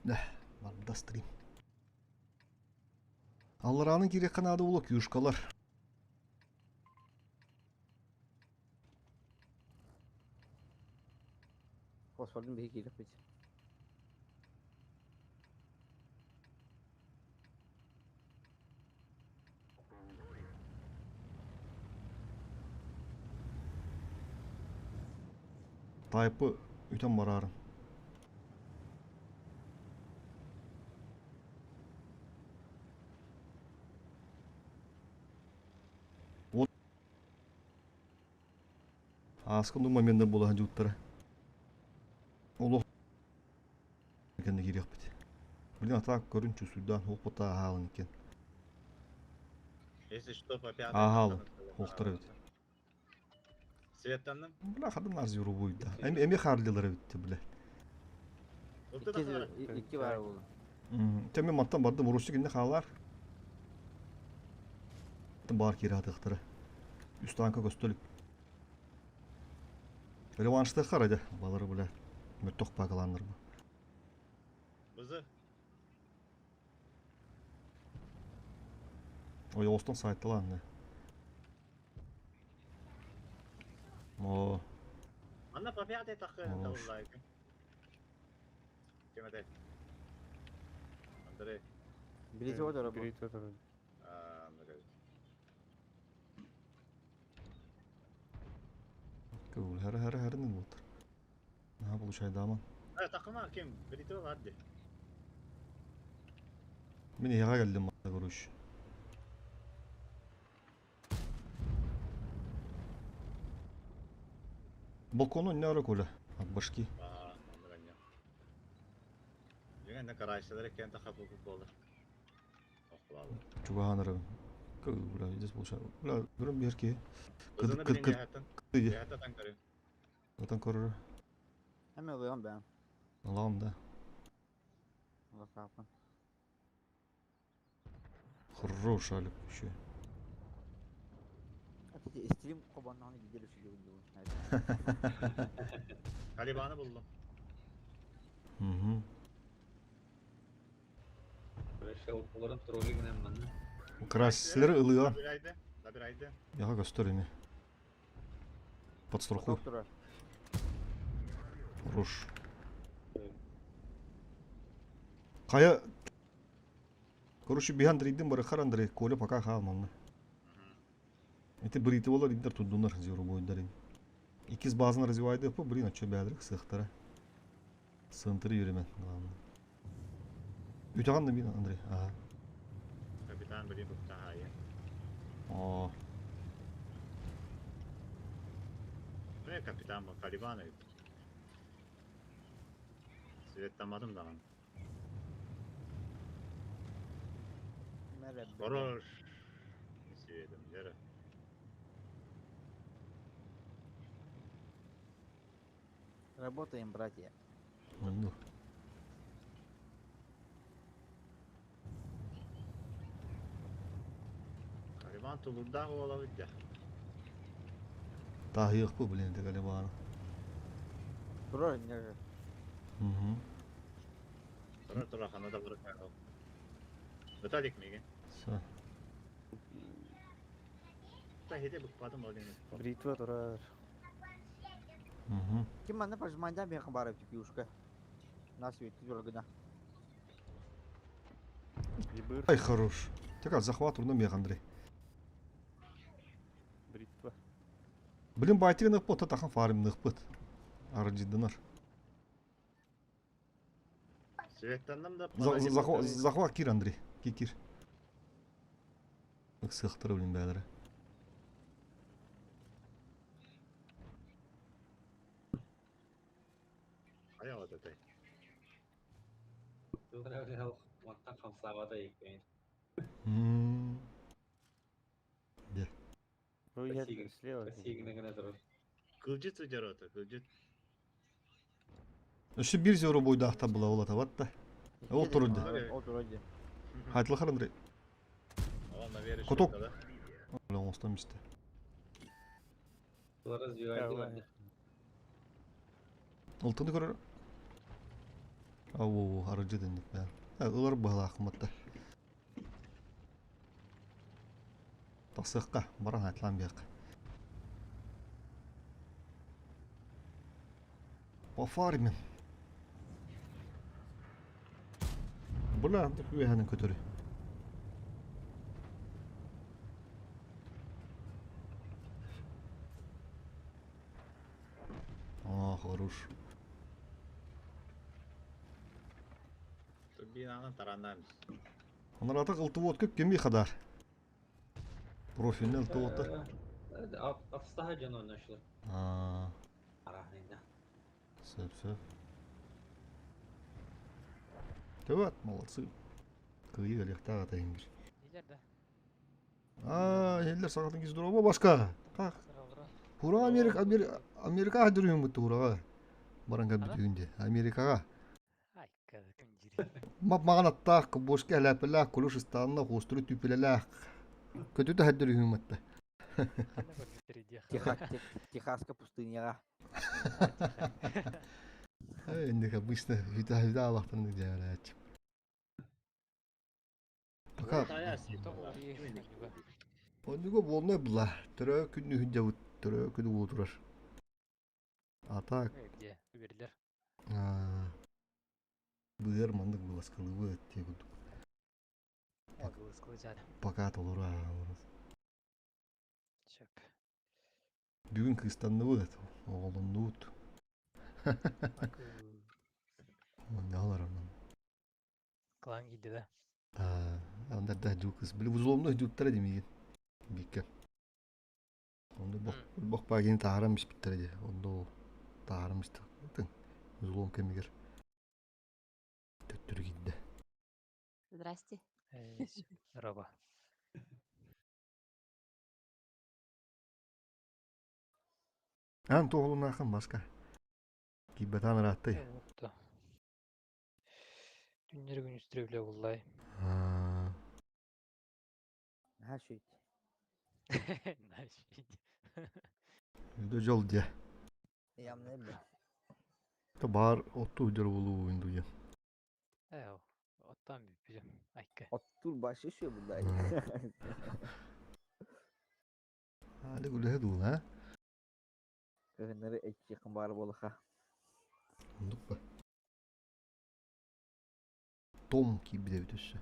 Барда стрим. Аллараанын киириэххэ наада буолуо кюшкалар. Фосфордун биһи киириэхпит. Тайпы үтэн бараарым. Вот Ааскын ду моменттар буола сылдьыбыттара. Олох кэннэ киириэхпит. Блин, а так көрүн чувствуйдаан хуохпута аһаалын иккен. Если что, по пятой. Аһаалын хуохтар эбит. Светтанным. Бля, хадым нар зюру буйда. Эми эми харлилар эбит бля. Икки бар буолла. Тэми мантан бардым урусчу кинне хаалар. Бар кире атыктары. Үс танка көстөлүк. Реванштыххар эде балары бля. Мөттөх пакаланнар бу. Бызы. Ой, остон сайтталанны. О. Анна по пятой тахы табыллайкы. Кем это? Андрей. Билити отор бу. Билити отор. А, ну Кыл хара хара харынын болтар. Наха получай даман. Э, такыма ким? Билити бар ди. Мен яга келдим короче. Балкону не ара коля от башки. Аа, андрanya. Деген да карайсылар экен таха бу болар. Охлалы. Чугахан Бля, здесь получай. Бля, көрөм бер ки. Кызыны Кыд билин кыд яхаттан. кыд. Яхаттан көрү. Отан көрөр. Эми ылыам бэм. Алам да. Лакапын. Хорош, Алик, еще. Стрим кобаннаны gidelim şu gibi. Талибаны булдум. Угу. Шелкаларын троллигинен манна. Красилер ылыга. Забирайды. Забирайды. Яга көстөр эми. Подстрахуй. Доктора. Хорош. Кая Короче, биһи Андрейдин барыхар Андрей, Коля пока хаалманна. Эти брити болар индер туддунар зеру бойдарын. Икис базын развивайды по блин, а чё бәдірік сықтара. Сынтыры юремен, главное. Үтаған да бин, Андрей. Ага. Капитан блин буктахая. О, Ne капитан bu Taliban evet. Светтамадым да. Merhaba. Хорош. Светом, Лера. Работаем, братья. ну. Талибан тулурда olabilir. Тахыйық бұл, блин, это Галибана. Турар не Угу. Тура тура хана да bırak. Виталик миге. Все. Та хеде букпадым олин. Бритва турар. Угу. Ким манна пожмандан бен хабарып типюшка. Нас ведь дорогана. Ебыр. Ай, хорош. Так, захват урна мех, Андрей. Бритва. Блин, байтигин ықпыт, тахан фарим ықпыт. Арджидынар. Светтанным да. Захват кир, Андрей. Кикир. Сықтыры, блин, бәдірі. Ая вот это. Мантан хамсабата иккен. Де. Ну я Спасибо. слева. Сигне гына турар. Кылжыт удерота, кылжыт. Өші бір зеро бойда ақта бұла ола табат та. Ол турды. Ол турды. Хайтылықар, Андрей. Ала на вере. Куток. Бля, он месте. Тулар развивайды. Давай. Алтыны көрөр. Ау, арыгы дэнник бээн. Ылар быһалаахматта. Тахсыахха, баран атлаан биэххэ. Пофармим. Бля, үөһэнин көтөрү. А, хорош. Турбинаны тараннан. Анаратак ылтыбыт кеми хадар. Профильный ылтыбыттар. Атыстаһа дьон ойношлар. Аа, Араһында. сөп, сөп. Төбөт, молодцы. Кыйы өлөктаах атайын бир. Илер да. Аа, эллер сағатын кез дура башка. Как? Сыралра. Хура Америка, Америка, Америка дүрүн бутты хураға. Баранга бүтүнде. Америкаға. Ай, күн жири. Мап маған аттаақ, бошка әләпіләқ, кулуш ыстанна, хостуру түпілеләқ. Көтүті хәддүрүн бутты. Ханна көрбүттер идея. Техасска пустыняға. Енді обычно хүдә хүдә алақтан дәвәләч. Пока Оннуга болна була. Төрө күнү хүндә бут, төрө күнү булдырар. Ата Где? Берилер. быыр мандык буласкылыбы тегүд. Пока толура. Чөп. Бүгүн кыстанныбыт, оголоннубут. Ондалар анан. Клан кийди да. Анда да жукыс. Били узломну жуттара демеген. Бикке. Онда бок бок багин таарам испиттер ди. Онда ол таарам исти. Узлом кемигер. Төттүр кидде. Здрасте. Роба. Ан тоғылун баска. Кибетан ратты. Отто. Түннер күн үстүрөблө буллай. Ха шүйт. Наши. Үйдө жол де. Ямны бе. Та бар отту үдер болу уйнду я. Э, оттан бүпүзүм. Айка. Оттур башы шö бұлай. Али гүле дул, ha? Кыгыннары этчи кымбар болха. Ондук ба. Том кибде бүтөссө.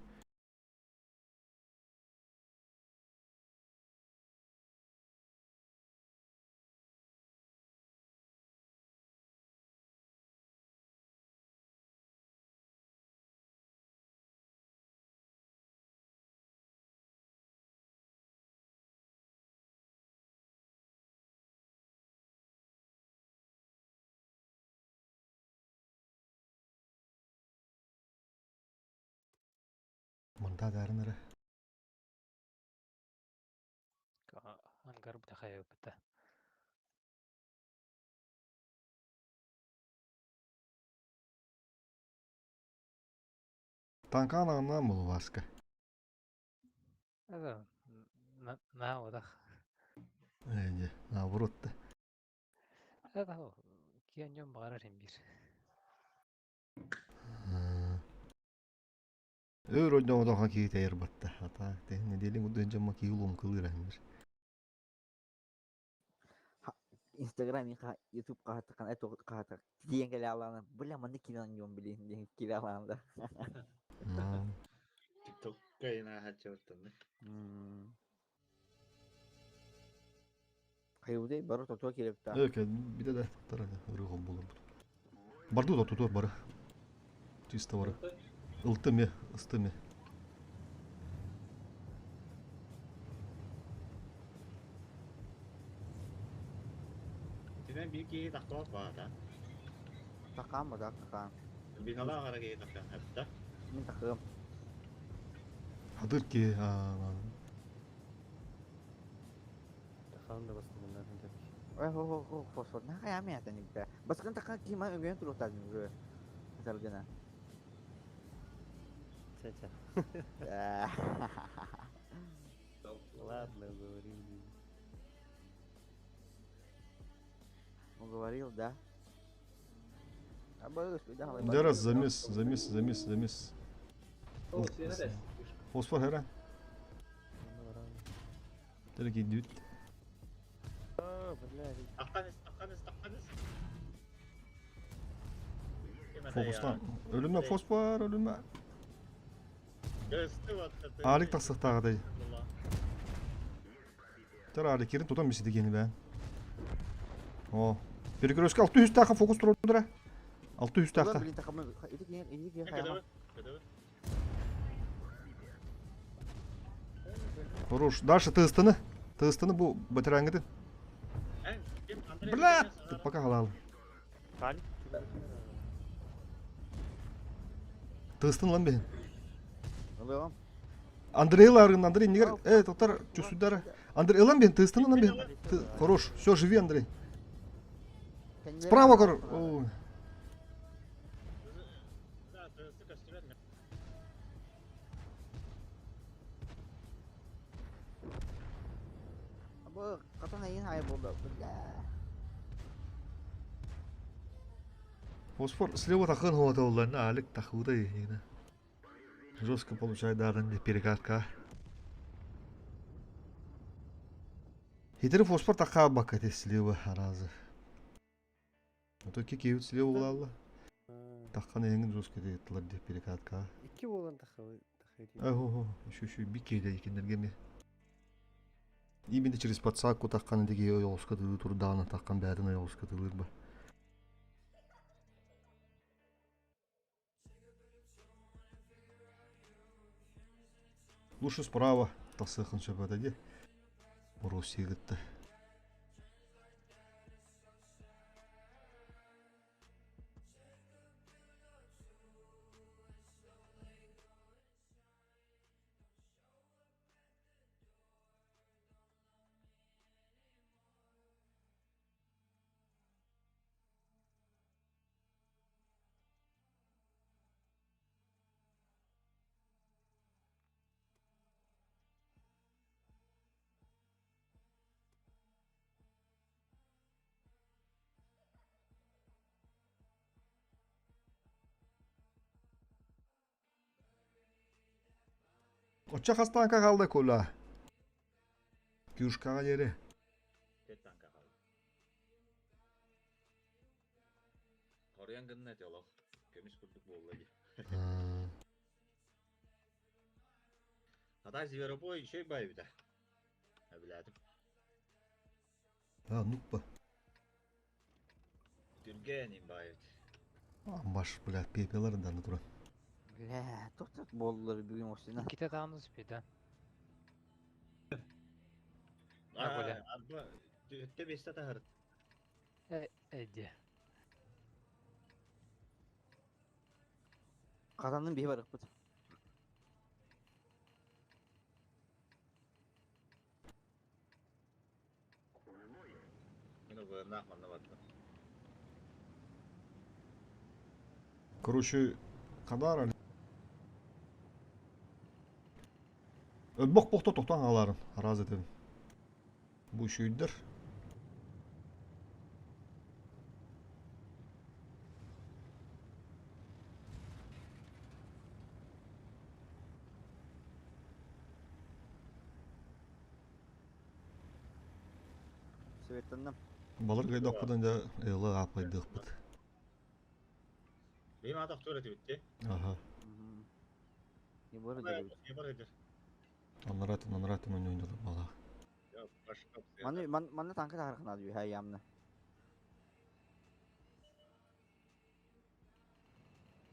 Мында дәрінірі. Ангар бутахая быта. Танкан ағынан бұл баска. Это на на одах. Әйде, наоборот да. Это киэн багарар бир. Өр ойдоҕо кии тайыр батта. Ата, те неделин удын жамма кии улум кылыр әмір. Инстаграм ка YouTube каһатыкан эт каһатык. Тиен келе аланы. Бля, маны кинан йон билин ден келе аланы да. TikTok кайна хачоттан. Кайудай бары тотуа келеп та. Өке, биде да тарады, ырыгым болur. Барду да тутур бары. Чисто бары. Ылты ме, ысты ме. Тинен бир кии тахтуат баа да. Такам ба такам. Бинала агара кии тахтан хапта. Мин такым. Хадыр ки, Тахаан да бастыгыннар тепки. Ой, хо хо хо фосфор. На кая мен атан ибда. Баскын такан кима өгөн турутазын уже. Саргына. Ча-ча. Ладно, говорил. Уговорил, да? Дера замес, замес, замес, замес. Фосфор хера. Тереки дүт. Фокустан. Өлүмэ фосфор, өлүмэ. Алик тахсыктааҕытай. Тар Алик кирин тутан бисити кини бэ. О. Перекрестка 600 тахха фокус турдура. 600 тахха. Хорош. Дальше тыстыны. Тыстыны бу батарангытын. Бля! Пока халал. Тыстын лан бэһин. Андрей ларгын, Андрей нигер, э, тоқтар, чувствуйдара. Андрей, ылан бен, тыстын ылан бен. Хорош, все, живи, Андрей. Справа, кор. Бу хатан айын хай болды. Бля. Фосфор слева тахын хуата улларна алик тахуда егина. Жестко получает дадан перекатка. Хитрый фосфор таха бакати слева аразы. А то кикеют слева улалла. Таххан эҥин жестко тылар деп перекатка. Икки буолан тахха Ого, еще еще бикейде екендерге ме. Именно через подсаку таххан деги ойоҕуска тылы турдаана таххан бээтин ойоҕуска тылыр ба. Лучше справа тасыхын сөп ди. Россия гытта. Очча хастаанка қалды кола. Кюшкаға жері. Танка қалды. Хорыян гынна эти олох. Көмүс курдук буолла ди. Ата зверобой еще байбыта. Билятым. А, нукпа. Түрген им байбыт. Баш, блядь, пепелар да натура. Бля, тоқтат болдылар бүгін осына. Иккитэ даҕаны успейда. А, А, арба төттө бесте тахыр. Э, эдди. Қазанның бейі бар ықпыт. Мына бына манна барды. Короче, қадар Өлбок бохто тоқтан аларын, раз етемін. Бу шүйдір. Советтанным. Балыр гайда оқпыдан да элы апайдық быт. Бейм атақ тура битти. Ага. Не бар деді. Не бар эдер. Анаратын, анаратын ойнойдылар бала. Я башка. Маны маны танка тахархана дүй хай ямны.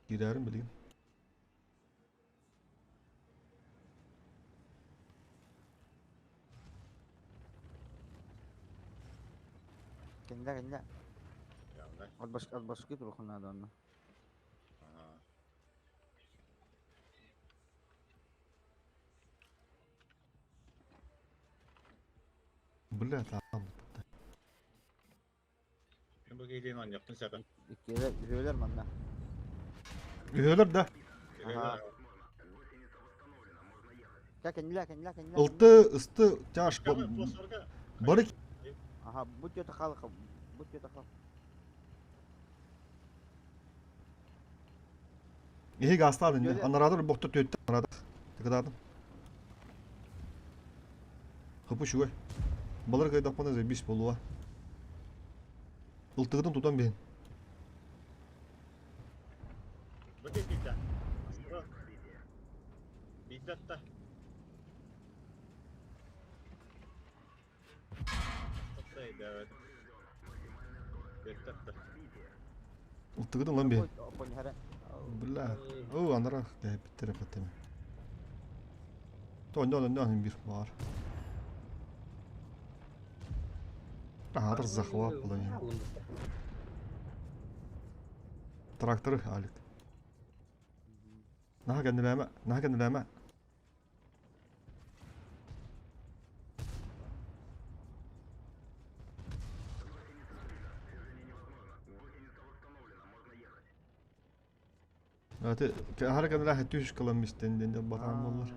Кирәрін білейін. Кенде кенде. Ямда. От башкы турхана да онна. Ага. Бля, там. Мен бу кейден ойнақтын сәпен. Иккелер үһөлөр манна. Үйелер да. Ага. Ка кенде кенде кенде. Ылты, ысты, тяж. Бары Ага, бу тёта халык, бу тёта хал. Иһи гаастаан инде. Анараадыр бохто түөттэ анараадах. Тыкыдаатым. Хыпы үчүгэй. Балар кыайдахпына заебись буолуо. Ылтыгытын тутан биһин. Бу биирдэ. Биирдэ атта. Ылтыгытын ылан биһин. Бля. Оо, анара кэһэппиттэр эппэттэр. Тоннон оннон бир бар. Аһатар захват буолан. Тракторы Алик. Наһаа кэннилээмэ, наһаа кэннилээмэ. Аты аһара кэннилээх түс кылам истэн диэн батаан буоллар.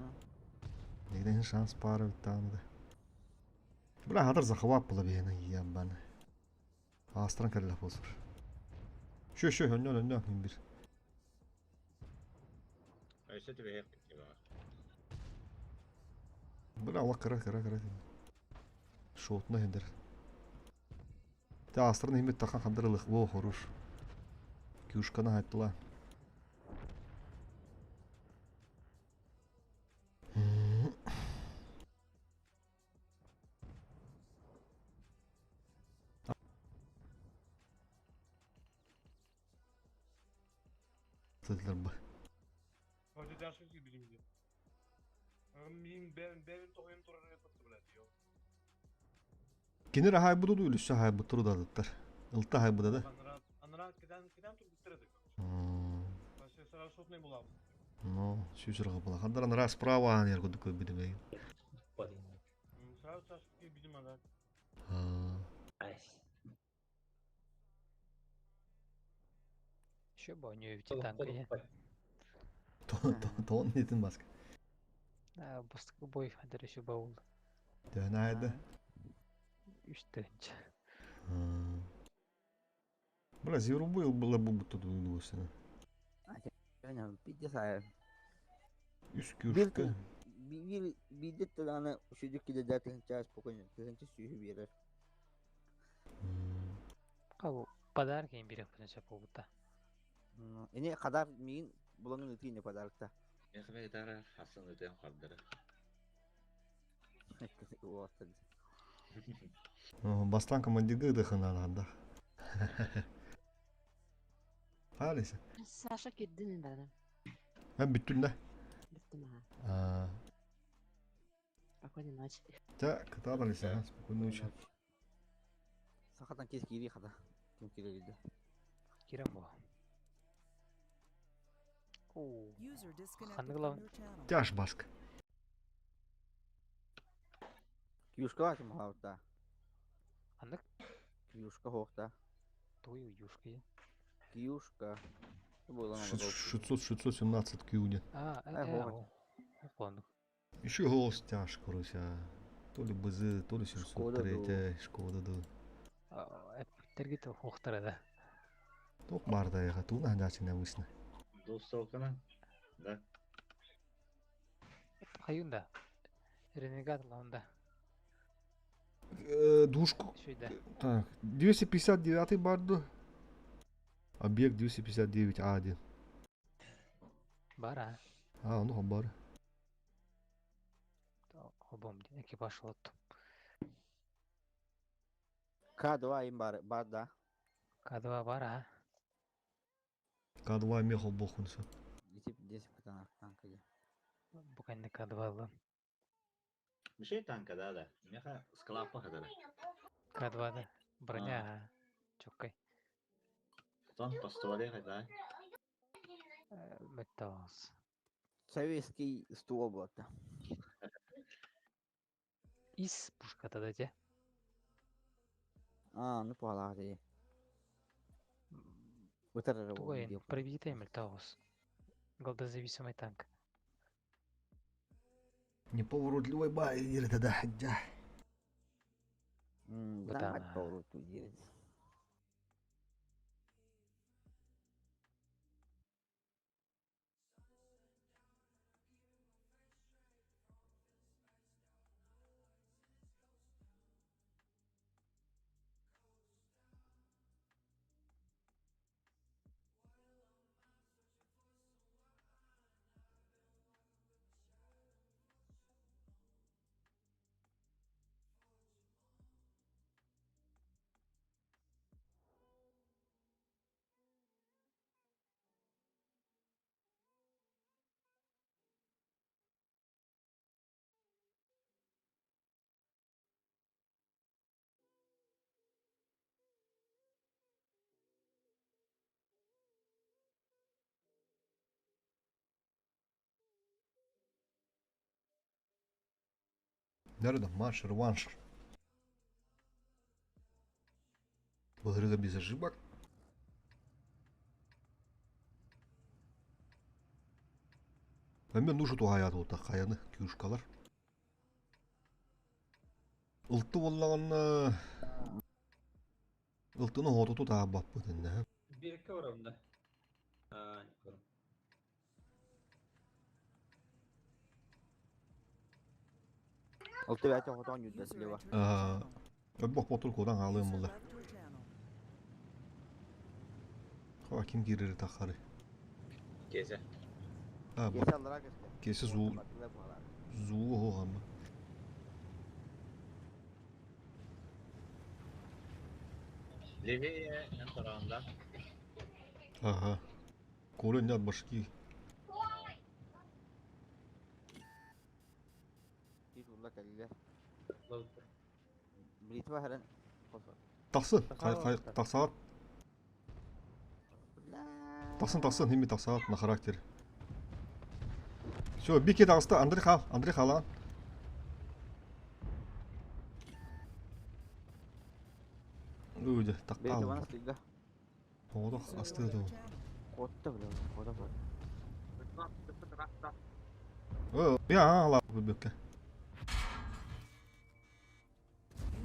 Нэгдэн шанс пара быттааны да. Бля, хатар захват була биһиэнэ ияббаны. Аастаран кэллэх буолсар. Шө шө өннөн өннөн мин бир. Өссө түбэһиэх баар. Бля, алла кыра кыра кыра. Шотна хендер. Те астарын химит тахан хандырылых. Во, хорош. Кюшканы хайттыла. Тыллар Кинер аһайбыты ду үлүссэ аһайбыттар удадыттар. Ылта аһайбыта да. Ну, сүүс была. Хандар анара справа аан ер кудук көрбүтүм эй. Еще бы у нее ведь танк е. Тон нетин баска. Бастыкы бой хадыр еще баул. Төнайды. Үч тыһынча. Бля, зверобой было бы будто дуйдуосына. Пиздец, а. Үс кюшка. Биир биирдэ даҕаны үчүгэй киһи тыһыынча спокойно тыһыынча сүүһү биэрэр. Кабу подарок им берег пынча побута. Ини хадар миин булаҥын ытыы ини подарокта. Мехмед дара хасын өтен хардара. Бастан командирга дыханан Халиса. Саша кирдин бары. Мен бүттүм да. Бүттүм аха. Спокойной ночи. Так, кытаат Алиса, спокойной ночи. Сахатан кес киирии хата. Ким киирэ Кирен бу. О, ханнык главный? Тяж баск. Кьюшка ким хаалта. Ханнык? Кьюшка хоохта. Твою юшка. Кьюшка. 600 617 кюни. А, э, э, Еще голос тяж, короче. То ли БЗ, то ли 703, Шкода ду. Эптергит хохтара да. Тоқ барда яға, туна хандачына высна. Двухстолкана? Да. Хаюнда. Ренегат лаунда. Двушку. Так, 259 барду. Объект 259 А1. Бара. А, ну бар. Обом экипаж лот. К2 им бар, бар да. К2 бара. К2 мехал бохунса. 10 танка. Буквально К2 ла. Мишей танка, да, да. Меха склапа хадара. К2 да. Броня. Чоккай. Тон по стволе, да. Металс. Советский ствол был да. Из пушка тогда те. А, ну пала дии. Утарара Тугай, пробитай металлос. Голдозависимый танк. Неповоротливый бай, это да. Да. Да, поворот делать. Nerede? Марш, реванш. Былырыга без ошибок. Мен нужу туһаят ута хайаны кюшкалар. Ылты боллаганна ылтыны хотуту таабаппыт инне. Бирке орамда. А, көрüm. Ол төбәтэ хотон юдда слева. Өббох ботур кудан хаалыым булла. Хаа ким киирери тахары. Кесе. А, Кесе аллара көстө. Кесе зуу. Зуу хоҕамма. Левее эн тарағында. Ага. Коля нет башки. Тахсын. Тахсаат. Тахсын, тахсын, химми тахсаат на характер. Все, бики тахста, Андрей хал, Андрей халан. Үйде, таққа. Оғдақ асты еді. Қотты, бля, қота бар. Я ала бөкке.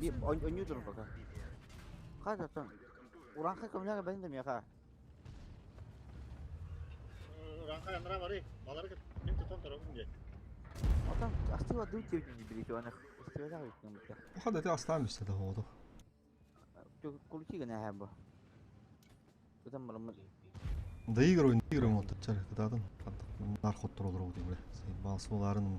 Би ойнуу пока. Қайда Уранха көмләгә бәйн дә миха. Уранха андра бары. Балар мин тотон торабын де. Отан астыва ду теп били аны. Астыва да үткән бит. Хада те астан бистә дә оғдақ. Кулчи генә һәм бу. Бүтән барым. Да игры, игры вот чар кыдадан. Нар хоттор олор дейм. Балсы боларын.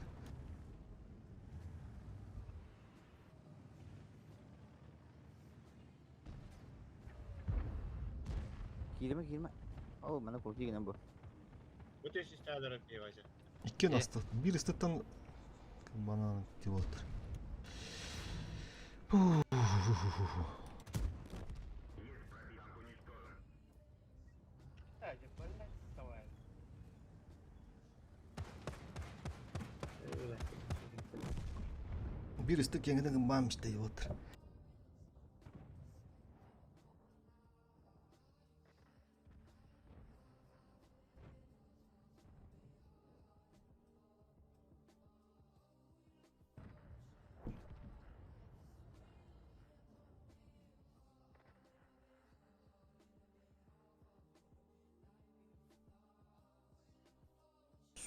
Кирме кирме. О, мана кулчи генә бу. Бу төш истәләр пивасы. Иккен асты. Бир истеттен банан тип отыр. Бир истек кеңеден бам истей отыр.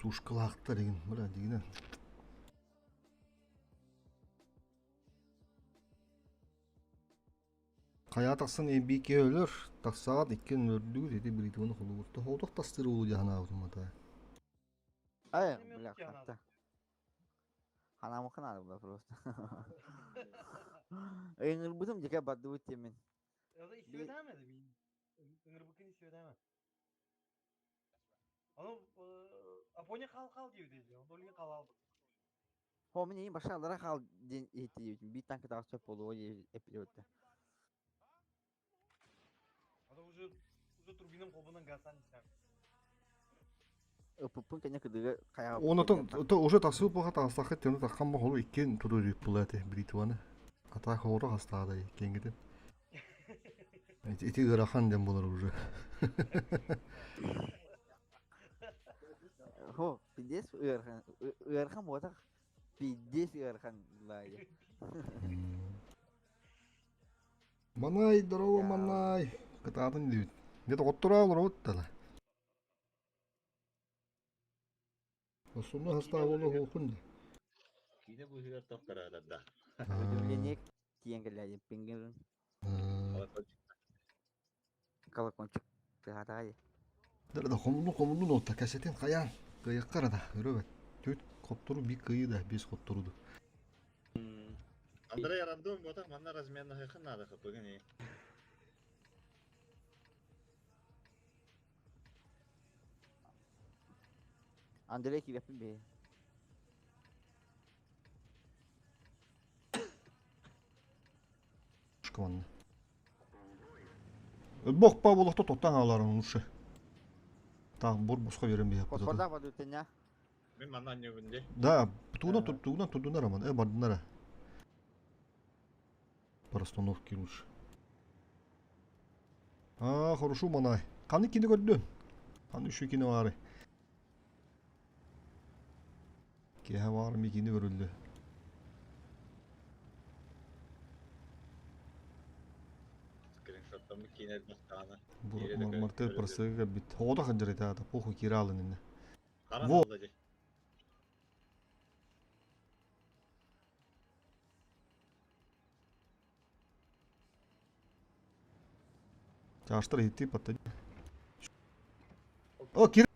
Сушкалаақтар деген, бля, дегенен. Кая тақсын MBK өлөр, тақсағат иккен өрдүгү деди бир итону холугурта. Холдох тастыры улу жахана автомата. Ай, бля, хатта. Ханамы надо было просто. Эңир бутум жеке бадды бут мен. Апоня хал хал диyor Оны хал алды. Хо мен башалара хал ден эти бит танк тагы сөп болу эпилетте. Аны уже уже турбинам колбунан газдан исәм. Ыпыпын кене кыдыгы кая. Оны то уже тасып буга тастахы темне таккан бу холу иккен туду дип булаты бритваны. Ата холу хастада кенгиден. Эти ырахан дем болар уже. Хо, пиздец ыархан. Ыархан болсақ, пиздец ыархан лай. Манай, здорово, манай. Кытаатын дейт. Не тоттура олар оттала. Осуну хаста болу хукун. Кине бу хигер тоқтара да. Удивление тиен келеді, пингин колокольчик тыгатагай. Да хомуну хомуну нота касетин каян. Кыяккара да, өрөбөт. Төт коттору би кыйы да, бес котторуду. Андрей рандом бота манна разменна хын надо хапыгын. Андрей киреппин бе. Шкванны. Бог па болохто тоттан аларын ушы. Так, бур боско берем бе. Котторда баду теня. Мен манна нөбүнде. Да, тугунан тугунан тудунар аман. Э бардынара. По расстановке лучше. А, хорошо, манай. Қаны кино көрдүн? Қаны үчүгэй кино баары? Киэһэ баар ми кино көрүллү. Скриншоттаммыт киинэ элбэх даҕаны. Киирэ да Мартел көрүллү. просыга кэлбит. Оҕото ханжар этэ похуй киирэ алын инне. Харан Во! алла дии. Чаштар иһиттии патта. О, кир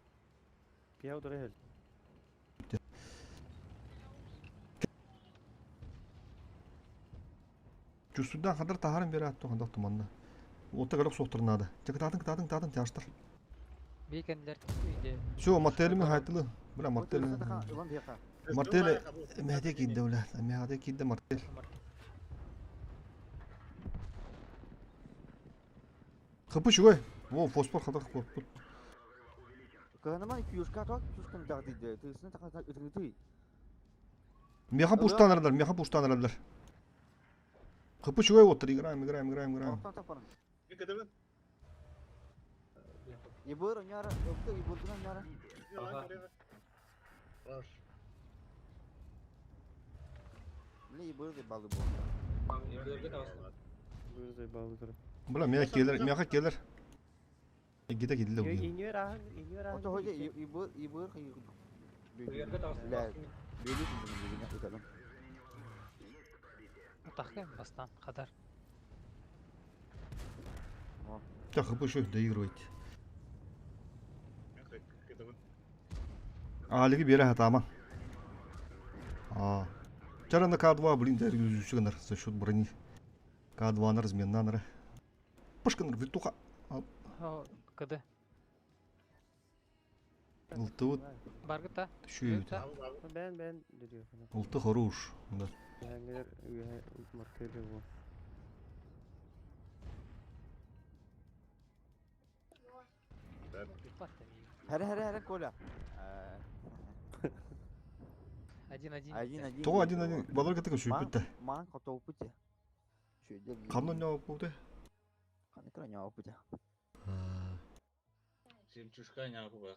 Киһи утары иһэл. Чувствуйдан хадыр таһарын бері атты хандақ туманна. Отта калак соқтыр надо. Те кытаатын кытаатын кытаатын тяштар. Бейкенлер үйде. Все, мартелimi хайтылы. Бля, мартель. Мартель мәде кидде бля. Мәде кидде мартель. Хапы чугай. Во, фосфор хадыр корпут. Кыһаныман кюшка тоқ кюшкан дағдыйды. Тысыны тақата үтіңіті. Меха пуштан аралар, меха пуштан аралар. Хапы чугай вот, играем, играем, играем, играем. Тоқтан тақ барың. Кытыбын. Ебыр, оняра, өкті, ебырдың оняра. Ага. Хорош. Міне ебыр деп балды бұл. Ебірге табасың. Бу заебал утары. Бля, меха келер, меха келер. Гиде кидиле бу. Иньер ахан, иньер ахан. Ото хойда ебыр, ебыр қиы. Ебірге табасың. Бля, бөлесің бұны бүгін өтелім. Тахы бастан хадар. Так, хапы чугай доигрывайте. Кытыбын. Алиги бере хатама. А. Вчера на К2, блин, да, за счет брони. К2 на размен на нара. Пушка на витуха. О, КД. Лты вот Баргыта. еще Та. Бен бен диyor. Лты хорош. Да. Янгер мартели бу. Хәрі, хәрі, хәрі, Коля. Один-один. Один, один. То один-один. Балар кытык şu Ман, бүттэ. ман қотау пүте. Шөйде. Канон не болды? Қаны кіра не пүте. Симчушка не бу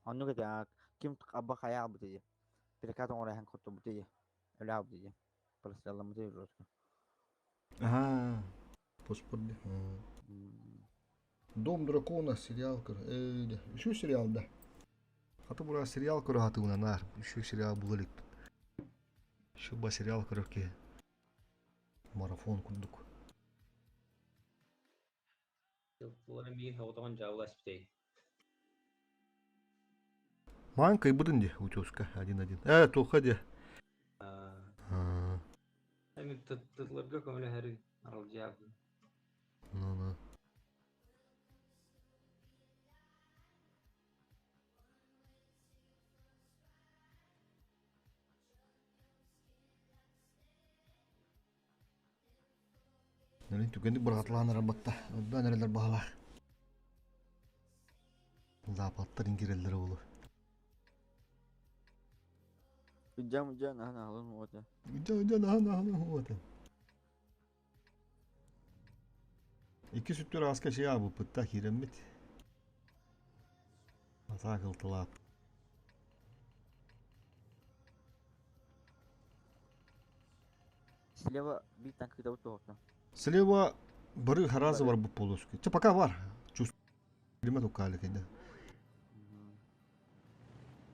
Онну кете ким абба хаял бутеде. Перекат оңора хан қотау бутеде. Өлә бутеде. Прострелла бутеде жестко. Ага. Поспорди. Дом дракона сериал көр. Еще сериал да. Хаты бура сериал көр хаты унанар. Еще сериал булалик. Еще ба сериал көрөкке. Марафон курдук. Бұлары мейін оғытаған жабылас бітей. Манка и будынди утеска один-один. Тоха де. А, Эми тытларга көмөлө хәрі арал жабы. ну ну. Нелин түгенdik бір атлан арабатта. Өббен әрелер бағалар. Запаттар ингерелер олу. Үджам, үджам, ахан алын ота. Үджа, үджа, нахан, нахан, ота. Икки сүттөр аска şey абы пытта киреммит. Ата кылтылап. Слева бит танк кыда утты. Слева бары харазы бар бу полоску. Че пока бар. Чувствую. Тукали кенде.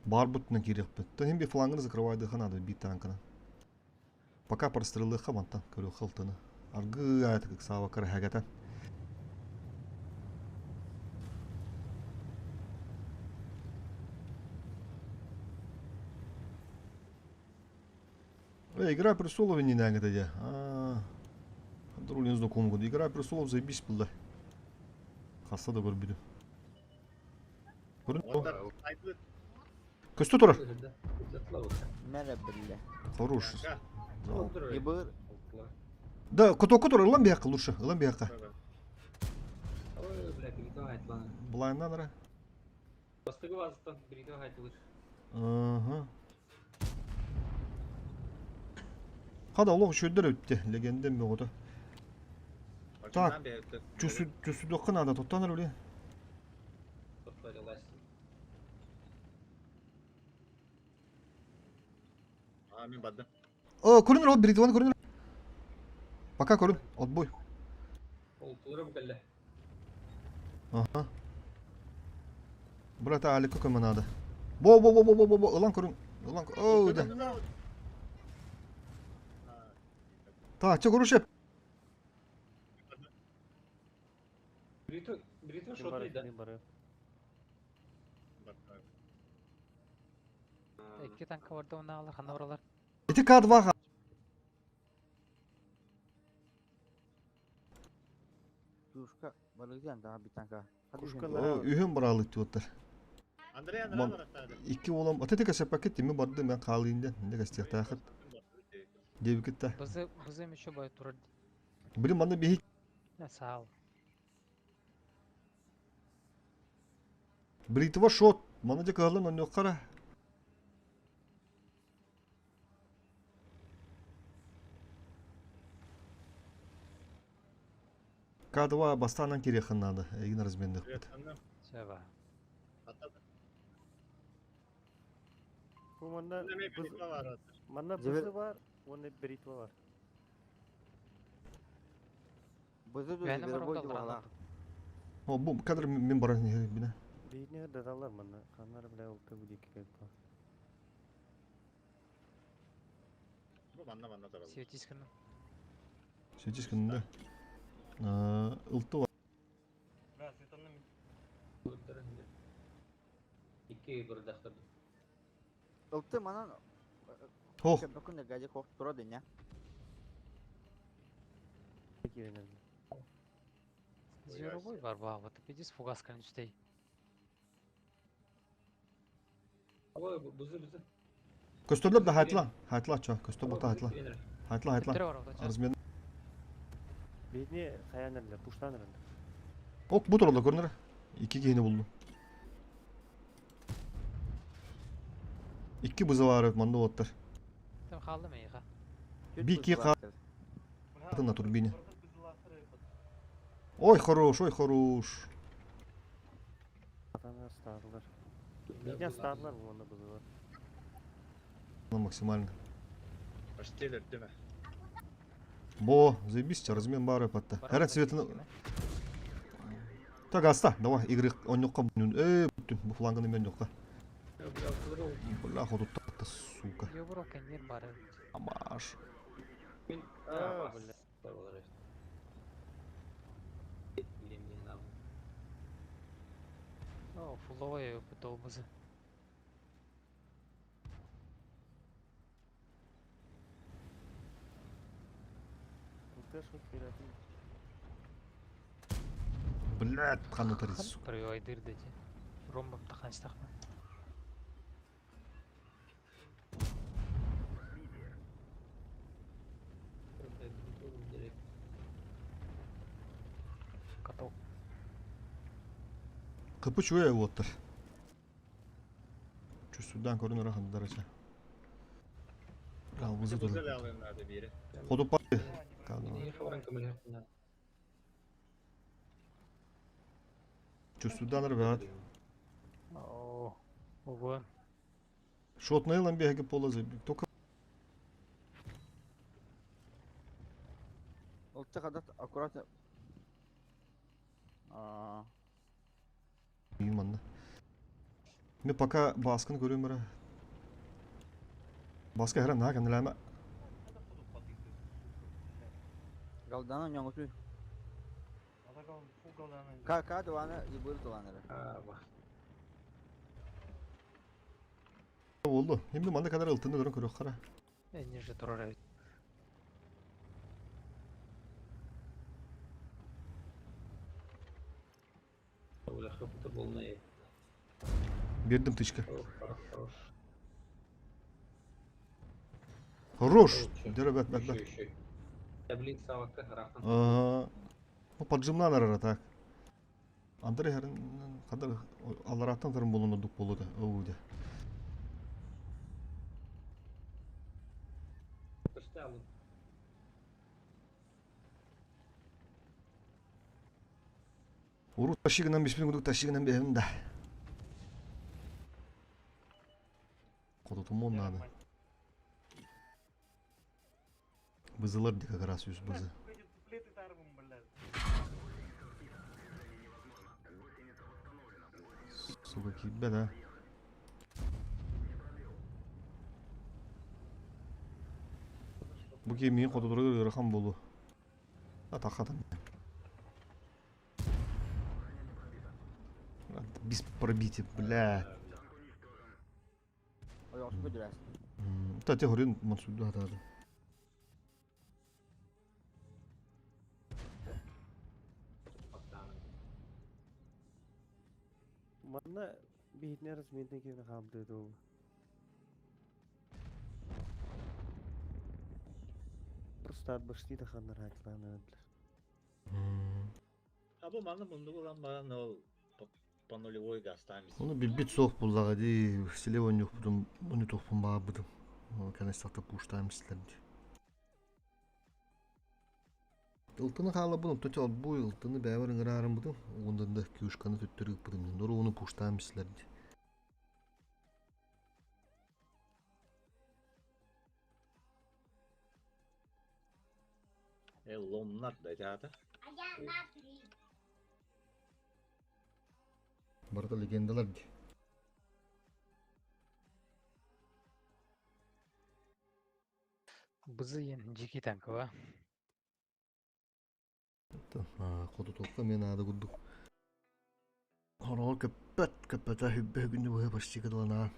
Бар бутна кирек бит. Та хим би флангны закрывайды ханады бит танкына. Пока прострелы хамантан көрө халтыны. Аргы айты как сава кар хагатан. Эй, игра престолов не на это А, Друлин знакомый. Игра престолов заебись был да. Хаста да көрбүдү. Көрүн. Көстө турар. Мәре билле. Хорош. Ебыр. Да, котоку турар, ылан бияққа лучше, ылан бияққа. Ой, бля, бритва айтланы. Булайынан ара. Бастыгы базыттан бритва айтылыр. Ага. Хада олох үчүгэйдэр өттө, легенда мөҕөтө. Так, чусудуохха наада, тоттон эрэ блин. А, мен бардым. О, көрүнөр, ол бритваны көрүнөр. Пока көрүн, отбой. Олтуларым кэллэ. Ага. Брата Алика көмө надо. Бо бо бо бо бо бо ылан көрүн. Ылан О, да. Так, чэ көрүшеп. Бритва, бритва шотный да. Бары. Икки танка барда унаалар, ханна баралар. Ити К2 Пушка барыган да bir tanka. Hadi Пушкалар. Үһүн бараалык диоттар. Андрей Ман- Икки уолам ата тека сепакет тими барды мен хаалыйын не гостиятаахыт диэбикит Бызы, бызы еще бай турар. Билим манна биһи Саал. бритва шот манна дьэ кыһаллан онньуоххара К2 бастаанан кириэххин наада эйигин разменныхпыт. Сева. Бу манна манна Зевер- бызы бар, уонна бритва бар. Бызы Бэйэни ду баран зверобой даллар дуала. О бу кадр мин баран бине. Бейне дадалар манна. Ханнар бля ол тыбы дики келип бар. Манна манна таралды. Светись кына. Светись күнүндө. Ылты бар. Бля, светанным Икки бырдахтар. Ылты манан Хох, Көпөкүн гади кок тура деня. Киренер. Зверобой бар ба, вот пидис фугас канчтей. Ой, бызы бызы. көстөрлөр да хайтла. Хайтла чо, көстөр бута хайтла. Хайтла хайтла. Төттөрө бар вот. Размен. Бейне хаянерлер, пуштанерлер. Ок бу туралла көрүнөр. Икки киһини булду. Икки бызы бар манна оттар. Там халды мейга. Би ки ка на турбине. Ой, хорош, ой, хорош. Атанар старлар. Бейне старлар уонна бызы бар. На максимально. Почти değil mi? Бо, заебись, размен бары патта. Хара цветini... Так, аста, давай, игры онньоққа бүтүн, бу фланганы мен жоққа. Бля, ходу та сука. Йобро кеннер бар. Амаш. А, бля. О, фуловый бутол бызы. Ылты шот беретін. Блядь, ханна тарис, сука. Привайдыр дети. Ромбом таханстахма. Каток. Кыпы чуя оттар. Чүсүдөн көрүнөр хандарача. Бля, бызы Бызы тур. alınlardı biri. Ходу па. Чүсүдөн ребят. О, ого. Шотный ламбеги пола забил. Только Ылты кадат аккуратно. А, манна. Мен пока баскын көрөм бара. Баска хара нага нэлэма. Галдана няңгы. Ка ка дуана ибыр дуанары. Болду. Эми манда кадар ылтыны көрөн көрөк кара. Ниже турар. Бердим тычка. Хорош. Дөрө бәт бәт бәт. Ага. Ну поджимнан ара так. Андрей харын кадар алараттан тарым болуну дук болду. Оуде. Урут тащи гынан биспин курдук тащи гынан биэһэбин да. Хотутумуон наада. Бызылар ди как раз үс бызы. Сука киирбэт а. Бу киһи миигин хотутурга ыарахан буолуо. Атаххатан. Без пробития, бля. Кстати, говорю, Мансуду хатаады. Манна биһитинэ разминный киһини хаамтыы дуу. Просто отбашти да ханнар хаачылаан А бу манна муннугу ылан баран ол по нулевой газтаан Ону билбит суох буллаҕа дии, селе онньукпутун онньутуохпун баҕарбытым. Кэнэстэхтэ пуштаан истилэр дии. Ылтыны хаалабын, оттон отбуй ылтыны бэйэбэр ыҥыраарыммытым, уонна да кюшканы төттөрү ыыппытым. Норууну пуштаан истилэр дии. Э, ломнар да театр. Барыта легендалар дии. Бызы ен дьикий танкова. Хотутуохха эмиэ наада курдук. Хороҕор көппөт, көппөтө хүббэ күнү быһа почти кыдаланаан.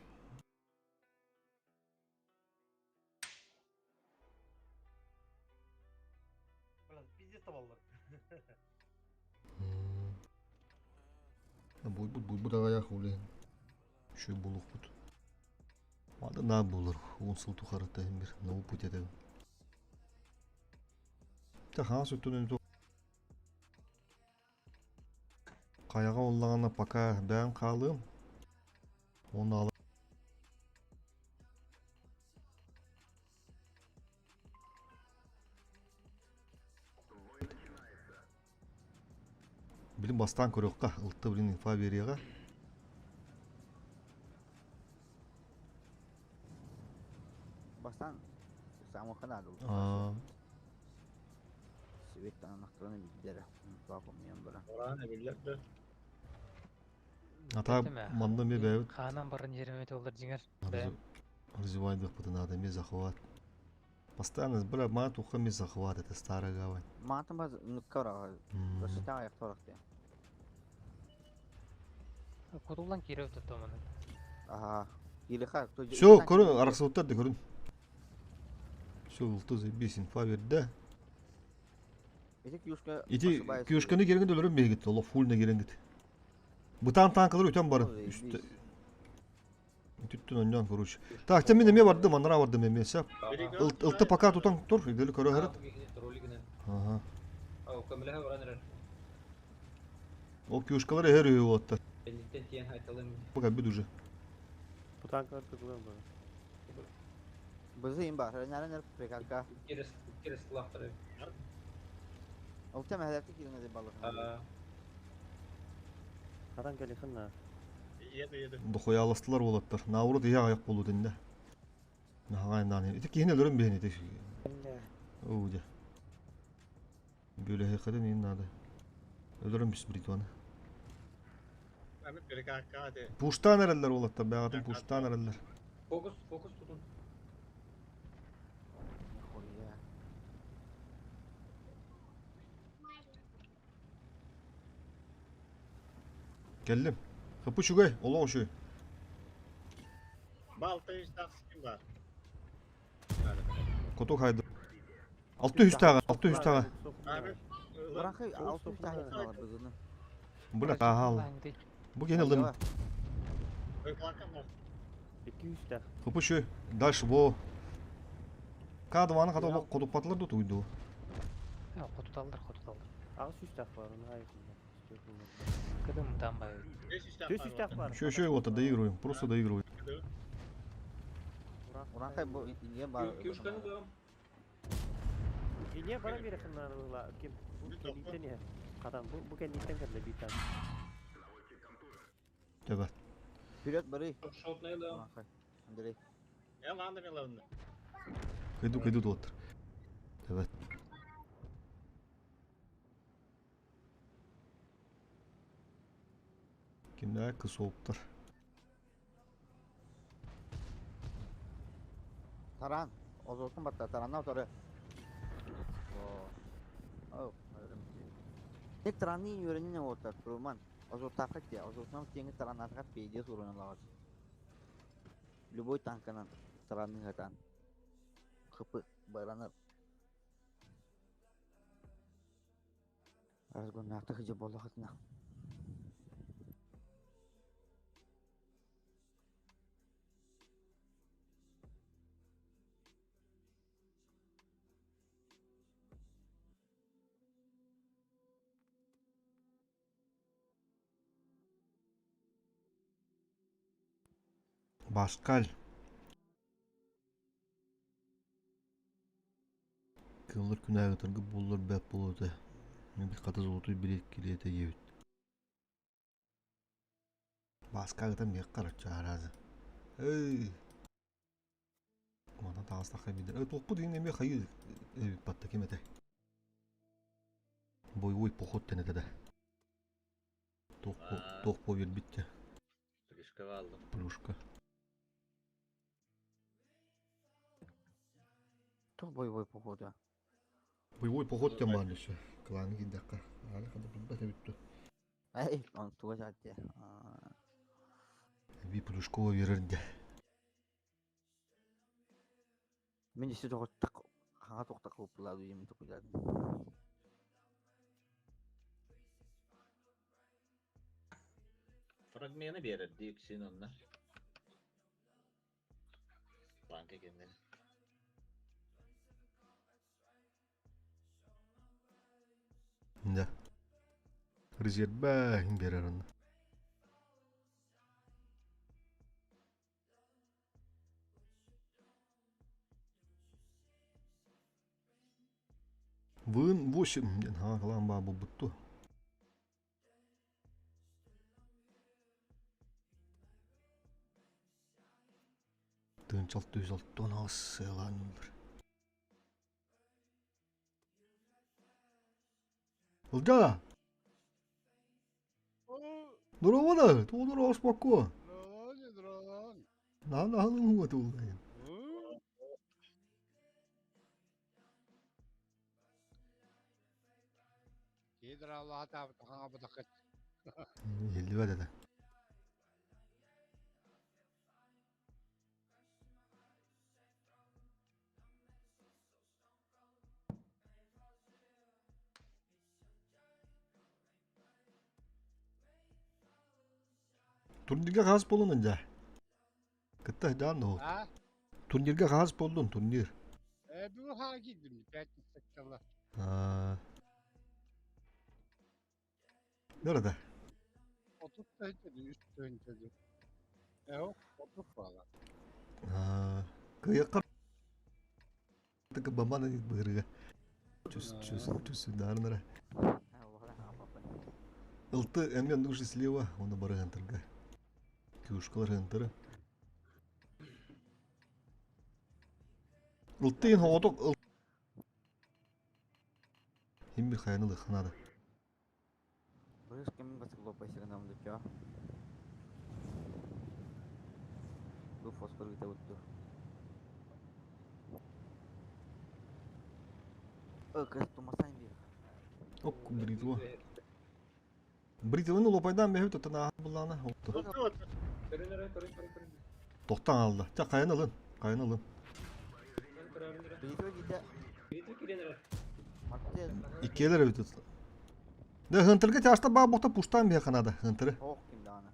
Пиздец табаллар. Буйбут, буйбут аҕайах улин. Үчүгэй буолуохпут. Мада наа буолар, 10 сыл тухары таһын бир новый путь этебин. Та хаас өттүнэн хайаҕа оллаҕына пока бэйэм хаалыам. Уонна Билин бастаан көрүөххэ, ылта билин инфа биэриэҕэ. Бастаан самыха наада Свет анахтараны билдер. Папам бара. Оран эбиллер да. Ата манна ме бэбит. Хаанан баран жеремет олар жиңер. Развивайдыхпытын надо ме захват. Постоянно бля мат уха ме захват это старая гавань. Маатын баз нуккара. Рашита аяктарак де. Кутулан кирип туттамын. Ага. Илиха. Все, көрүн, арахсыбыттар да көрүн. Все, ылты заебись, инфа берді. Ити кюшка. Ити кюшканы кереңгит өлөрөн бейгит, оло фульна кереңгит. Бытаан танкалар өтөн барын. Үстө. Түттүн онньон, короче. Так, тем мен эме бардым, анара бардым эме, сәп. Ылты пока тутан тур, идели көрө хәрет. Ага. Ол кюшкалар эхер үйі болаттар. Пока бит уже. Бу танкалар тыгылар бары. Бызы им бар. Нәрәнәр прикалка. Ол тем хәләкте килгән дип балык. Хатан кэлихин Еду, еду. Дохуяластылар болаттар. Наурут ия аяк болу динде. Нахагай нани. Ити кихин өлөрөн бейін ити. Оу де. Бөле хекаден ин надо. Өлөрөн бис бритваны. Ами перекакка де. Пуштан эреллер болаттар, бәгатын пуштан эреллер. Фокус, фокус tutun. Нихуя. Келдим. Хапы чугай, олоң шуй. Балта үстах ким бар. Коту хайды. 600 таға, 600 таға. Abi. Урахы алты тахы алар бызыны. Бля, тахал. Бу кені ылдым. Öklakam var. 200 Хапы шуй. Дальше бо. Кадваны ката олоқ кодуп патылар да туйду. Кутуталдар, кутуталдар. Ағыс 300 бар, оны айқын. Кыдым тамбай. 400 бар. Еще еще вот доигрываем, просто доигрываем. Урахы бу не бар. Кюшканы да. Ине бара берехин ким? Бу келийтен. Хатан бу бу кэнниттэн кэллэ биир тан. Төбө. Вперед, бары. Шотный да. Андрей. Я ладно, миловна. Кыйду кыйду туоттар. Төбө. Кимнээх кысооптар. Таран. Озолтун батта. Таранна утары. О. Tek таранны үөрэнин оҕотар Туруман. Озолтаахха тиэ. Озолтунан тиэҥи тараннаатахха пиэдиэ суруналаҕыт. Любой танканан таранны хатан. Хыпы баранар. Разгоннаахтык дьэ буоллахытына. Паскаль. Кыыллар күнээҕи ытыргыт буоллар бэрт буолуо этэ. Мин хата золотой билиэт килиэ этэ диэбит. Бааска ыытан биэх короче араазы. Эй! Мантан таҕыстахха билэр. Эй, туохпут иһин эмиэ хайыы эбит батта ким этэй? Боевой поход диэн этэ да. Туох туох буо биэрбит дьэ. Плюшка бааллым. Плюшка. Туох боевой похода? Боевой поход диэн баар еще. Кланы киирдэххэ. Аана хада билбэт эбит дуо. Эй, он туга дьаатте. Би Плюшкова биэрэр дэ. Мин исі тоҕоттах хаҥа тоқтақ кылыппылаа дуу токуйдаатым. Фрагмены биэрэр дии үксүн онно. Банка кэннэ. Да. Резервэ иһин биэрэр онно. Вын 8 диэн хаҥа кылаан баа буолбут дуо? Тыынчал түс алтан аҕыс сыалаан ыллар. Ылдьаа! Здорово, Тоҕо спокойно. Наһаа наһаа туллайын. Иһиллибэт этэ. Турнирга хаас буоллун дьэ. Кытта сыдьаан да Турнирга хаас буоллун турнир. Бүгүн хаҕа киирдим, пятница Nerede? 30 тыһыынча үс тыһыынча Э, 30 буолла. Кыйакка баман быырыга. Чус чус чус дарнара. Ылты эммен нужно слева, оны бары хантырга. Кюшкалар хантыры. Ылтыын хоҕоток Хим bir хайаны лыхнады. Бырыс ким басык лопайсыгынам дучо. Бу фосфор гыта бутту. Кыз тумасан бир. Ок, бритва. Бритваны лопайдан бэһү тотана буллана. Отту. Тоқтан алды. Та кайын алын. Кайын алын. Бритва гите. Иккиэлэр эбит. Да хынтырга тяжта баа бохта пуштан бия ханада хынтыры. Ох ким даана.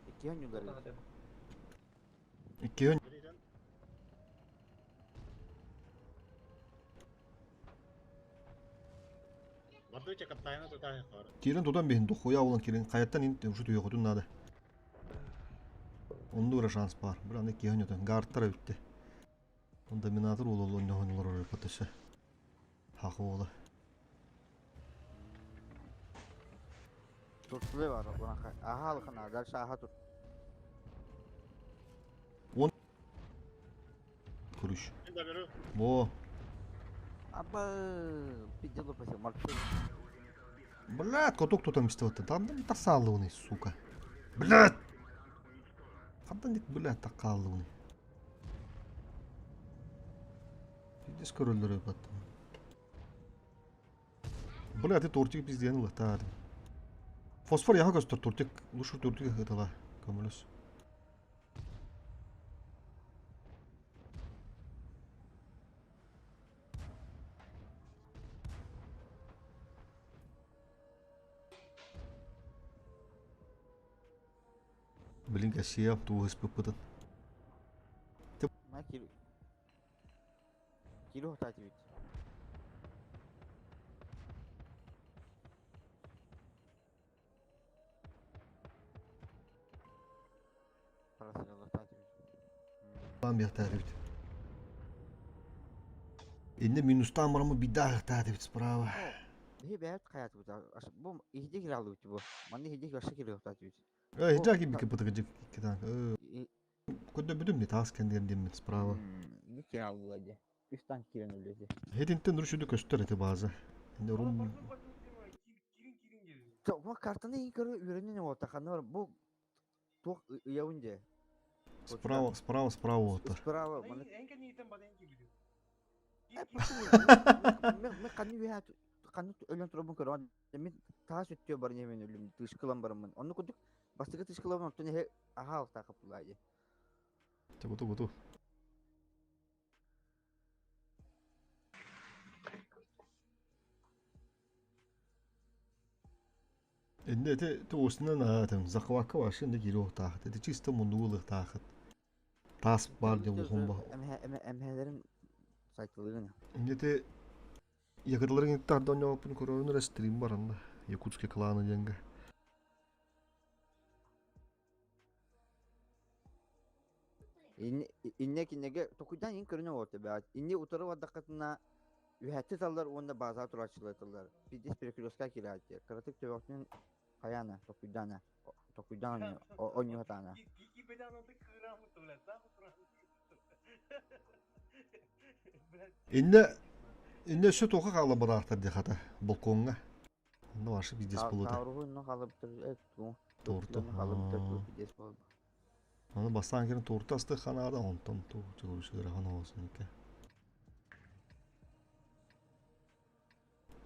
Иккиэн юлар. Иккиэн. Кирин тутан биһин дохуя болан кирин каяттан ин ушу түйөкөтүн надо. Онду ура шанс бар. Бір аны киһин өтөн гарттар өттө. Он доминатор ол ол онно олорор патыша. Хақы ола. Туртулы бар, аха алхана, дальше аха тут. Он Короче. Во. Аба, пиздец, спасибо, Марк. Блядь, коток кто там истеватта. Там тасалыны, сука. Блядь! Хантан дик, блядь, такалыны. Пиздец көрөллөр өпаттым. Бля, ты тортик пизден ылыктаадым. Фосфор яха көстөр тортик, лучше тортик ытала көмөлөс. Блин, кассия туһаспыппытын. Ма кило. Кило хатаатыбыт. Бан биэхтаатыбыт. Инне минустаан бараммыт биирдэ справа. Биһи бэйэбит хайаатыбыт бу иһдик килалыбыт бу. Манна иһдик вообще килиохтаатыбыт. Э, иһдик кибикки бытыгыдьык китан. Көдө бүтүм не таас кендер диэммит справа. Бу килалыла дии. Үс танк киирэн өллөтү. Хетинтен рүшүдү көстөр эти база. Инде рум Бу картаны иһин көрө үөрэнэн уолта ханна бу туох ыйабын дии. Справа, справа, справа оттар. Справа маны Мен ханны үһэ ханны өлөн турабын көрөн мен таас өттүө баран иһэмин өлүм тышкылан бараммын. Онну курдук бастакы тышкылабын оттон эһэ аха алтаа капылаа дии. Гуту гуту. Инде эти туусунан аатым захвакка вообще инде кириохтаахыт. Эти чисто муннулыхтаахыт. Таас бар диэн улахумба. Эмһэлэрин сайтылыгын. Инде те якытларын иттар доньоппун көрөрүн эрэ стрим баранна. Якутский кланы диэнгэ. Инне кинеге токуйдан ин көрүнө болот бә. Инне утары бардаккатына үһәтти таллар уонна база турааччылар Пиздец перекрестка кирээтти. Кыратык төбөктүн хайана токуйдана. Токуйдан онньуһатаана. Инне инне өссө туха хаала бараахтар дии хата балкоҥҥа. Онно вообще пиздец буолуо Тауруһу инно халыбыттар э Туурту. халыбыттар пиздец болду. Аны бастаан кирин туурту асты ханаада онтон туу чугурушыгырахан оосун ике.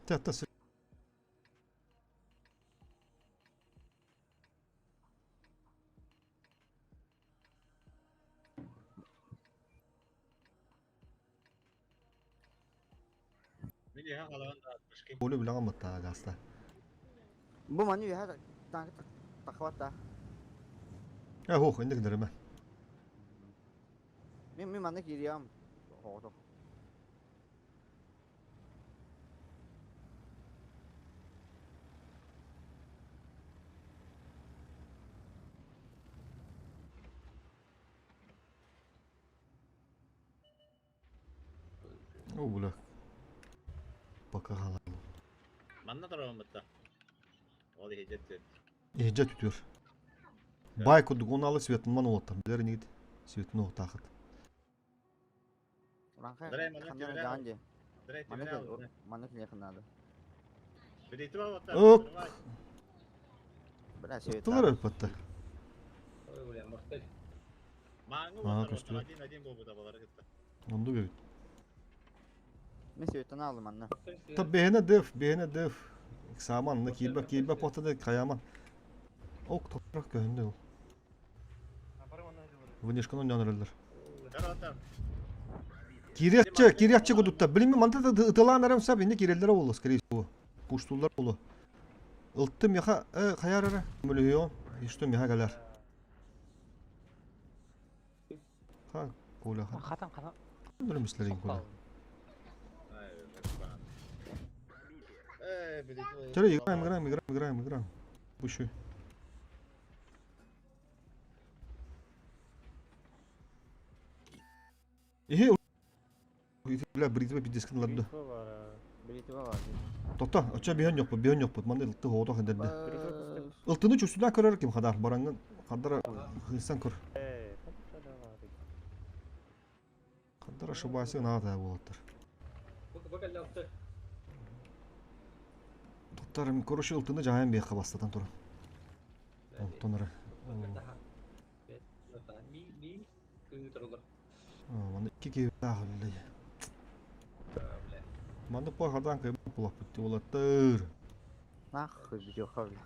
Тата Коля билэҕин баттаа гаста. Бу маны үһэ танк тахвата. Э хух инник дэрэмэ. Мин мин манна киириэм. Оҕото. О, бля. Пока хала. Манна тараваммытта. Ол иһдет түт. Иһдьэ түтүөр. Бай курдук он алы светын олоттар. Билер инигит светын оттаахыт. Уранхай Дрей, манна ханна тиберэ даан дии. Дрей Манна тиберэ. манна киниэхэ наада. Билити бабатта. Ок. Бля, свет. Тылар өппөттө. Ой, бля, мортель. Мааңы Аа, уоттар көстүбэт. один один буолбута балары кытта. Онду бэбит. Мен светтен алдым манна. Та бэһэнэ дэв, бэһэнэ дэв. Эксаман, на киирбэ, киирбэ потады хаяман. Ок, топрак көһүндэ ол. Вынешканы нянырылар. Тараваттар. Кириятчы, кириятчы кудутта. Билинми манта ытылаан арам сап, инде киреллere болу, скорее всего. Пуштулар болу. Ылттым яха, э, хаяр ара. Мөлөйө, и что меха галар. Ха, Коля, ха. Хатан хатан. Бөлөмүслерин Коля. Ай, бля. Э, билити. Тере, играем, играем, играем, играем, играем. Пущу. Эхе, бля, бритва пиздец ларды. Бритва бар. а. Билети бар. Тоқта, оча биһэн yok bu, биһэн yok bu. Манда ылтты хоото хендерде. Бритва көстөр. Ылтыны чувствуна көрөр ким хадар бараңын хадара хыйсан көр. Хадара ошибайся наада буолаттар. Туттарым короче ылтыны жаайын биэххэ бастатан туран. Онтон эрэ. Манна икки киһи үллэй. Маннык по хадан кайбы пулаппыт уолаттар. Нахуй видео бля.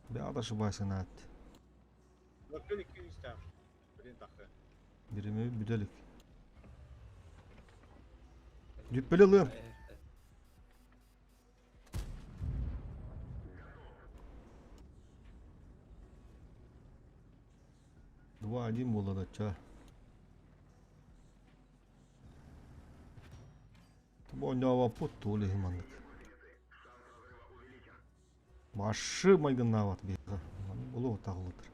Бя ошибайся наат. Bakın iki ister. Birin takı. Биреме бүделик. Дүппеле лым. 2-1 буолла ча. Бу пут туоли маннык. Башы майгыннаабат биэха. Болу тагылытыр.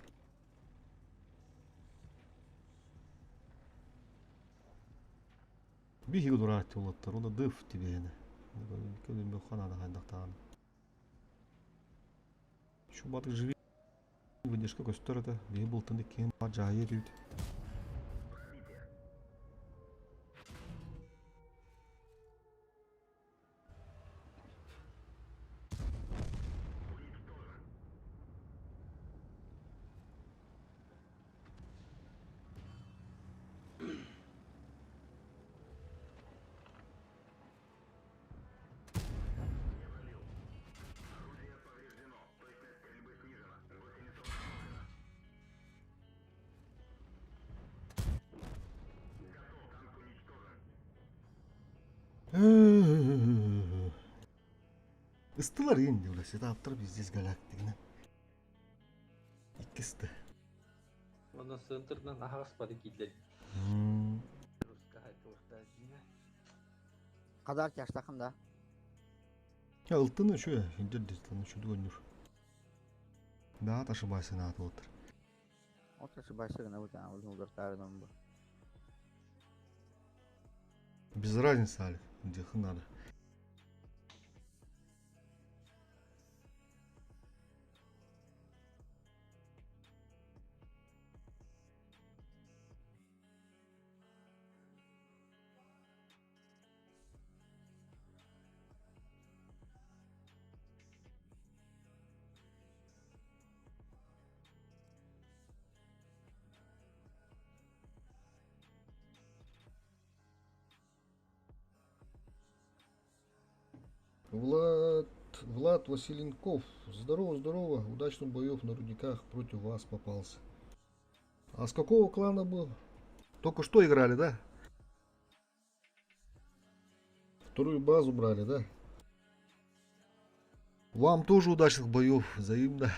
Биһиги дураат улаттар, оны дыф тибээнэ. Көлүн ханада хайдактаан. Шу батык живи выдержка көстөр это. Биһи бултыны кем жайы дүйт. Ыстылар енді уласы таптыр биздес галактигина. Иккисти. Онон сынтырдан ахас бары кийлер. Кадар тяштахым да. Я ылтыны şu индер дистаны şu дөгөнүр. Да ошибайся на отыр. Вот ошибайся гына бу ол улдыртарым бу. Без разницы, Алик, где надо. Влад, Влад Василенков. Здорово, здорово. Удачных боев на рудниках против вас попался. А с какого клана был? Только что играли, да? Вторую базу брали, да? Вам тоже удачных боев, взаимно.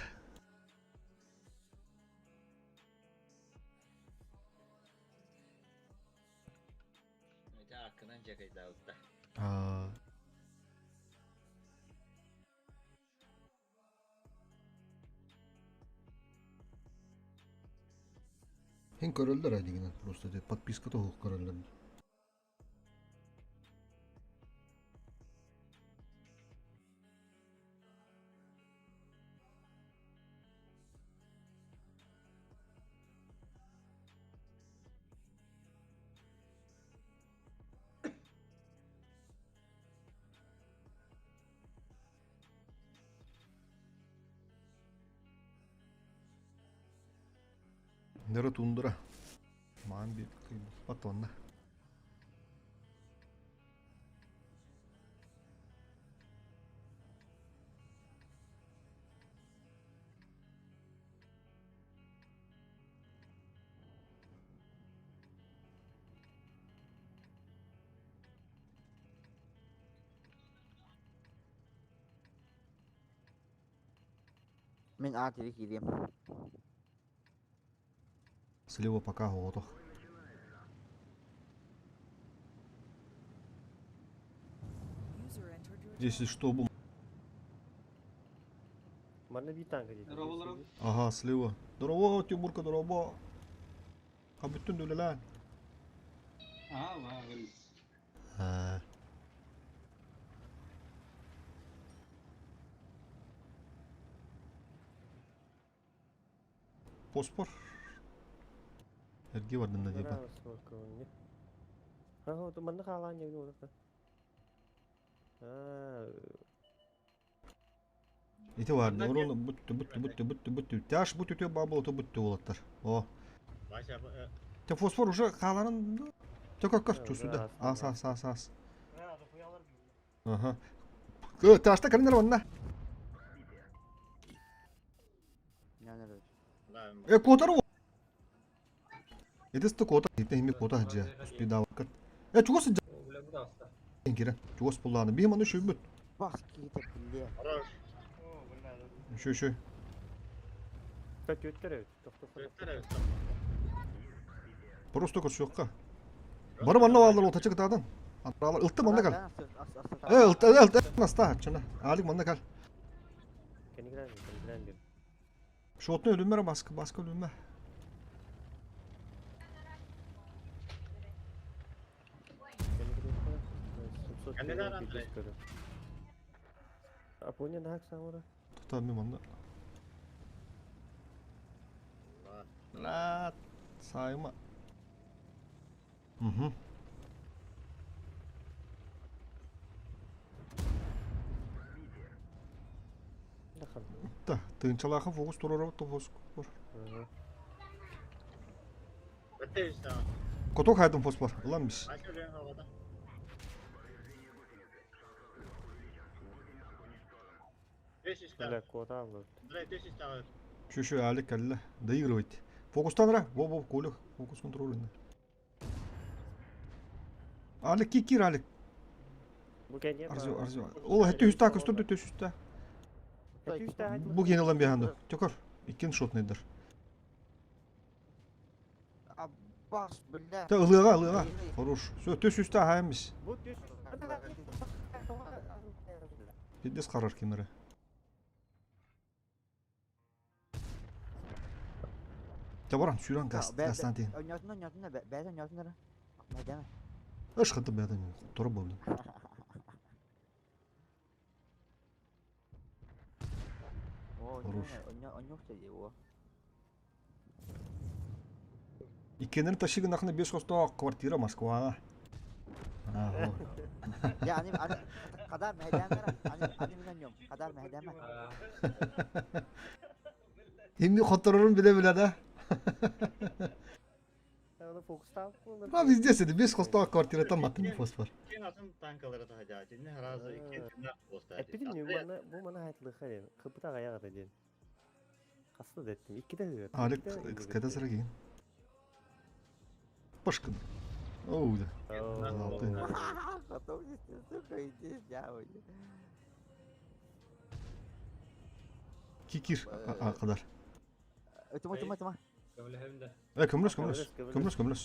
А, Хин көрөллөр айдигинен просто де подписка тоһук көрөллөр. Нера тундра. Маан би батонна. Мен А тири киирем. Слева пока готов. Здесь что бу? Манна би танка дейт. Здорово, здорово. Ага, слева. Здорово, Тимурка, здорово. А бүтүн дүлелә. А, ва, А. Поспор. Эргии бардым да диэбэ. Манна хаалаан дьэбин уолата. Ити бар, орон бүттү, бүттү, бүттү, бүттү, бүттү. Тяж бу түтү баа болото бүттү уолаттар. О. Те фосфор уже хааларын Те көр көр чусуда. Ас ас ас ас. Аха. Ташта кэлинэр онна. Э куотар Итисты куота итин хими куота сылдьа успейдаабаккыт. Э чугас сылдьа кирэн чугас буллааны биһим аны шүйбүт. Бас киһитэ биллиэ. Шүй шүй. Түөттэр эбит. Просто көрсүөххэ. Бары манна бааллар отачы кытаадан. Антраалар ылты манна кал. Э ылты ылты наста чына. Алик манна кал. Кенигрен кенигрен дим. Шотны өлүмөр баскы баскы өлүмө. Апоня нахак саҥара. Тута мен манна. Лат сайма. Угу. Да, тыынчалааха фокус туруорабыт да фокус бар. Коток хайдын фос бар. Ылан бис. Şu şu Алик кэллэ. Доигрывать. Фокустан ра. Во во Коля фокус контроль. Алик кикир Алик. Арзу арзу. Ол хэтти үстә көстөрдү төс үстә. Бу ген ылан биһанды. Төкөр. Иккин шотныйдыр. Аббас, бля. Та ылыга ылыга. Хорош. Все, төс үстә хайымыз. Пиздец карар кемере. Та баран сүүрэн газ Константин. Ойнотун ойнотун бэйдэн ойнотун эрэ. Бэйдэн. Ыш хаты бэйдэн тура болду. Хорош. Иккенер ташигын ахны беш хосто квартира Москва. Я ани ани кадар мэйдэмэр ани ани минен кадар мэйдэмэ. Имми хотторорун биле биле да. А везде сиди беш хосто квартираттан маттым фосфор. Бу мана хайтлыха ден. Кыпыта аяғы ден. Хасты деттим. Иккиде хыгыр. Алик кайда сыра кийин. Пашкын. Оу да. Алты. Потом сука, иди сделай. Кикир кадар. Тума тума тума. Э көмлөс көмлөс. Көмлөс көмлөс.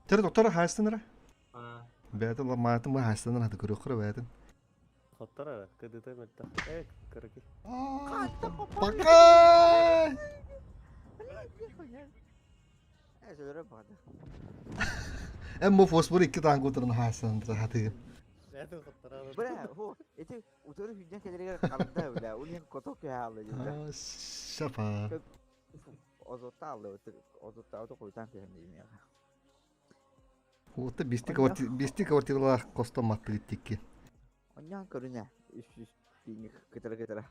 Тер доктор хайстынра. Бәтен ла маатын ма хайстынра хаты көрөк кыра бәтен. Хоттара кыдыта метта. Э кырыки. Пока! Эм бу фосфор икки танк утырын хайстынра хаты. Бля, хо, эти утыры хүннен келерегер қалды, бля, ол ең коток алды. Шапа. Озотта алды, озотта алды қойтан көрем деймін я. Уотта бести квартира, бести квартиралар костом матты тикки. Онян көрүнә, үс үс тиңи кытыра кытыра.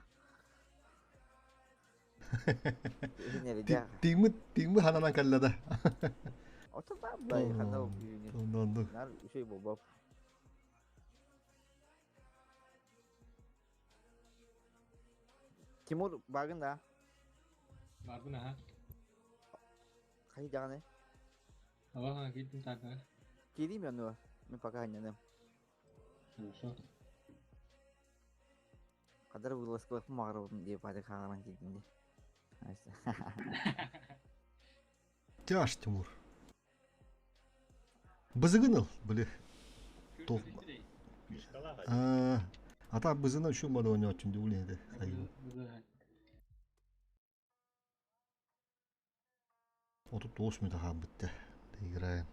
Тиңми тиңми хананан каллада. Ота бай хана Онду. Нар шей болбап. Тимур багын да. Бардын аха. Кай жаганы? Ага, киттим так. Кирим я Мен пока не Хорошо. Кадар вылазкалап мағырып деп ады қағаран келгенде. Тяж, Тимур. Бызыгыныл, били. Тол. Ата бызына үшін бада ойнап өтүн деп ойлайды. 39 минут аха бітті. Играем.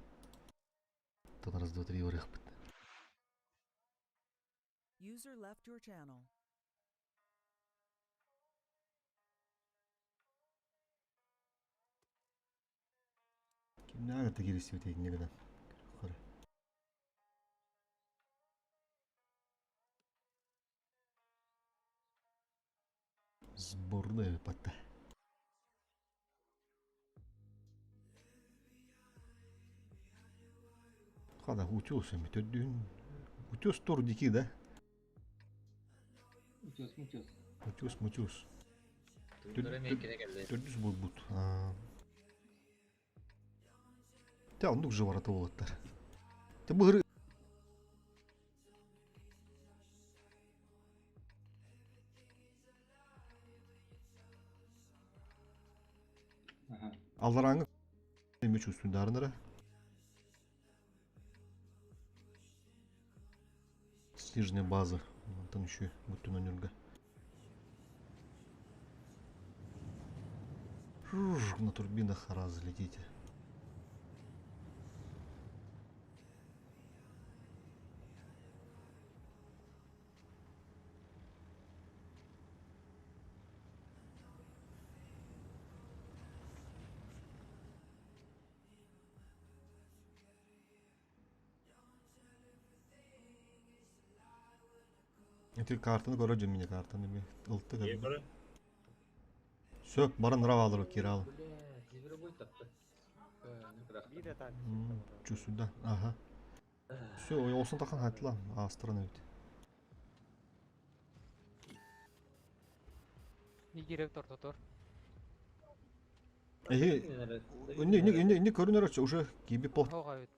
Тон раз, два, три, орых бітті. User left your channel. Кимнээх да кииристибит инньэ гынан. Сборная выпадта. Хада утес эми төрдүн. Утес тур дики да? Утес, мутес. Утес, мутес. Тундара мейкине келди. Төрдүс буолбут. Те оннук же барата уолаттар. Те быһыры Аллараңы эми чувствуйдарынара. Снижная база. Там еще будто на нюрга. На турбинах раз летите. Ити картаны көрө дьон мини картаны ми ылты көрдүм. Сөп баран равалыры кирал. Бля, зверобой тапты. Биир танк. Чувствую, Ага. Все, олсын тахан хатла, астырын өт. Игерек тортотор. Эһи, инни инни инни инни көрүнөр уже киби пох. Хоға өт.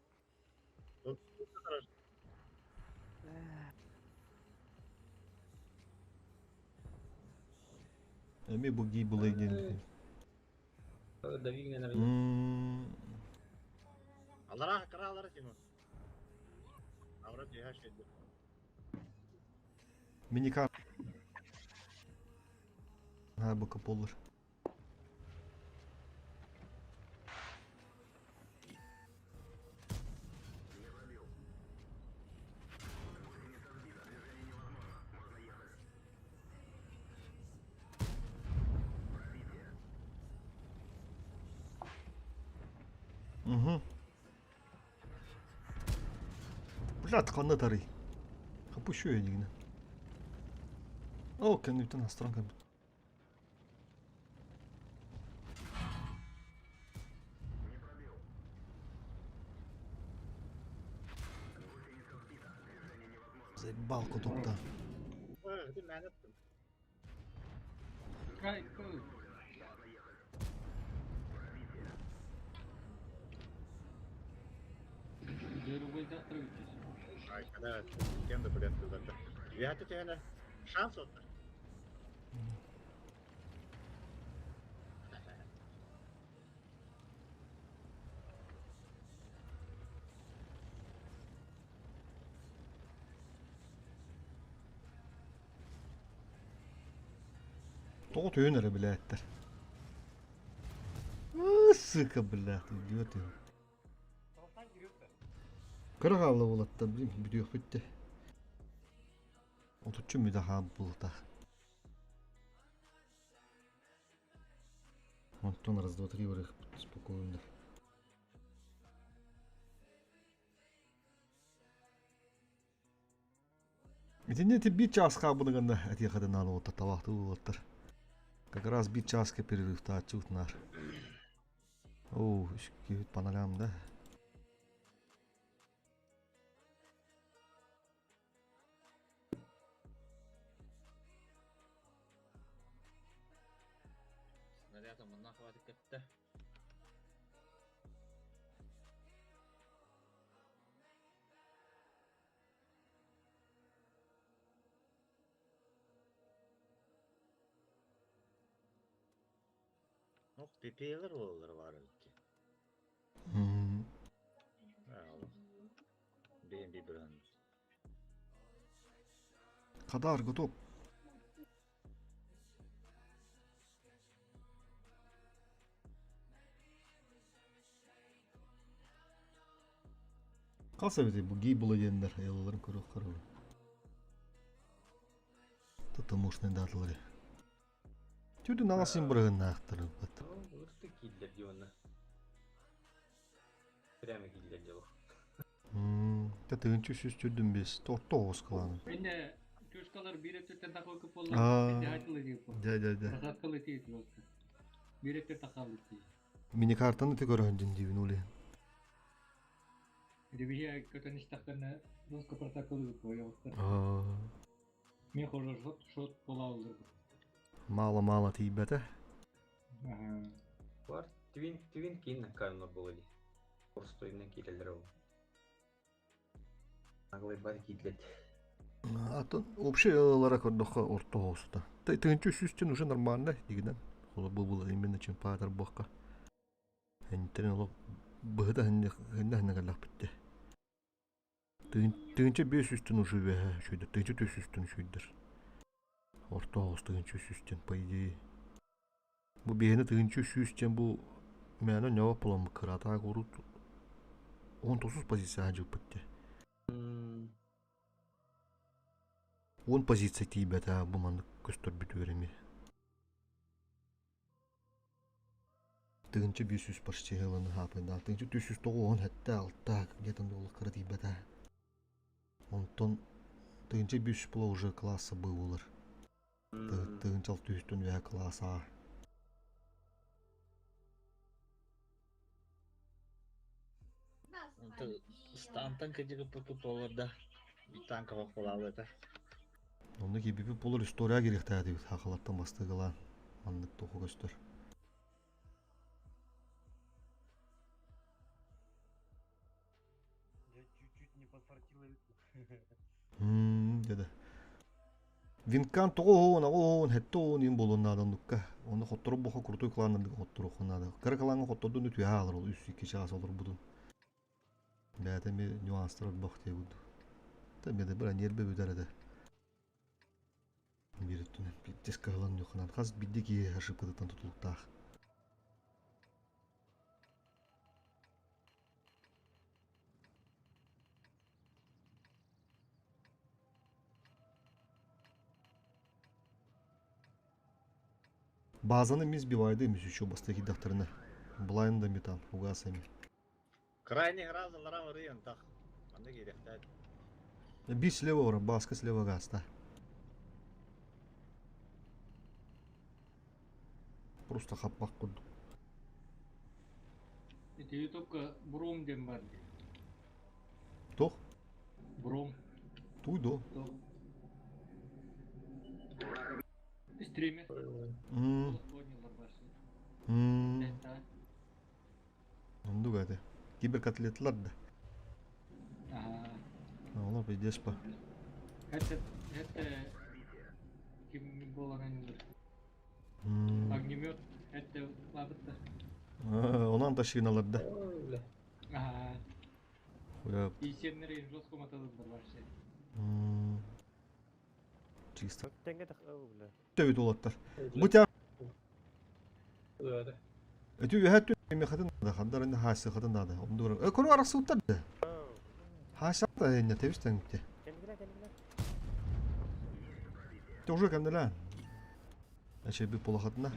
Эми бу ги булай ден. Алара кара алара Тимур. Авра дүйә шәйді. Миникар. Ha bu kapolar. Угу. Блядь, ханна тарый. Хапущу я дигне. О, кэнниттэн астыран кэлбит. Заебал кутукта. Шанс отыр. Тоҕо төйөн эрэ билээттэр. Сука, блядь, идиоты. Кыра хаалла буолаттар, блин, бүтүөхпүттэ. Отуччу мүдэ хаам булта. Антон раз, два, три, вырых, спокойно. Итинне ти бир час хаабыныганда этиэхэтин уота табахты уолаттар. Как раз бир часка перерыв тааччыбыт нар. Оу, үскүт паналям да. Снаряд мына хватит кетті. Ох, пипелер олар бар өтті. BNB brand. Кадар готов. Калса бит бу гей була диэннэр айылаларын көрүөх харабы. Тотомушный датылары. Түрдүн аңасын бырыгыннаахтары бат. Ырты кииллер дионна. Прямо киирдэ дьолу. Тэ тыһыынча үс сүүс төрдүн биэс. Орто оҕус кылаанын. Инне чушкалар биир өттүттэн тахалыкы буолла. Дэ дэ дэ. Просадкалы тиит просто. Биир өттү тахалык тиит. Миникартаны ты көрөһүн дин диибин улиһин. Ревизия көтөн истэхтэринэ жестко просадкалы буойоҕуттар. Мен хожо шот шот буолаллар. Мало-мало тиийбэтэ. Бар твин твин киин кайнор буолали. Простойунан киирэллэр ол. Наглый бар киирбэт. Атын общий ылара көрдөххө орто оҕуста. Тыһынча үс уже нормально дигинэн. Холо бу был именно чемпионатар буохха. Энтэн олох быһыта хынна хынна кэллэхпитте. Тыһынча биэс үстэн уже үөһэ үчүйдэр. Тыһынча түс үстэн үчүйдэр. Орто оҕус тыһынча үс үстэн по идее. Бу биһиэнэ 1100 диэн бу мээнэ ньоҕо буоламмыт кыратаак урут 19 позицияҕа дьылпыт дии. 10 позиция тиийбэтэ бу маннык көстөрбүтүгэр эмиэ. 1500 почти ылан хаапайдаах. 1397 где-то доллар кыра тиийбэтэ. Онтон 1500 була уже класса Б буолар. Тыһыынча түһүстэн үөһэ кылаас А. Стантан кыдьыгыппыт буолар да танка хохолаабыта. Онно киирбиппит буолар история кириэхтээтибит хахалартан бастыгылаан маннык туоху көстөр. Я чуть-чуть не подфартила. Деді. Винкан тоҕо оһоон, аҕа оһоон, хэттэ оһоон иин буолуон наада оннукка. Онно хоттору боха крутой кланнардык хотторуохха наада. Кыра клаҥҥа хоттордун үтүө хаалар ол үс икки чаас олорбутун. Бэйэтэ эмиэ нюанстар орбох дии курдук. Та эмиэ да бара ньиэрбэ бүтэр этэ. Биир өттүнэн биирдэс кыһылан ньуханан хас биирдии киһи ошибкатыттан тутулуктаах. Базаны мин сбивайды эмис еще бастакы киирдэхтэринэ. Блайндами там, фугасами. Крайний раз алара барыйан тах. Манна киириэхтээх. Бир слева ора, баска слева гаста. Просто хаппах курдук. Ити ютубка Бром диэн бар дии. Туох? Бром. Туй до. Стример. М. М. Оннук этэ. Киберкотлетлар да. Олор пиздец по. Это, это ким буолан Огнемет, это лабытта. Онон ташыыналар да. Ага. Исеннери жестко маталылар вообще. Чисто. Тэҥҥэ тах бля. Төбүт уолаттар. Бу тя Өтү үһэ тү мехатын да хандар инде хаасыхатын да онду э көрү арахсыбыттар да. Хаасата инне тебис тэҥте. Кэлгилэ кэлгилэ. Те уже кэннилэ. Эче би полахатына.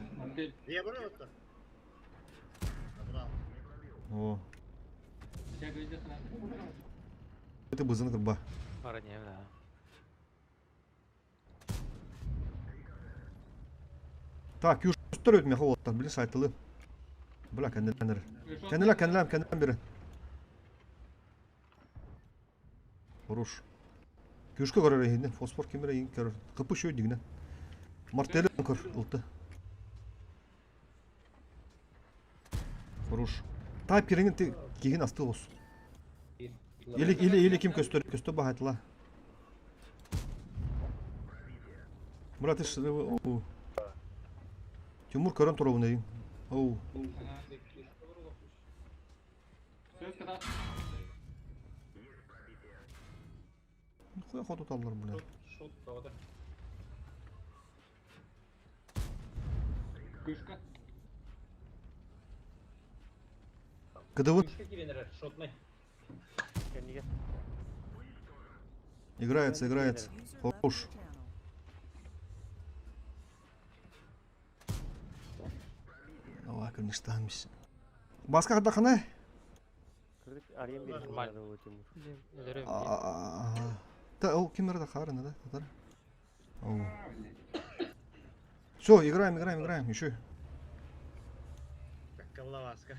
Я брал это. Набрал. О. Это бызын кырба. Бара не да. Так, юштар өтме холоттар, билин сайтылы. Бля, кэннилэнер. Кэннилэ, кэннилэм, кэннилэм бери. Хорош. Күшкө көрөр иһинен, фосфор кимире иин көрөр. Кыпы шөй дигинен. Мартелі көр, ылты. Хорош. Тайп кириңин ти киһин асты олус. Или или или ким көстөр көстө баһайтыла. Брат, оу. Тимур көрөн туругун эйин. Оу. Хуя хотуталлар, бля. Шот правда. Күшка. КДВ Күшка кирен эрэр, шотнай. Кэннигэ. играется, играется. Хорош. Давай, конечно, Баска хадахана. Кырдык Арыйан биэрэр Нормально. надо было, Тимур. Өлөрөм дии. Да, ол ким эрэ хаарына да, татар. Все, играем, играем, играем, еще. Каккалла Васка.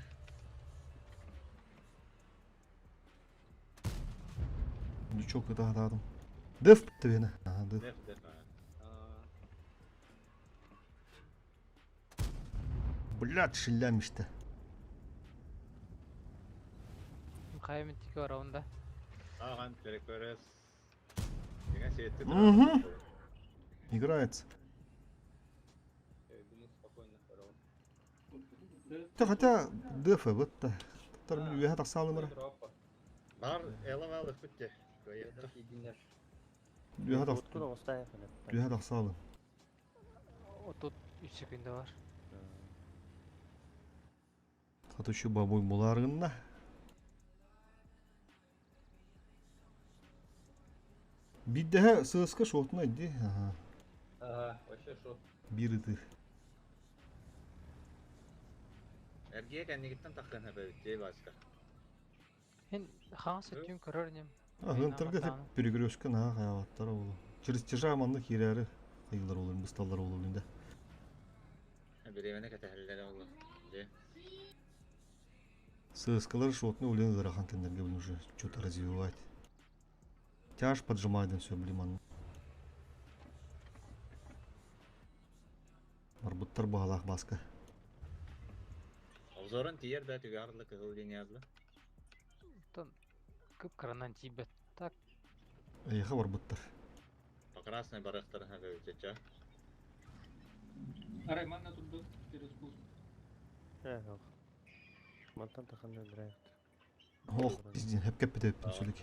Лючок это атадым. Деф твена. Ага, деф. Деф, деф. Блядь, шилямиште. Хайа мин тики барабын да. Аахан перекөрөс. Деген сиэтти Мгм. Играется. Да хотя деф вот та. Татар үөһэ тахсаалымара. Бар эла вал күтте. Көйөттө. Үөһэ тах Уткун оҕустаах үөһэ тахсаалым. 33 секунда бар. Хатышы бабой буларгынна. Биддэһэ сыаска шотuna иди. Ага. Ага, вообще шот. Бир ыты. Эргие кэннигиттен таххан хэбэбит Васка. Хин хаҥас өттүн көрөр иним. Антарга теп перекрестка на хаяваттар олу. Через тяжа манны кирәре кыйлар олу, бысталар олу инде. Биремene кэтэһэллэр олу. Де. Сыскалар шотны үлен ырахан кендерге блин уже что-то развивать. Тяж поджимает все, блин, манны. Барбыттар бағалақ баска. Обзорун тиер да түгарлы кызыл линиязлы. Оттон кып-кыранан тиийбэт. Так Эйха барбыттар. По красной барахтар хэбэбит ча. Арай манна турду через спуск. Э, ох. Мантан таханна өлөрөйт. Ох, пиздин, хеп кеппи деп сүлік.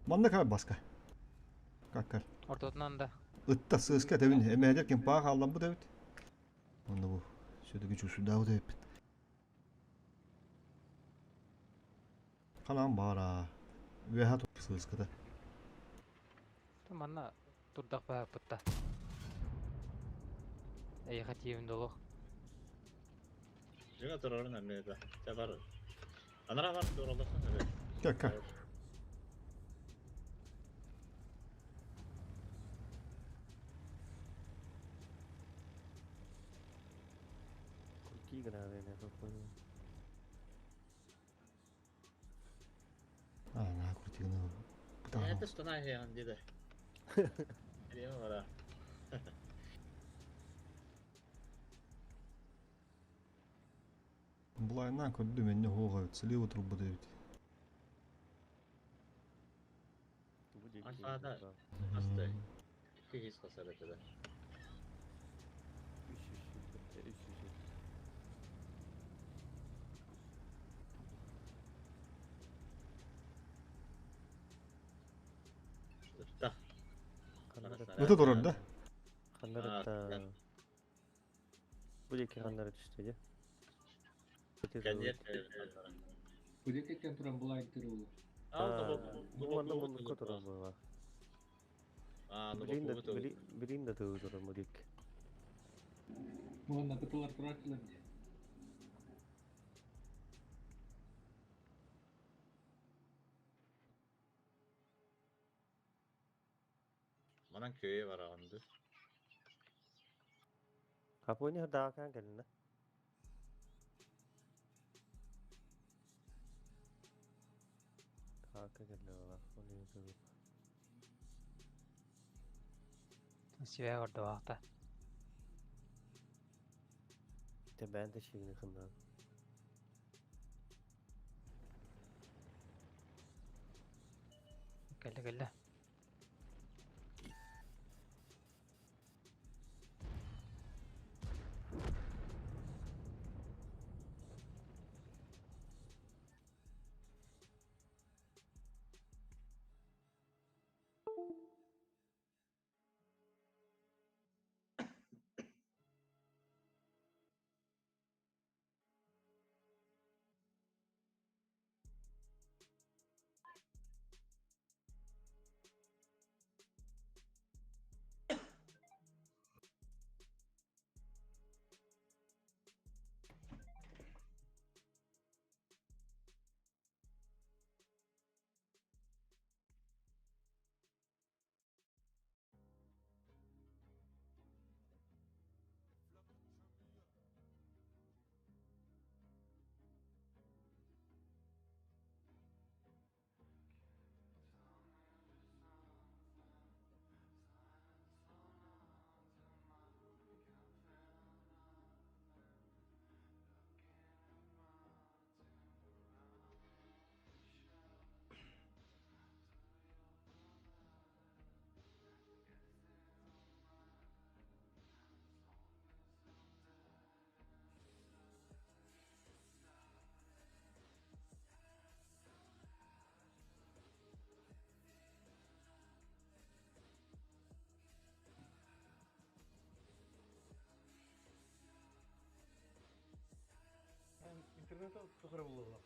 Манна кай баска. Как кал. ортотунан да. Ытта сыска тебин, эмәдер кем паа алдан бу дебит. Онда бу сөдүгү чусуда бу дебит. Канам бара. Үөһэ туп сыската. Манна турдах баһаппытта. Эйиэхэ тиийэбин долох. Жига турорун эммеда. Ча бар. Анара бар туроллосон хэбэбит. Как как. Крути гранаты, я понял. А, на крутигна. Бутага. Это что на хэ диде. Биреме бара. Булайна көддү менне хоога слева труба дебит. Бу диэки Альфа-да. да. Асты. Кигиз касар этеде. Үс үс үс үс үс. Ытта. Ханнары Ыта турар да? Ханнары А, та. Бу диэки ханнары түстэ дии. Кэнниэр. Кудекеттен туран булайын тыры олу. Бу манна муннукка турар буолла. А, ну Билин да бу билин да тыы турар бу диэки. Манна кытылар турачылар де. Манан көйө бараганды. Капони даакаан кэллинэ. Даакка кэллэ буолла. Оны тыы. Сибээ ордоохта. Те бээн да шигини хыннаан. Кэллэ кэллэ. Сыл тухары булуоллар.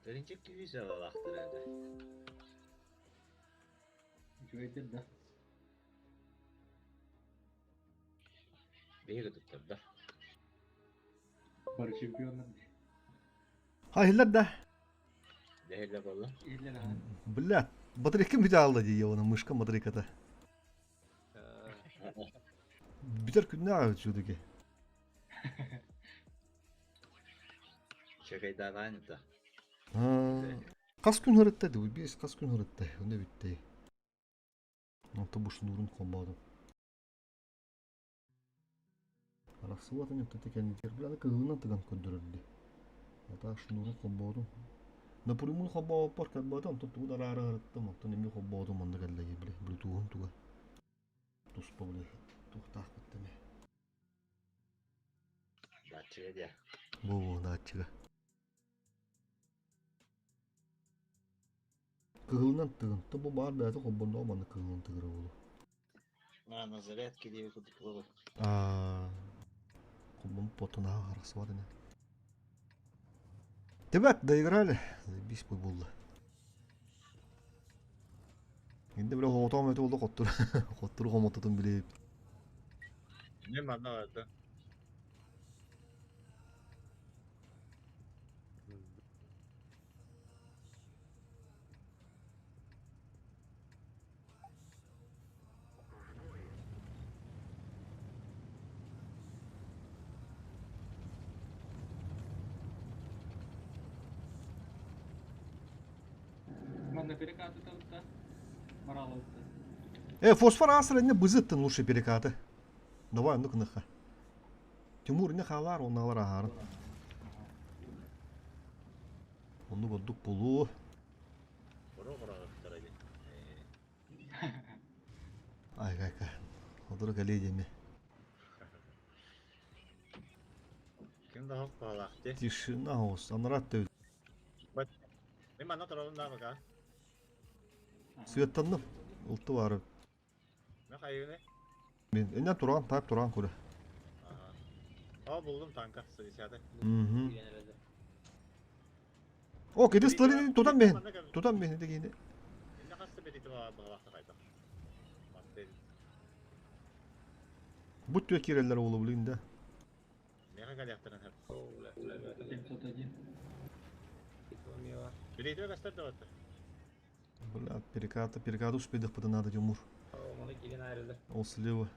Төрүнчүк күүс алалаахтар этэ. Үчүгэйдэр да. Биһиги туттарда. Бары чемпионнар. Хайылар да. Дэһиллэ буолла. Иһиллэр аха. Бля, батарейкам бүтэ хаалла дии уонна мышка батарейката. Бүтэр күннээх үчүгэйдик. Чөкөйдаабаан это. Хас күн һырытта дуу, биэс хас күн һырытта, онно бүттэй. Онто бу шнурун холбоодум. Арахсыбатын өттөтө кэннигэр бля кыһылынан тыган көрдөрөр дии. Ата шнурун холбоодум. Напрямую холбооппор кэлбэтэ, онтон тугу да араара ырыттым, онтон эмиэ холбоодум онно кэллэ били блютуһун туга. Туспа били туохтаахпыт эмэ. Датчига диэ. Бу датчига. Кыһылынан тыгын. Бу баар бэйэтэ холбонноҕо манна кыһылынан тыгыра буолуо. На, на зарядке диэби курдук буолуо. Аа, холбон потунаһа харахсыбат ини. Ребят, доиграли. Заебись буолла. Инде бile хоҕотоом өтө буолла хоттур. Хоттур хомототун билип. Не манна барда. Манна перекаты табытта. Маралабытта. Фосфор асыр инне бызыттын лучше перекаты. Давай, ну-ка ныха. Тимур не халар, он алар ахарын. Оннук ордук булуу. Хоро-хоро Ай, кай, кай. Одура кэлиэ диэми. Ким да хоп баалаах дии. Тишина оҕус. Анараа өттө Мин манна турабын да пока. Сыаттанным. Ылты баары. Мен хайыыны? Мен иннен туран, тайып туран көрө. Aa булдум танка 110. Мгм. О, кеди столин тутан бehen. Тутан бehen дегени. Инне хаста берити баалаахта хайдах. Мартель. Бу түө киреллер оолу билин да. Меха каляхтарын хеп. 701. Берити кастар да батты. Бля, переката, перекату успедых надо, Тимур. Ол слева.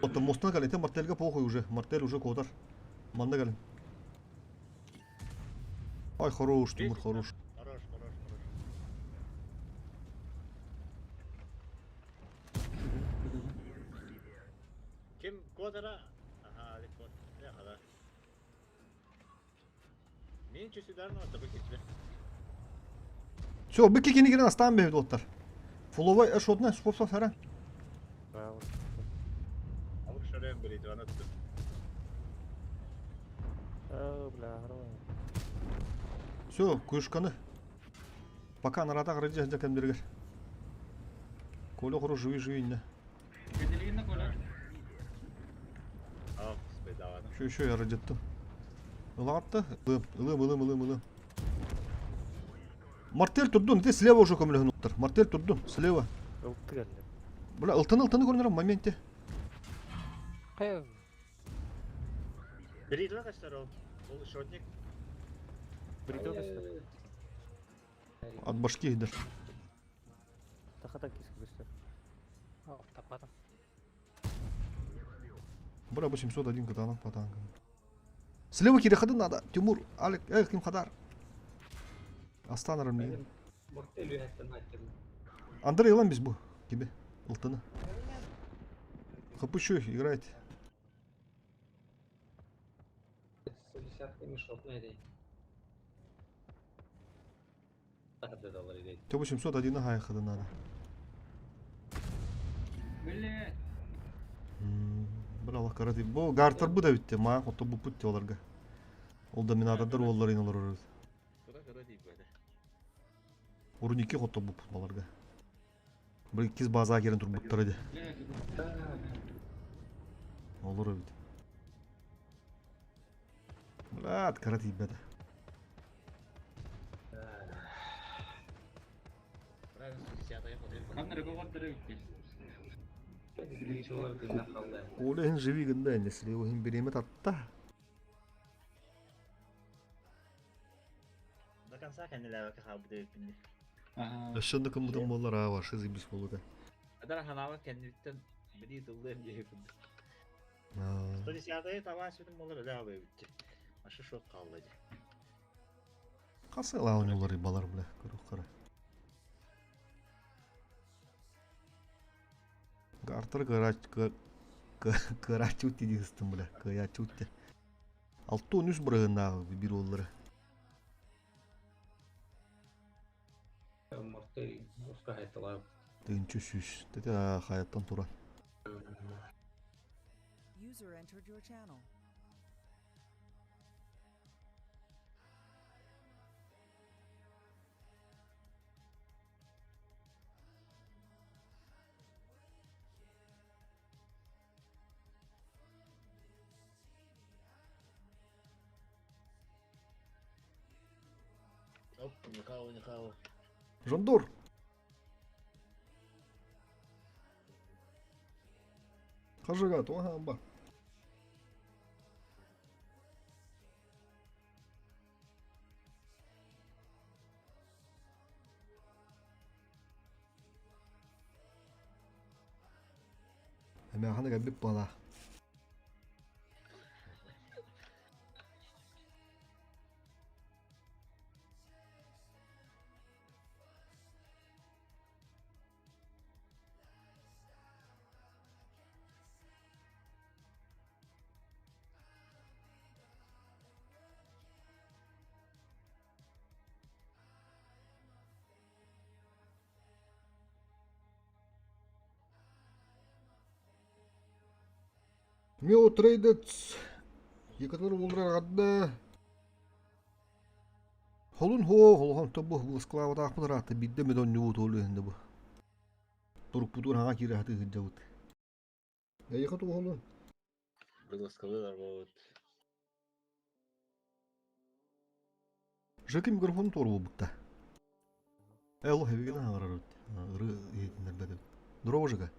Оттон мостuna кэлин, ити мартельга похуй уже, мартель уже куотар. Манна кэлин. Ай, хорош, Тимур, хорош. Хорош, хорош, хорош. Ким куотара? Ага, Алик куот. Не, хада. Мен чүсүдарны атта бу кичбе. Все, быкки кини кирен астаан бэбит уоттар. Фуловой эшотна, способ сара. Браво. Алып шөрен берити аны туттум. Оо, бля, хорош. Все, куюшканы. Пока нарата карадья жакан бергер. Коля хорош, живи, живи, не. Кэдилигин Коля. Ах, спайдаваны. Еще, еще я радеттым. Ылаатта. Ылым, ылым, ылым, ылым, ылым. Мартель турдун, ты слева уже көмөлөһүн уттар. Мартель турдун, слева. Ылты кэллэ. Бля, ылтыны ылтыны көрүнөр моменте. Хэ, Берити кастар ол. Ол шотник. Бриток көстөр. От башки идер. Тахата киски көстөр. о, таппатым. Бля, 801 катана по танкам. Слева кире надо. Тимур, Алик, эх, ким хадар. Астан мне. Андрей ылан бу. Тебе. Ылтыны. Хапыщу, играйте. Т 801 ага хода надо. Блять. Бля, Аллах карады. Бу гартар бу да битте. Ма, ото бу путте оларга. Ол доминатордар оллар ин олар. Кыра кыра дейбеді. Урун икки хотторбуппут баларга. Бу иккис базаҕа киирэн турбуттар ди. Олор эбит. Блядь, кыра тиийбэтэ. Коля иһин живи гында если иһин бириэмэ татта. До конца кэннилээбэккэ хаалбыт эбиппин дии. Өссө онно кыммытым буоллар аа вообще заебись буолута. Адар ханаабат кэнниттэн билии тыллыам диэбиппин. 110-й табаасытым буолар өлө аҕабы эбитти. Ашы шот хаалла дии. Хас сыалаах оонньуулар балар бля көрүөх хара. Гартар кыарааччы дии сыстым бля кыайааччы утте. 63 бырыһыннааҕы биир уоллара. Тыынчы сүүс. Тete хайаттан туран. User entered your channel. Оп, нихао, нихао. Жондор! Хажыга, туаха амба. Эмээххин кэлбит буолаа. Мио трейдец Екатерина Улрагадда Холун хоо холохон тобу буласклаабатаахпын ыраатта биирдэ эмэ донньубут ол иһинде бу. Турукпутугар хаҥа киирэ сатыы сылдьабыт. Эйиэхэ туох холун? Быласкалыылар буолбут. Жеки микрофон туора буолбутта. Э, ол хэбигин аҥарар ыры иһитиннэрбэт эбит. Здорово, Жека.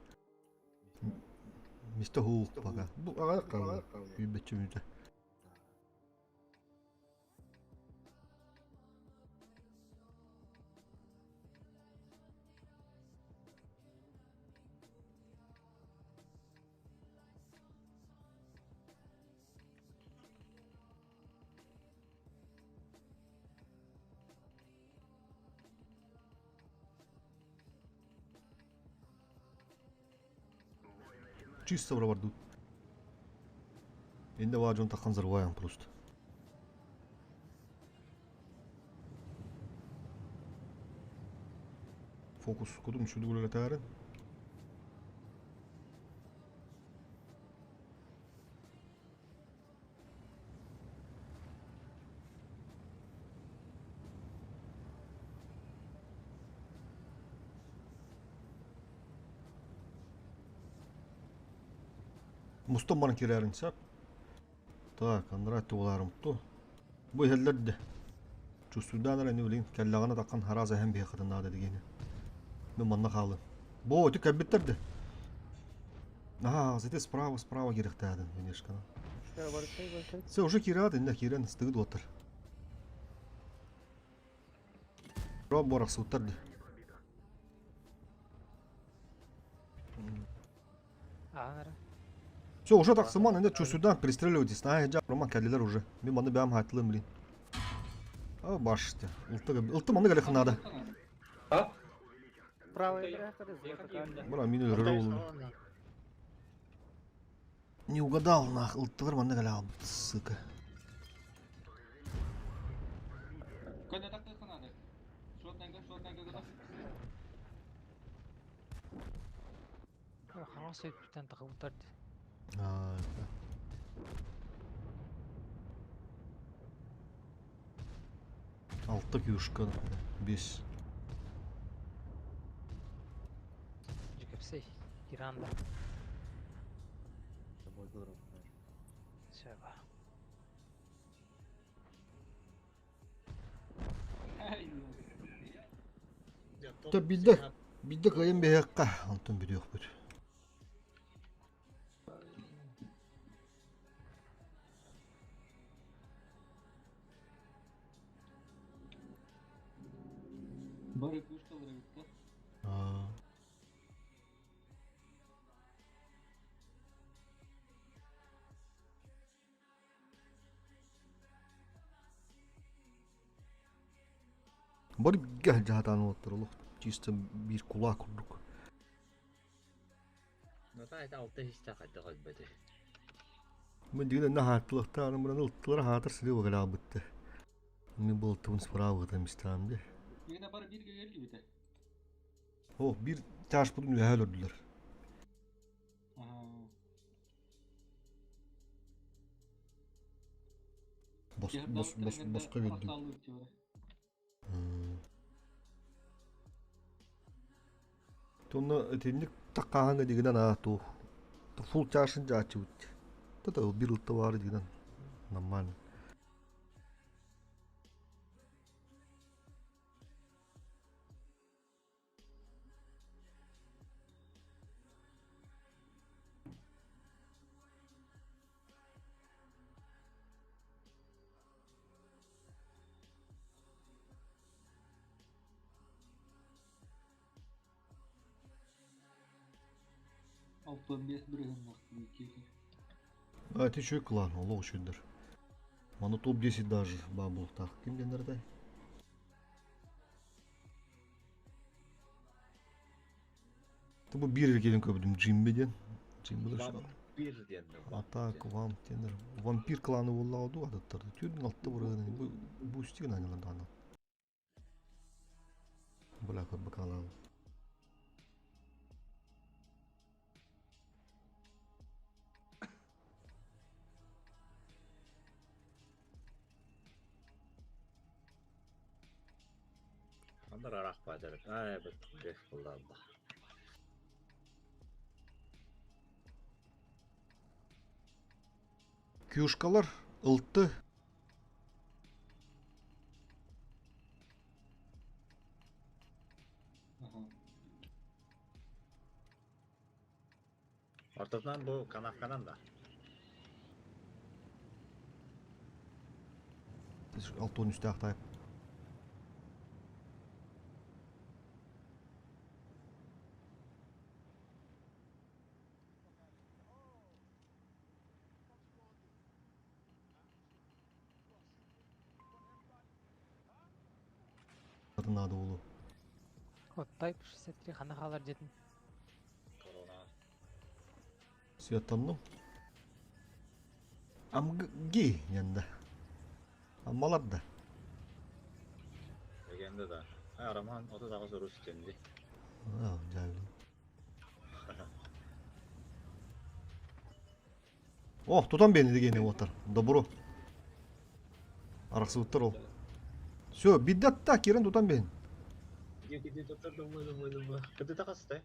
Мистер Хук пока. Бу аҕа хаалла. Күүбэччи мүнүүтэ. Чисто бардут. Инде ваджон тахан взрываем просто. Фокус кудум чуду үлэлэтээрин. Мустан баран кирээрин сап. Так, андрай туолаарым ту. Бу иһэллэр Чувствуйдаан эрэ билин кэллэҕинэ таххан хараас эһэм биһиэхэтин наада дигини. Мин манна хаалым. Бу ити кэлбиттэр де. Ага, зате справа, справа кириэхтээдин, конечно. Все, уже киирээт, инне киирэн ыстыгыт уоттар. Роб борахсыбыттар де. Все, уже тахсыман, инде чувствуйдаан пристреливайтесь. А, жа, Роман кэллилэр уже. Мин манны бэйэм хаайтылым, блин. А, башты. Ылты манны кэлиэххэ наада. Бра, мин өлөрөр уолум. Не угадал, нах, ылтылар манны кэлэ хаалбыт, сука. Хаҥас өттүттэн тахыбыттар дии. Алта кюшка, бес. Кирсей, Киранда. Сөба. Та бидде бидде кыайан биһиэххэ онтон бүтүөхпүт. Бары кышкалар эбит да. Аа. Бары бииргэ сылдьа уоттар олох чисто биир кулаа курдук. Натаа алта хистэ хайдах өлбөтүй? Мен дигин энне хааттылахтаан муран ылттылар хаатар сири багалаабытты. Мен болтубун справа мистаам де. Мигіне бары бирге келди бите. О, бир чашпытын үһә өлөрдүлөр. Ага. Бос бос бос боско бердим. Тонна этинник таккааһаҥҥа дигинэн аа туу. Фул чашын жаачыбыт. Тата бир ылта баары дигинэн нормально. Алтан бес бирген А, это еще и клан, олох үчүндер. Маны топ-10 даже баа булуктаах ким денерде. Бу бир келин көбүдүм Джимби ден. Джимби да Вампир диэн. Атак, вамп денер. Вампир кланы боллаҕа дуу атыттарды. Түрдүн алты бурыгын бу бу үстүгүн анылар Бля, как канал. Андар арах бадар. Ай, бит беш булларда. Кюшкалар ылтты. Ортотунан бу канавканан да. Алтон үстәк тайп. Надо было. Вот Type 63 хана халар дедин. Корона. Светтанным. Амги янда. Аммалар да. Эгенде да. Ай, Роман 39 Рус тенди. А, жайлы. О, тутан бени дегени отыр. Добро. Арақсыбыттар ол. Все, биддатта кирен тутан бен. Иди, иди, тутар, думаю, думаю, думаю. Кыды тақасты?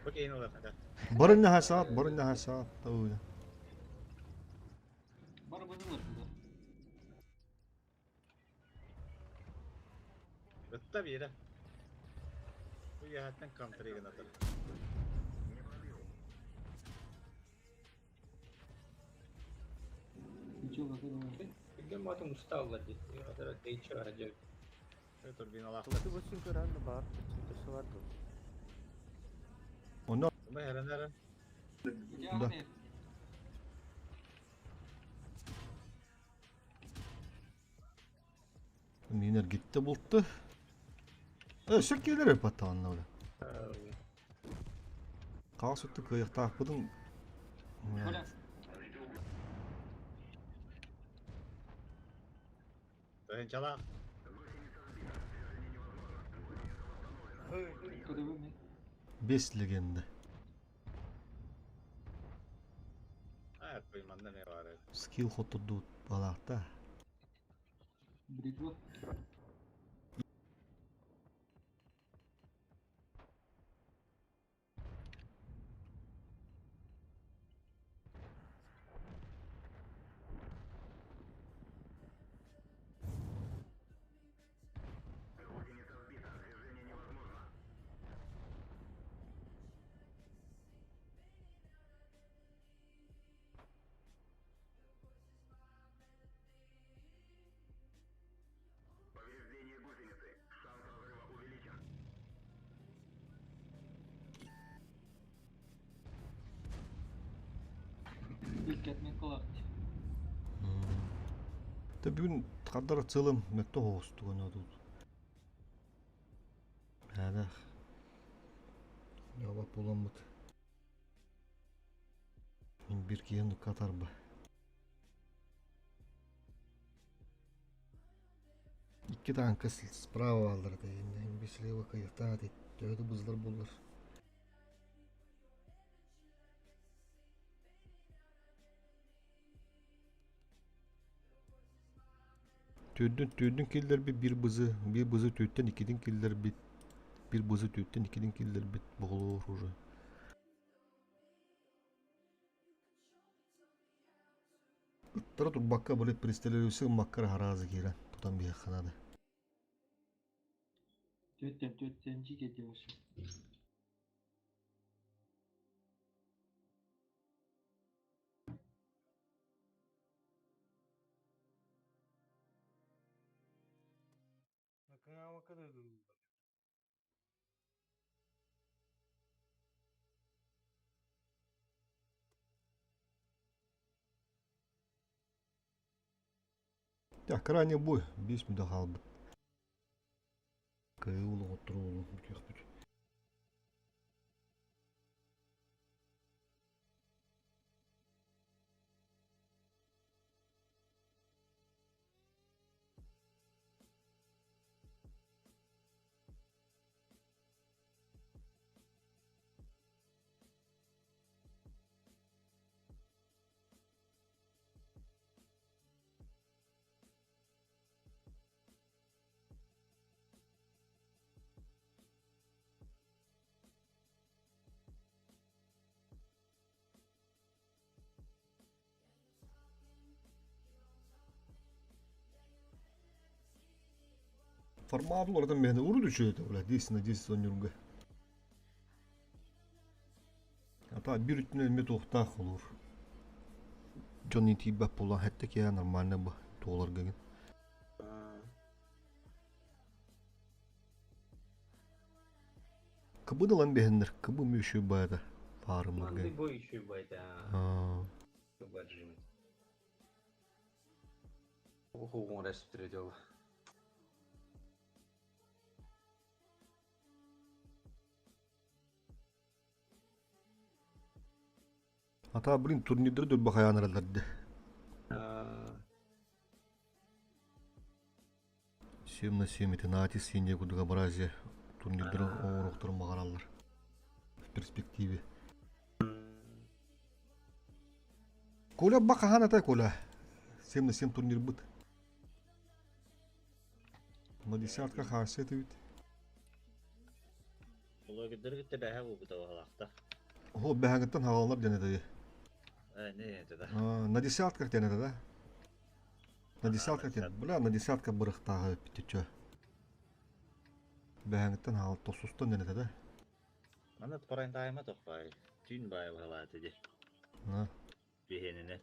Окей, ну ладно, да. Барынна хасат, барынна хасат. Тауна. Бар бызылар буда. Бытта бира. Бу яһаттан контреген атыр. Ничего, как Билген матым уста алла дит. Атара дейче ажар. Турбиналар. Туту бөсүн көрән бар, төсө бар. Онна Бу хәрәнәр. Да. Минер гитте бултты. Өсөк келер өпатта анна ола. Қағыс өтті кыйықтақ бұдың. Коля. Тыгынчала. Бес легенда. Ай, куйманда не бар. Скилл хотурду балақта. Бритва. отметкалаах дии. Тэ бүгүн хаддар целым мөттө хоҕустуган одут. Һээнэх. Яба буламмыт. Мин бир киһи нукка атарба. Икки танка справа бааллар этэ, инде слева кыйахтаах этэ, төһө да бузлар буллар. Төрдүн төрдүн киллэрбит бир бызы, бир бызы төрттэн иккитин киллэрбит, бир бызы төрттэн иккитин киллэрбит боҕолоор уже. Ыттара турбакка были пристрелился ыммакка харазы киирэн тутан биһиэххэ наада. Төрттэн төрттэн жиге девушка. Накаҥаабакка да ыытыллар. Так, крайний бой. Бес мүдэ хаалбыт. Кыайыы олоҕоттор уолу бүтүөхпүт. Формат уларытан бэйэтэ урут үчүгэй этэ, бля, 10 на 10 оонньуурга. Ата биир өттүнэн эмиэ туохтаах олуур. Дьон тиийбэт буолан хэттэ киһи нормально бы туоларга гин. Кыбы ылан биһэннэр, кыбы мүшү баайда фаарымларга. Манды бой еще байда. Баджимит. Ухугун расстрелял. Ата, блин, турнирдары дөрбө хайаан эрэллэрди. 7 на 7 ити Нати синие курдук Абразия турнирдары оҥоруохтарын баҕараллар. В перспективе. Коля бакахан ата Коля. 7 на 7 турнирбыт. На десятка хаарса этибит. Блогердары кытта бэһэ буолбута баһалаахта. О, бэһэҥиттэн хаалалар диэн этэ. Не это да. На десятках диэн этэ да. На десятках диэн. Бля, на десятка бырахтааҕы эппит чө. Бэһэҥиттэн хаал тосустан диэн этэ да. Манна парантайма тохпай. Түүн баай баһалааты ди. На. Биһиэнинэ.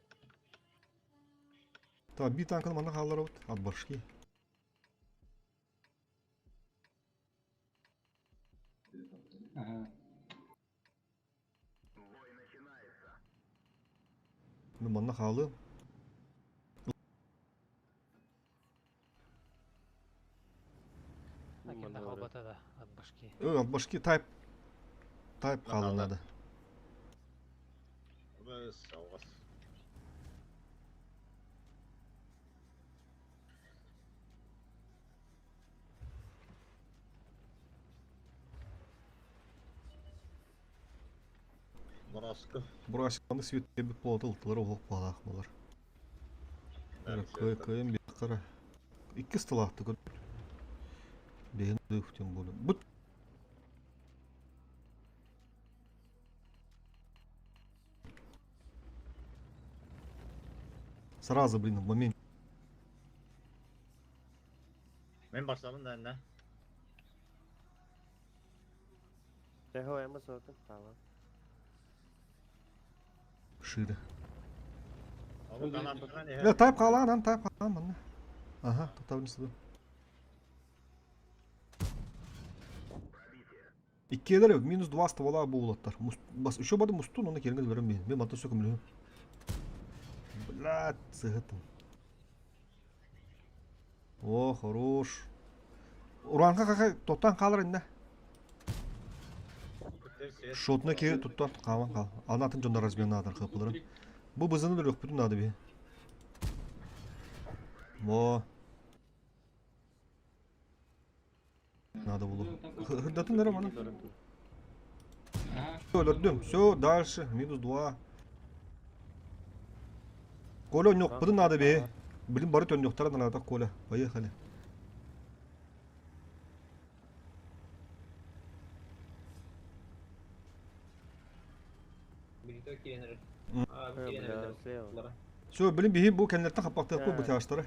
Та би танканы манна хаалларабыт от башки. Ага. Ну манна хаалыам. Ким да хаалбата да от башки. Ө, от башки тайп тайп хаалан надо. Алҕас. Борооску. Бурасиканы свет бит плоты ылтылар оһох баалаах болар. Кыайын бихара. Икки столаахты көр. Бэйэн тем более. Бут. Сразу, блин, в момент. Мен барсабын да инна. Тэхо эма сотын хаалан. Шире. Бля, Бля, тайп хаалаан, ан тайп хаалаан манна. Ага, тотабын сыды. Иккиэлэр минус 2 ствола буолаттар. Бас еще бады мустун, оны келіңіз берем мен. Мен мата сөкімлі. Блядь, сыһытым. О, хорош. Уранка какай тоттан қалыр инде. Шотны ки туттан қаман қал. Анатын жондар размен надыр қыпылырын. Бу бызыны да бүтін нады би. Во. Надо было. Хырдатын нэрэ маны. Өлөрдүм. Все, дальше. Минус 2. Коля, нёк, бұды надо бе. Блин, бары төннөктара надо, Коля. Поехали. Все, блин, биһи бу кэннэртэн хаппахтыахпыт бу тяжтары.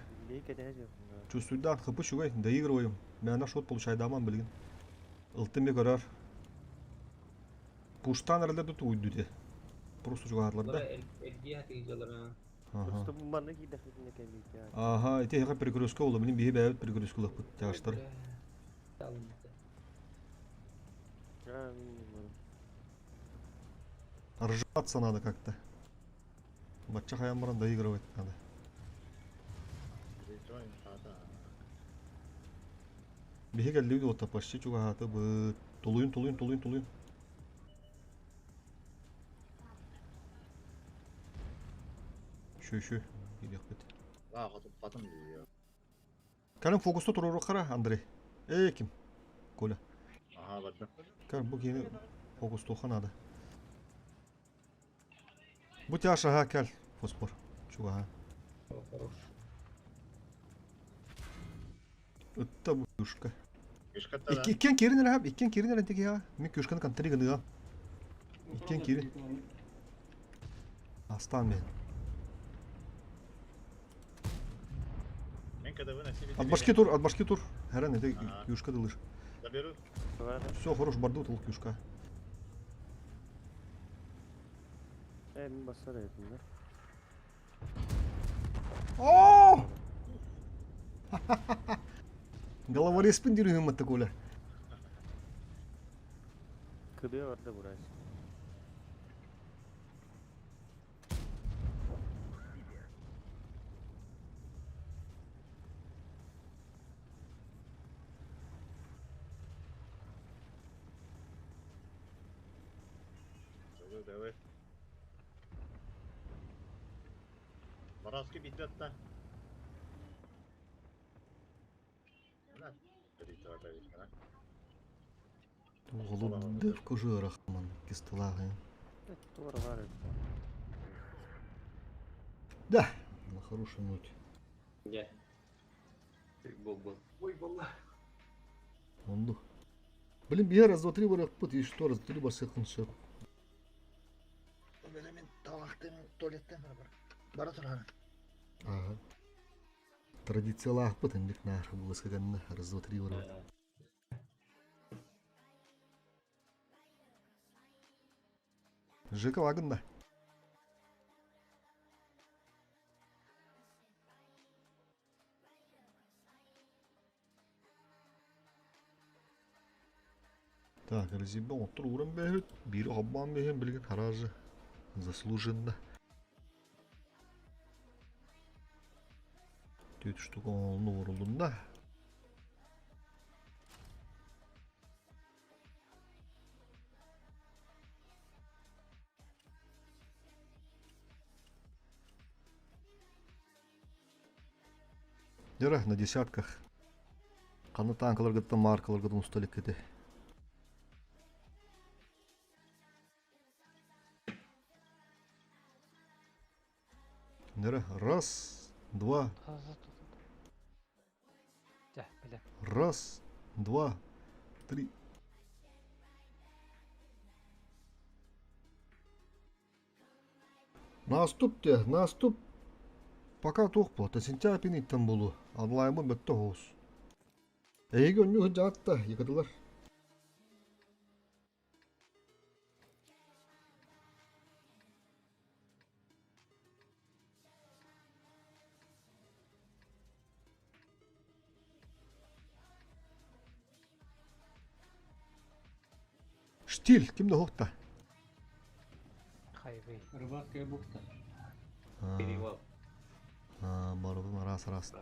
Чувствуйдан хыпы шугай, доигрываем. Мэна шот получайдаман билгин. Ылтын көрөр. Пуштан эрэлэр да тугуйду де. Просто жугаарлар да. Ага. Ага, ити хэ перекрестка ола, блин, биһи бэйэбит перекресткалахпыт тяжтары. Ржаться надо как-то. Бачча хаямаран доигрывать надо. Биһи кэллибит уотта почти чугаһааты быт. Тулуйун, тулуйун, тулуйун, тулуйун. Шү, шү. Кириэхпит. Кэлин фокуста туруоруххара, Андрей. Эй, ким? Коля. Ага, бардым. Кэл, бу киһини фокустуохха надо. Бу тяж, ага, кэл. Фосфор. Чугаһа. Ытта бу күшка. Иккен кирин эрэ, иккен кирин эрэ тиги Мин күшканы контри гыныга. Иккен кирин. Астан мен. От башки тур, от башки тур. Хэрэн это күшка дылыш. Заберу. Все, хорош, борду тул күшка. Мин басар этим, да? О! Головорезпин дирүһүм атта Коля. Кыдыа барда бурайс. Давай. Мараски битет-та. Голубев кожурахман кистылагы. Да, на хорошей ноте. Да. Ой, балла. Онду. Блин, я раз, два, три, барах, пыт, и что, раз, два, три, басых, все. Ага. Традициялаах быт инник наар буласкаганна раз, два, три, барах. Жека лагында. Так, разъебал, оттур уран бэхит, бири хаббан бэхин билген харажы. Заслуженно. Түт штука олну урулдум да. Дера на десятках. Қаны танкалар гытта маркалар гытта усталик кете. Дера раз, два. Раз, два, три. Наступ те, наступ. Пока тух плата, сентябрь иттен болу. Онлайнмын бітті хоус. Эйге өннү жатта, йыгыдылар. Штиль, кимде хохта? Хайвей. Рыбацкая бухта. Перевал. Барыбын араас-араас.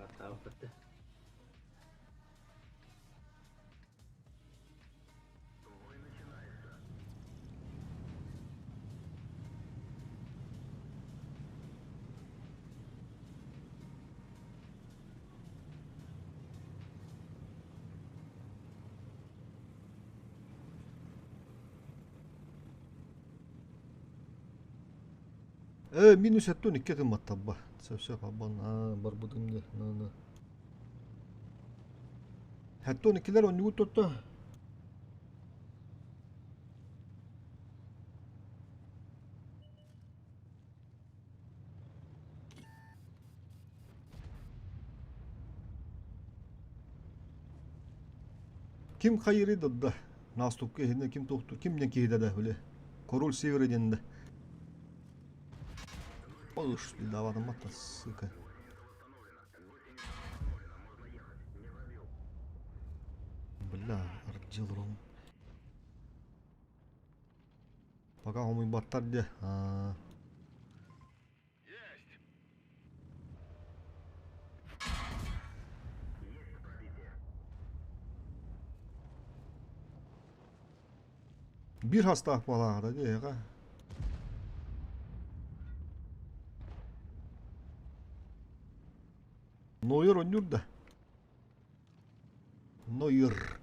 Э, минус аттон икки атын маттабба. Сөп-сөп аббан барбытым де. На-на. Хаттон иккилер оннугут тотто. Ким хайыры да наступка иһинэ ким тохту ким диэн киһи да били король севера диэн да Ой, давадым батта, сука. Бля, ардьыл ром. Пока хомуйбаттар де. Биир хастаах буолааҕыта диэҕэ. Нойер онньуур да. Нойер.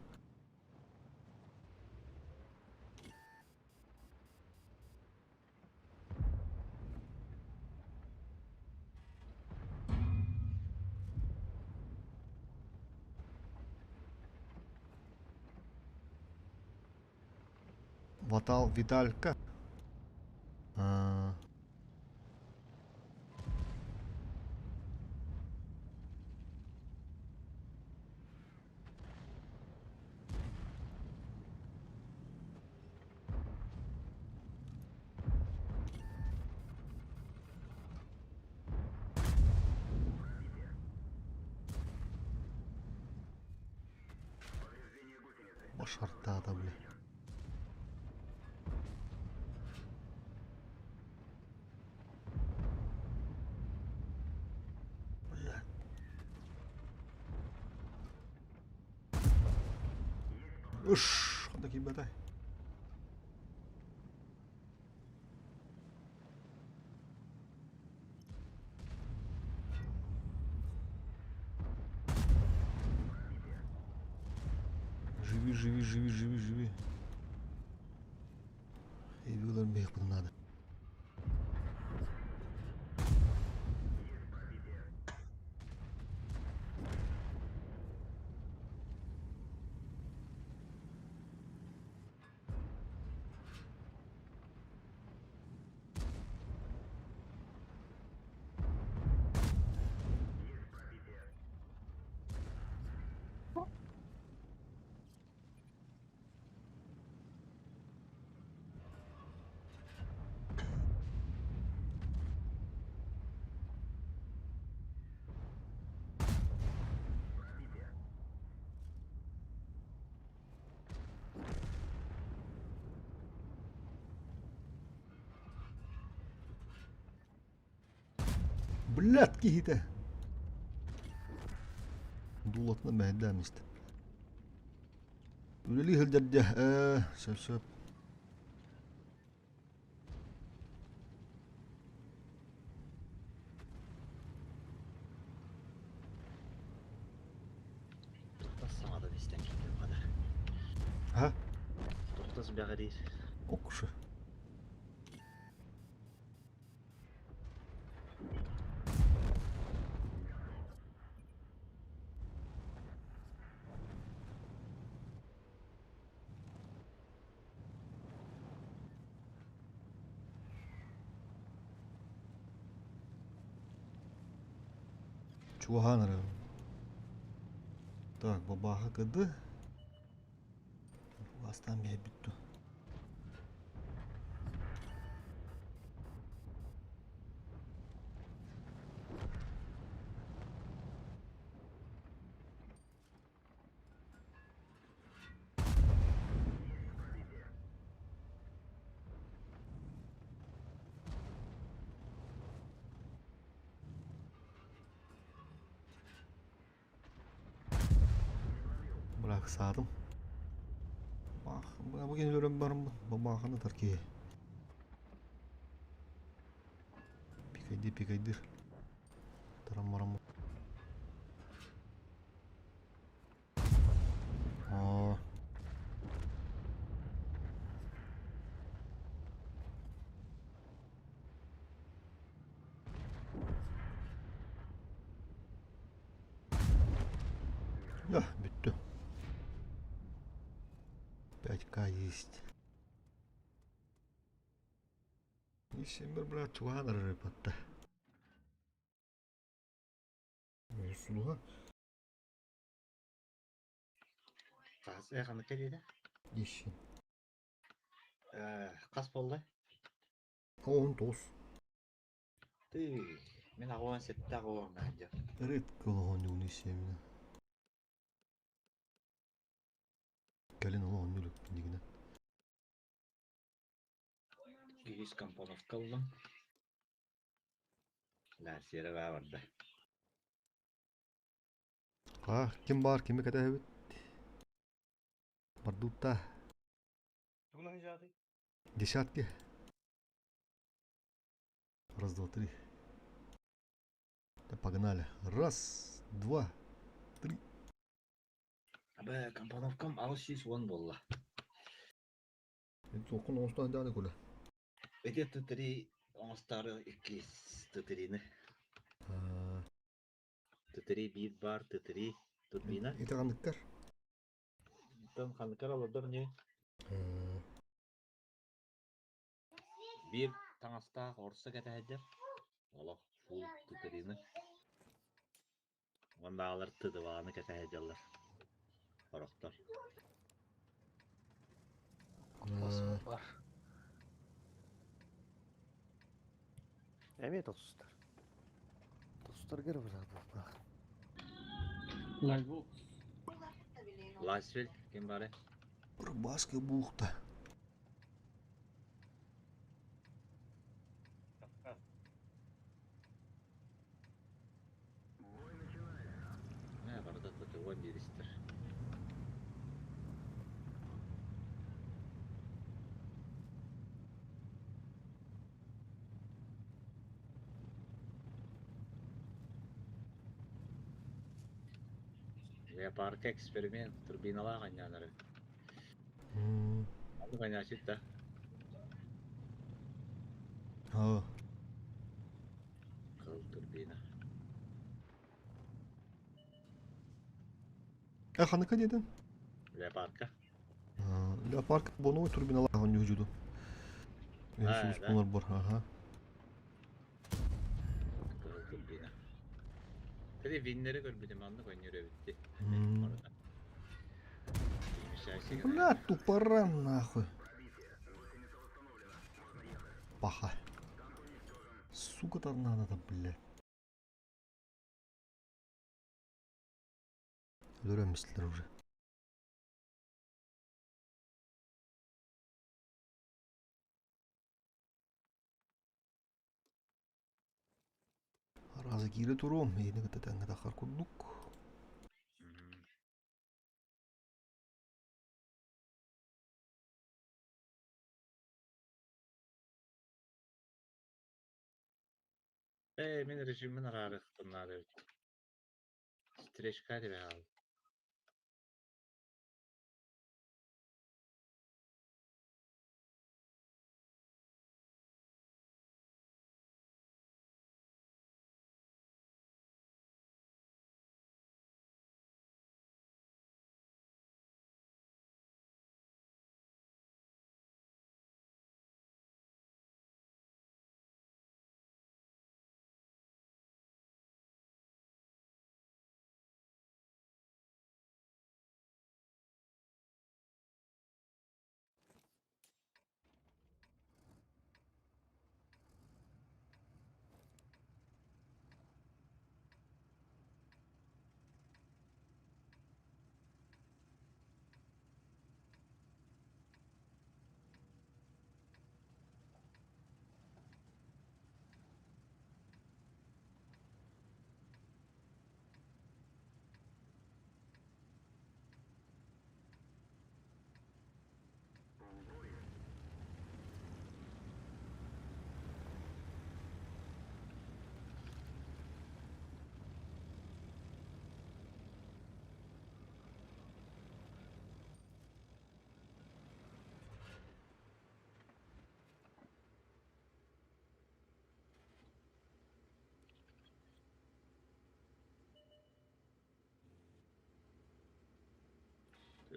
Ватал Виталька. А... Башартаата бля. Бля. Үш, ханна киирбэтэй. Живи, живи, живи, живи, живи. Эбилер мехпын надо. Блядь, киһитэ. Дуулатына мэһэйдээн истэ. Үлэлии сылдьар дьэ, сөп-сөп. Тохтас саҥатын истэн киирдим хата. Ха? Тохтас бэҕэриир. Окуша. Чугаһаан эрэ. Так, бабааха кыды. Бастаан биэрбит дуо? Ыксаатым. Бу кини өлөрөн бараммын, бабааханы ытар киһи. Пикайдыр, пикайдыр. Тарам бараммын. Аа. Да, бүттү. 5К есть. И сембер, брат, чугаан арырыпатта. Сулуха. Хас ханнык диэтэ? Ищи. Хас буолла? 19. Ты, мин 87 аҕуон наадьа. Редко олоҕон семена. Кэлин олоҕон нүлүкпүн дигинэн. Үһүс компоновка ыллым. Ларсиера барда. А, ким бар, кими кэтэһэбит? Бардутта. Тугунан жааты. Десятки. Раз, два, три. Да, погнали. Раз, два, три. Абы компоновкам 810 буолла. Тоқын оңыстан дәні көлі. Эти тытыри оҥостары икки тытырины. Тытыри биир бар, тытыри турбина. Это қандықтар? Тон ханыкар олордор не? Биир таҥастаах орса кэтэһэдэр. Олох фул тытырины. Ондаалар тыдыбааны кэтэһэдьаллар. Орохтор. Бар. Эмиэ тосустар. Тосустар кere быраах. Лайвокс. Ласвель ким бары? Рыбацкая бухта. Кавказ. Не, барда тытыгон диристер. Леопарка эксперимент турбиналаах анньаанары. Аны канясит да. А, Кыл турбина. а ханыка дедin? Леопарка. Леопарк боновой турбиналаах он жүдү. А, Сулус да? бар. Ага. Кыл турбина. Теди виннери көрбүтүм анны көннөрө битти. Бля, тупоран нахуй. Паха. Сука торнадо блядь. Өлөрөмүстүлэр уже. Аразы кире турум, эйни кытта тахар курдук. Мин режимин араарыктыннары. Стречка деп ал.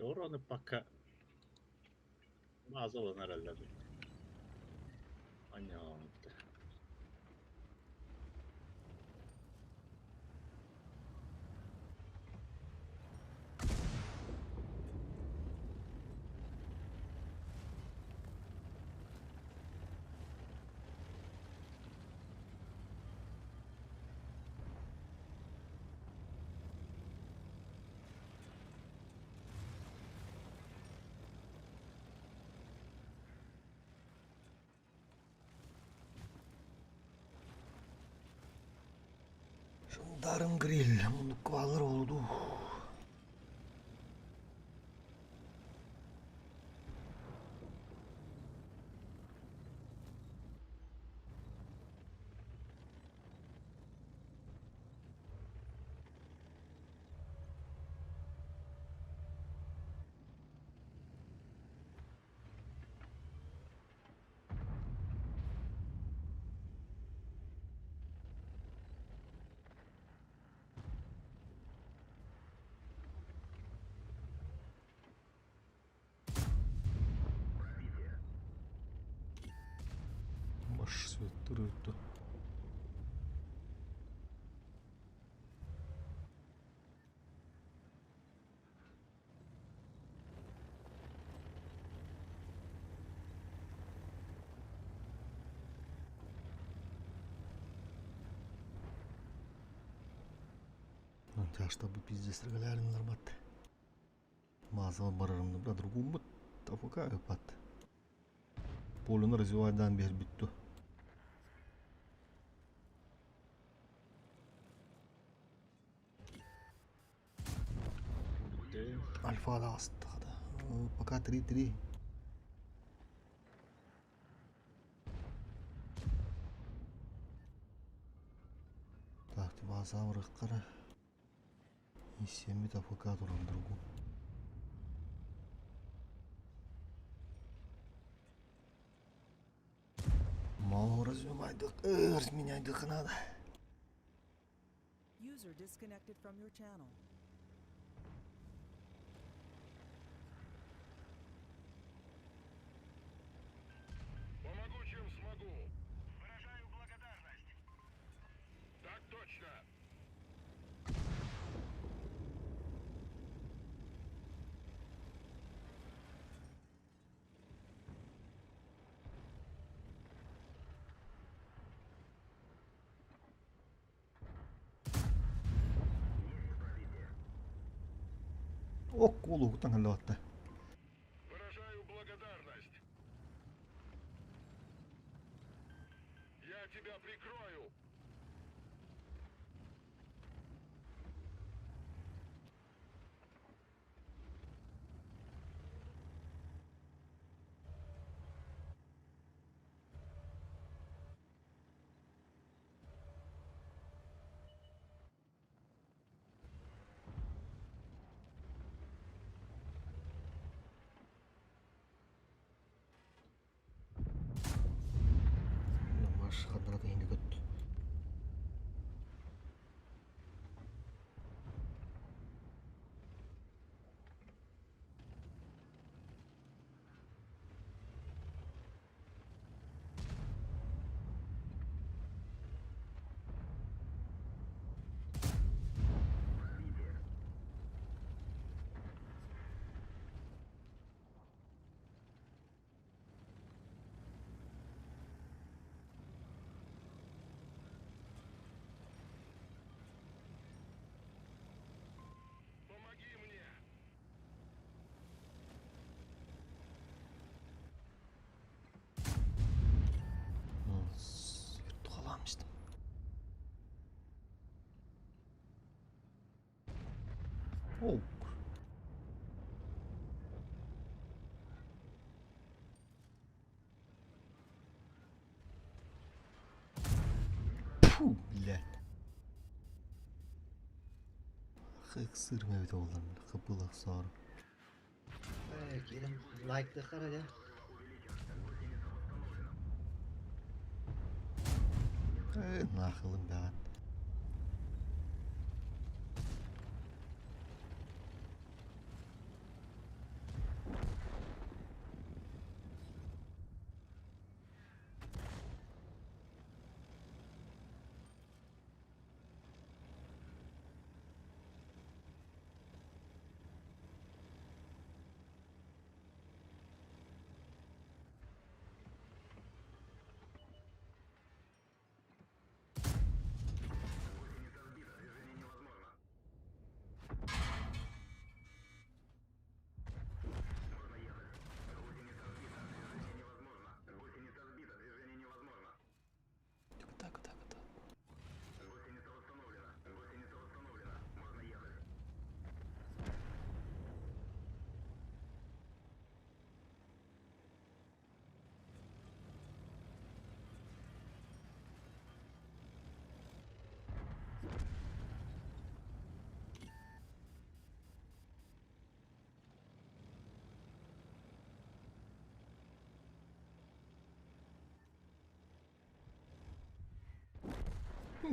Орону пока базаланар эрэллэр эбит. Анньаҕаҥыттар. Жандарм гриль, муннукка бааллар буолуо дуу. Маш светтырыытты. Тяжта бу пиздец регулярный бат. Мазал барарымны бра другум бут. Тафака ыпат. Полюну развивайдан бер бүттү. Альфа да астыгы да. Пока 3-3. Так, база барыктара. И 7 АФК туран другу. Мало развивайдык, разменяйдык надо. User disconnected from your channel. Помогу, чем смогу. Выражаю благодарность. Так точно. Ок, улугутан халлаатта. Выражаю благодарность. Я тебя прикрою. Маш хандрат иһини көт. Помоги мне. Тухаламыштым. Оу. Фу, блядь. Хыксыр мэбит оҕолор хыпылах соор. Э, киирэн лайктыахха эрэ дьэ. Э, нахылым бэҕэн.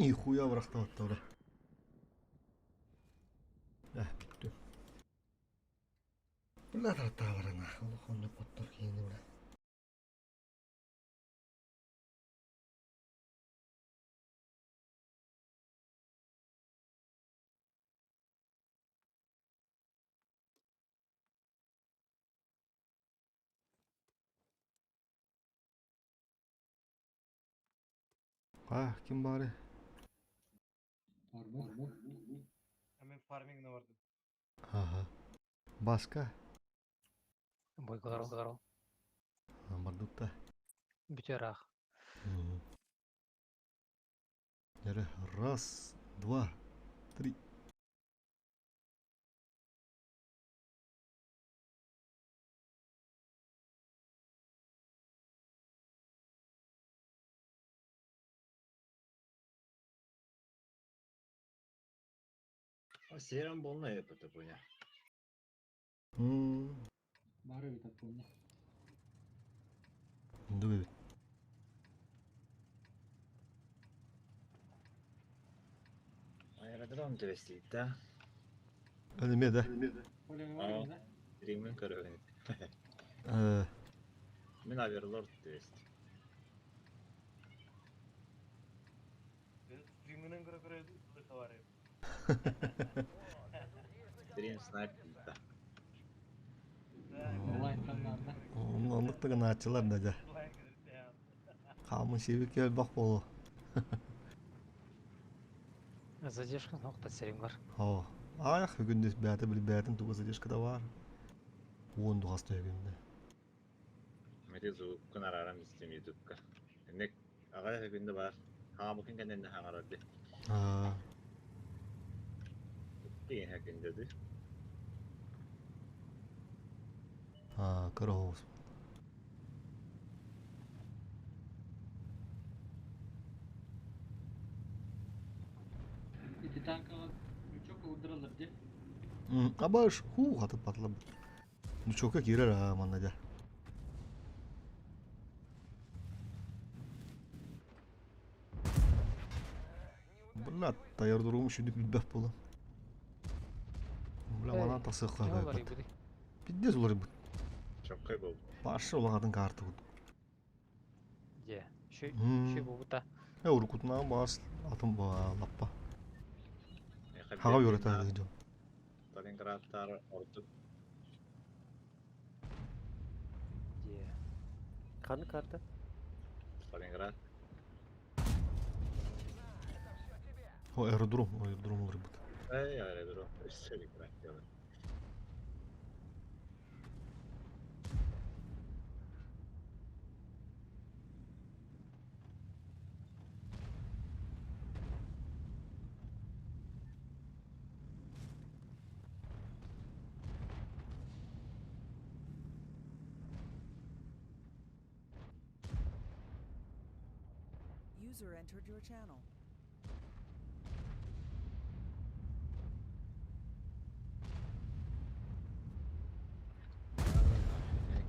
Нихуя бырахтабаттара. Э, бүттүм. Бля, тааларына, олох онно коттор киини бля. А, ким баары? Арбуз. Мен фармингне бардым. Ага. Баска. Бойголар олар. Бардутта. Бүтер ах. Нере, раз, два, три. Серам болна это punya. Бары бит атпыны. Дуй. Аэродром да? Эме да. Олең бар да? Риммен көрөбүн. Мен Аверлорд тибести. Стриминен көрө көрө бар. Стрим снайпер да. Онлайн каналда. Онлук да ачылар да жа. Камын себек кел бак болу. Задержка нокта серим бар. О, аяк бүгүн бәті бил бәтин туга задержка да бар. Уон дугаста бүгүндө. Мети звуккун арарам истем ютубка. Энек ага күндө бар. Хага букин кенен хаңарады. А, Деген хакинде. а, көрөбүз. Эти танкага лючок ылдыралар де. Абаш, ху, хатып патлап. Лючокка кирер а манна жа. Бля, таяр дурум шүнүп билбеп болом. Бля, мана тасык Олар ибуди. Пиздец улар бу. Чоккай бол. Башы улагатын карты бу. Же. Шүй шүй бу бута. Э, уркутна бас атым ба лаппа. Хага йөрөтө жо. Сталинградтар ордук. Же. Қаны карта? Сталинград. О, аэродром, аэродром улар бу. Эй, аэродром. Сталинград. User entered your channel.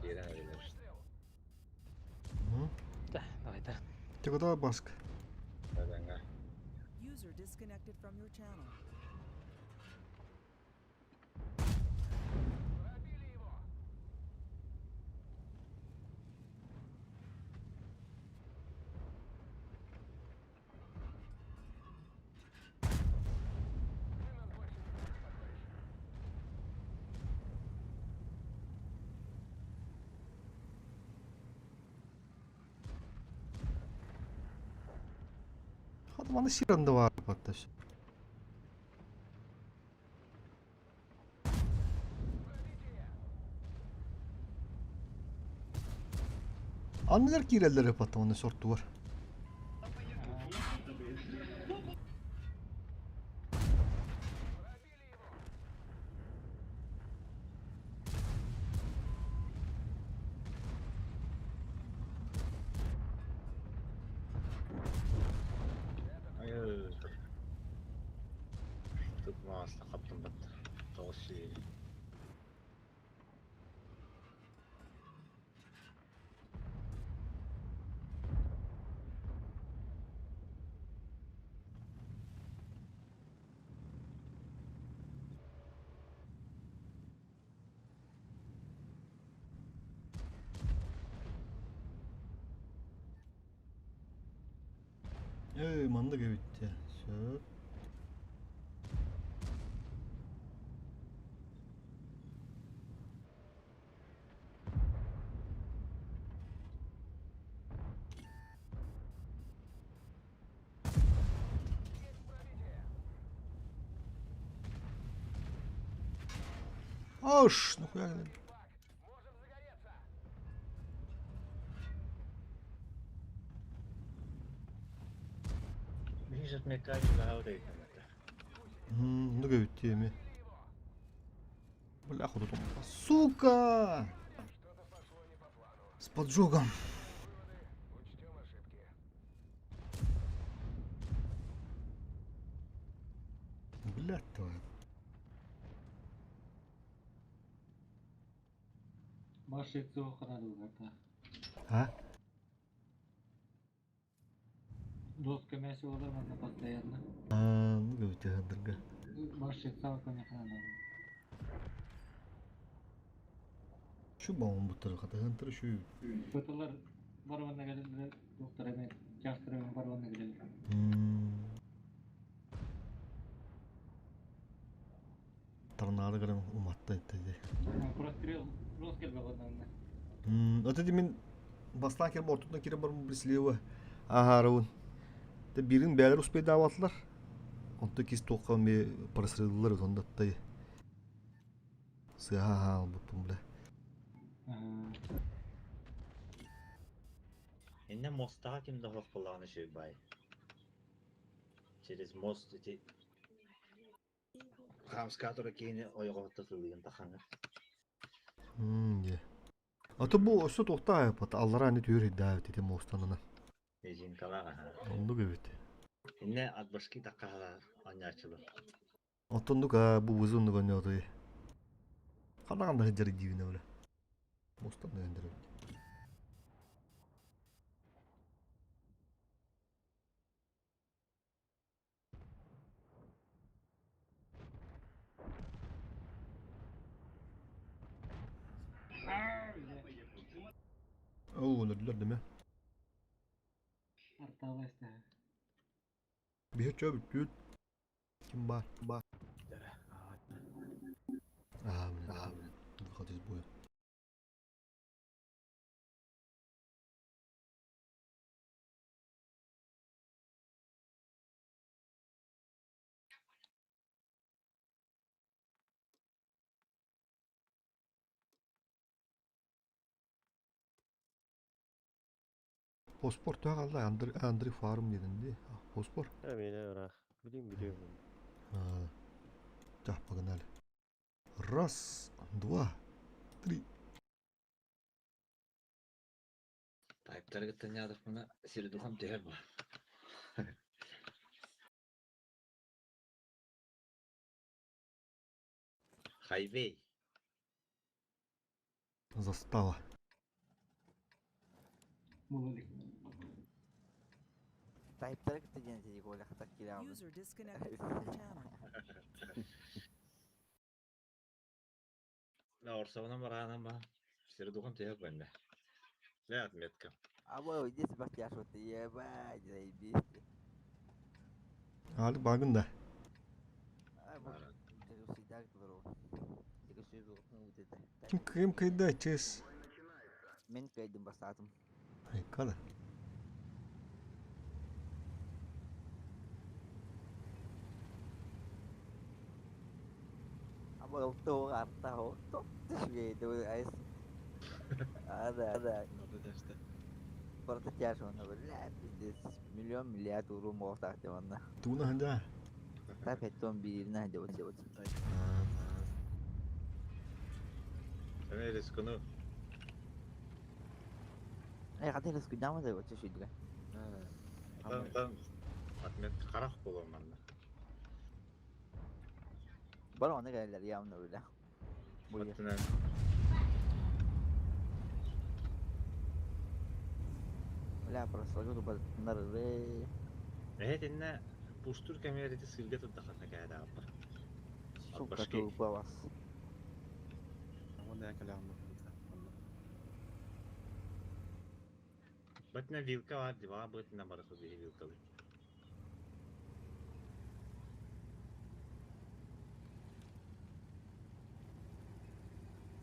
Кирен элер. Да, давай да. Тегода баск. Бадаңа. User disconnected from your channel. Хаты маны сиранда бар патташ. Аннылар киреллер патта оны сорту бар. Ай. Тут маста каптым бат. Тоғыз Эй, маннык эбит дии. Сөп. Аш, нахуя гынан? Видишь, отмекающий гаурейкан это. Ну говорит, теме. Бля, худу там. Сука! С поджогом. Блядь твою. Машина ханадылар. А? Доска мясо олар манна постоянно. А, ну говорит, дорога. Машина ханадылар. Şu баун буттары хатыгын şu. Бытылар барванна келелер, доктор эме, жастар эме барванна келелер. Торнадо гырым уматта иттеди. Прострел, роскел баганна. Ата мин бастан кирим ортутун кирим бар слева. Аха, Те бирин бәлер успейдаватлар. Онто кис тоққан ме простреллар онда тай. Сыха буттум бля. Инне мостаға ким да хоқ болағаны бай. Через мост эти Хамскатора кейini ойғотта тылыгын тахаңы. Де. Ата бу өсө тоқта айпат. Аллара аны түйөр хидда тете мостанына. Ежинкалаға. Онду гөбүт. Инне атбашки таққаға анячылы. Отондук а бу вызунду гонёты. Канаганда хеджер дивине бля. Мостан дендер. Оо, нөрлөр деме. Арталайста. Bir çöp düt. Kim бар? Бар. Аа, міне. Выход из боя. Поспор туа Андри Андри фарм дедин Поспор. Әмине ырах. Билим biliyorum. А, Так, погнали. Раз, два, три. Тайптар гыттан ядық мұны сирдухам тегер ба. Хайвей. Застава. Булалик. Тайптар кытта диэн тиги Коля хатак кире алды. User disconnected from your channel. На орсабынан барағанан ба. Сирдухам тегер бәнде. Не отметка. Аба иди сбак яшоты, ебать, заебись. Али багын да. Ким ким кайда чес? Мен кайдым бастатым. Ай, када. Аба то арта хо. То түшбейді айс. Ада, ада. Просто тяжко, бля, пиздец. Миллион миллиард уру моғтақ деп онна. Туна ханда. Тап еттон биріне деп отыр. Мен рискыны. Эй, қате риску жама деп отыр шүйдігі. Там там отметка қарақ болуы манна. Бар оны кәлелер явно бля. Буя. Бля, просто нар. Evet инне пустур камерети сылга турдахатна кәдә аппа. Сука, тупа вас. Батна вилка бар, дива бытна барахы бии вилкалы.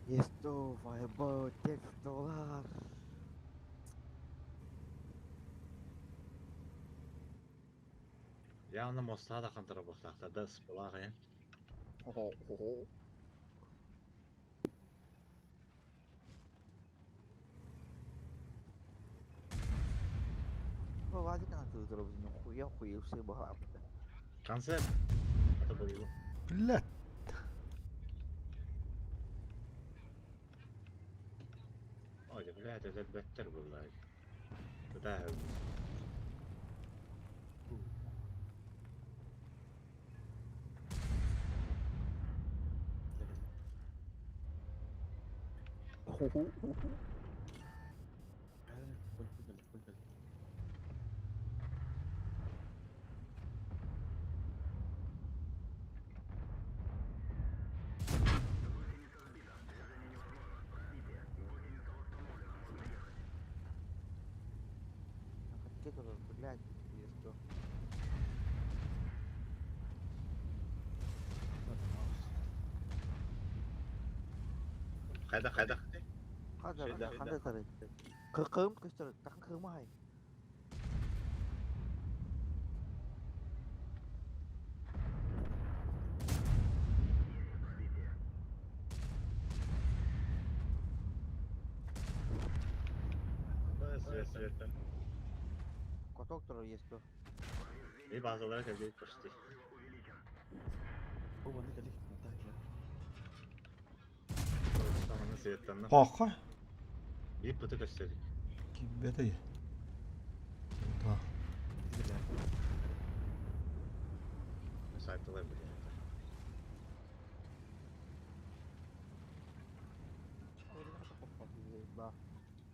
Есть файбо текстолар. Явно моста да хантара бахтахтар да спалах э. Вазик на ты зробил, хуя хуя все бахапта. Концерт. Это было. Блядь. Ой, блядь, это беттер был. Да. Где тут, блядь, есть то. Хайда хайда. Хада, хада тары. Кыркым көстөр, такын кырмай. Свет, свет. Коток турар есть то. И базалар кәлдек почти. Саманы светтан. Паха. Bir pıtı gösterdik. Кибетай. Да. Сайтылар бile.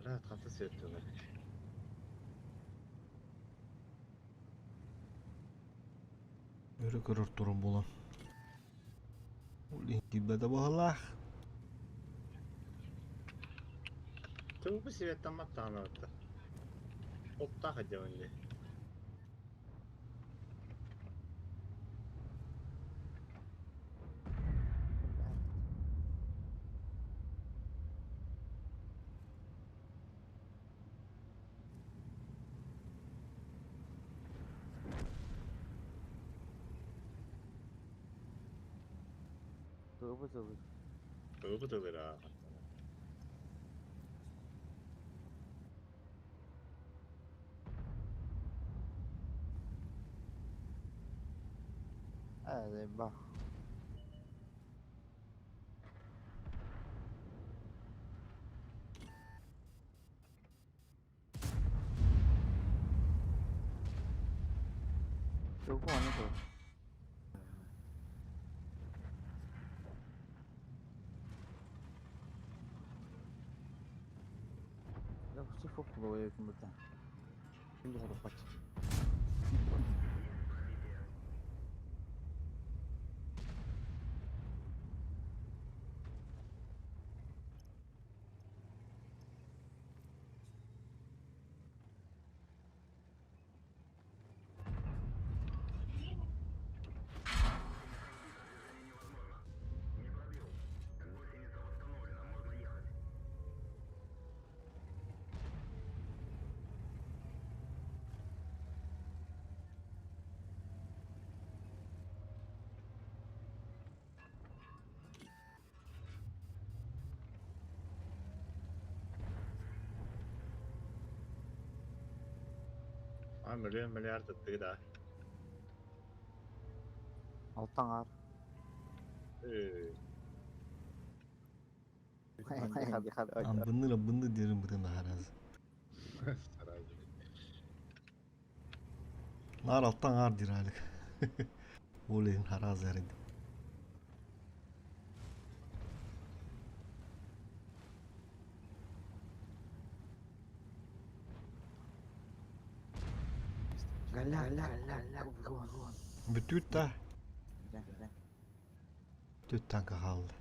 Rahat katı svettiler. Өрө көрөр турун була. Улин кибете бахалах. Туу bu svetten mattağını attı. Otta hadi önce. Тыбы тыбы. Туу bu da Э, ба. Тыбы аны то. Я все фофло я кому-то. А миллион миллиард аттыгы да. Алтаңар. Амбынны бынны дерим бытын харазы. Нар алтан ар диралик. Олин хараз эрид. Бүтүт та. Түт танка қалды.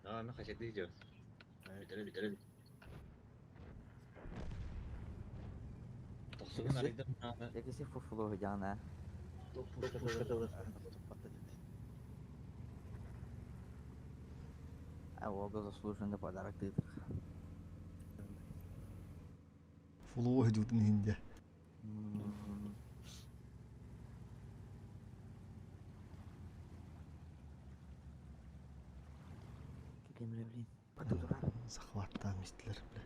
А, ну хотя ты идёт. Битери, битери. Тохсугун арыйдым. Якisi фуфло жана. Уолга заслуженный подарок тыытых. Фулуо дьутун иһин дьэ. Кемре блин. Потудурар. Захваттаан истилэр бля.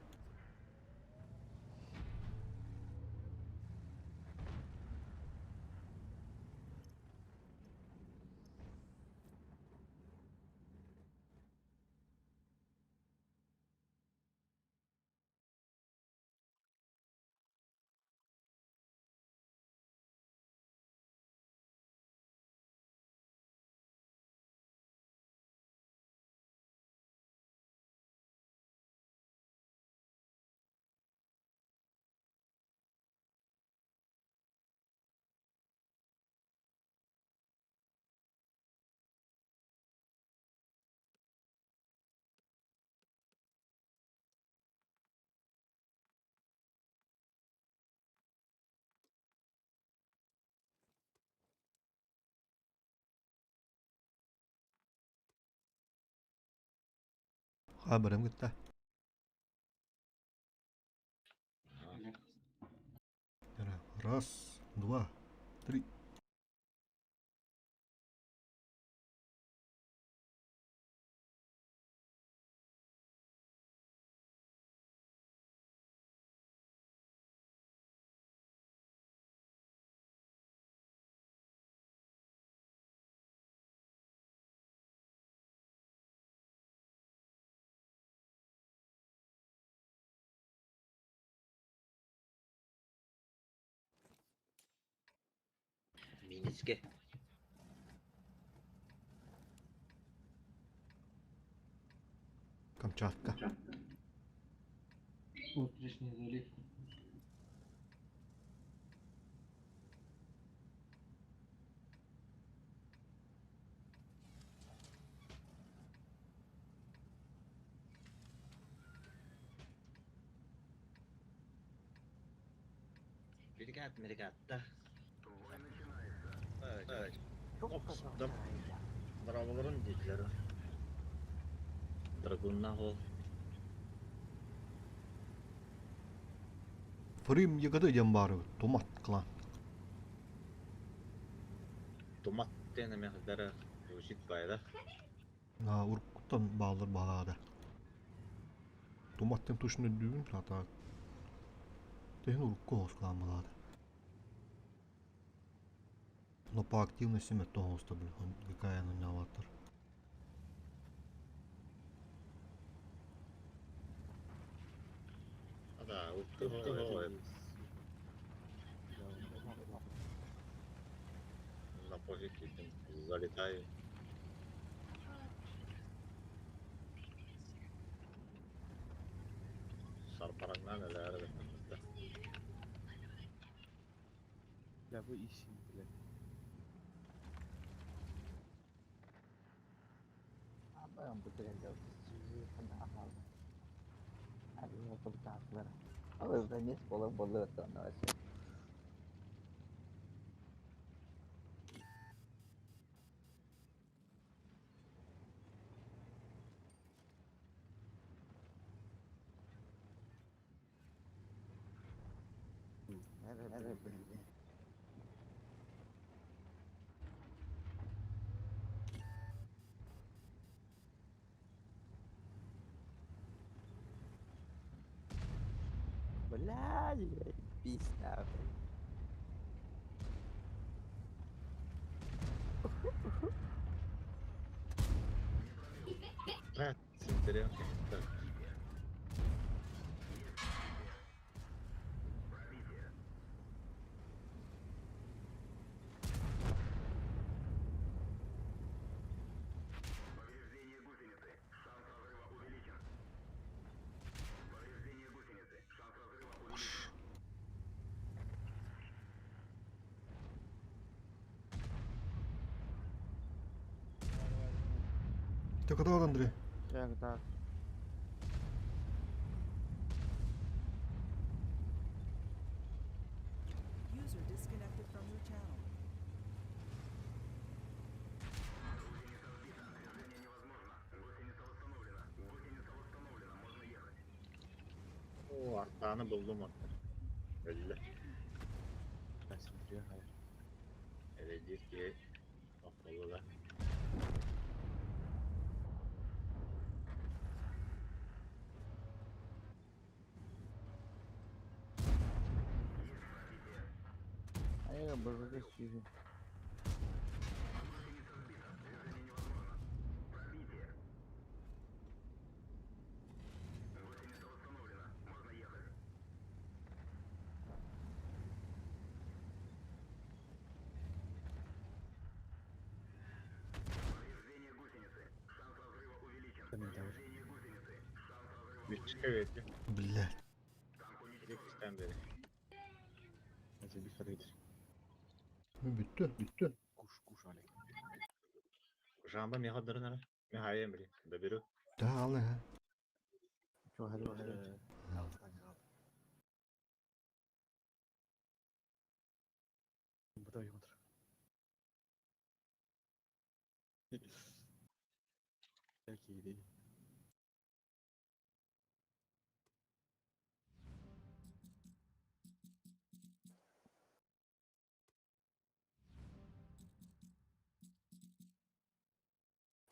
Ха барам кытта. Раз, два, три. Миниске. Камчатка. Утренний залив. Бригад, бригадта. Evet. Hop, Bravoların dediler. Dragunna hol. Фрим ягоды диэн баары тумат клан. Тумат диэн эмэхдара звучит байда. А уруккуттан баалар баалаада. Тумат диэн тушны дүүн ата. Тэһин урукку оҕус клан балаада. Но по активности мөттө оҕуста бил. Какая она аватар. Да, укту На пофиг, залетаю. Сарпараңнан эле Бля, вы ищем, блядь. Nerede bildi? Блядь, пись нахуй. Так. Ты когда, Андрей? Так, так. User disconnected from your channel. Уартааны буллум оттон. Өллө. Смотрю, хайа. Эрэйдиир киһи охтолуга. Айга быргы сүүһү. Үчкэ берди. Блядь. Иккистен бери. Бир kadar. Бүттү, бүттү. Kuş kuş alek. Жамба меха дырын ара. Меха били. Доберу. Да, ал ha. Çok hadi hadi. Bu da yoğundur. Belki iyi değil.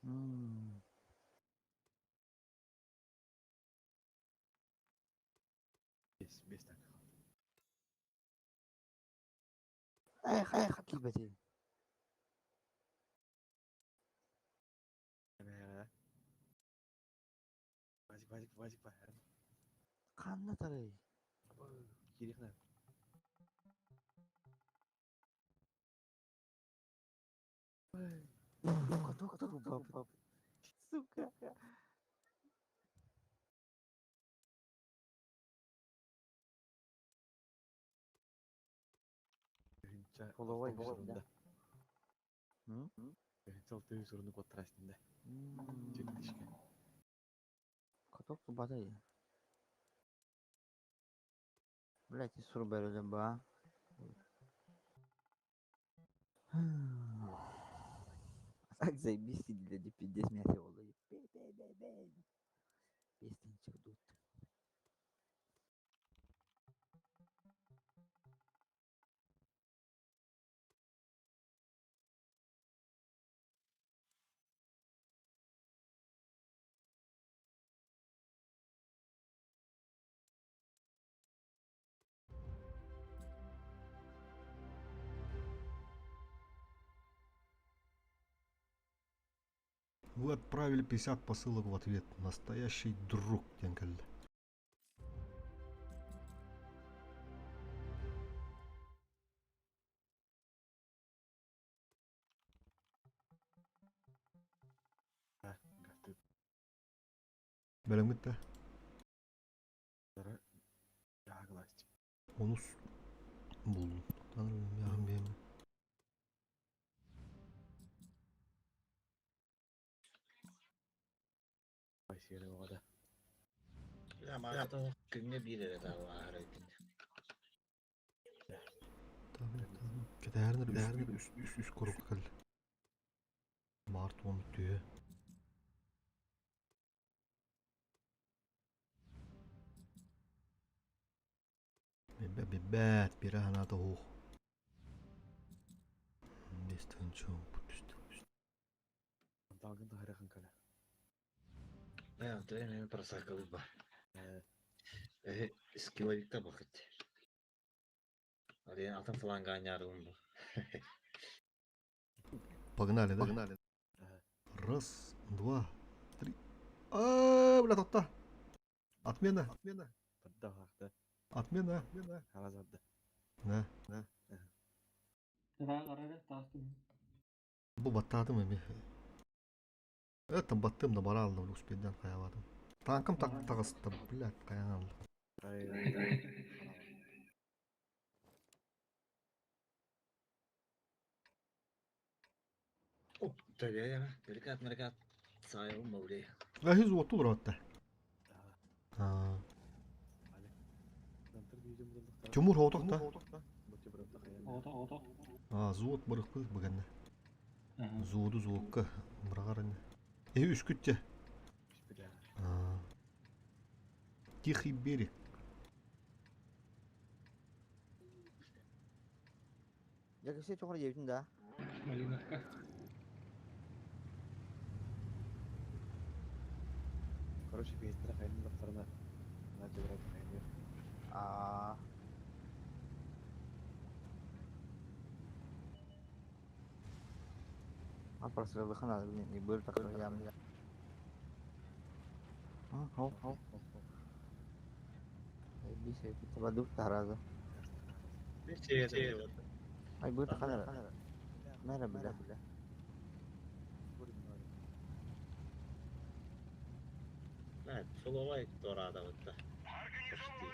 Hmm. 5 dakika kaldı. Эх, эх, кибети. Вазик, вазик, вазик, вазик. Канна тарай. Кирихна. Каток Сука. Половой да. Алты sorunu kotrastında. Четтишке. Каток бадай. Блять, сур береле ба. Так заебись сидели, пиздец мясо было. Бе-бе-бе-бе. Песенчик тут. Вы отправили 50 посылок в ответ. Настоящий друг, диэн кэллэ. Бэлэмҥит да? Онус булдум. Tanrım benim. Күҥҥэ биир эрэ таалааһар эбит. Tabii tabii. Кэтээринер үс үс үс коробка кэллэ. Март он бүтүө. Бэт бира ханата хух. Бестен чоң бүтүстү. Dalgın da harакın kala. Я, мен просакалы бар. Скиловикта бакыт. Ален атын фланга анярым бу. Погнали, да? Погнали. Раз, два, три. А, бля, тохто. Отмена. Отмена. Поддавахта. Отмена. Отмена. Харазадда. Да. Да. Арара тастым. Бу баттаатым эми. Это баттым да бара алдым, успейден хаябадым. Танкым так тагысты, блядь, каян алды. Оп, Меркат, меркат. Сайыл маули. Ахиз отул ротта. А. Тимур хоток да. Ото, ото. А, зуот барыкпы бүгенне. Зууду зуокка бырагар Э, үскүтте. А. Тихий берег. Дьэ, чоҕор диэбитин да. Малиновка. Короче, биһиттэрэ хайын баттарына Надя брат хайын Аа. А прострелыха надо, блин, не был такой явный. А, хол, хол. Бисер, табадук тараза. Ай, бу таханара. Мэра бля. Бля, фуловай туораатабытта. Почти.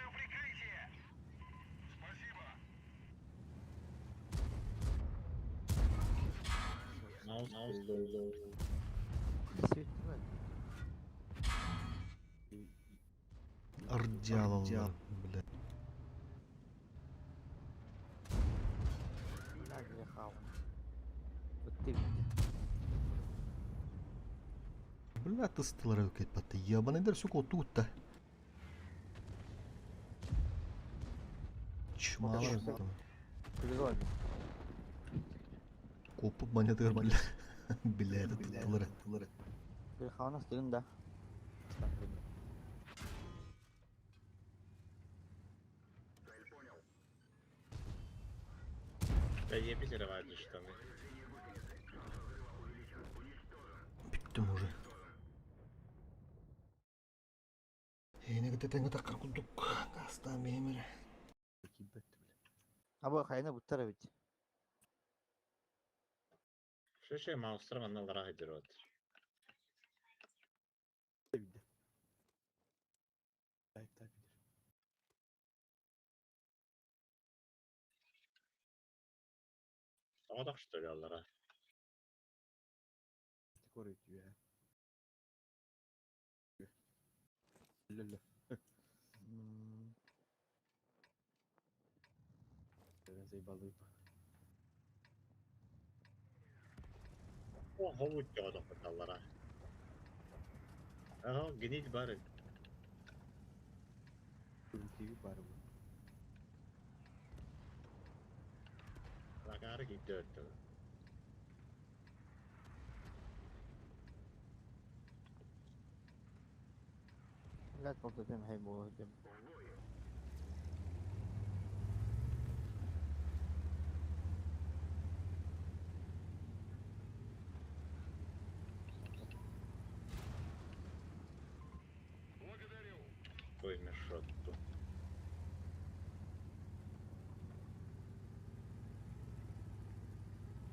Маус булду. Действительно. Ардялалар, бля. Бля, греха. Вот ты где. Бля, тыстылар өкет батты. Ебаныйдар, сука, тут-то. Чмалар там. Прикольно. Копуп монеты бля. Бля, это тылары. Греха у нас тыгын да. Да ебись рвать штаны. Бүттүм уже. Эне кытетеңе таккар курдук. Гаста мемер. А бу хайна буттара бит. Шеше маустар манналара хайдырот. Соҕотох что ли аллара? О, ховут соҕотох аллара. Ага, гниль бары. Лагары киддөөттө. Блядь, полтотем хай бу. Какой мешок тут.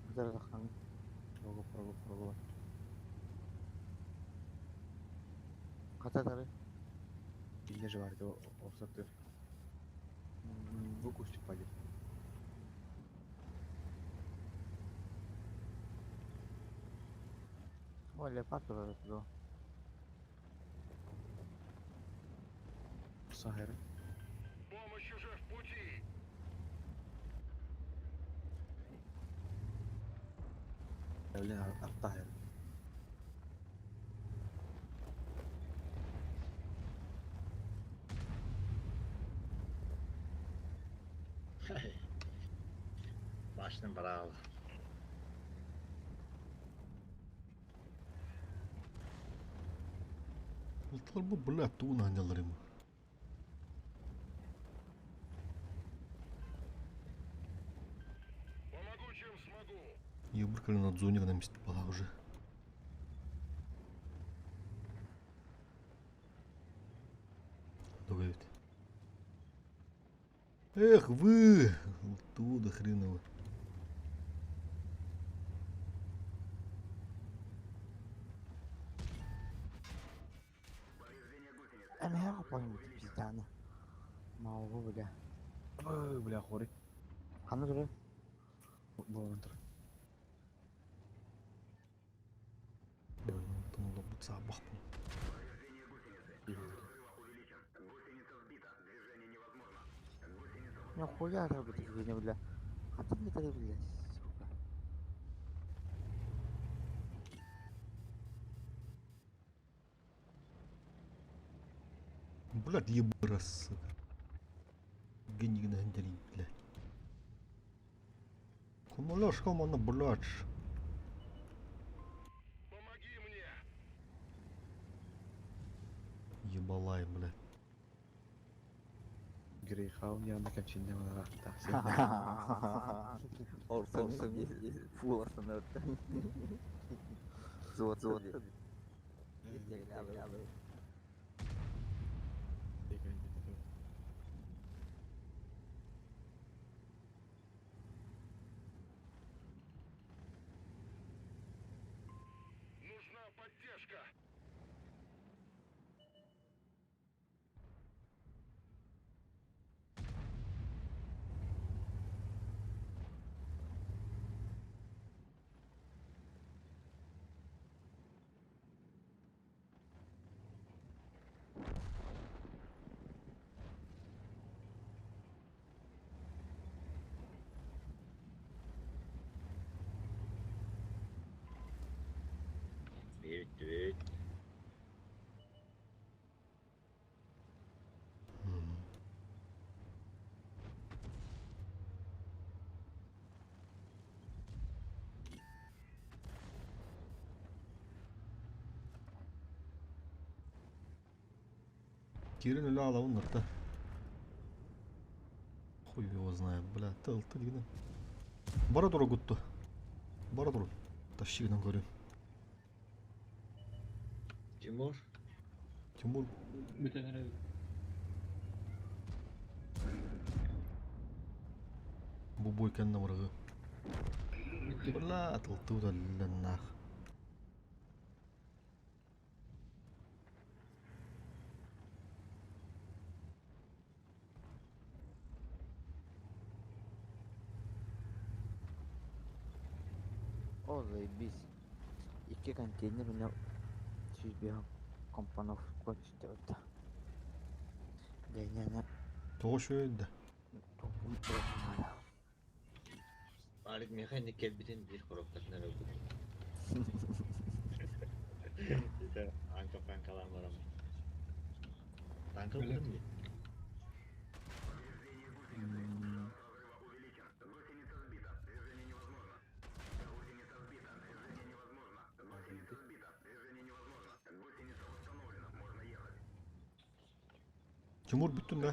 Буттара хан. Прого, прого, прого. Ката тары. Инне же бар, обсаттыр. Бу кустик пойдет. Ой, леопард уже туда. Сахар. Помощь уже в пути. Блин, артахер. Башнын бараалы. Улталар бу бля туун анялар ему. Помогу, чем смогу. Ебыркали на зоне на месте была уже. Давай. Эх вы! Оттуда хреново. Эмэҕэ понял пизданы. Маугу бля. Ой, бля, хоры. Ханна турар? Болон тур. Нахуя работать бля? А ты мне тогда, бля, сука. Блядь, ебрас, сука. Гений на бля. Коммуляшка манна блядь. Помоги мне. Ебалай, блядь. Грейхаун яна кэмчинне балараахтаах Орсон фул остановка. Зод, зод. Нужна поддержка. Бүт, бүт. Кирин өлө алабын нырта. Хуй его знает, бля, тыл ты дигин. Бара тура гутту. Бара тура. Тащигынан көрүм. Тимур. Тимур. Бүтэн эрэ. Бу бой кэннэ барыгы. Бля, тыл нах. О, заебись. Икки контейнер у меня чуть компонов кочет. Да не, не. Тоҕо шөйдө. Алик механик келбитин бир коробкасына өлдүк. Это анка панкалан барам. Танка булдым ми? Тимур бүттүн да.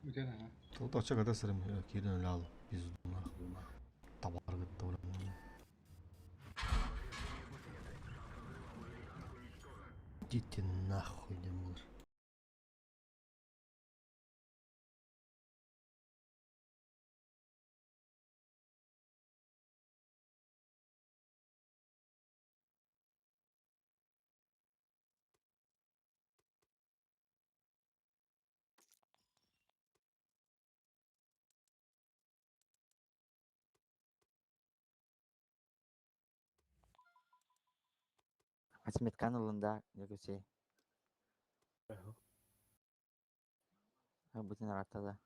Бүтэн аха. Тыл тача ката сырым кирин өлө ал. Биз табар гытты Идите нахуй, Тимур. Асмет каналында Алексей. Бүтүн аратта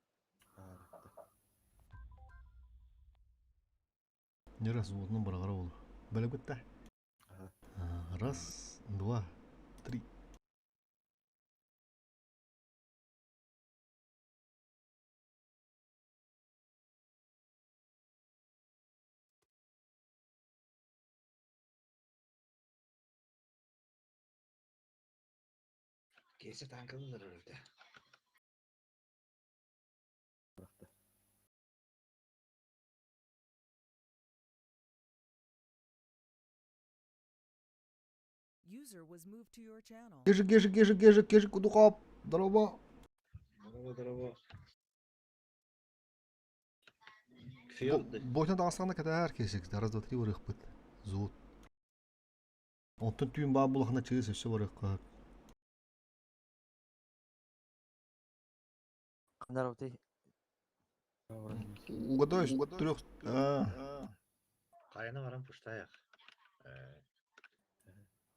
Не раз вот барагара болу. Бөлө гытта. Раз, два, три. Кейсе танкалар өлдү. User was moved to your channel. Кежи, кежи, кежи, кежи, кежи, кудукап. Здорово. Здорово, здорово. Фьорды. Бойтан тағасқанда кәтәр кесек. Раз, два, три барых быт. Зуут. Онтон түйін баа булахына чыгыс өссө барых кап. Кандар ты Угадай, трех... А, Кайына барам пуштаяк.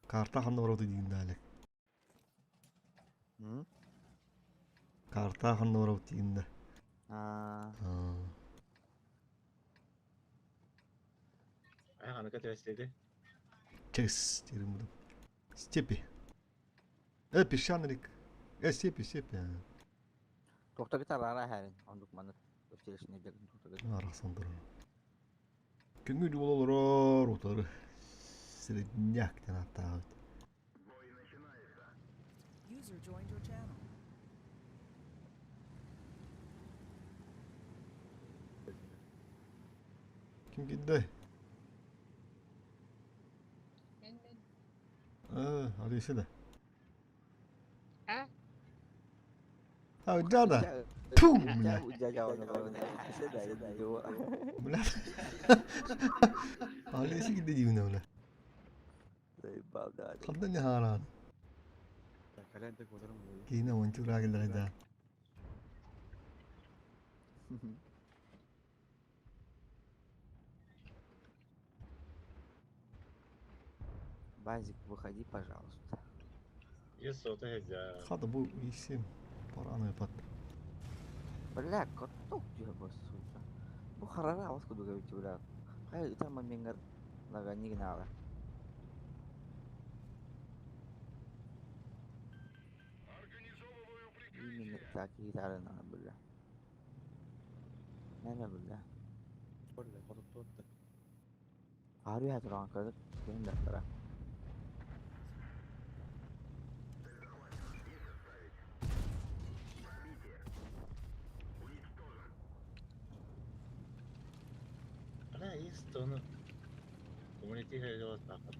Карта ханна барауды дейін дәлі. Карта ханна барауды дейін да. А. Ай, аны кәтәстеди. Чес, дерім бұдым. Степи. Песчаный рек. Степи, степи. Тоқтагыт арара хәрин. Ондук маны өфтелешіне дегін тоқтагыт. Арасандыр. Көҥүл буола олорор утары средняк диэн ааттаабыт. User joined your channel. Ким киирдэ? Аа, Алиса да. А? А, да, да. Ту, бля. Бля. Алиса киирдэ диибин бля. Заебал, да. Ханна не хаарaan? Кэлэн да куотарым буолуо. Киинэ уончуураа кэллэҕэ да. Базик, выходи, пожалуйста. Есть сота хедя. Хата бу исим параны пат. Бля, каток тебя, сука. Бу харара вас куда говорите, бля. Хай, там момент нага не гнала. Именно так и надо, бля. Наверное, бля. Бля, хотутту. Арыйа туран кадыр, кем да тара. Бля, есть оны. Коммунити хедя тахат.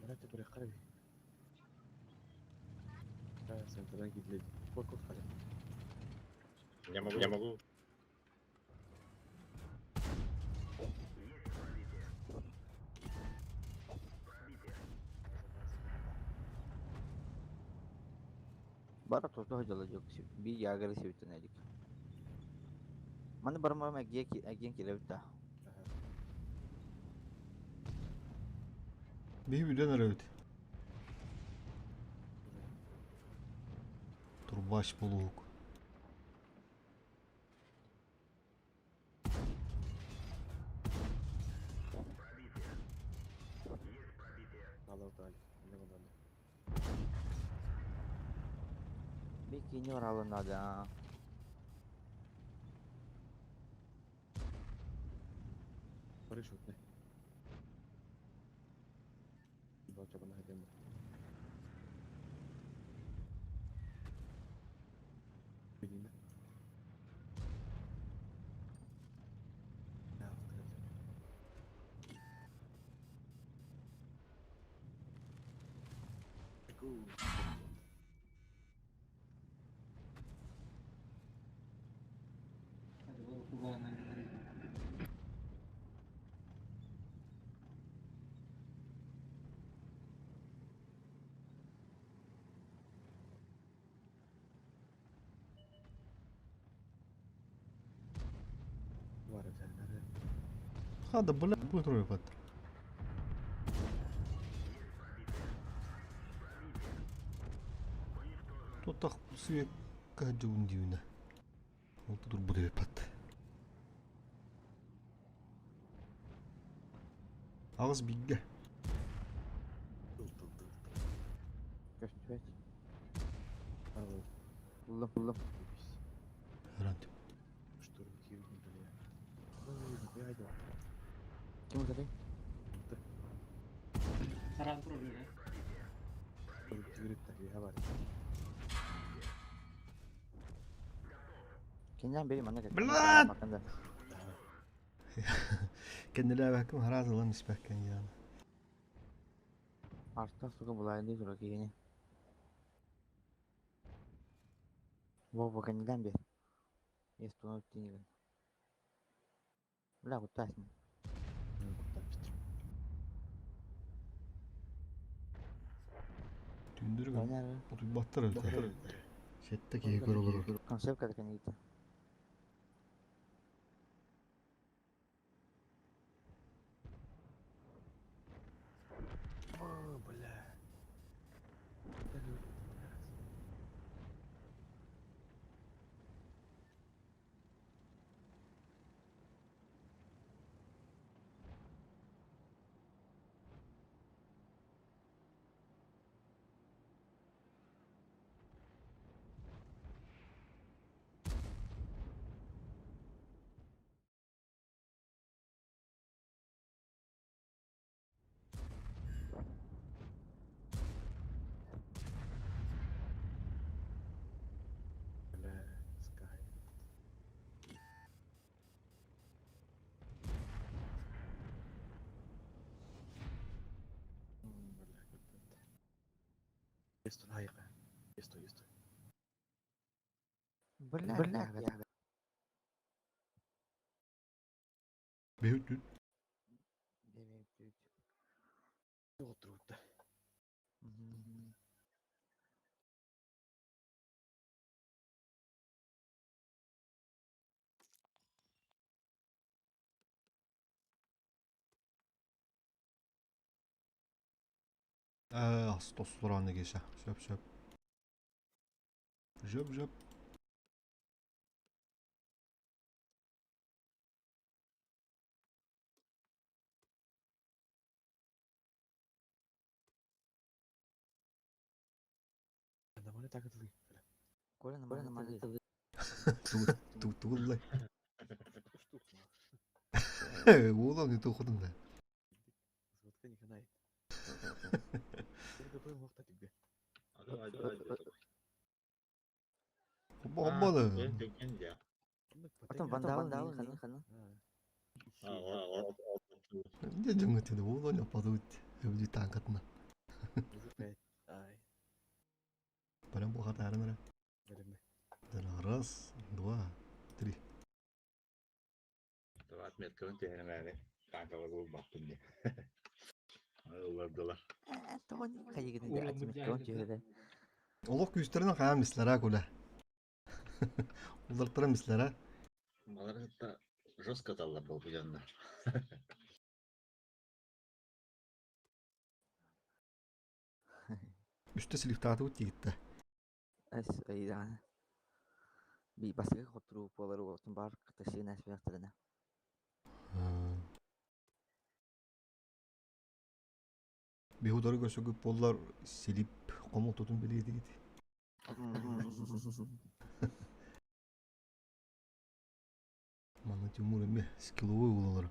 Бля, ты бля, Да, сентра гидле. Кот халя. Я могу, я могу. Бара тото ходжала жок. Би ягары себиттен элик. Маны бармам әген келебит да. Биһи билэн эрэ Турбач булуук. Алло, дали. Не надо. Би кини баралы надо. Парашютный. Бача бана хедем. Видно. Да, Hadi balık kulağından gidelim. Var efendim. Хада, бля, бу трое пат. Тотах свет каджун дивна. Ол тур буде пат. Ağız бигге. Көстүбэт. Алло. Булдум, булдум. Гарант. Штурм кирдим, бля. Ой, нихуя айда. Ким утары? Саран проблема. Кирдим, я бар. Кеннен бери мана кет. Блядь! Маканда. Кенделер бәкім харазылан испәккен яны. Артта сука булайын тура кигени. Во, во кеннен бер. Есть туну тинген. Бля, куттасың. Түндүргөн. Ойнар. Отуй баттар өлтө. Сетте киһи көр олорор. Концепт када кенни гитте. О, бля. Естой, естой, естой. Бля, бля. Бэһүт Отурбutta. Ээ, тостураны кеша. Сөп сөп. Жөп жөп. Нормально так это. Коля нормально тылы. Тугуллай. Уолан не тухудун да. Звонка не канает. Хобба да. Потом вандал, вандал, хана, хана. Не дьоҥҥо тиде уолан опадыбыт. Өбүдү танкатына. Ай. Прям бу хатарын Раз, два, три. Давай отметканы түһэрэмээри танкалар булбаппын дии. Ыллардылар. Олох күүстэринэн хаан мислара кула. Улартара мислара. Балар кытта жестко таллар буолбу дьоннор. Үстэ сливтаатыбыт тигитте. Эс ыйдааны. Би басыгы хотуруу буолар уотун бар кыташыын әспэхтэринэ. Бихудары көрсөгүп боллар силип комолтотун билиэтигит. Манна Тимур эме скилловой улалар.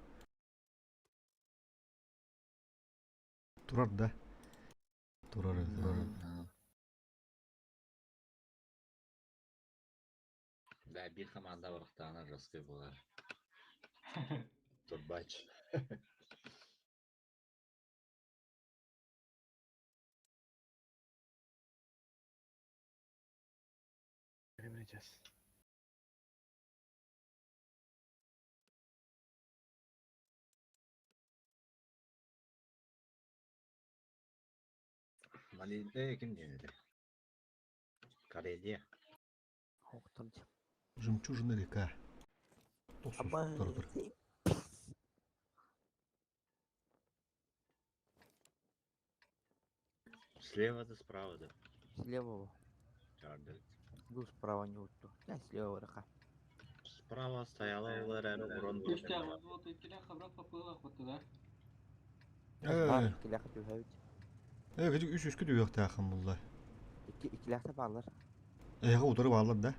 Турар да. Турар, турар. Да, биир команда барахтаана жесткий буолар. Турбач. Сейчас. Малиде ким диэн Карелия. Жемчужина река. Тохсус Слева да справа да. Слева. Ну, справа не утту. Я слева река. Справа стояла улар урон. Слушайте, а вот иккилэх хабрах папыла хоту, да? Иккилэх түһэбит. Э, кыжык үс үскү түһүөхтээххин булла. Иккилэхтэ баалар. Эһэ утары баалар да?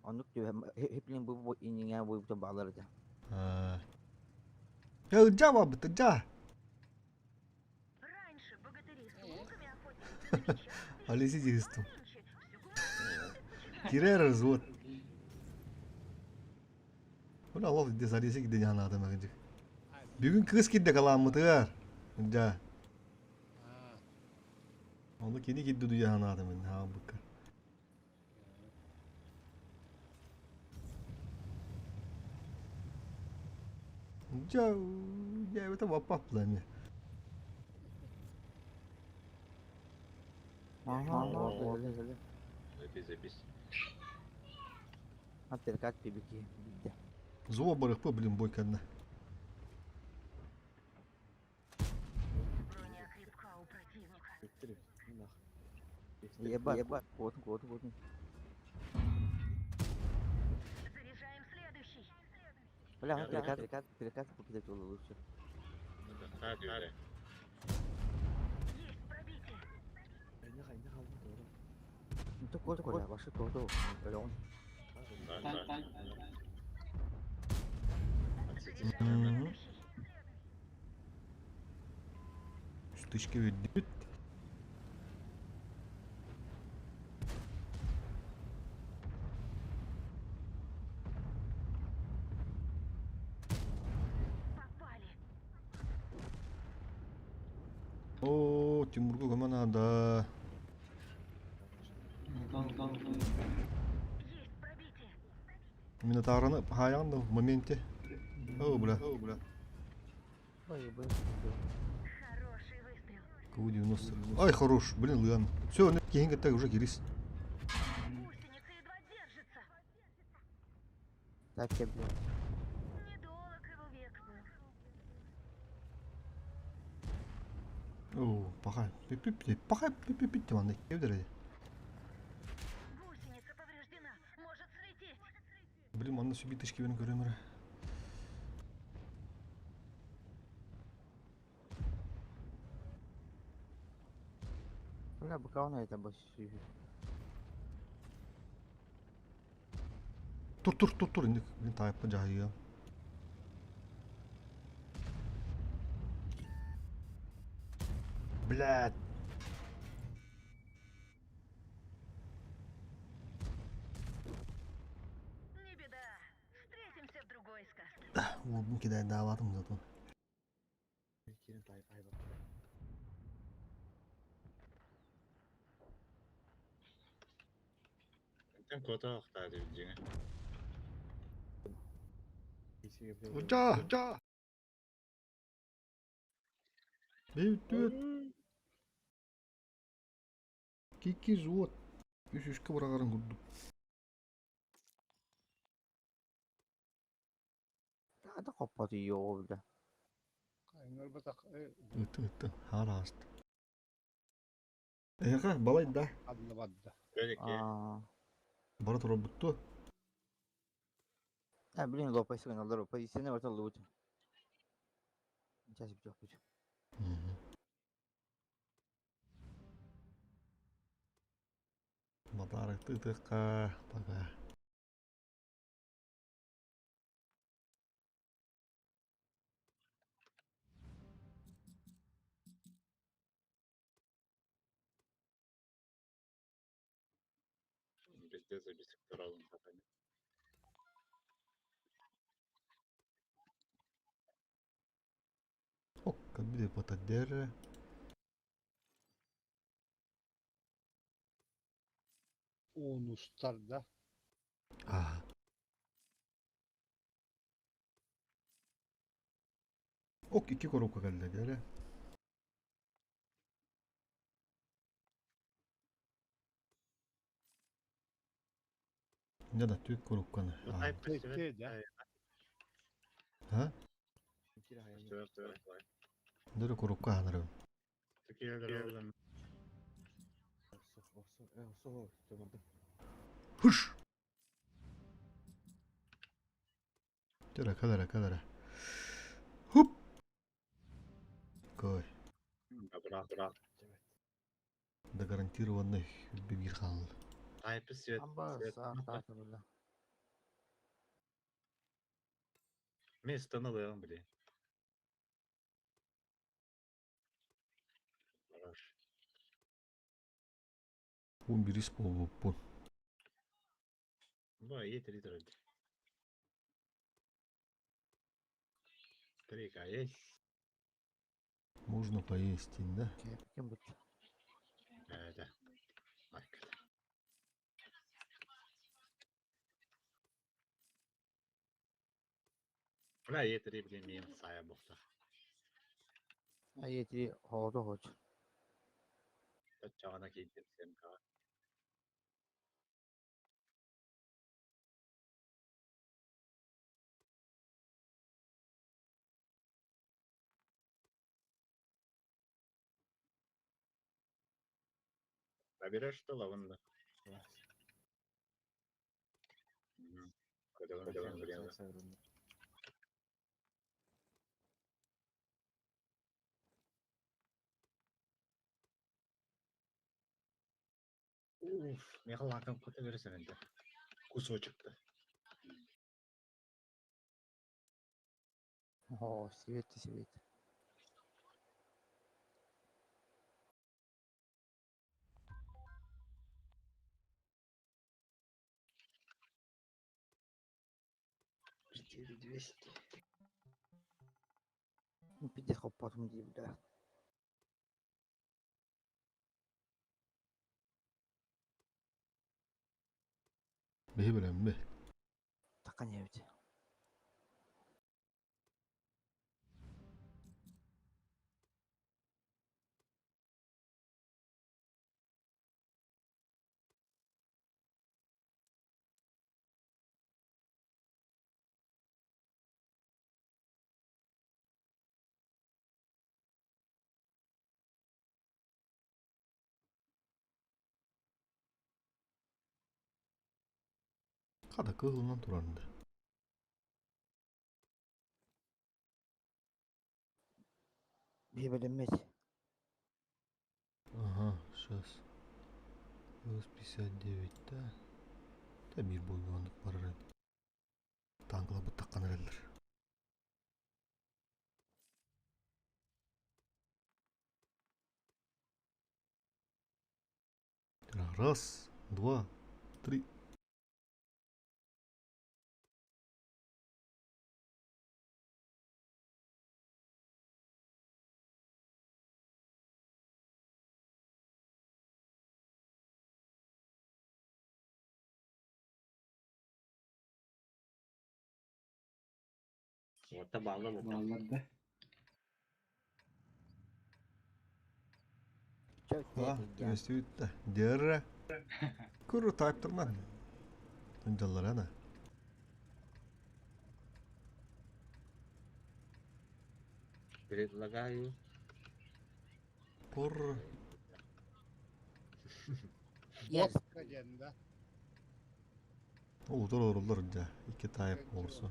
Оннук түһэ хиплин бу иниңэ буйбута баалар этэ. Э, ыджа бабыт, ыджа. Алиси дигисту. Кирер развод. Бу аллах дес Алиси киден янаады магыжык. Бүгүн кыз кидде каламмытыгар. Ыджа. Оны кини кидди дуянаады мен хаабыкка. Жа, я это вапап ме. Ага, Запись, запись. Апперкат пибики бидде. Зуба барықпы, блин, бойканна. Еба, еба, вот, вот, вот. Бля, перекат, перекат, перекат покидать лучше. Ну то кот, Коля, ваши то, то, он. Стычка ведет. О, Тимурга көмө надо. Минотавраны хаайаҕын да в моменте. О, бля. Ой, бу. КУ-90. Ай, хорош, блин, лыан. Все, киһин кытта уже кирис. Так я, блядь. О, паха. Пип-пип, паха, пип-пип, манна кевдер. Блин, манна сүбитишки бен көрөмөр. Бля, быкауна это бос. Тур, тур, тур, тур, инник, блин, тайпа жайы. Блядь. Уолбун кидайдаабатым зато. Кирин тайп айбат. Тэн кота охтаа дьиҥэ. Уча! Уча! Бүүтүт. Кики зуот. Үс үскэ быраҕарын курдук. Да хоппот ёо, бля. Ыты ыты. Хаар ааста. Эһэхэ балай да. Аа. Бара турарбыт дуо? А, блин, лопайсы гыналлар, позицияны барыта ыллыбыт. Сейчас бүтүөхпүт. Батаарыкты ытыахха пока. Везде забисек туралын хатаны. Окка биде потадерре. Уунустар да. Аа. Ок икки коробка кэллэ диэрэ. Да да түк коробканы. Те да. Ха? Дөрө коробка ханырым. Хуш! Тера калара калара. Хуп! Кой. Да гарантированный бибир хаал. Тайпы свет. Амба саа бля. Мен станалыам, блин. Хорош. Пун бирис болбуппун. Бу Е3 турар. Трика есть. Можно поесть, да? Кем бут. Да. Майкл. Бля, Е3, блин, мен сая бохта. А Е3 хоото хоч. Чагана кейдем СМК. Наберешь что лаванда? Уф, меха лакам кота бересен енді. Кусочек-то. О, свет, свет. Четыре двести. Ну, пиздец хоппотум дии, бля. Биһи билэммит. Такан эбит. Хата кыһылынан турарында. Биһи билэммит. Ага, сейчас. Плюс 59 да. Да биир буолбуоннук барар эбит. Танкалар быттаккан эрэллэр. Раз, два, три. Orta bağlı mı? Bağlar da. А, түбэстибит да. Дерре. Куру тайптырман. Тунжаллар ана. Предлагаю. Кур. Yes. Олдор орулар да. Икки тайп орсу.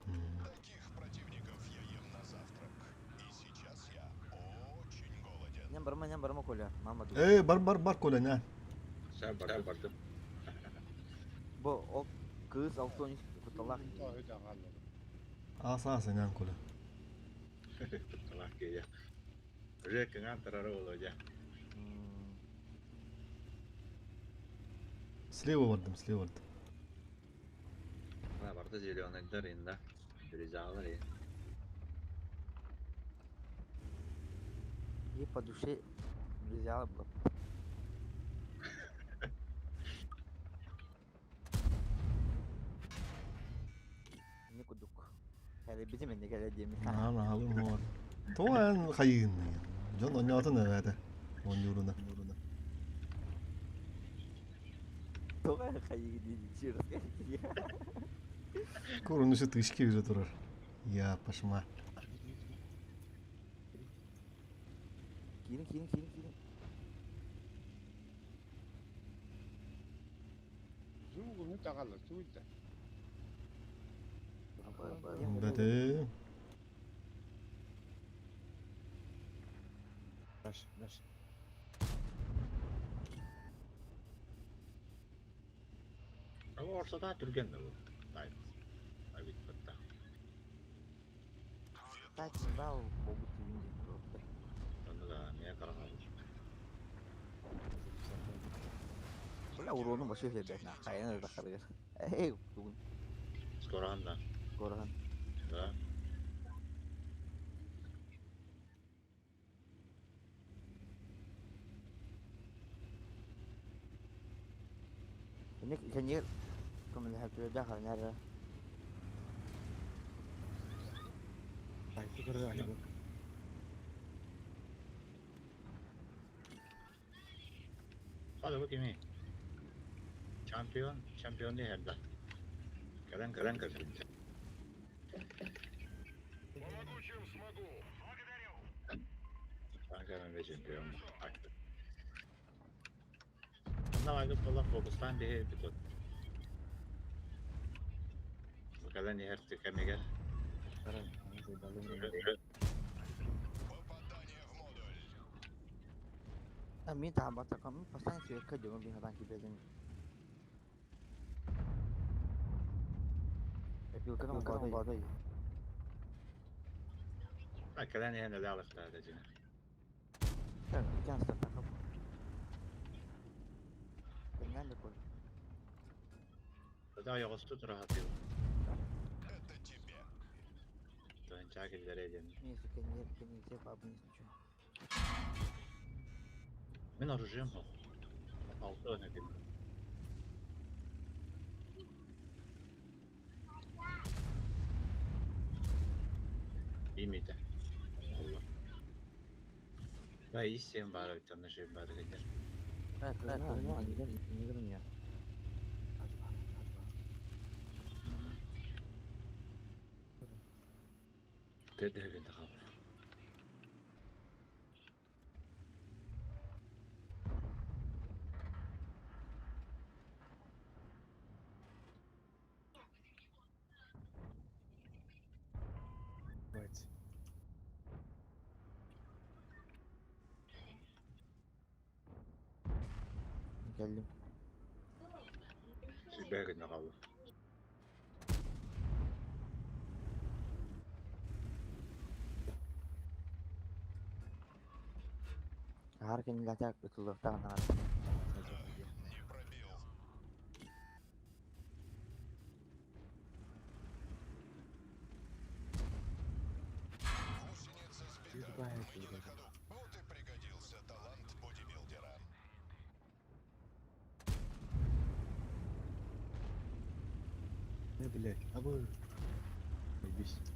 Таких противников я ем на завтрак. И сейчас я очень голоден. Нем барма, нем барма, Коля. Мама ду. Э, бар бар бар Коля, не. Sen барды барды. Бу ол кыз алтон куталах. Аса аса нян Коля. Allah ya. Уже кыңан тарары болу я. Слева бардым, слева бардым. Ha barda зеленыйдар инда. Ризалар и. И по душе взяла бы. Не кудук. Hele bizim ne gele diye mi? Ана алым бар. Тоэн хайын. Жон онятын эвэдэ. Онюруна. Тоға хайы дейді через Курунушу тышки уже турар. Я пошма. Кирин кирин кирин кирин. Бәте. Раш, раш. Ama ortada түрген de bu. Тайп. Абит батта. Так, бал бобут винди. Онда да не караган. Бля, урону башы хлеб на хайна да харгар. Эй, тугун. Скоро да. Корхан. Да. Ник кенер кым хәтү да ханара. Так, көрді али. Hadi bakayım iyi. Şampiyon, şampiyon değil herhalde. Gelen gelen gelen. Помогу, чем смогу. Kanka ve şampiyon. Aktı. Bundan ayrı Allah fokustan bir bir tut. Bakalım ne her tükemige. Попадание в модуль. Мин таһа батакам, постоянно свекка демо бин хатан кибедин. Эпилканы бадай. Bakalım ne ne alıklar da cine. Икән статакам. Кеннән дә кол. Daha yoğustu rahat yok. Это тебе. Dönecek ileri edin. Мин кенер кенер деп абын ничего. Мен оружием yok. Altı öne Биир Оллар. Ба ис сен бары өттөнө шөй бары кетер. Не Тэдэ хабар. Давайте. Geldim. Сүбэ гына хабар. Har кенилете ытылыктаган Не пробил. Гусеница сбита. Мы не на ходу. Вот и пригодился талант бодибилдера. Блядь, а вы... Заебись. Жить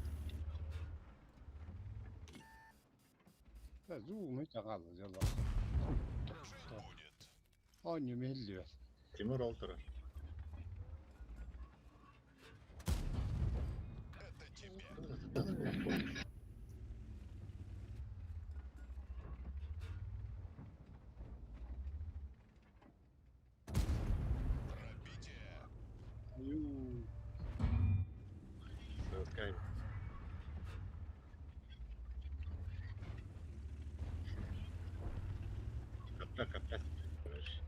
будет. Тимур Олтера. Это тебе. Пробитие. Сылкай. Капта капта. Короче.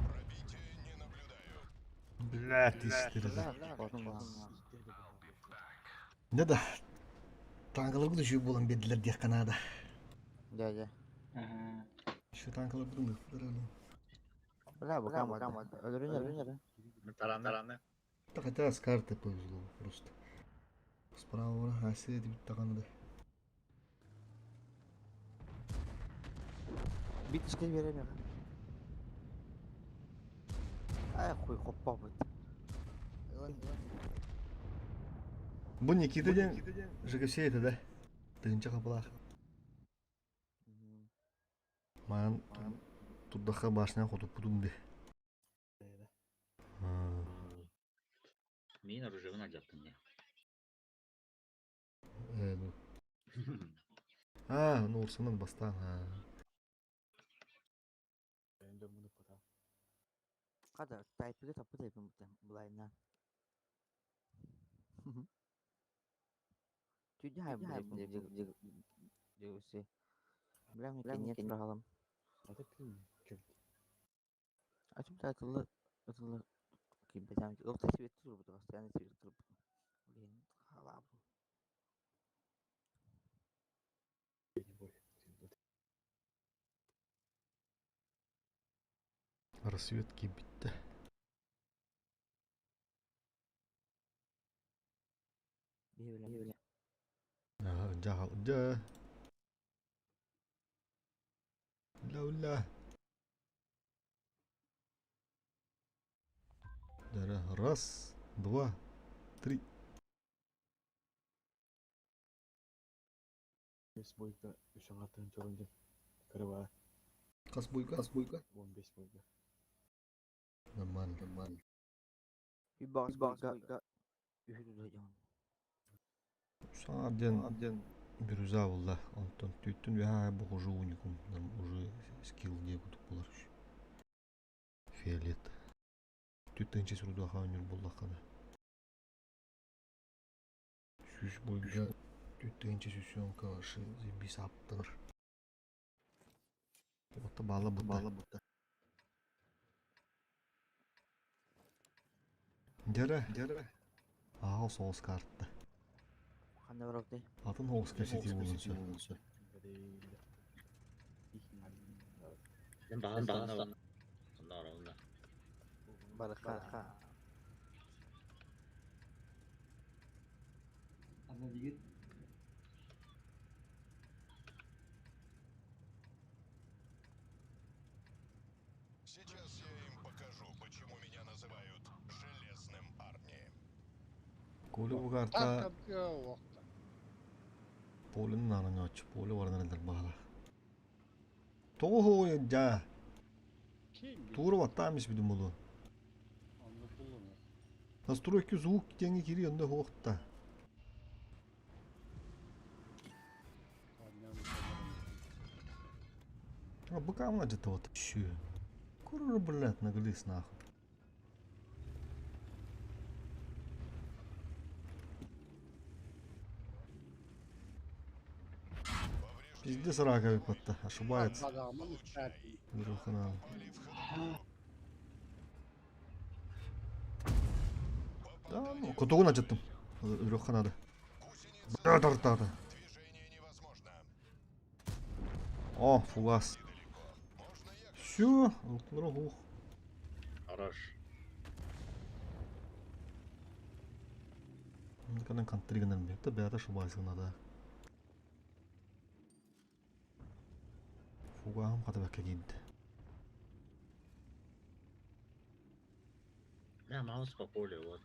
Пробитие не наблюдаю. Блядь, истерdi. Ne da? Tankalar bu da şu bulan bediler diye kanada. Дядя. Ага. Şu tankalar bu da mı? Бля, букам, Өлөрүн өлөрүн. Таран таран. Да хотя с картой повезло просто. Справа Асия деп тағанды. Бит ишке беремем. Ай хуй хоппа бут. Бу Никита ден ЖКС это да. Тыгынча капылах. Ман турдаха башынан хотуп бутум де. Мин оружие алжаттым не. Ну. А, ну урсанан бастан. Када тайпыга тапы тайпын бутан булайна. Түдә хай бу. Бля, мне нет прохалам. А ты кем? Ачым татылы ытылы кибетем. Ылта свет тур бу, постоянно свет тур. Блин, халабу. Рассвет кибитте. Жахал. Жа. Ла ула. Дара. Раз, два, три. Бес бойка үш аңатын чорунжа. Кырыба. Кас бойка. Кас бойка. 15 бойка. Нормально. Нормально. Bir bas бойга. Үхү Сабден бирюза булла. Онтон түттүн я бу уже уникум. Нам уже скилл не кутук булар. Фиолет. Түттүн чесурду ханюр булла кана. Сүз бойга түттүн чесүсүн кашы заебись аптыр. Отта бала бутта. Бала бутта. Дера. Дера. Аа соус картта. Ханна барапты. Атын хоус кесети болунса. Мен баган баган. Онда онда. Барака. Одна двигает. Сейчас я им покажу, почему меня называют Железным Арни. Коля бу карта Так уохта. Полин наананьооччу, поле баран эрэллэр баҕалаах. Тоҕо хоҕуйа дьаа? Тура баттаан испитим буолуо. Онно булуна. Настройки звук диэҥҥэ киирии онно суохта. А быка где-то вот еще. Куры, блядь, наглись нахуй. Пиздец раковый потта, ошибается. Да, ну, котогун ачыттым. Үрөххэ надо. Тартады. О, фугас. Все, ух. Хорош. Никогда контригнен бе. Это бята ошибается надо. Фугам хата бәккә киинде. Бля, маус по полю, вот.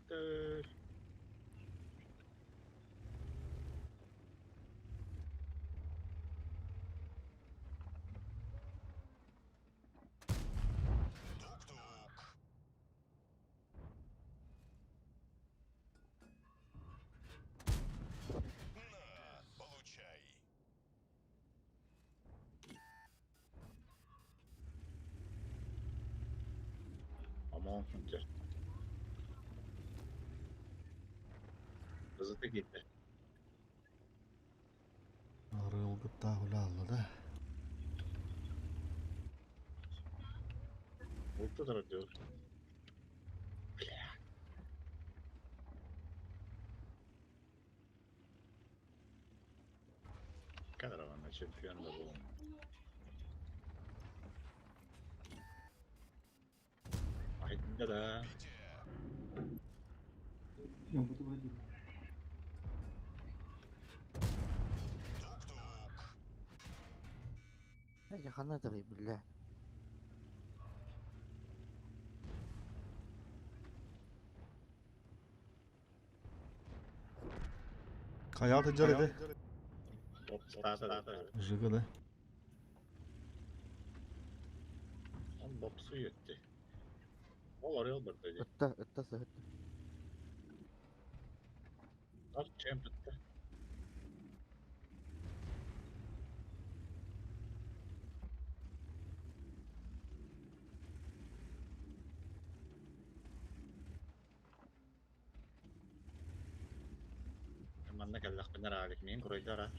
Получай. Aman funca. Hızlı gitti. Арыылгытта алла да. Ulti da diyor. Бля. Kadar var чемпион да был. Ай, да да. Я буду водить. Я хана дагы бля. Хайаты жарыды. Оп, стата да. Жига да. Он бопсу етти. Ол орел бір dedi. Ытта, ытта сыһытта. Ар чемп бітті. Манна кэллэхпинэ раалик мин курайдара.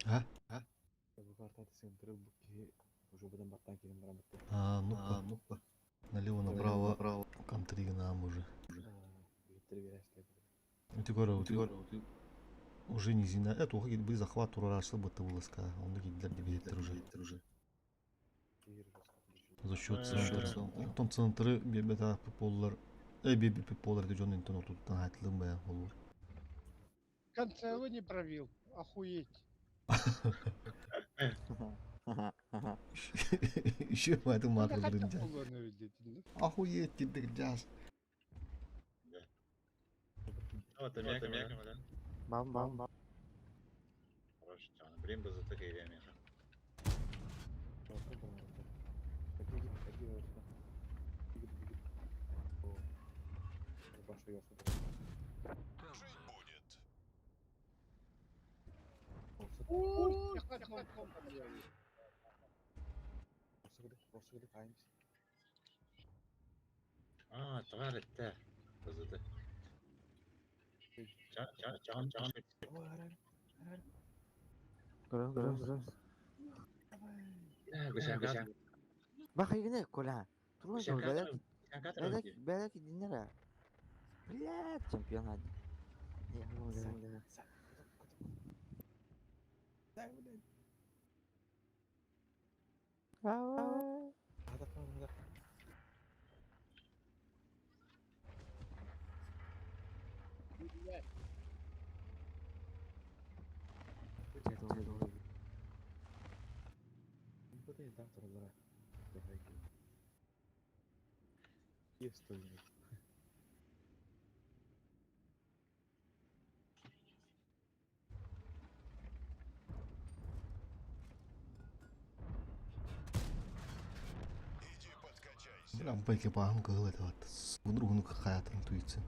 А? А, ну-ка, ну-ка. Налево направо. Контри нам уже. Ты уже низина. Это уходит бы захват урарашты бы вылазка. Он для беттер уже. За счет центра. Потом центры бебета поллар. Бебе поллар дежон интон ортуттан хайтылым бая olur. Концевы не провил. Охуеть. Еще в этом Ну, матре хотя блин. Охуеть ты джаз. Вот мека да. Бам бам бам. Хорош, блин, бы за такие меха. Жить будет. А, тварь это. Бызыты. Чан чан чан. Көрөн көрөн көрөн. Гүшән Бак игене Коля. Турмай бәләк. Бәләк бәләк диннәр. Блядь, чемпионат. Я там тураллара. Киев стоит. Иди подкачайся. Бля, байке баһым кыһыл этэ бат. Судуругуну хаятын туйытсын.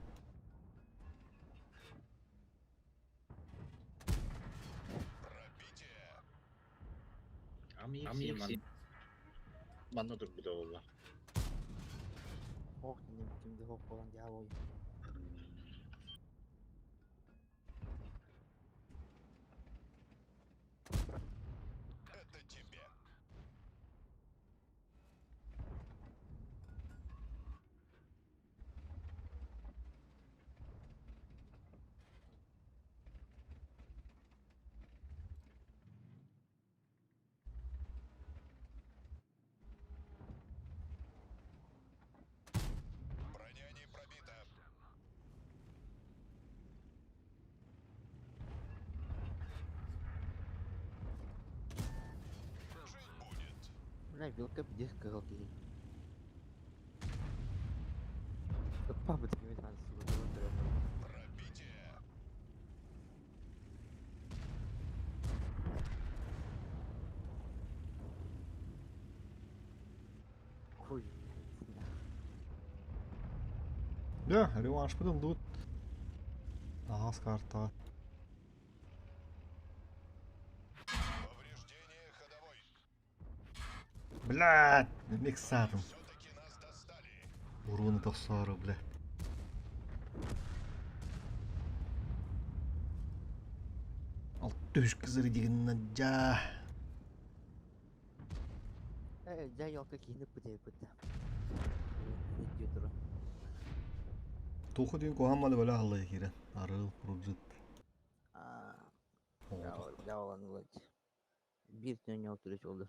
Пробитие. Ами манна турбута буолла. Хох дим кимде хох болан дьаа Это тебе. Броня не пробита. Жить будет. Бля, вилка пиздец кыһыл киһи. Папа такими надо, сука, Пробитие. Хуй. Да, реванш потом тут. Ага, с карта. Повреждение ходовой. Блядь, миксатом. Все-таки нас достали. Урона тахсары, бля. Алты үш кызыры деген жа. Э, дьэ елка киһини пытайбыт. Идиотура. Туху дин кухаммады бөлө аллай кирен. Арыл, курджит. Аа, дьааланылыт. Биир түн отурыч олdur.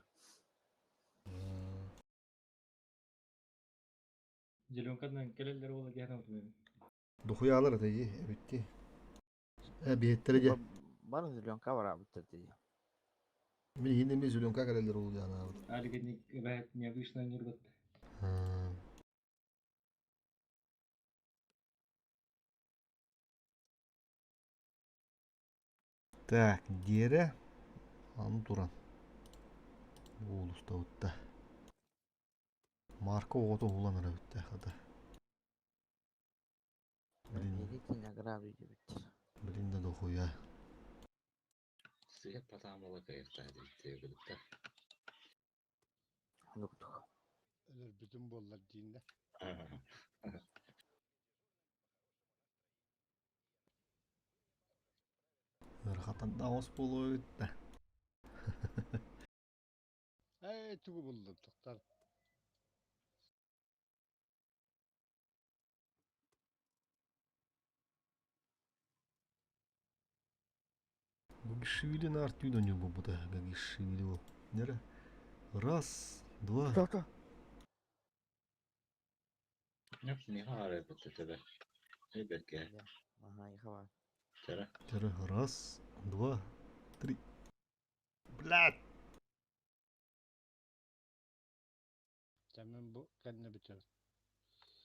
Зеленкадан келелер ола диэн отуйм. Духуялар это и битти. Э, биеттере же. Бар зеленка бар абыттыр диye. Мен хинде мен зеленка келелер ол жана. Алигетник бәһет необычно нюрбат. Так, дере. Аны туран. Улуста утта. Марко ото уланыр битте хада. Блин, Берите награду диэбиттэр. блин да дохуя. Свет потамала кайфта диэбитэ. Онуктух. Өлөр бүтүн буоллар диинде. Ырхатан даос болу битте. Эй, тугу булдум токтар. Гагишвили на артюда не буда. Гагишвили ол. Нере? Раз, два. Кто-кто? Нихара битте тебе. Эбекке. Ага, ихава. Тера. Тире. Раз, два, три. Блядь! Тәмен бу кәнне бүтөр.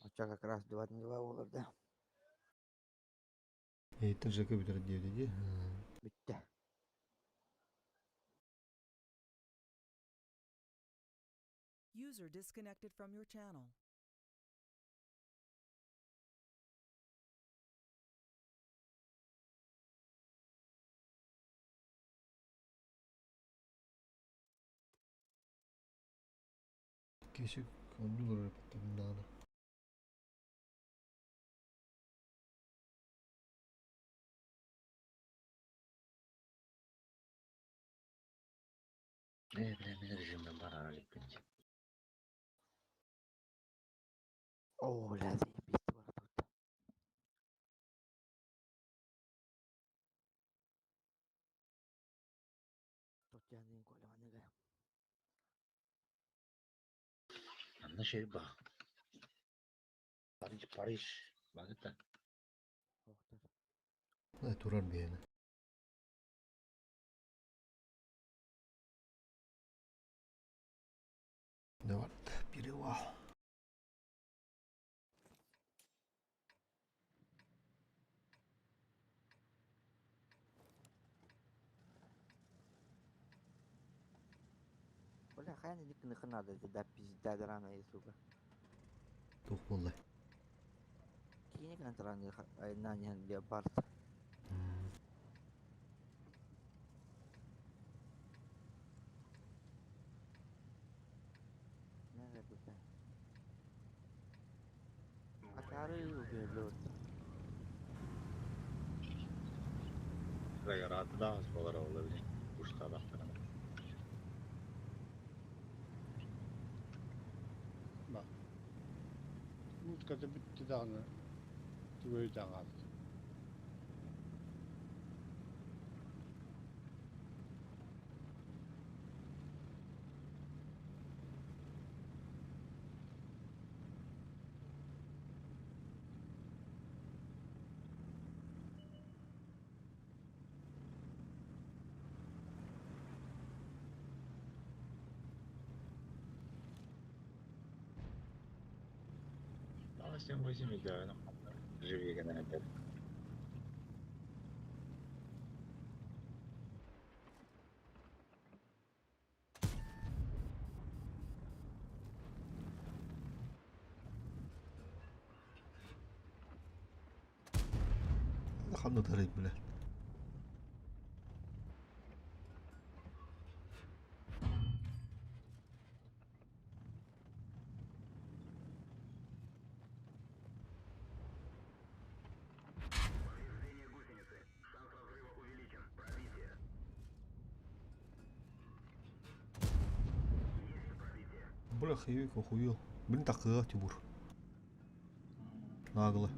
Оча как раз 2 на 2 болар да. Эйтен жеке бүтер диэди. Бүтте. User disconnected from your channel. Кешик оннулар репеттагындааны. Э, бля, мен режимден бар алиппин. О, бля, заебись бар тут. Тут я не коля Анна şey ба. Париж, Париж. Багыта. Охтар. Э, турар биэни. Давай, перевал. Бля, хайа ник надо, да пизда драная, сука. Туох буолла? Киини гынан туран айаннаан иһэн леопард. Nerede bu? Акаары убиэллэбит. Раятдаах болар ол эбит. Уштаабахтарына. Бak. Музыкада бүттү даҕаны тугу өйдөөн хаалла. 7 8 миллион живи гына этэр. Ханна тарайт, бля. Бля, хаевик охуел. Блин, такая, Тимур. Нагло.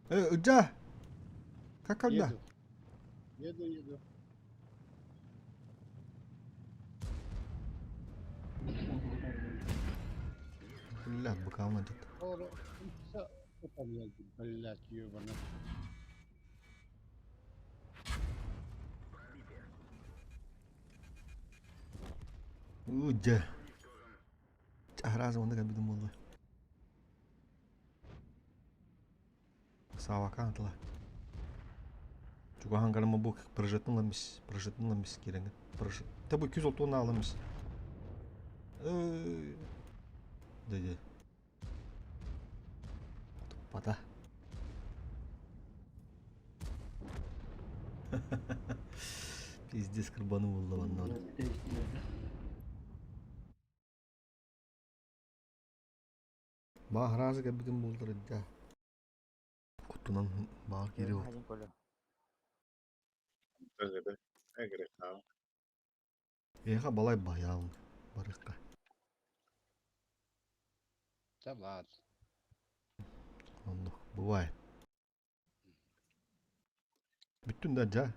Да! Как когда? Еду. Еду, еду. Бля, быкам этот. Блядь, ебаный. Удя. Разом он такая беда Савакан тла. Чугахан гарма бук прожетнуламис, прожетнуламис киреңе. Прож. Та бу 200 тонна аламис. Да да. Тупата. Пиздец кырбаны болду баннан. Баа разы кэбитин болдур да. Кутунан баар кири болду. Эха балай баян барыкка. Да ладно. Оннук бывает. Бүттүн да жа.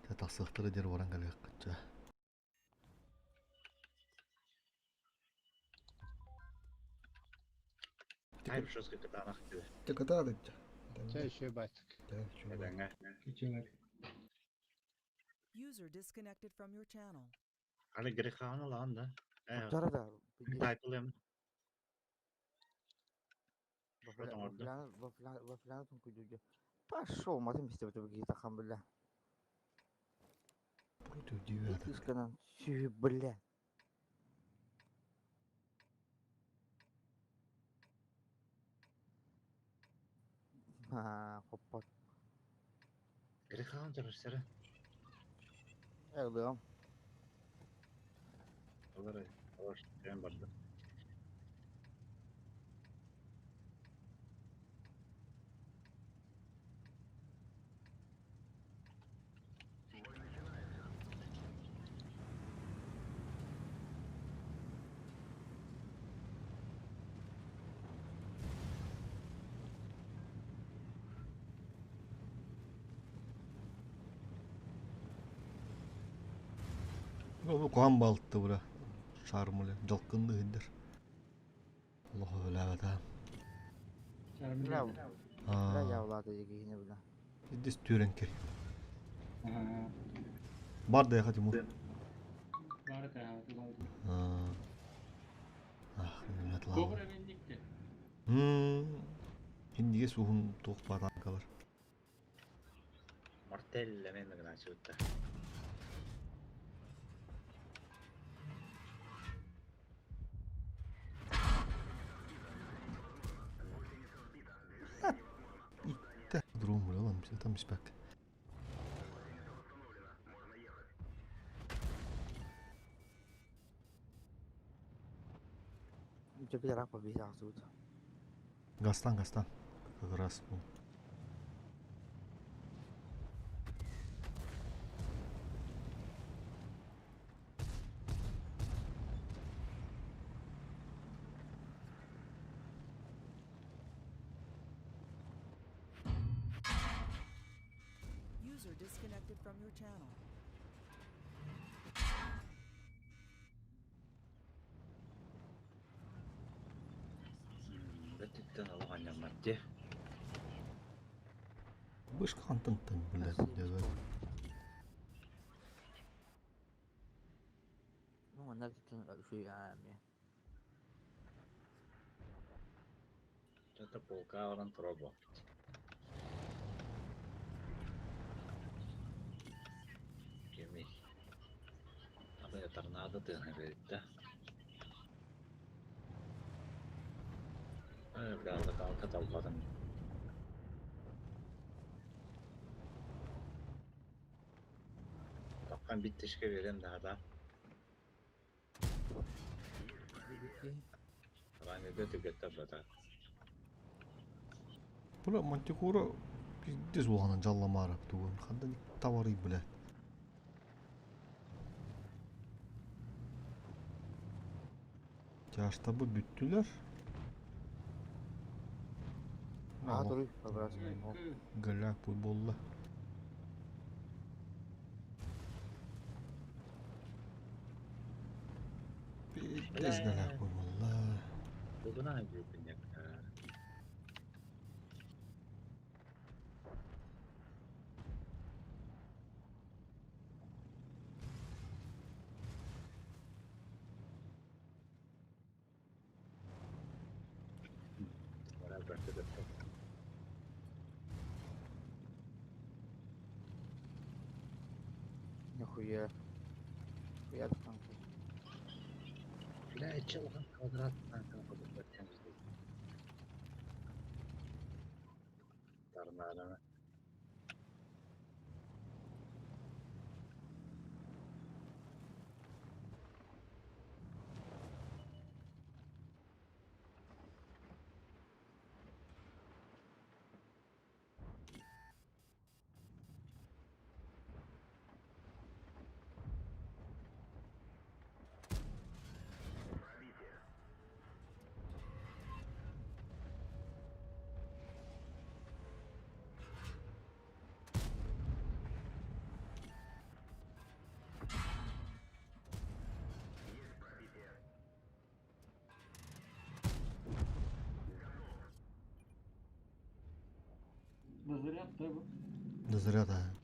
Та тасыктыры дер баран калык жа. Ай, жестко катанах тебе. Те катады жа. Чай еще байтык. User disconnected from your channel. Али грехана лан да. Тара да. Тайтлым. Пошел, матым истеп гитахан бля. Против девяток. Кишканан, бля. А, хоппот. Грехана төрөсөрө. Элдым. Олар олар тен барды. Ну, куан балытты бура. Шармылы, жалкынды хиндер. Аллах өләбәт ha. Бля, бля явлады дегене бля. Здесь түренке. Бар да яха Тимур. Бары тааҕы. Ах, минометлаах. Көҕүр эминникте. Инниге суһун туох баатаанкалар. Мартелле мен гына чутта. Итте дрон булалам, там испек. Дьэ рапа биир ахсыбыт. Гастан, гастан. Как раз был. User disconnected from your channel. Бөттүттэн олох анньамматти. Бышка хантан там, блядь, дядя. Ну, манна түтэн үчүгэй аамия. Это полка оран пробо. Кеми. Абы торнадо тыгын беритте. Э, бля, закалка талбадым. Таққан биттешке берем да. Раны түгеттер бата. Була мантикура пиздец улахан жалламара тугун. Хандан товары, блядь. Тяжтабы бүттүлөр. Аа туруй, как раз. Голяк бу болла. Пиздец голяк бу болла. Бугуна бүпүнек. Ora bıraktı. Нихуя. Хуя танки. Бля, чалган квадрат танкын кодуп темизди. Торнадо. Да заряд да бу. Да заряд, а.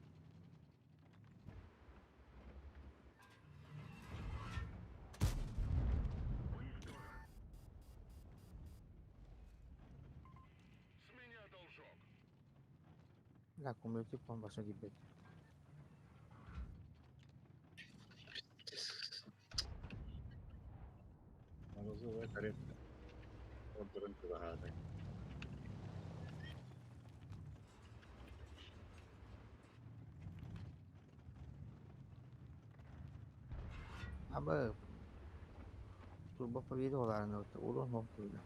Бля, кумулятив он башня гибет. Морозовая карета. Ордерын кылаһааны. Аба турбо победа оларны урон нохтуйда.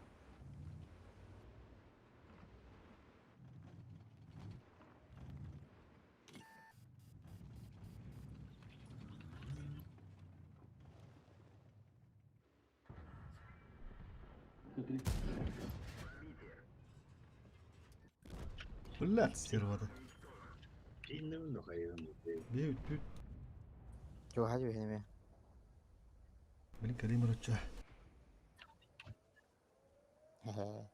Т3. Блядь, стервата. Пиннем нохайын. Бе бүт. Чо хажы бехнеме. Блин, Калимир отча. Хе-хе.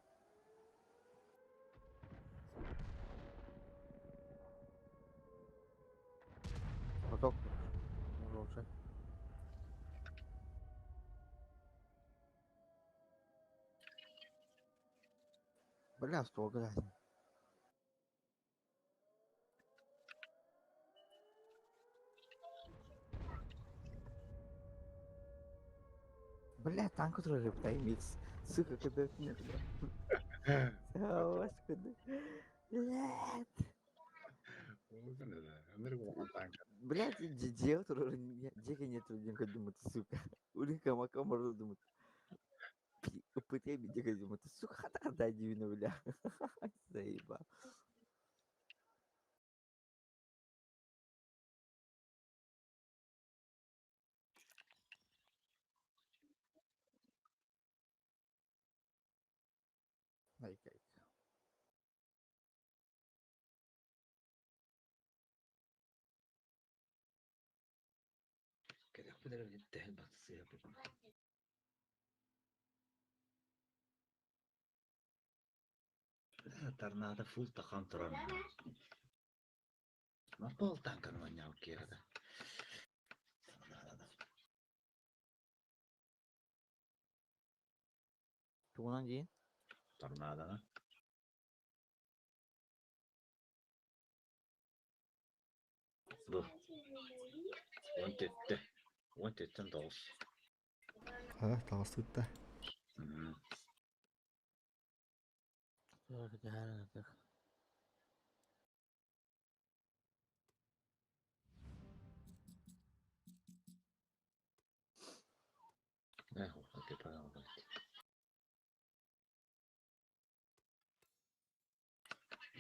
Поток. Хорошая. Бля, ствол грязный. Бля, танк который рыптаймиц. Сука, когда нет, бля. Господи. Блядь. Блядь, дело, дико нет, думать, сука. Улика мака можно думать. Пытай дико думать, сука, хата дай дивину, бля. Заебал. Айка-айка. Кэтэхпин эрэ бүттэһин батсыһабын. Торнадо фул тахан турар. Пол танканы манньаабыт киэһэтэ. Тугунан диин? Торнадоны. Бу. Уон тэттэ. Уон тэттэн тоҕус. А, таҕыстыбыт да. Эх, окей, пожалуйста.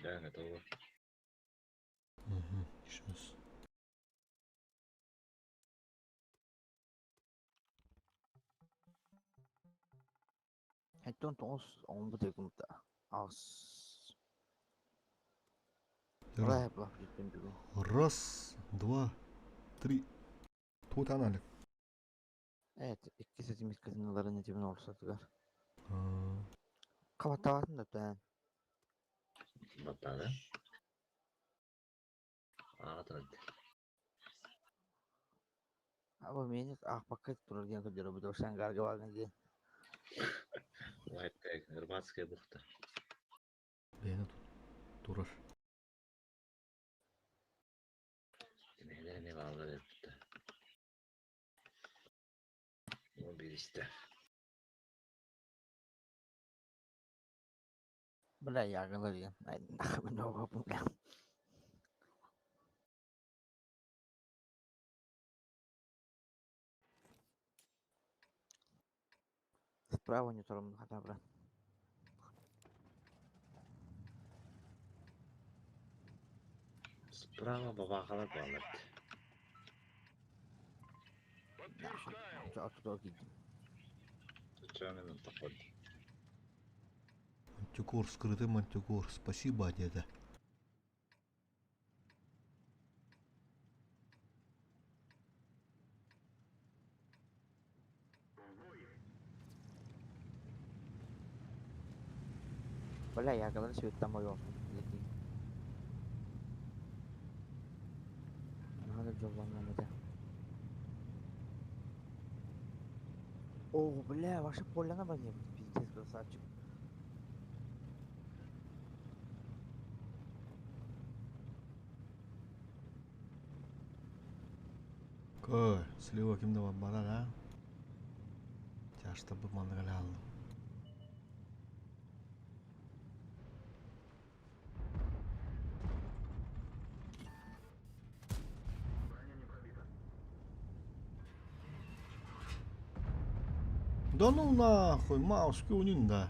Да, готово. Угу, сейчас. Хэттэн тоҕус он бутыгымта. Ас. Раз, раз, два, три. Тут аналик. Evet, икки сетимит кытыныларын этибин орсатыгар. Кабаттабатын да тэн. Баттаада. Аға тұрады. Аба мени ахпакка турар диэн көрдөрө бу Шангарга барган диэн. Лайт Рыбацкая бухта. Бэйэни тут турар. Кинилэр эмиэ бааллар эбит. Ол биристэ. Бля, ягалар диэн. Ай, нахуй бля. Справа не турам хата брат. Справа бабахалар бааллар. Ортодо киирдим. Чанын таход. Мантикор, скрытый мантикор. Спасибо, деда. Бля, ягалар сүөттэн бойуохпун диэтии. Наһаа да дьоллоннум этэ. О, бля, ваша поляна броня, пиздец, красавчик. Кой, слева ким да барар, а? Тяжта бу манныга алды. Да ну нахуй, Маус кюнин да.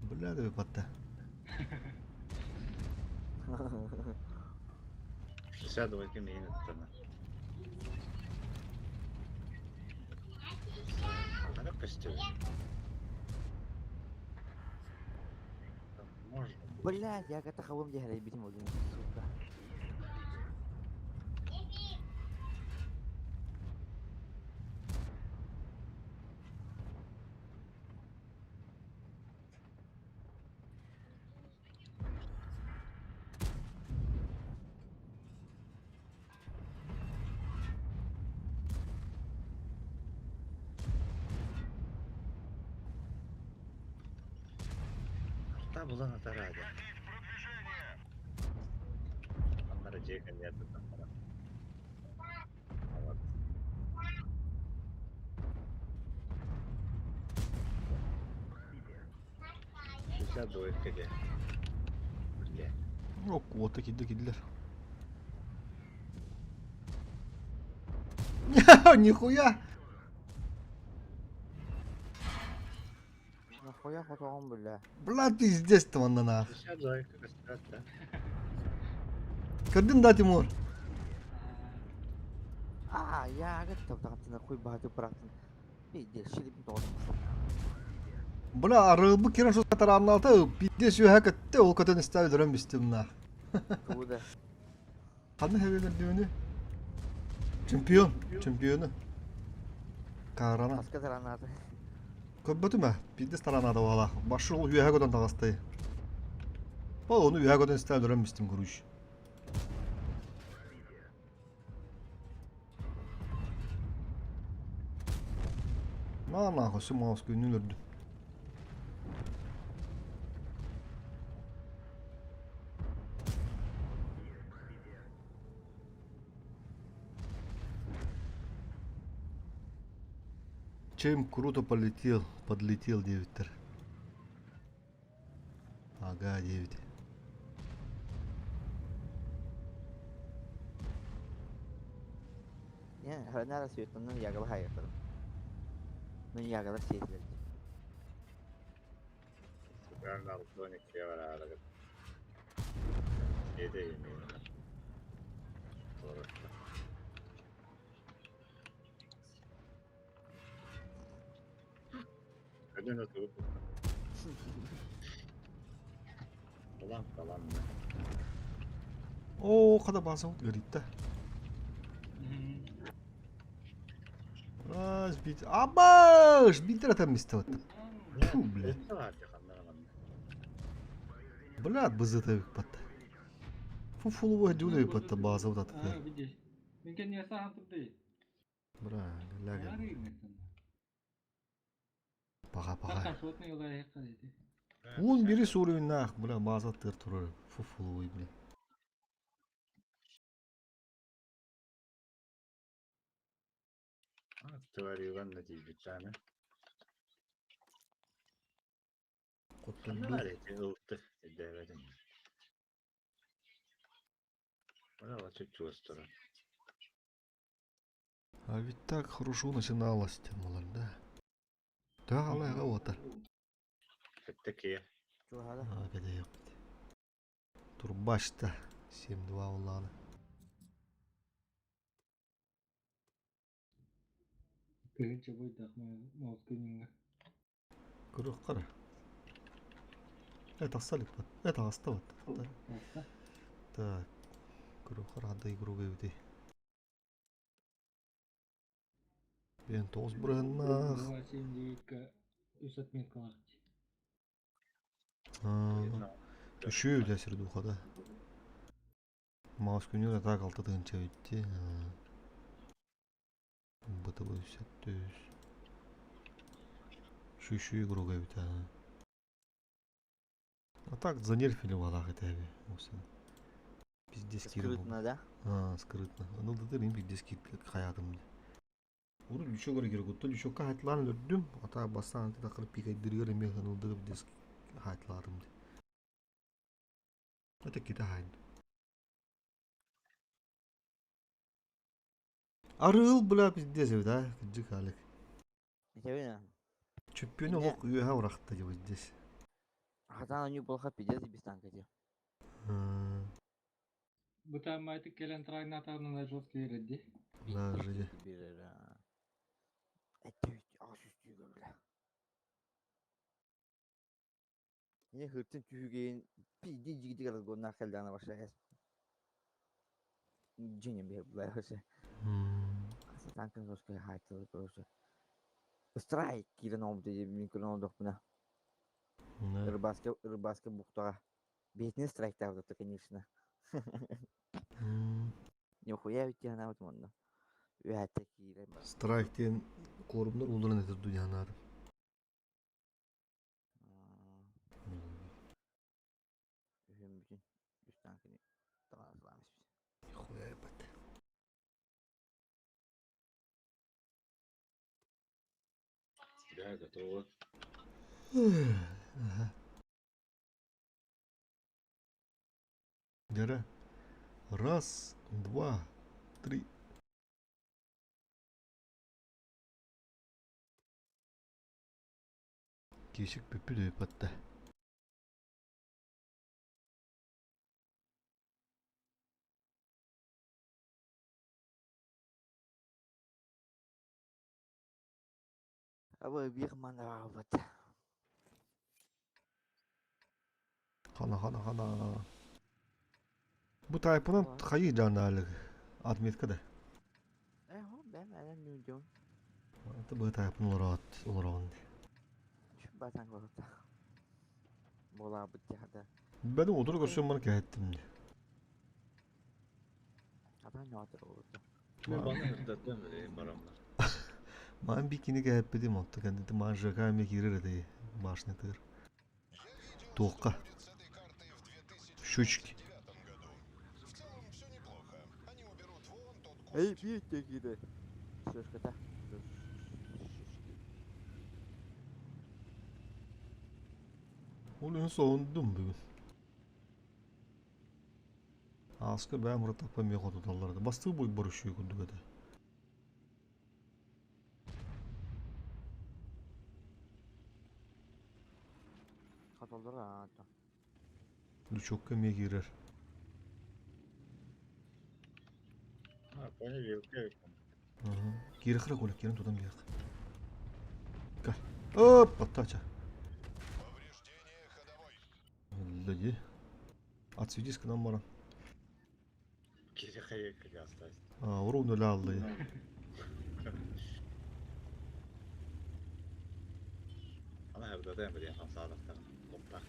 Бля, да батта. 62 минут. Она костюм. Можно. Блядь, я гатахавым дьэһэрэй битим олин, сука. Ата булан атар аада. Аннара дьиэ кэннигэр тутан баран. Вот. Сейчас двойка дьэ. Бля. Ок, уота киирдэ киирдилэр. Нихуя! Нахуя хотоҕум бля. Бля, пиздец ты манна нах. Сейчас двойка көстөөт да. Көрдүн да, Тимур? А, я готов тахтына хуй бааты бырахтын. Пиздец, шилипин тоҕотун. Бля, арыылбы кирен шо тарааннаата, пиздец үөһэ көттө, ол көтөн истэ өлөрөн бистим нах. Тугу да. Ханна хэбэлэрдүүнү? Чемпион, чемпиону. Каарана. Хаска таранаата. Көрбөтүм ээ, биирдэ таранаата буолаах. Башы ол үөһэ көтөн таҕыстай. Ол ону үөһэ көтөн истэ өлөрөн бистим короче. На нахуй, все маус күнүн өлөрдүм. Чем круто полетел, подлетел диэбиттэр. Ага диэбит. Не, хранара светлана ягала хайгатар. Ну ягала сиэтилэр. Суган 62 бараары. Şeyde yemeği. Doğru. Hadi nasıl bu? Falan falan mı? Оо, хата баасабыт ыарыйда. Раз бит. Абаш! Биитэр атан мистебит. Фу, бля. Бля, бызыта биппат. Фу фулу дюна биппат баасабыт атыгар. Бра, ляга. Паха паха. Уон бири суруйнаах, бля, бааза тыр турар. Фу фулу бля. Тварюган да тиийбит даҕаны. Хотторду. Ханна ити ылты өйдөөбөтүм. Браво, чуть-чуть турар. А ведь так хорошо начиналось, тем да. Да, алайга ота. Сэттэ киһи. Чугаһаата. А, кэдэйэхпит. Турбашта 7-2 улаана. Тыһыынча буйдаах мозгунинга. Көрүөх қара. Э, тахса илик бат. Э, таҕыста бат. Так. Көрүөх қара хантай игрок эбитий. Бен тоҕус бырыһыннаах. 2,79-ка үс отметкалаах Үшүү үлэ сирдухада. Маас күнүр атаак алта тыһыынча эбитти. БТБ үс Шүшүү игрок эбит А так занерфили балах этээби. Пиздец киирэн Скрытно, да? А, скрытно. Аны да пиздец киирбит хайаатым. Урут лючок керек оттон лючокка хатлаан өлөрдүм. Ата бастаан тақырып пикайдырыгар эмиэ ханылдыгы пиздец хатлаатым. Это кита хайд. Арыыл бля пиздец эбит а, кырдьык Алик. Этэбин Чөппүөнү олох үөһэ урахта дьэ здесь. Хатан онньуу буолха пиздец без танка дии. Бу таамайтык кэлэн трагнатарынан жестко ирэдди. Да, жди. Эттэ аас үстүүгө бля. Не хыртын түһүгэйин пиздец жигитик разгоннаах кэлдэҕинэ баша Дьиҥин биһир бля вообще. Танкын жестко хайтылы короче. Страйк киирэн оҥорбут мин көрөн олордохпуна. Рыбацкай рыбацкай бухтаҕа. Бэйэтинэн страйктаабыта конечно. Нихуя ведь санаабытым онно. Үөһэттэ киирэн баран. Страйк диэн куорумнар ууларан этэр дуу диэн анаатым. Я готова. Ага. Дьэрэ. Раз, два, три. Киэсик бүппүт ыыппатта. Абы биир манаабыт. Хана хана хана. Бу тайпынан хайыы дьанаалык отметка да. Э, хо, бэм элен нүдүм. Это бу тайпын олороот олороон. Батан көрөтө. Буолаабыт дьаһада. Бэдим утур көрсөм маны кэһэттим. Атан ньоотор олорду. Мен баны ырдаттым бараммар. Маан бикини кэһэппитим онто кэннити маан ЖК эмиэ киирэр этэ башнятыгар. Туохха? Щучки. Эй, биир киирэ. Шишката. Ол иһин соһундум бүгүн. Ааска бэйэм урутаппа эмиэ хотуталлар этэ. Бастыы буйбар үчүгэй курдук этэ. Хотоллор аата. Лучокка эмиэ киирэр. А, понял, вилка. Киирэ Коля, киирэн тутан биэх. Кэл. Оп, оттача. Өллө Отсветись к нам баран. Кири хайы осталось. А, уру нуля аллы. Ана хабдата били хамсаадахтар. Опта.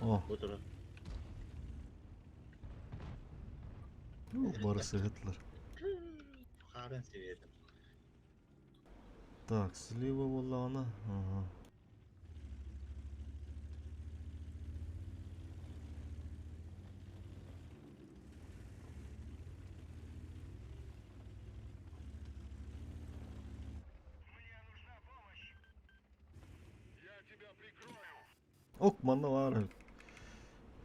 О. Бу туру. Барысы ыттылар. Харын сиветим. Так, слева буоллаҕына. Ага. Ок, манна баар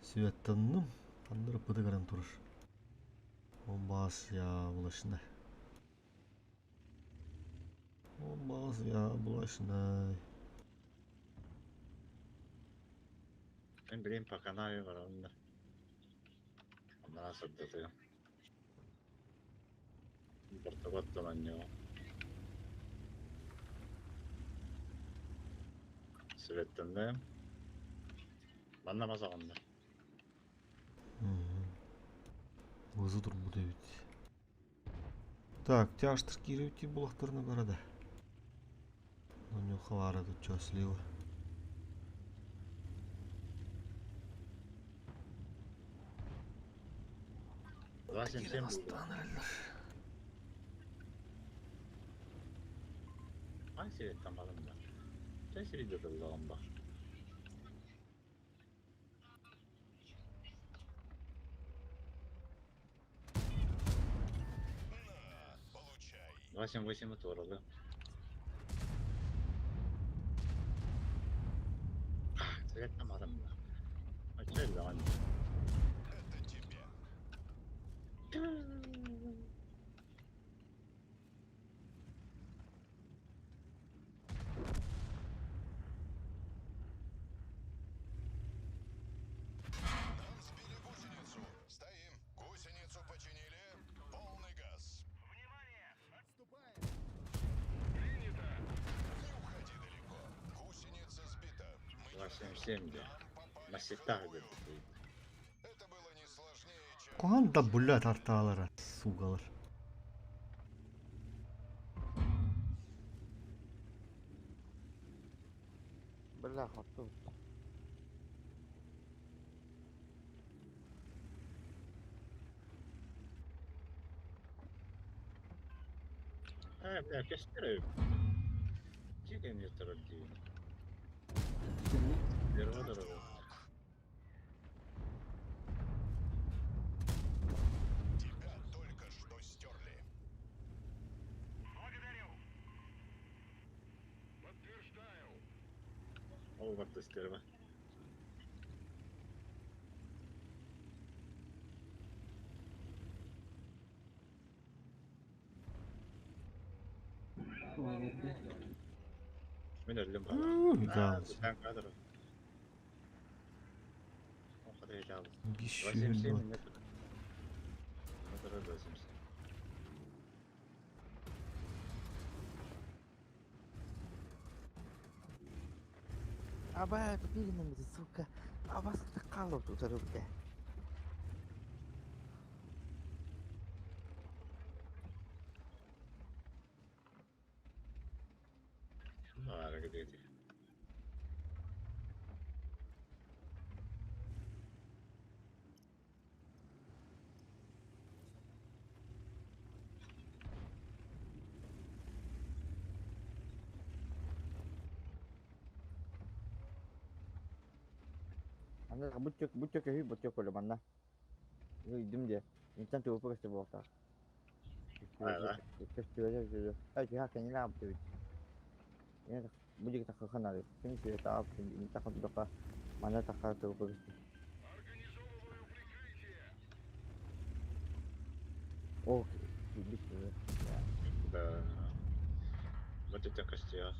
Светтанным. Ханнары пыты каран турар. О бас я булашына. О бас я булашына. Мен билим пока на бар онда. Ондан сырдатыгым. Бортоготтон ньо. Светтанным. Манна масаҕынна. Вызы турбут эбит. Так, тяжтыр кииребит булахтарына барада. Нюха бара тут чё слива. 277 булду. Ай светтан барым да. Чай свет тыллаган бар. 278 туоралы. Светтан барым да. Ачай лаган. Нам сбили гусеницу. Стоим. Гусеницу починили. Полный газ. Внимание! Отступаем! Принято! Не уходи далеко. Гусеница сбита. Мы 277 де. Насетах деп. Куһаҕан да блядь артаалара, сугалар. Бля, хоту. Э, бля, кестер. Чикен ютарар дии. Первого дорога. Тебя только что стерли. Благодарю. Подтверждаю. Ол барда стерва. Мин өллүм Идеал. Кадр. Биш минут. Аба, тупигин сука. Абас қалып утарыбыта. Аны бу бу көһүй бу тök өлө манна. Үйдүм де. Интан туупу көстө болта. Көстө Ай, жа кенин ап деп. Яна бу жеге такы ханары. Ким сүрөт ап, такы дока мана такы туупу көстө. О, бит. Да. Вот это костях.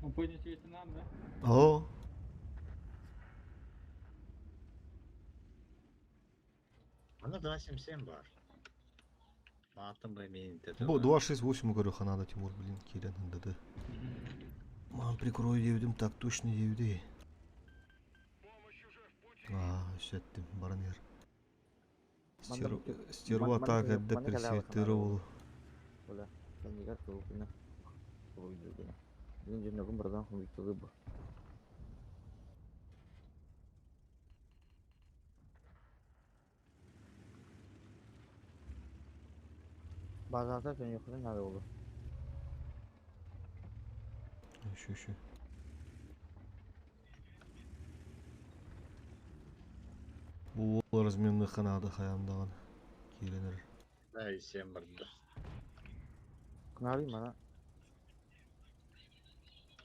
Он поднят нам, да? О. Она 2.77 бар. Матом бы имеет это. Бу 2.68 говорю, ханада Тимур, блин, Кирен, ДД. Мам, прикрою девдим, так точно девди. А, сеттим, баранер. Стерва атака депрессировал. Ола, кенигер туупуна. Ойду. Мен жөнөгүм бирдан хуйтугу бу. Базарда жөнөкүнүн нары болу. Еще, еще. Бу разменный ханада хаямдаган. Киренер. Да, и 7 барда. Кнари мана.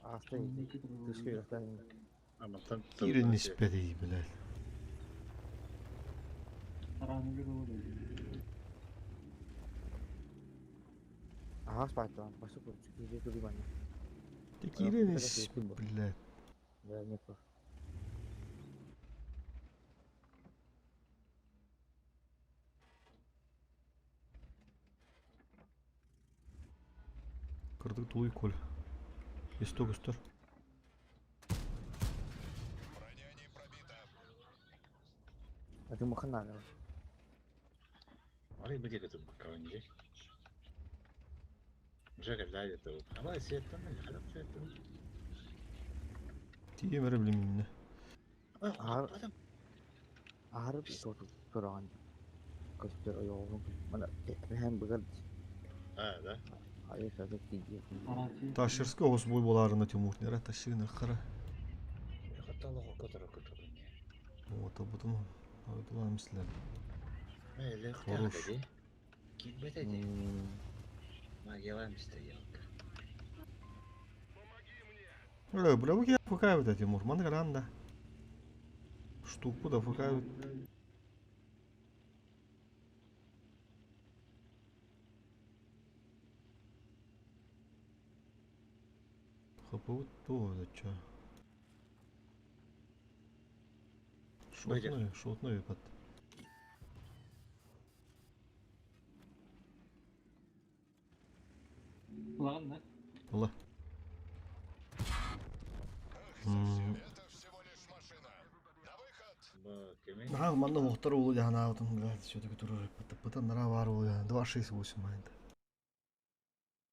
Аста тышкы жактан. Кирен испеди, блядь. Ага, спать Башы курчу, кире тури мана. Ты Кирен блядь. Да, не по. Кырдык тулуй кол. Исто көстөр. А ты махана. Ой, где это макарончик? Уже когда это? Давай свет там, или свет там. Тиемер билмеймин. Аар соту туран. Көстөр ойоғун. Мана hem быгар. А, да? Айы сазы тиги. Ташырский оғыз бой боларына Тимур. Нера ташырын қара. Хотала которого который. Вот, а потом ойдулар мислер. Хорош. Ким бет Магия стоялка. Бля, бля, я ФК вот Тимур. Мангранда. Штуку да ФК. ХП вот то, это чё? Шотной, шотной под. Ладно. Ла. Ага, манна вохтар улу жана отун, блядь, все-таки турur. Пыта нара бар улу жана. 2 6 8 майнд.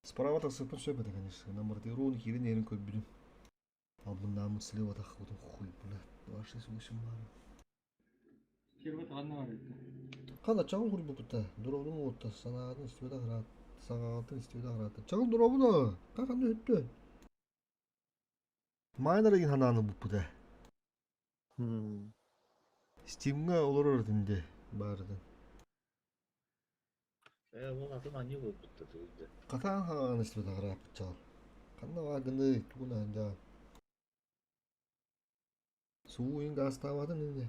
Справа так сыпын все это, конечно. На мортирун кирин ерин көп билим. Ал мында мут слева так отун хуй, блядь. 2 6 8 бар. Стерва тағанна бар еді. Кана чагыл хур бупта. Дуробун отта санаатын истибеде карат. Сагаатын истибеде карат. Чагыл дуробуну. Каканды өттү. Майнер деген хананы буппуда. Стимга олорор динде баарыдан. Э, ол атын они болып бітті туйды. Катаан хаган истибеде карап чагыл. Ханна бааргыный, тугун аһандьаан? Сууйун гаастаабатын ини.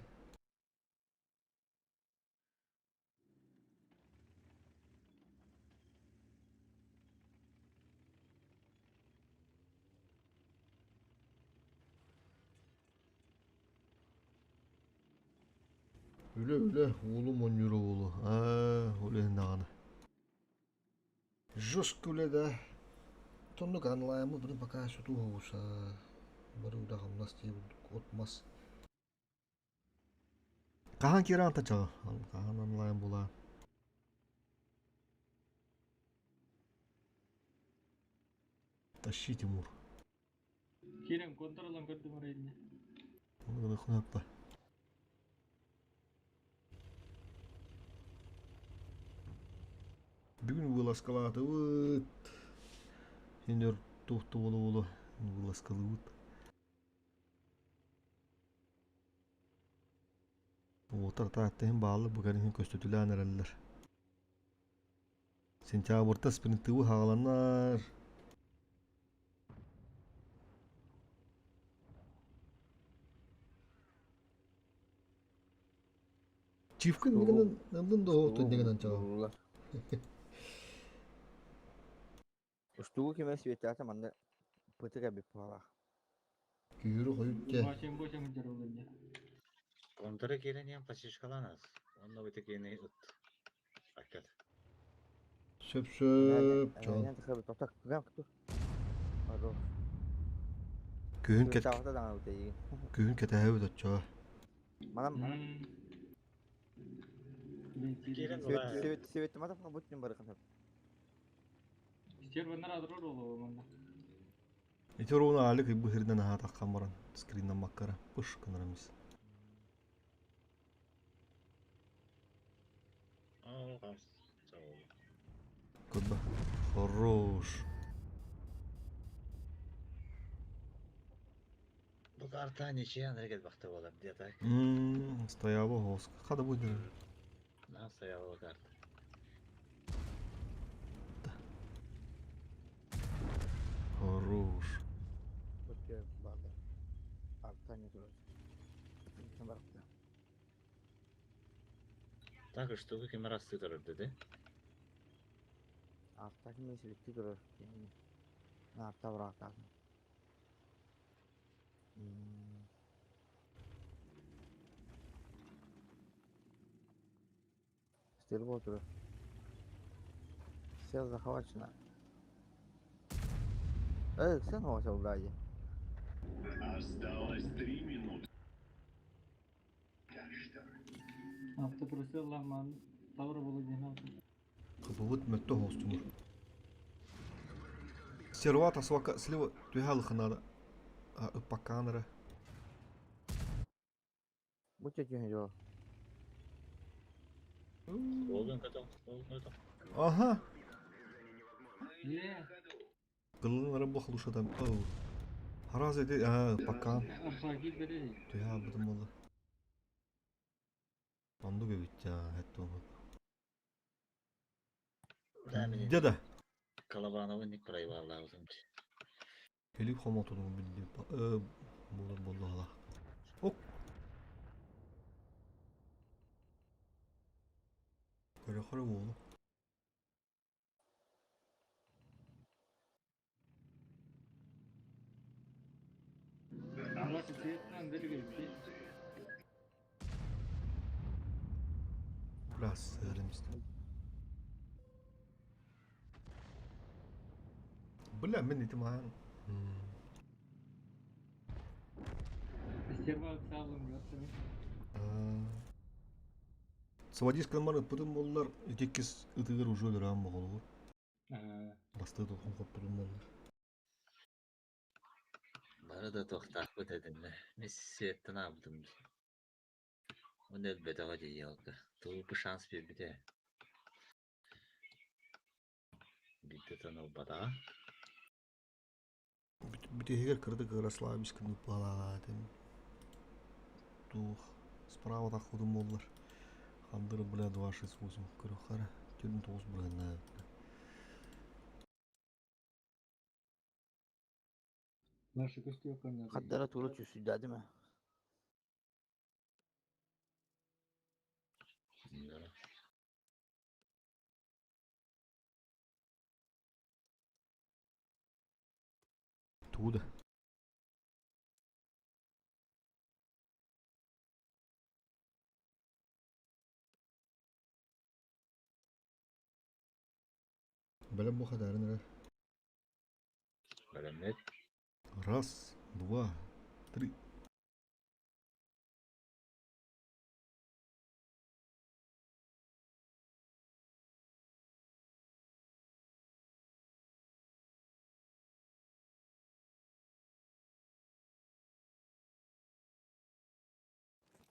Үлэ үлэ, уулум оонньуура буолуо. Аа, ол иһин даҕаны. Жестко үлэ да. Оннук онлайнмыт бары пока сутуу оҕуса. Бары үлэ-хамнас дии курдук от-мас. Хаһан киирэн тачаҕа? Хаһан онлайн буолаа? Тащи, Тимур. Киирэн контролан көрдүм арайынна. Оны гына Бүгүн вылазкалаатыбыт. Сеньор туох буола-буола вылазкалыыбыт. Уотар тааттаһын бааллы бу кэлин көстүтүлээн эрэллэр. Сентябрьта спринтыбы хааланар. Чивка иннигинэн ыллын да оһоҕу иннигинэн чаҕыл. Устугу кимэ светлята манна пытык эбит буолаах. Күүрү хойут дьэ. Бачым бочым дьарылыння. Контора киирэн иһэн фасишкалаан аас. Онно бити киини ыт. Аккат. Сөп сөп чаҕыл. Күһүн кэт күһүн кэтэһэбит оччоҕо. Манам Ити оруона Алик ыйбы сиринэн аһаатаххан баран скриннаммаккара пыш гынарымыс. Куда? Хорош. Бу карта ничья нэргэл бахта буолар диye так. Стояла госка. Хада будет. На стояла карта. Хорош. Так что вы кем раз ты dedi. Стрельба турар. Все захвачено. Эй, sen hoşça убрали. Осталось 3 минуты. Автопросил ламан Тавр Володимир. Кыбыбыт мөттө хоос Тимур. Сервата свака слева түһэ надо. А ыппаккаанара. Будьте тихо. Олgun katong, олgun katong. Ага. Е, Кылын бу халушатам. Хараз эти а паккаан архаги бери. түһэ бутум болла. Онду көбүт хэтти ону. Деда. Колобановы ник проебал Филипп хомотунун билди. Болар болла ала. Ок. Көрө көрө болу. Арасы цветнан бери Бля, сырымсты. Бля, мен итим аан. Стерва салым яттым. Свадис кылмар ыппытым боллар, иккис ытыгыр уже өлөрөм боголугур. Басты тохун хоппутум боллар. Бары да тохтаахпыт этиннэ. Мин сиэттэн аабытым. Оны элбэтэҕэ дии Туупу шанс биэрбитэ. Биирдэ тонолбатаҕа. Бүтүһүгэр кырдык расслабись кынып балаатым. Тух. Справа тахудум боллар. Хандыры бля 268 көрөхара. Түн 9 бля. Марша көстүө канна. Хаддара тура түсүйдәді ме? Да. Туда. Бэлэм бу хатарын эрэ. Бэлэмнет. Раз, два, три.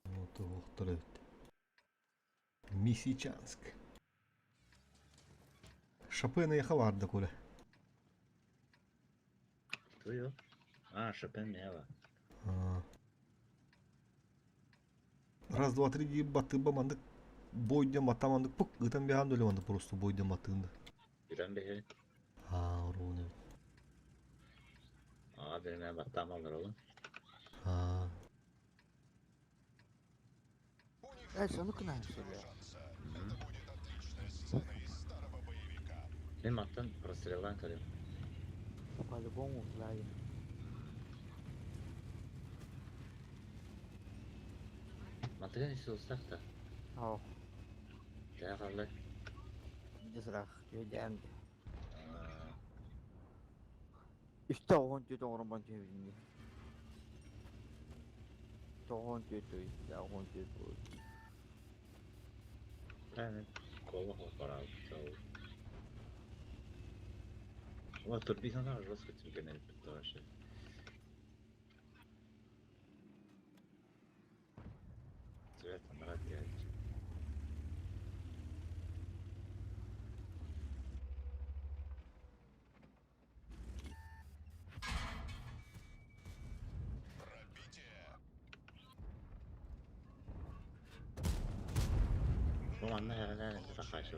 Вот охтар эбит. Мисичанск. Шопена яха баарда Коля. Твою. А, Шопен мева. А. Раз, два, три диye баттыба мандык бойден баттамандык пук ытан бяхан дөle мандык просто бойден баттыгында. Иран бехе. А, оруун эбит. А, берме баттам алар oğlum. А. Э, соны кына söylüyor. Мен маттан прострелдан көрөм. По-любому сзади. Маттан isi устак та. Ау, Тää kallı. десрах, жөйдәмді. Үсті оғын төт оғырын бан түйбізінде. Тоғын төт өйті, оғын төт өйті. Tää kolla hoppara. Ула турбина жестко тебе не вообще. Цвет брат делать. Бу манна herhalde сахашы.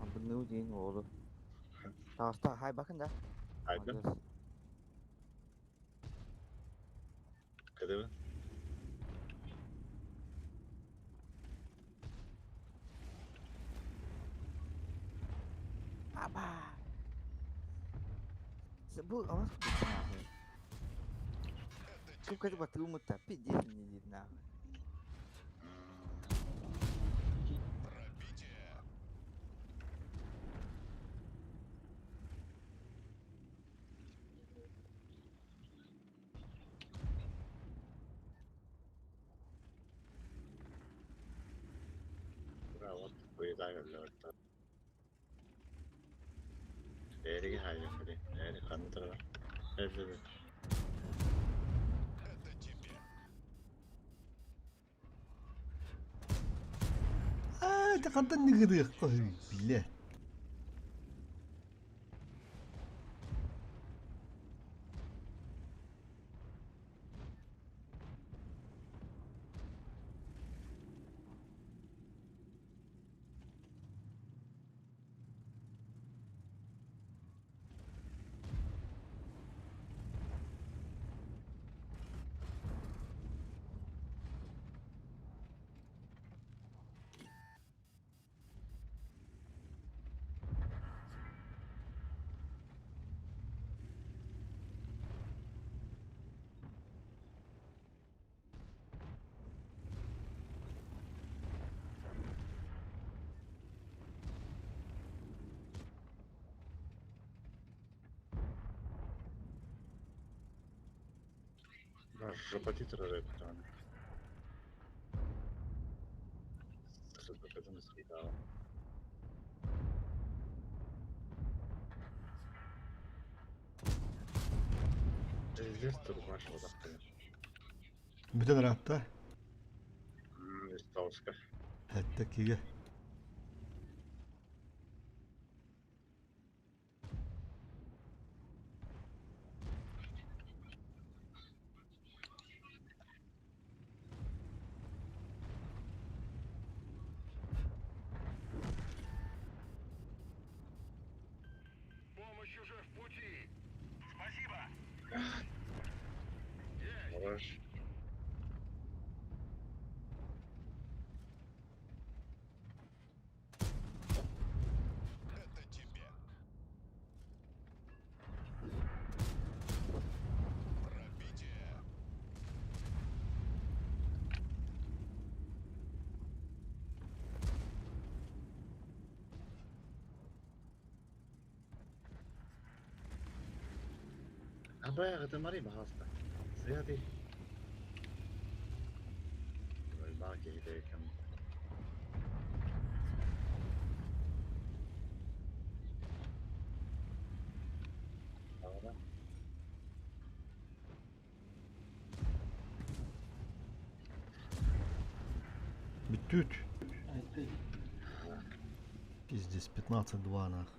Абыны дейін олы. Тағыста, хай бакын да. Айдым. Молодец. Кыдыбы. Аба. Бу аваз нахуй. Кып катып батырмытта, пиздец не дейді нахуй. Браво, куйда geldi. Эриги хайган били. Эри канны турар. Эри. А, это хантан не гыдых. Биле. Жопати турар эбит. Сыртын скидал. Здесь турбаш вот Бүтін рапта. Столска. Хәтта киге. Помощь уже в пути. Абайа баҕаста. Сыати. Баа киһи кэм. Бүттүт. Айтты. Пиздец, 15-2 нах.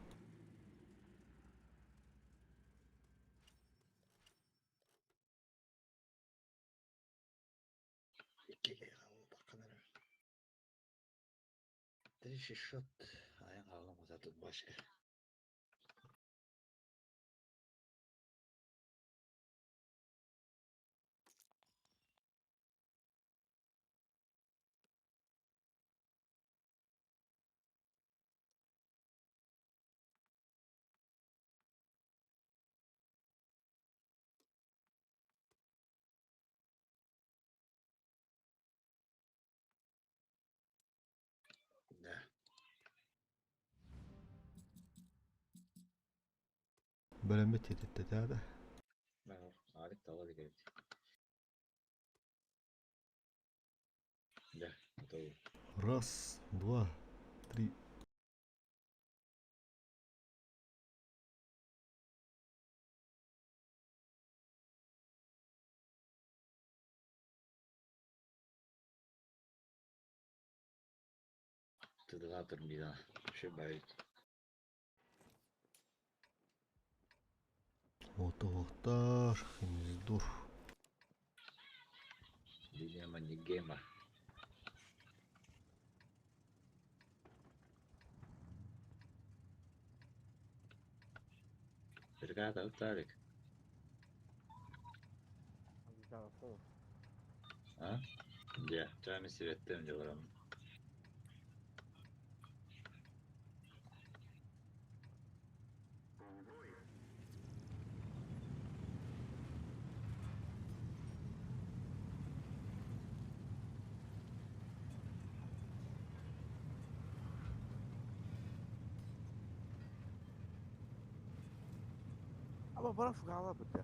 3600 ayın alım uzatıp başka. Да. Бөлөммүт тететте да. Алик тала деген. Да, готово. Раз, два, три. Тыдыға турбина. Шибайт. Отоохтар, химиздур. Линия Маннигема. Бригада Уталик. А? Де, чами сиветтем деларам. Ama bana fukara bitti.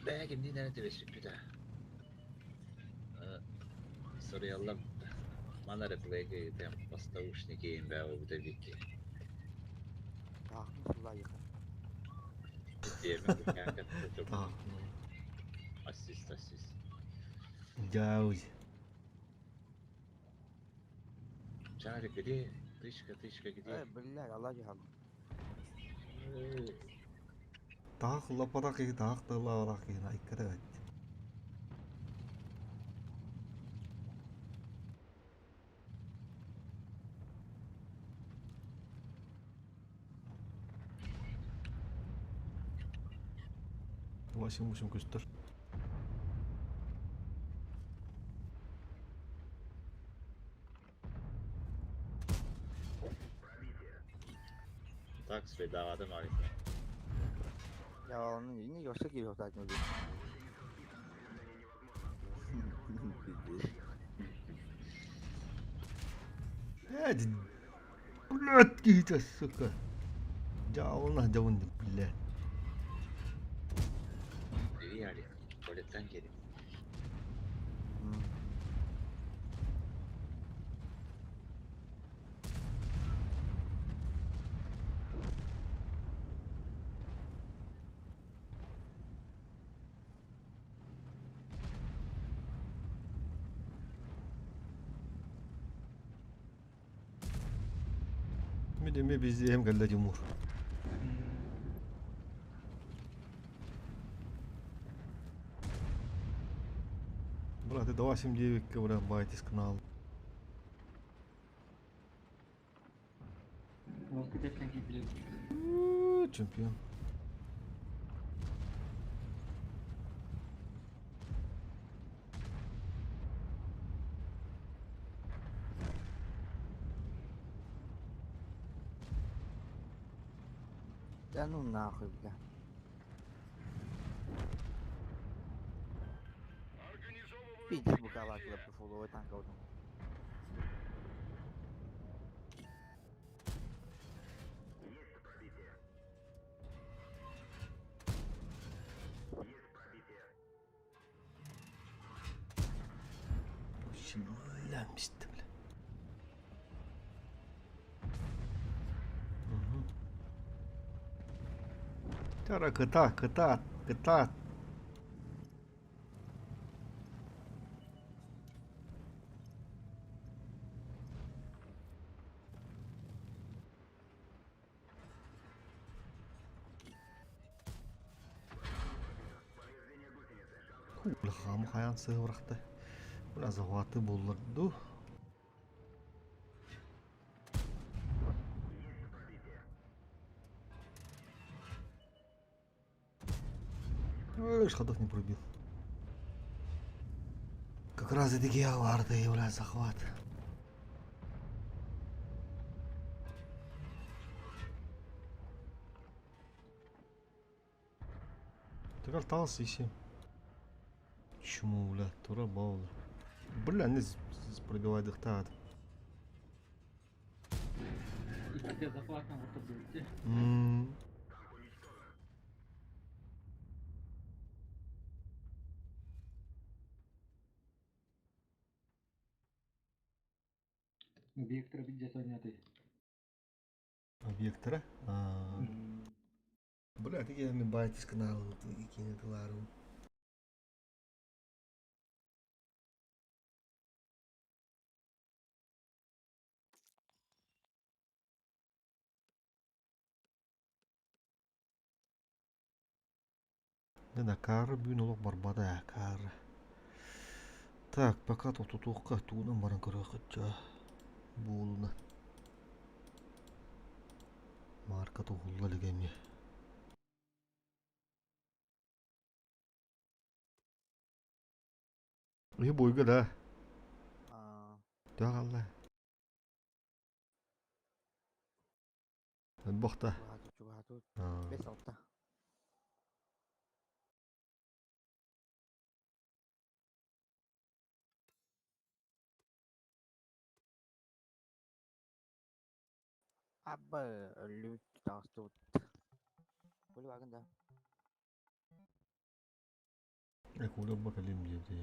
Бәгин не нәрәте бешип да. Сорыяллар. Мана реплеге там поставушники им бә бу вики. Тахны сулай yıkın. Диемен Так, Ассист, ассист. Дяуз. Чарик, где? Тычка, тычка, где? Э, блядь, Allah cihan. Таах лапарак и таах тылаарак и найккара. Восемь көстөр. Так, следаватым алик. Ya onun yine yoksa geliyor zaten. Блядь, блядь, киһитэ, сука. Дьаалына дьабын, блядь. Бери, Алик. Туалеттан келин. Ми бизи эм кэллэ Тимур. Брат, это 8-9 говорят, байтис канал. Чемпион. Да ну нахуй, бля. Пиздец букала, когда фуловый танк. Шиллян бистэ, бля. Тара кытаат, кытаат, кытаат. Бля, хайаан сыһыбырахта. Бля, захваты буллар ду. Эх, ходов не пробил. Как раз и такие аварды, бля, захват. Ты картался и Чему, бля, тура баула. Бля, не пробивай дыхтат. Иккитэ захватынан курдук Объекттара билдьэ сонньуотай. Объекттара? Бля, ты я байтис канал икини тыларым. Да, кары бүгүн олох барбата кары. Так, пока тохтотуохха тугунан баран көрүөххүт буолуна. Марка туһулла илик Уйу бойга да. Төһө хаалла? Бохта. Чугаһату, 5-6. Абба өллүбүт таҕыстыбыт. Коля багын да. Э, Коля бакалим диэти.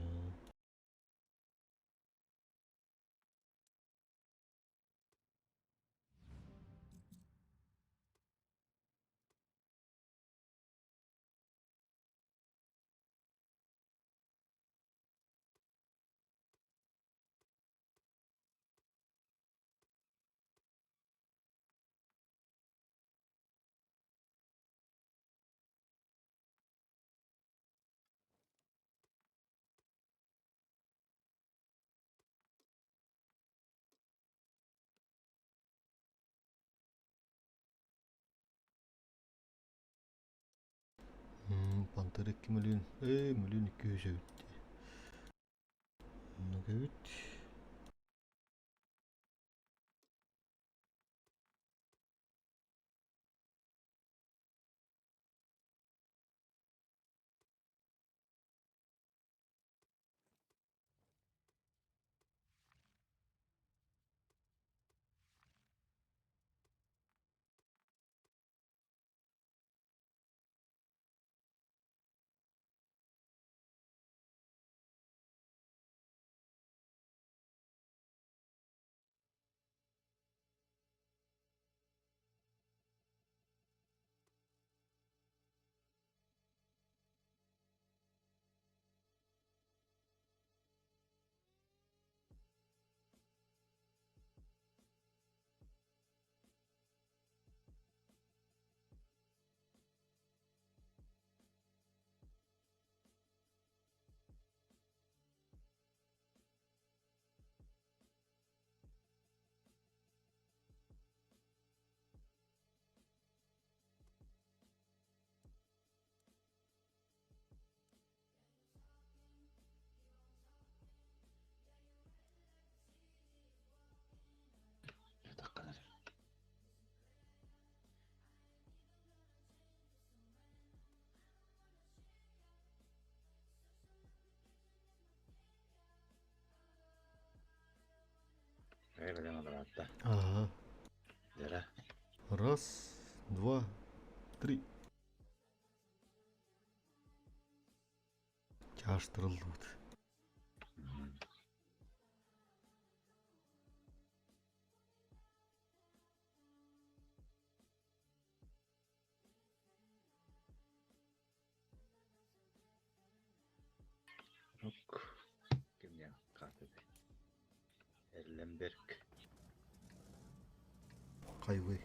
Пантера 2 миллион. Миллион 200 эбит. Ну эбит. Ага. Дера. Раз, два, три. Чаштырылдыбыт. Ок. Кимҥэ хаатытай? Эрленберг. Хайвей.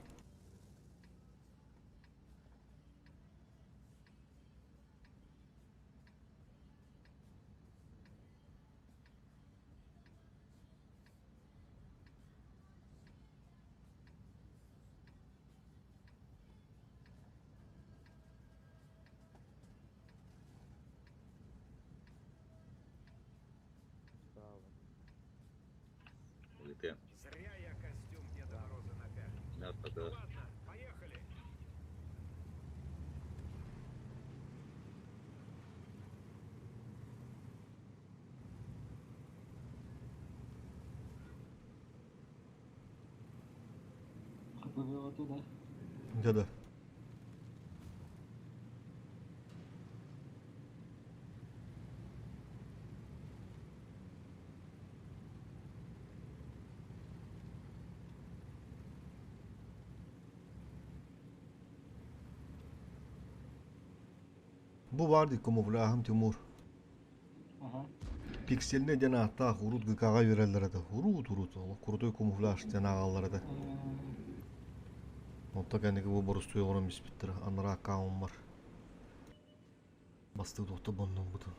Справа. Улетым. Зря я костюм Деда Мороза напялил. Надо Ну ладно, поехали. Хпв туда. Да-да. Бу баар дии камуфляһым Тимур. Ага. Пиксельнэй диэн ааттаах урут ГК-ҕа үөрэллэр этэ. Урут урут олох крутой камуфляж диэн ааҕаллар этэ. Онто кэнники бу боростуой оҥорон биспиттэрэ. Анараа аккаунмар. Бастыы туохта боннуммутун.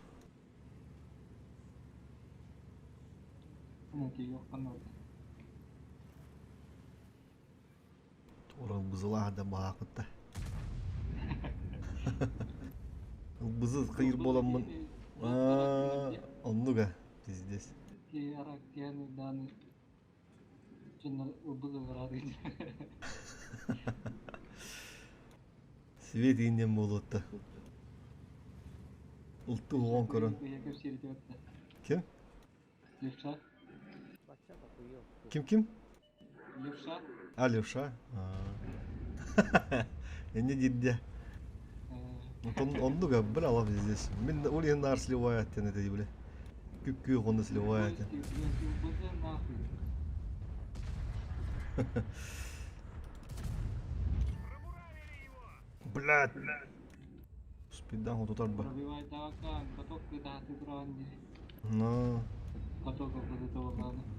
Туора ылбызылаах да баһаахпыт да. Ылбызы кыйыр буоламмын. Оннуга пиздец. Свет ииннен буолуотта. Улту оҕон көрөн. Ким? Левша. Ким ким? Левша. А, левша? Инне диирдэ. Оннуга, бля, лав здесь. Мин ол иһин наар сливает диэн этэ бля. Күп-күөх уонна сливает. Блядь! Спидан тутар ба. Но.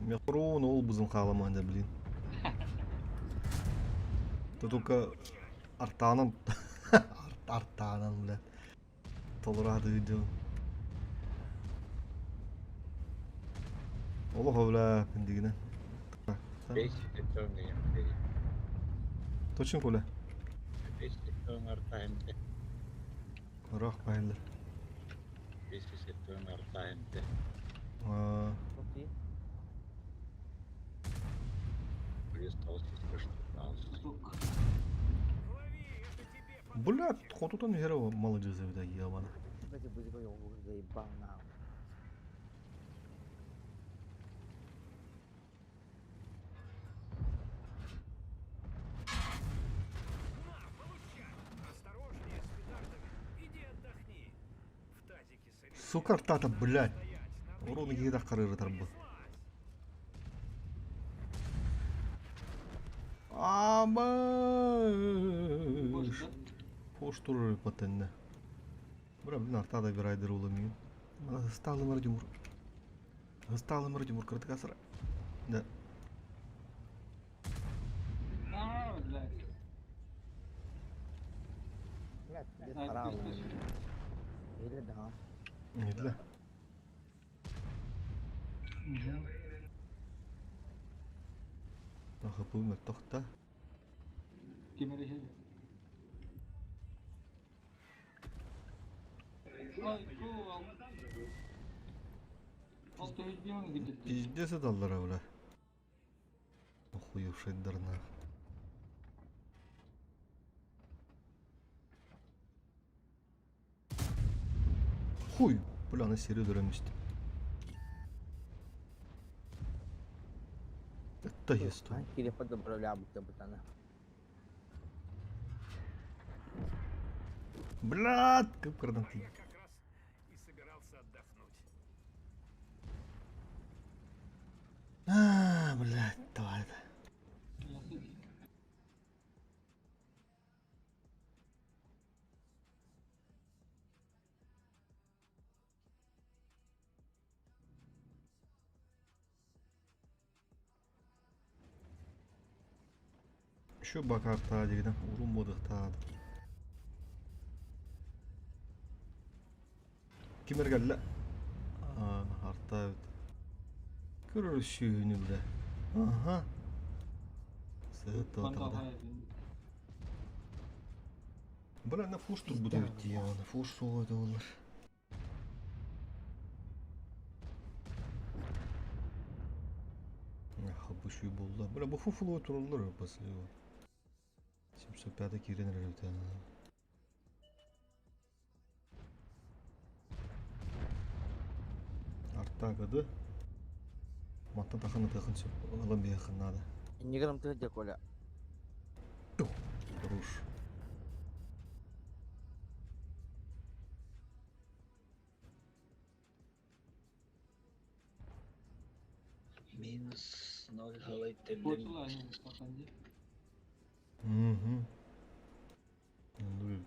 Мехрон ол бузун халаман блин. То только артаанан артаанан бля. Толораады видео. Олох бля пиндигинен. Точно Коля? Ыраах баһыллар. Аа. Бля, хотутан иһэрэ маладьыас эбит ебана. Заебал нахуй. Сука, тата, блядь. Уруну киһи таххарыыры тарбы. Амаш! Хош турur патенне. Бра, блин, артада bir айдыр уламиын. Сталымыр Тимур. Сталымыр Тимур кыртыкасыра. Да. А, блядь. Блядь, без харабы. Или да. Или. Ахапы тохта. Ким эрэ Пиздец это бля. Охуевший нах. Хуй, бля, на серию дөрөмүстү. Это есть. Телефон добавлял бутана. Блядь, как кардан ты. И собирался отдохнуть. А, блядь, давай это. Еще бакарта дегенен урун бодыхтаад. Ким эргэллэ? Арта эбит. Көрөр сүүнү биле. Аха. Сыт Манда оталда. хая Бля, на фуш тут буду идти, на фуш соло доллар. Хабышы болла. Бля, бу фуфло турулар после. 705 кирен рөлтә. Арта гады. Матта таханы тахын сөп. Алам бияхын надо. Иннигерым тыгы Коля. Руш. Минус 0 халай теллим. Почула они паханди. Угу. Ну.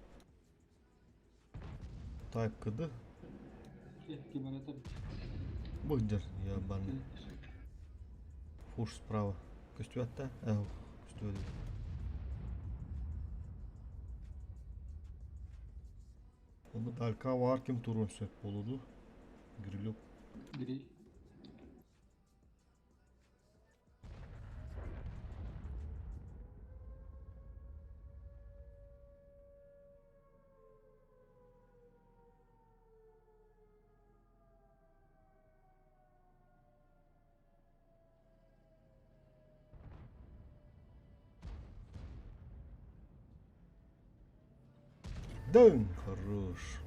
Type кыды. Кимеретер. Быдыр, я бан. Фуш справа. Көстүәттә? Әу, көстүәт. Оны далька var ким турун сөп болуду. Грилек. Гриль. Дэн, хорош.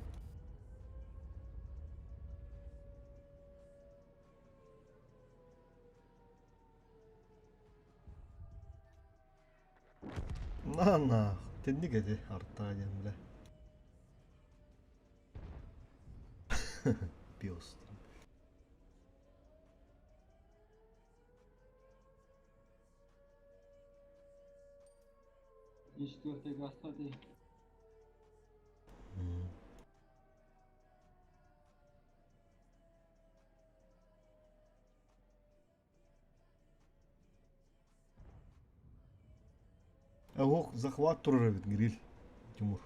На на, ты не где арта бля. Пёс. И четвертый гастады. Ох, захват турар бит гриль. Тимур.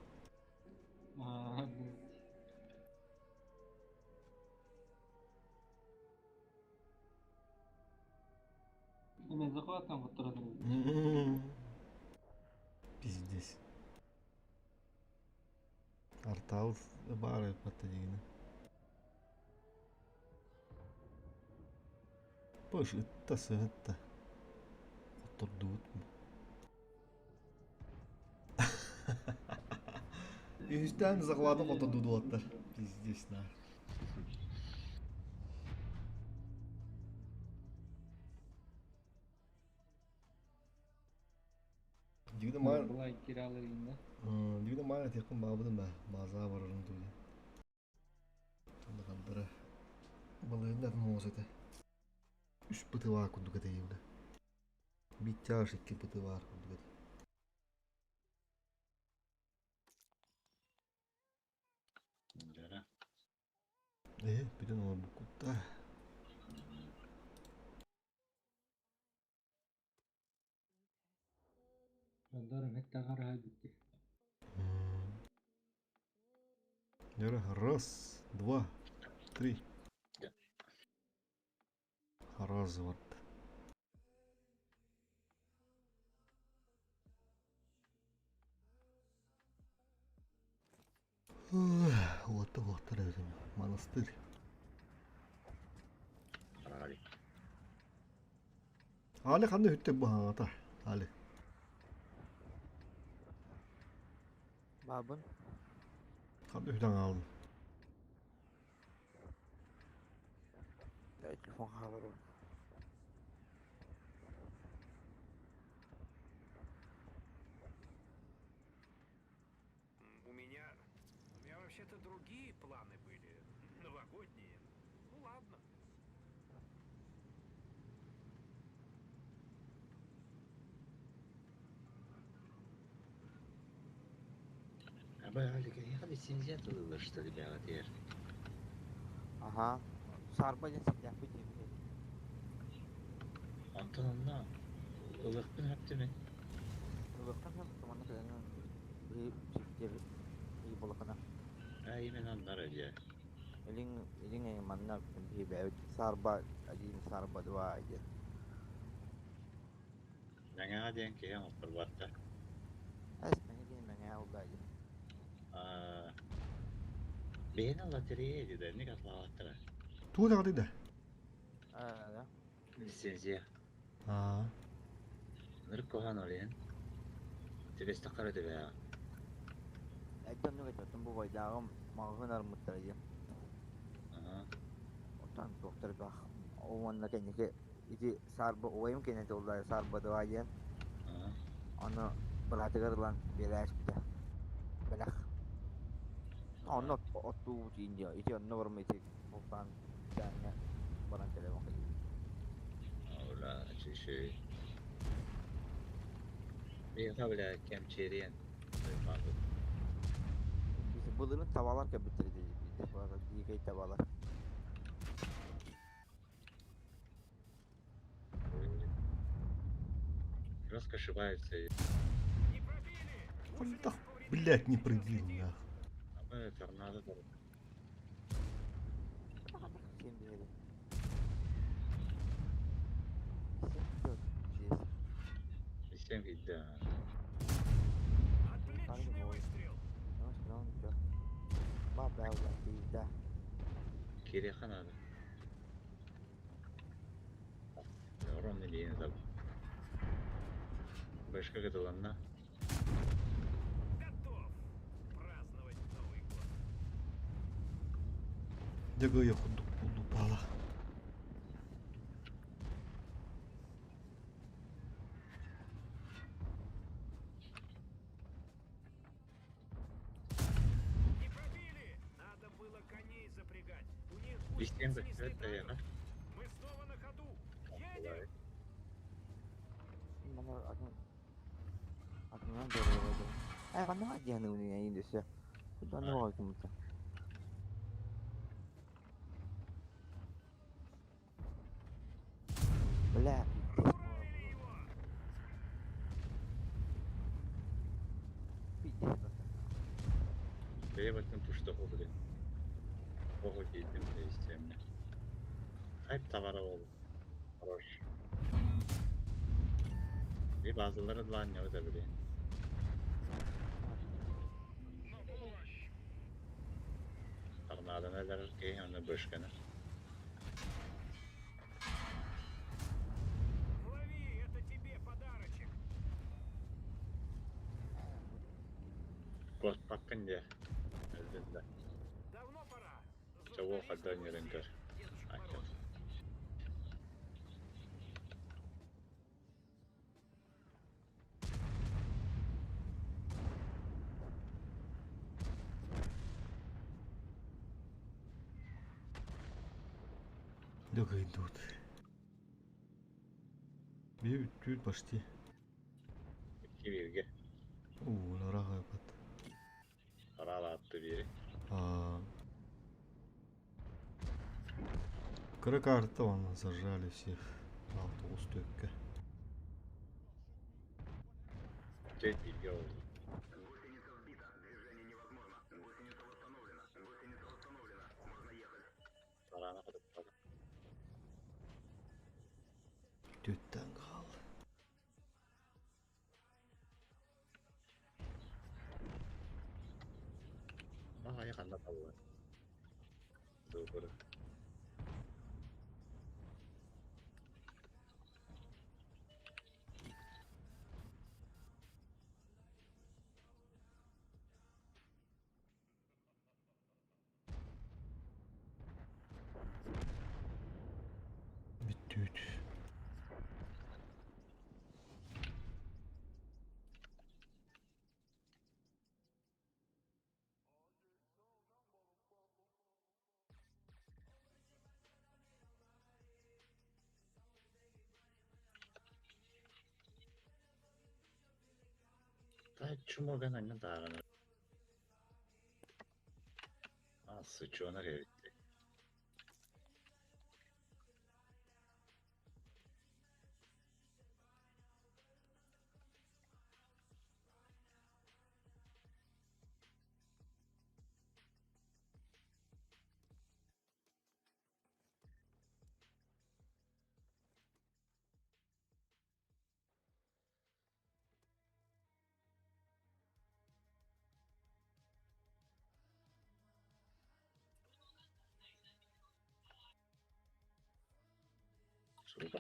А, Мен захватом вот турар. Пиздец. Артал бары паттадигини. Пыш, ытта сыгытта. Отурдуут. Үстән захватом отурдуут. Пиздец, на. Дигде маа Былай киралы инде. Дигде маа текун бабыдым ба. База барырын туйды. Онда кандыра. Балыгын моосете. Үс быты бар курдук этейимде. Биттяш икки быты бар курдук эте. Да. Э, бүтүн олар букутта. Жандарым хетте гара битти. Яра, раз, два, три. Раз, вот. Вот, вот, монастырь. Али. Али ханны хүттек бу хаңата. Али. Бабын. Ханны хүтен алдым. Телефон хабары. У меня... У меня вообще-то другие планы были. Новогодние. Ну ладно. Аба Алик, я лицензия тылылар, что ли, бяга тер. Ага. Сарба ден сидя бу дии. Антон онна ылыкпын хаптымы. Ылыахтан сөп, манна кэлэн биһи сирдиэбит биһи буоллаххына. А именно оннор дьэ. Илин илин манна биһи бэйэбит саарба один, саарба два диэн. Мэҥэҕэ диэн киһи оҥотторбот да. Эс мэҥэ диэн мэҥэ уллаа диэн. Аа, биһини лотерея дии да, инник атлаабаттара. Тугу даҕаны да? Аа, да. Лицензия. Аа. Ынырык куһаҕан ол иһин. Түбэстэххэ эрэ түбэһэҕин. Эдде оннук этэ, бу байдааҕым маҕаһыын арыммыттара диэн. Аһа. Оттон туохтар бах уонна кэнники ити саарба убайым кэнники уллаа саарба два диэн. Аһа. Ону быраатыгар ылан биэрээспитэ. Бэлэх. Онно оттуубут Индия. Ити онно барым ити бултаан дьааҥҥа баран кэлэбин хайыыбын. Ола, чүчүй. Биһиэхэ бля кэмчиэриэн хаалбыт. Былырыын табалар кэлбиттэр ити дикэй табалар. Жестко ошибается. Да, блядь, не пробил, нах. А торнадо Всем биһиги. Здесь. Всем видно. Отличный выстрел. Баба, пизда. Кириэхэ надо. Орон илиини таб. Башка кытыланна. Готов праздновать Новый год. Дьэ курдук булду паала. Не пробили! Надо было коней запрягать. У них Истиэн гусеницы не бөттөт слетают. эйэҕэ. Мы снова на ходу. Едем! Манна атын атынан дорогой. Э, манна диэн уни индесе. Куда кымта. Бля, пиздец. Шмалили его! Пиздец просто. Бэйэ баттын пуштоҕу блин. Оҕо киирдим истиэмҥэ. Хайп товара ол. Хорош. И базалары дланньабыт блин. На помощь! Торнадоны өлөрөр киһи онно бышканы. Лови, это тебе подарочек! Куотпаккын дьэ. Өлдүн да. Давно пора. Чого Застались хаддан в ерен гости, көр. Дедушка Айка. Мороз. Дьэ идут. Бүүт почти. Икки бииргэ. Уу, ыраах бат. Хараалаатты биири. А. Кыра карта вон зажали всех. Автобус төккө. Төрт бииргэ олду. Тараана хотуппата. Түттэн хаалла. Аҕайы ханна талла. Дуукура. Бүттүүт. Та чумоган аннан таарана. А, сычуона кэбитти. Тыл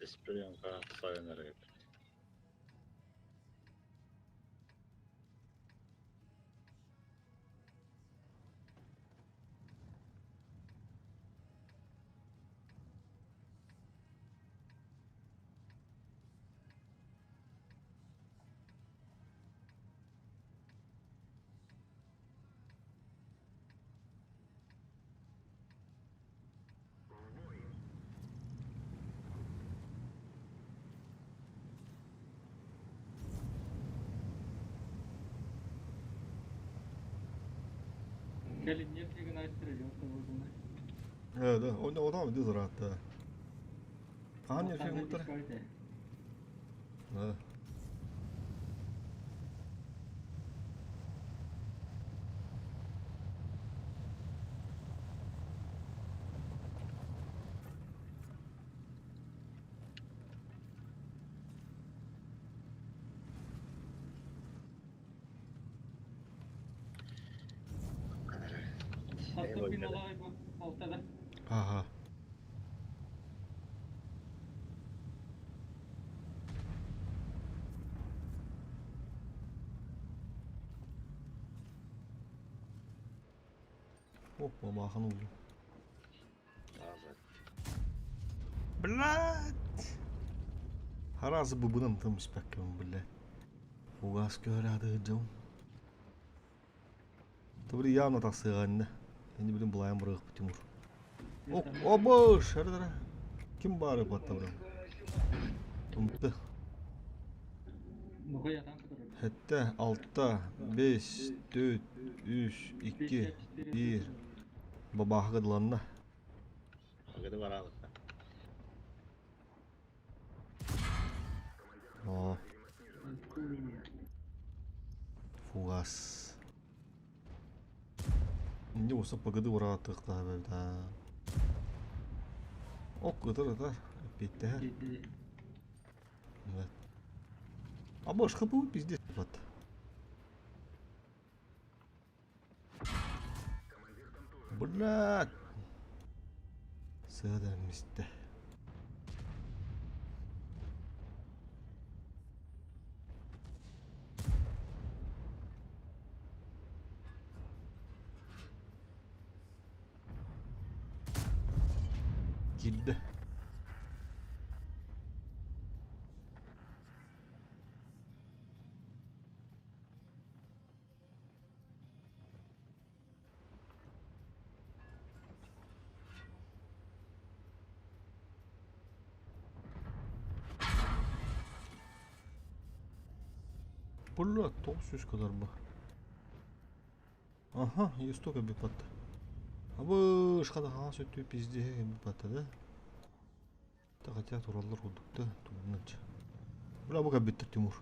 Esperienza sayonara. Кэлин нефть гынайстыр болдуна. Evet, evet. O, o da mı diyor hatta. Kahan yerken kurtar. Да. Хас турбиналаах бу алтада. Ага. Hoppa бахан oldu. Блядь! Харазы бубунан тым спеккем, блядь. Фугас көрәді жым. Добрый явно тақсыға Енді білім бұлайым бұрғық Тимур. О, о бош, әрдірі. Ким бары батта бұрын? Тумты. Хәтта, алта, бес, төрт, үш, икки, бир. Бабаға қыдыланна. Агады бар алыпта. О. Фугас. Не болса погоды уратык да да. Ок кытыр да битте. Evet. А бош хпу пиздец вот. Блядь. Сыда мисте. Килде. Бля, 900 kadar bu. Ага, есть только бипатта. А вы шкада ха сөттү пизде бипатта да. Та хотя тураллар удукта тубныч. Бля, буга биттер Тимур.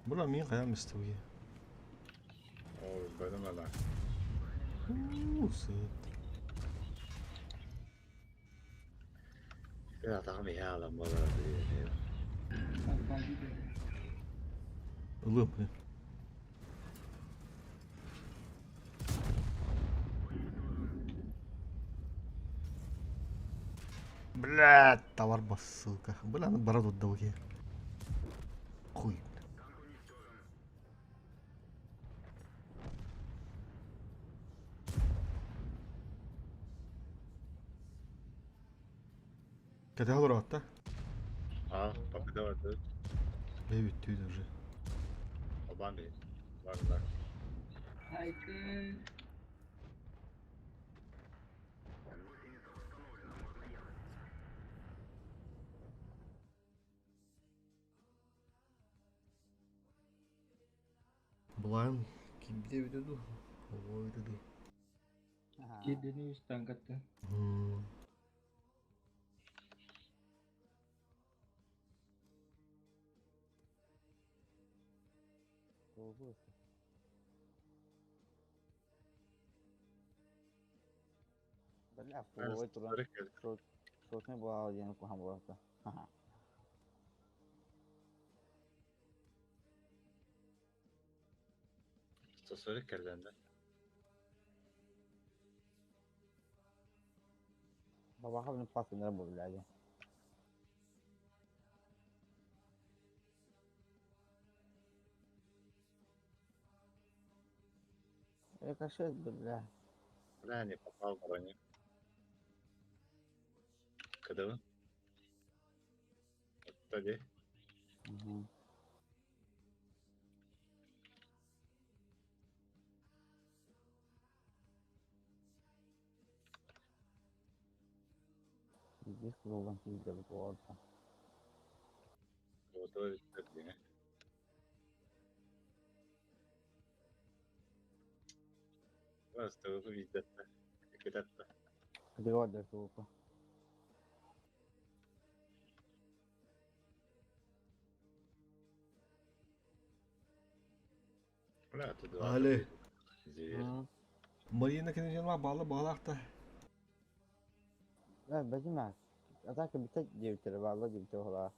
Бля, мин каям истеги. О, бәдем ала. Сыт. Я там я алам бала. Ылым, блин. Блядь, товар басылка. Бля, ну бороду долги. Хуй. Кәтә алыр атта? А, папа давай. Бейбит түйді уже. Обан бей. Варнак. Айкын. Былаан кимде эбитэ дуу? Оҕо эбитэ дуу? Кирдени үс танкатты. Бля, фуловой туран. Сотный буолал диэн куһаҕан буолта. 140 кэллэннэ. Бабаха билин пассыннара бу блядь. Рикошет, бля. Бля, не попал в броню. Когда? Оттоди. Угу. Здесь кругом пиздец буолта. Золотой дии. Просто видят. Кытатта. Кытыга туупа. Бля, ты Але. Зверь. Марина кинежина балы балахта. Э, бэдимэ. Атака бүтэ диэбиттэрэ баалла диэбитэ оһолаа.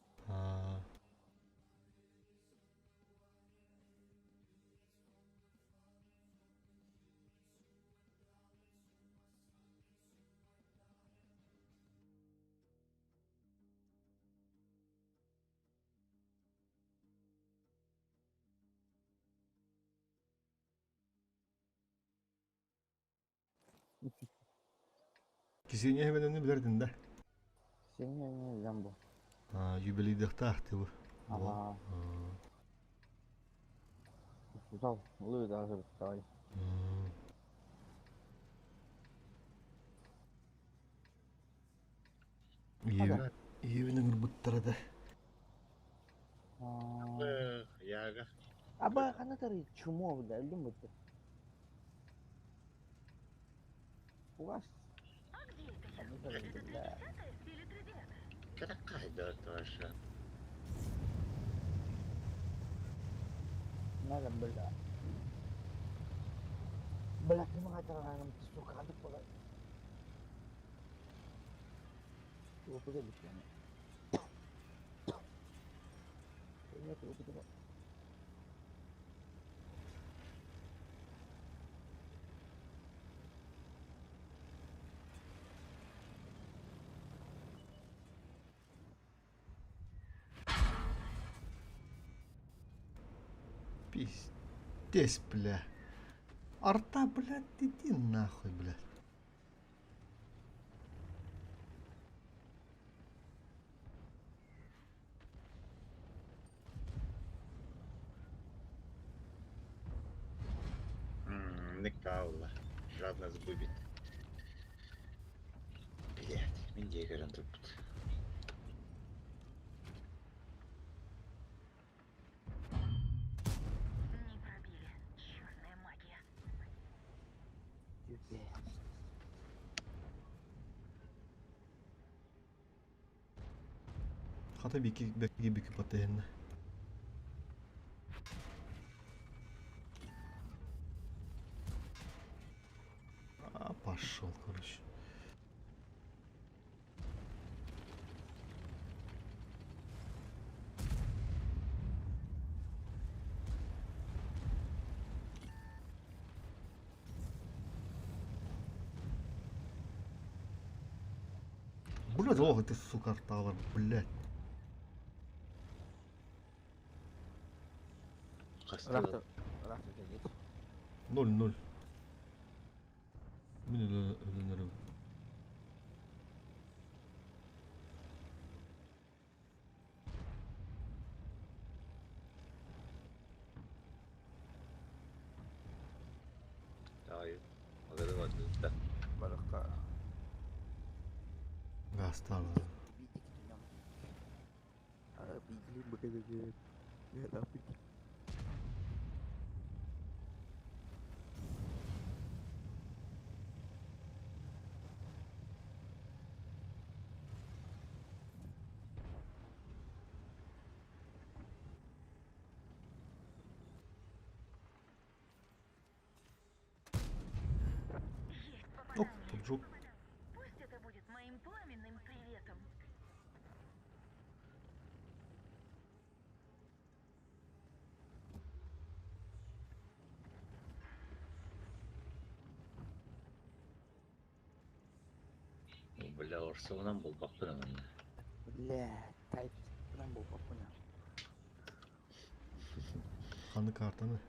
Кисеня хебенени билердин да. Сеня не бу. Юбилейдехтаах ты бу. Ага. Сутал, луи даже давай. Иебин ырбыттара да. Яга. Аба ханатары чумо, бля, өлдүм бутты. Угас. Бля. Какая ваша? Надо, бля. Бля, ты могла сука, хадык була. Опыта бит. Нет, опыта. Пиздец, бля. Арта, блядь, иди нахуй, блядь. Никаула. Жадность губит. Блять, мен дегерін тұрыпты. Не пробили. Черная магия. Хата бики бики бики патенна. А, пошел, короче. Блять, ох ты, сука, арталар, блять. Рахта, рахта кэлит. 0-0. Мин өлөнөрүм. Гаастаан. Оп, поджог. Пусть это будет моим пламенным приветом. Бля, орсугунан булбаппын ымынна. Бля, тайп буолбаппын. Ханны картаны?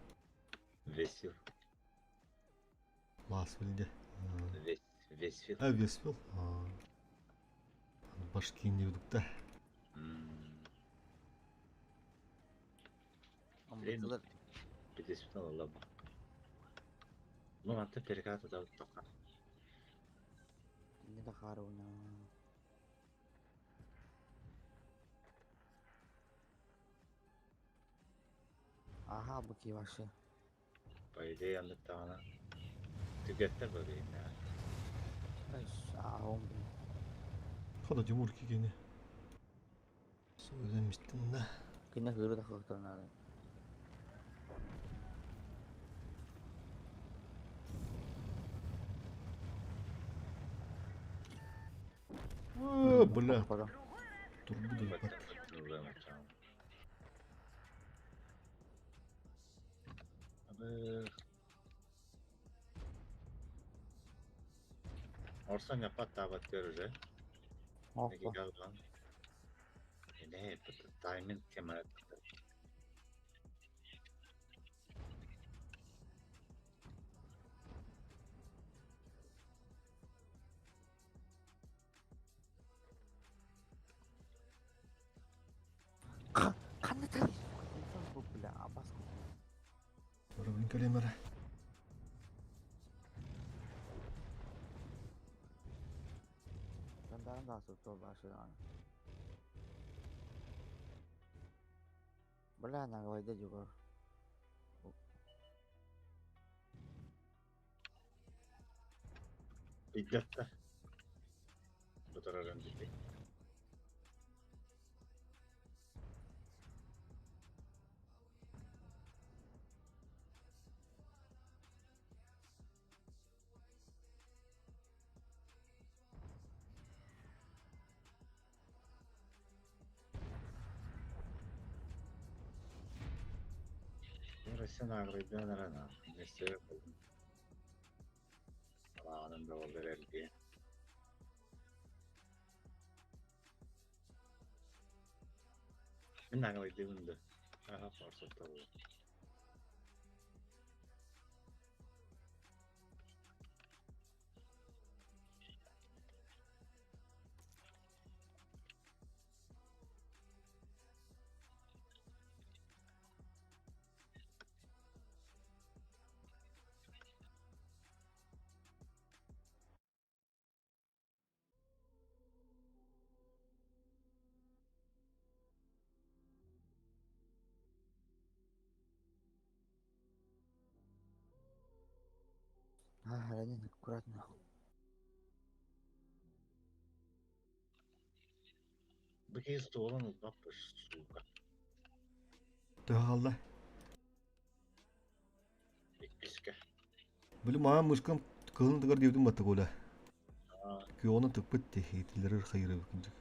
Весил. Ласвилде. Вес, Весфил. А, Весфил? Башкин дудукта. Блин, Пятисутан лаба. Ну, антон переката да тока. Не да харуна. Ага, быки ваши. По идее, анныктаҕына түгэттэр бабейна. Аҕам блин. Хода Тимур кикини. Сөйлемистин да. Кине хыры да хыртанары. О, бля. Турбу да ебать. Орсон япат табат уже. Неги галган. Не, тайминг темат. Ханна тарис. Бля, абас. Блин, калемера. Дандан да сото башыран. Бля, на гвайда жугар. Биддатта. Бутараран дити. Россия аграйдан рана. Несе Алаанын да болдар элге. Мин аграйдымын да. Аха, форсатта болду. А, Ранин, аккуратно. Быки столын ылбаппыш, сука. Тыгалда. Иккиске. Били маа мышкам кылын тыгар диэбитим батта Коля. Күөҕүнэн тыкпыт тиһиитилэрэр хайыры күндүк.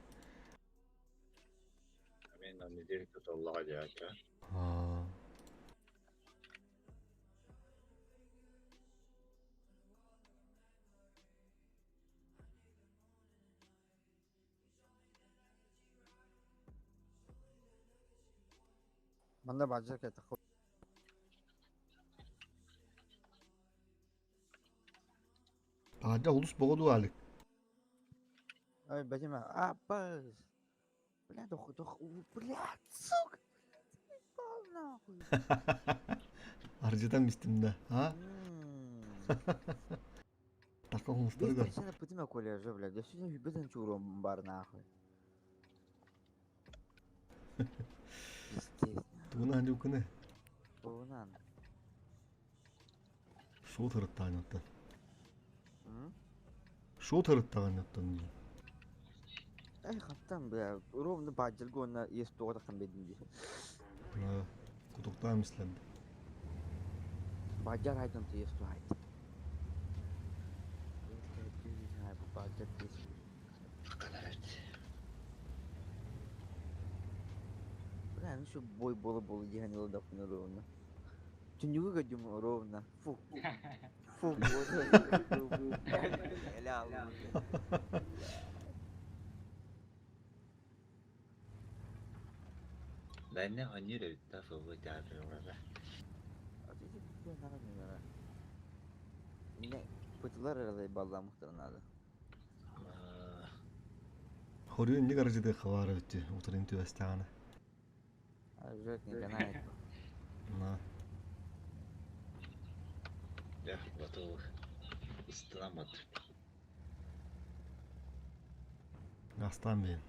Мен на недельку толлаға дьаача. Аа. Манна баджар кета. Аадьа улус боҕо дуу Алик? Ой, бадима. А, баз. Бля, дох, дох, блядь, сука. Ебал нахуй. Ардьытан мистим да, а? Така хомустарыгар. Быстро сена пытыма Коля же, блядь. Я сегодня бытын чуром бар нахуй. Пиздец. Тугунан дьукуны. Тугунан. Шоу тарыттаан оттон. Шоу тарыттаан оттон дии. Эй, хаттан, бля, ровно баджырга уонна иэс туоҕа тахсан биэрдим дии. Кутуктаан мислэнди. Баджар айдан иэс туһайт. Баджар иэс. Бля, ну что бой бола-бола диэн ылдаппын ровно. Түннүгү көрдүм ровно. Фу. Фу, боже. Бэнне онньуур эбит да футбол театрын урата. Не, пытылар эрэ балламыктар надо. Хорuyun не гаражиды хавара битти, утрын түбәстәгәне. Жек не канает. На. Дьэ, батыл ыстыламат. Астан бен.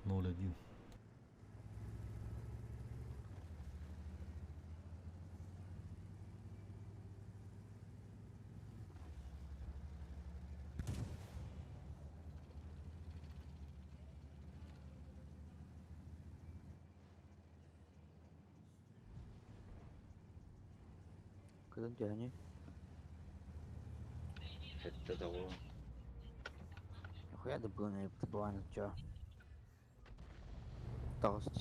0-1. Кыдын төһөнүй? Хэтте тоҕу. Хуя да было планы чё? Тост.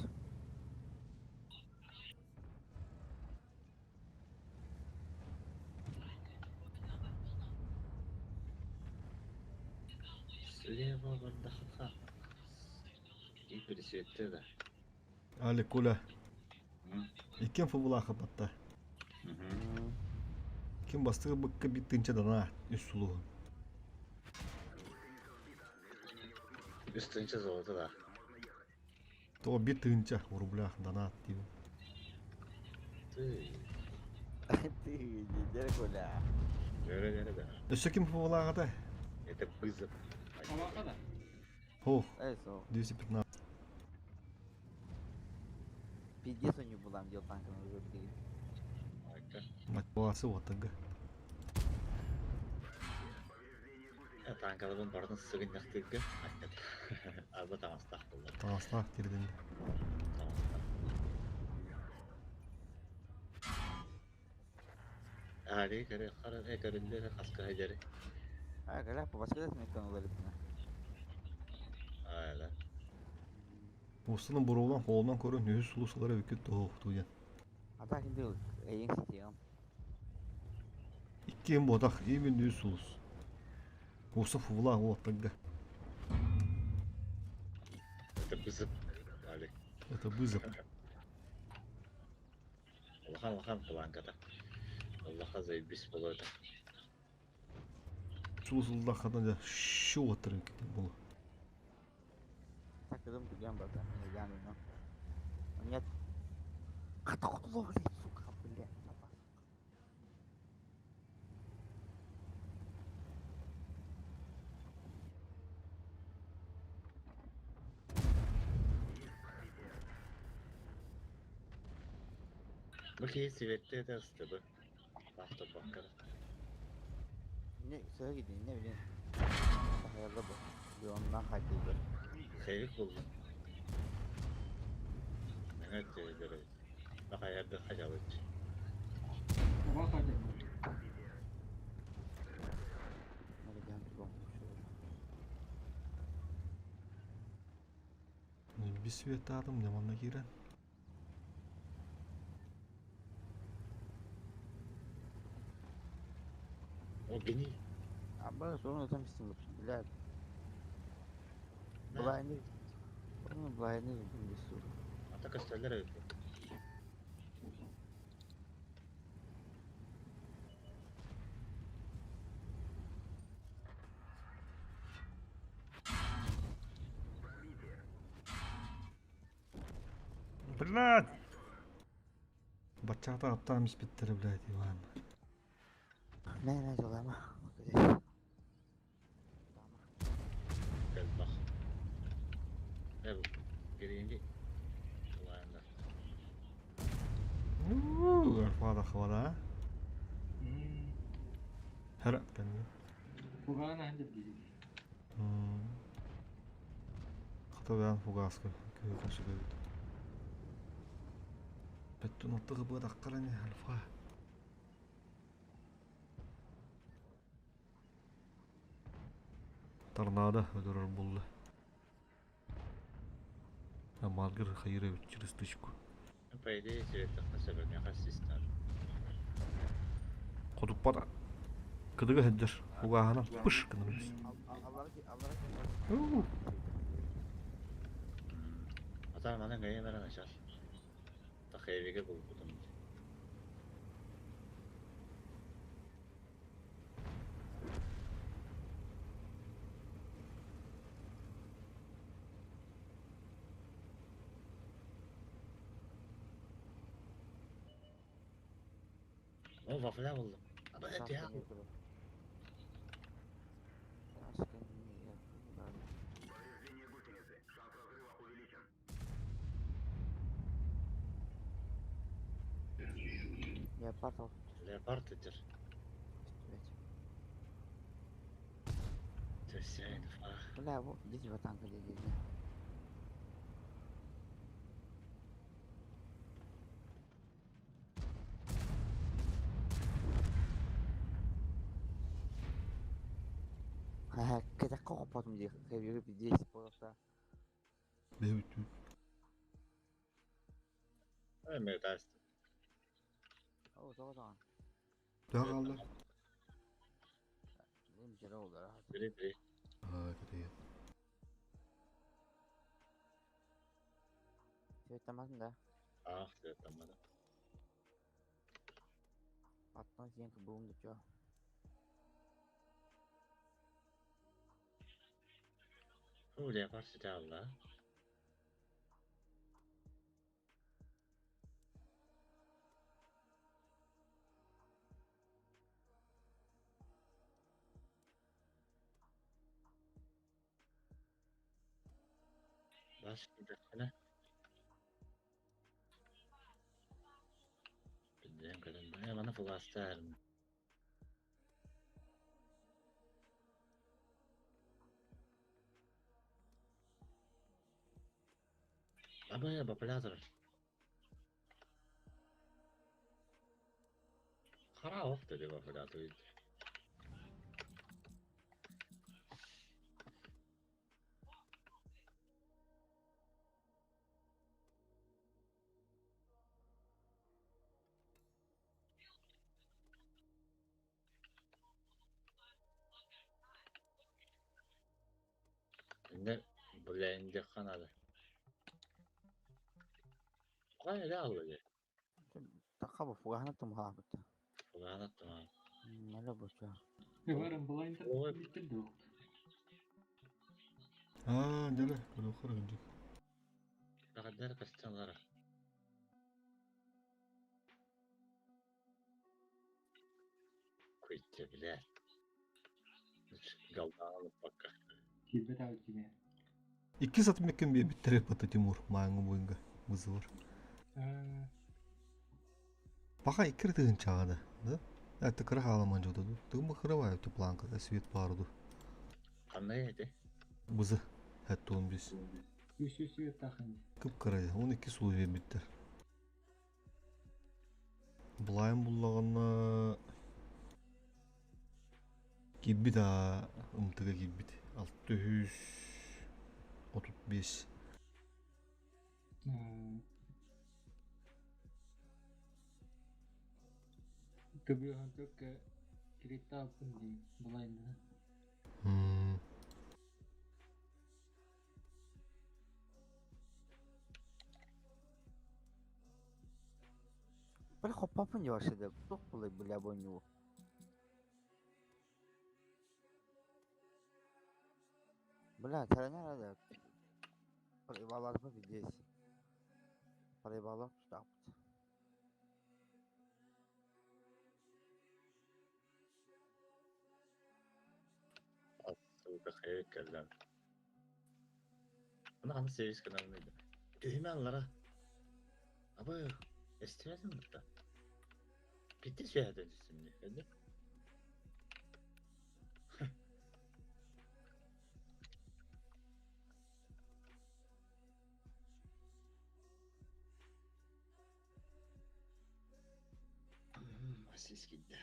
Слева бардахха. И пересветте да. Али Коля. Иккен футболаха батта. Ким бастыгы быкка биттинче дана үс сулуһун. Үс тыһыынча золото да. То бит тыһыынча в рублях донат диибин. Ты. Ты, дядя Коля. Дөрө дөрө да. Өссө ким футболаҕата? Это вызов. Алаха да. Ох, Эй, со. 215. Пиздец у него булам дел танком уже блин. Мотивация вот тага. Танкалабын бардын сыгыннахтыгы. Арба таҥастаах буолла. Таҥастаах тирдин. Таҥастаах. Ари көрө хара э көрүллэр хаска хадьары. А, гля, по воскресным оларытына. Аала. Устунан буруулан холунан көрөн үһүс сулусалара бүкүт тоһуохтуу диэн. А так был, эйин ситиям. Иккиэн буотах, именно үс сулус. Уса футбола уоттарга. Это вызов. Алик. Это вызов. Улахан улахан планката. Аллаха заебись болот. Сулус уллахадан дьэ шу уоттарын буолу. Так, идем түгэн бата. Я но. Нет. Хата блядь, сука, блядь. Бу киһи сибэтте этэ ыстыбы. Бахта баккар. Не, сөһө gidin, ne bileyim. Hayırlı bu. Bir ondan haydıydı. Сәйик булла. Меңет дөрө. Бакаярды хажалыч. Оба хадя. Nereden bulmuş? Бис свет атым, дьэ манна киирэн. О гений. Аба sonra tam isim блядь. Блайны. Ну, блайны bir sürü. Ата көстөлөр эбит. Блядь! Бачата аптаан испиттэрэ, блядь, Иван. Мэ мэ дьулама. Элбэх. Э бу гринди улааннар. Арфада хвала. Хара кэннэ. Фуганы хандыр диdik. Хата бэйэн фугаска көһүтэн сүбэбит. Петтун оттығы быдаққараны альфа. Торнадо өлөрөр булла. Малгыр хайыр через тычку. По идее светлых сөбө хас систар. Хотуппата. Кыдыга хеджер. Фугахана пыш кыныр. Ата манан гайы баран ашар. Тахайбеге булбутум. О, вафля булдum. Aba et ya. Леопард ол. Леопард этер. Төсәйн фах. Бля, вот здесь вот танк или Кэтэххэ хоппотум дии, хэбиги пиздец буолуохта. Бэбүтүү. Эме таст. Оо, тоҕо даҕаны. Төһө хаалла? Билим дьара олор. Бiri бiri. Аа, кэтиэ. Сөйтамасын да. Ах, светамада. Аттан сиэн кыбыым да чоо. Бу леопард сите алла. Бас кидахана. Билден кадын. Э, мана фугастар. Аба бапалятор. Хара охты деп бапалятор. Инде блэнди ханады. Кай эле алды. Тахаба фугахана тумхаабыт. Фугахана тумаа. Мэлэ бочо. Варам блайндер биттерди Аа, дэлэ, көрөхөр хынжык. Багадар кастанлара. Куйтте биле. Галдаалы пока. Килбет абы киме. Икки сатым меккен бие биттере бата Тимур мааңы буйнга вызывар. Паха иккир тыгын чагада, да? Это кыра халаман жодаду. Тыгын бахырабай өтө планка, да свет паруду. Кандай эти? Бызы. Хәтта он бес. Үс үс свет тахын. Кып кыра, 12 сулу биттер. Булайын буллаганна киббит а ымтыга киббит. 635. Төбө хөккө киритта алсын ди блайндер. Бля, хоппапын явашыды. Тух булай бля бойнуу. Бля, тренер да. Проебалар пиздец. Проебалар тутапыт. Хайа кэллэн. Аны ханна сервис гынабын ыйда. Түһүмэ аллара. Абы, эстибэтин бытта. Bitti süһэтин түстүм дии. Көрдүм. Сис киирдэ.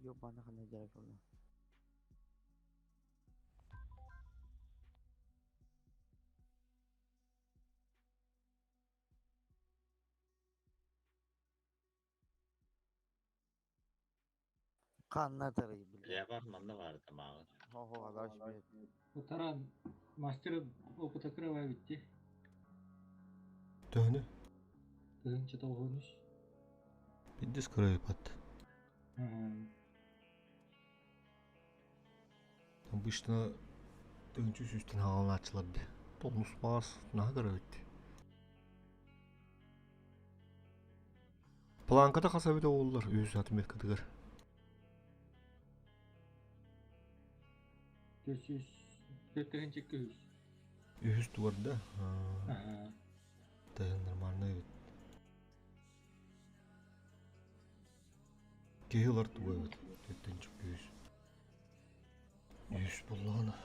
Ёбана хана дьарык буолла. Ханна тарый бile. Бля бар манна баар тамааҕын. Хо-хо алаш бир. Утаран мастер опыта кыравай битти. Төһөнү? Тыһынча тоҕуһун үс. Биддис кырайыпат. Обычно тыһынча сүүстэн хаалааччылар дии. Тонус баас наһаа кыра эбит. Планката хас эбитэ буоллар үһүс отметкатыгар. Төрт тыһынча үс. Үһүс тугар да? Тыһын нормально эбит. Киһи ылар туга эбит. Төрт үһүс. Үһүс буллаҕына.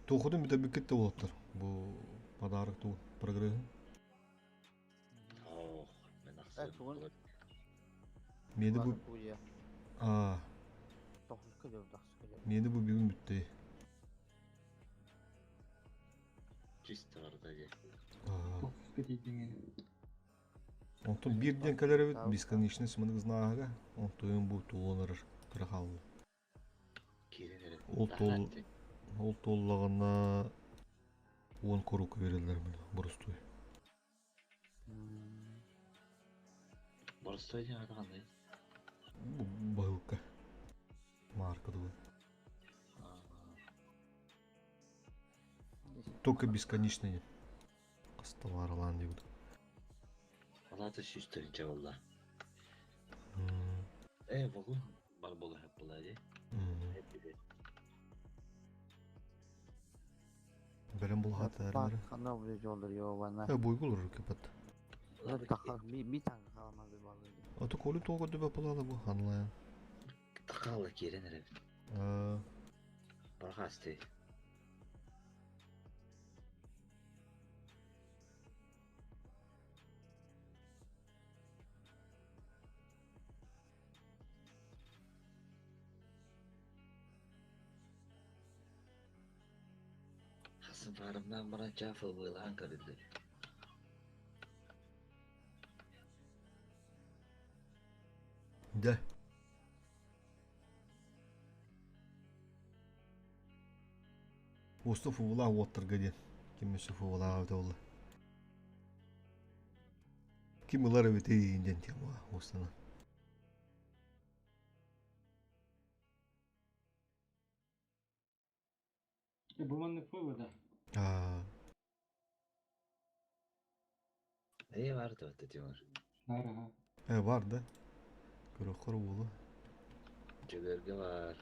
Туохутун бүтэрбиккит да уолаттар бу подарок тугун прогрессын Ох, мен ахсыым. Тугун Миэнэ бу аа Тохсуска дьол тахсыска дьол. миэнэ бу бүгүн бүттэ. Чисто барда дии. Тохсуска тиийдиҥ Онтон биир диэн кэлэр эбит бесконечность маннык знааһыга онтуйун бу тулланар кыра хаалла. Киирэн эрэ. Ол туол ол туоллаҕына уон куруук биэрэллэр мин боростуой. Боростуой диэн аата ханный? Бу баһылка. Марка дуо. Только бесконечный. Хасталааралаан диэбит. Алаата сүүс тыһыынча буолла. Ээ, вагон бар буола була дии. Бэлэм булхатаарары. Ханна бу жолдор ёбана. Э буйгул рукепат. Би танка халамады балды. Аты колу тоого дөбө пулала бу ханлаян. Такаала киирэн эрэбит. Бархасты. Хасым фарымнан баран чафыл быылаан көрүллүр. Да. Уосту фубулаах уоттарга диэн. Ким өссө фубулаах эбитэ буолла. Ким ылар эбитий диэн тема уостана. Бу маннык да. Аа. Ээ бар да Тимур. Бар аха. Э бар да. Көрөххөр уолу. Дьөгүөргэ бар.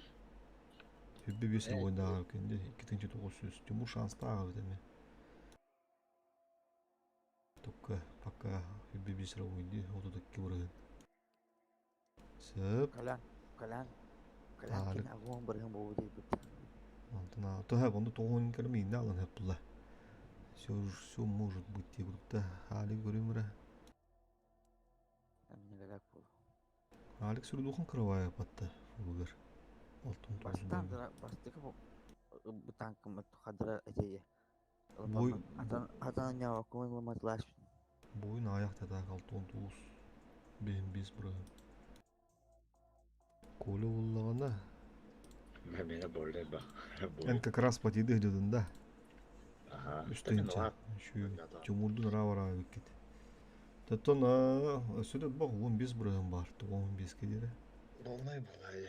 Хүббэ биэс ойдааҕар күндү 2900 Тимур шанстаах эбит эмиэ. Только пока хүббэ биэс эрэ ойдуу 32 бырыһын. Сөп. Калян, Калян, Калян кин агуон бырыһын буолбут диэбит. Онтон тоһа онду тоҕуһун кэрэ мииннэ алан хөп була. Все все может быть диэбит да хаали көрүм эрэ. Эмнелерек буолу. Алекс Рудухан кровая патта фулугар. Алтын тоғыз Бастаан бойга. бастакы бутанкаммыт хадара этиye. Бой Атан ньааккын ламатлаш. Бойун аяқ татак 6-19 бейін 5 бұрын. Коля уллаҕына. Мені боле ба. Эн как раз потиды дедин да. Ага. Үстенче. Şu Тимурдун ра биккит. Тоттон өсөдө бах 15 бұрын бар. 15 кедере. Болмай болай.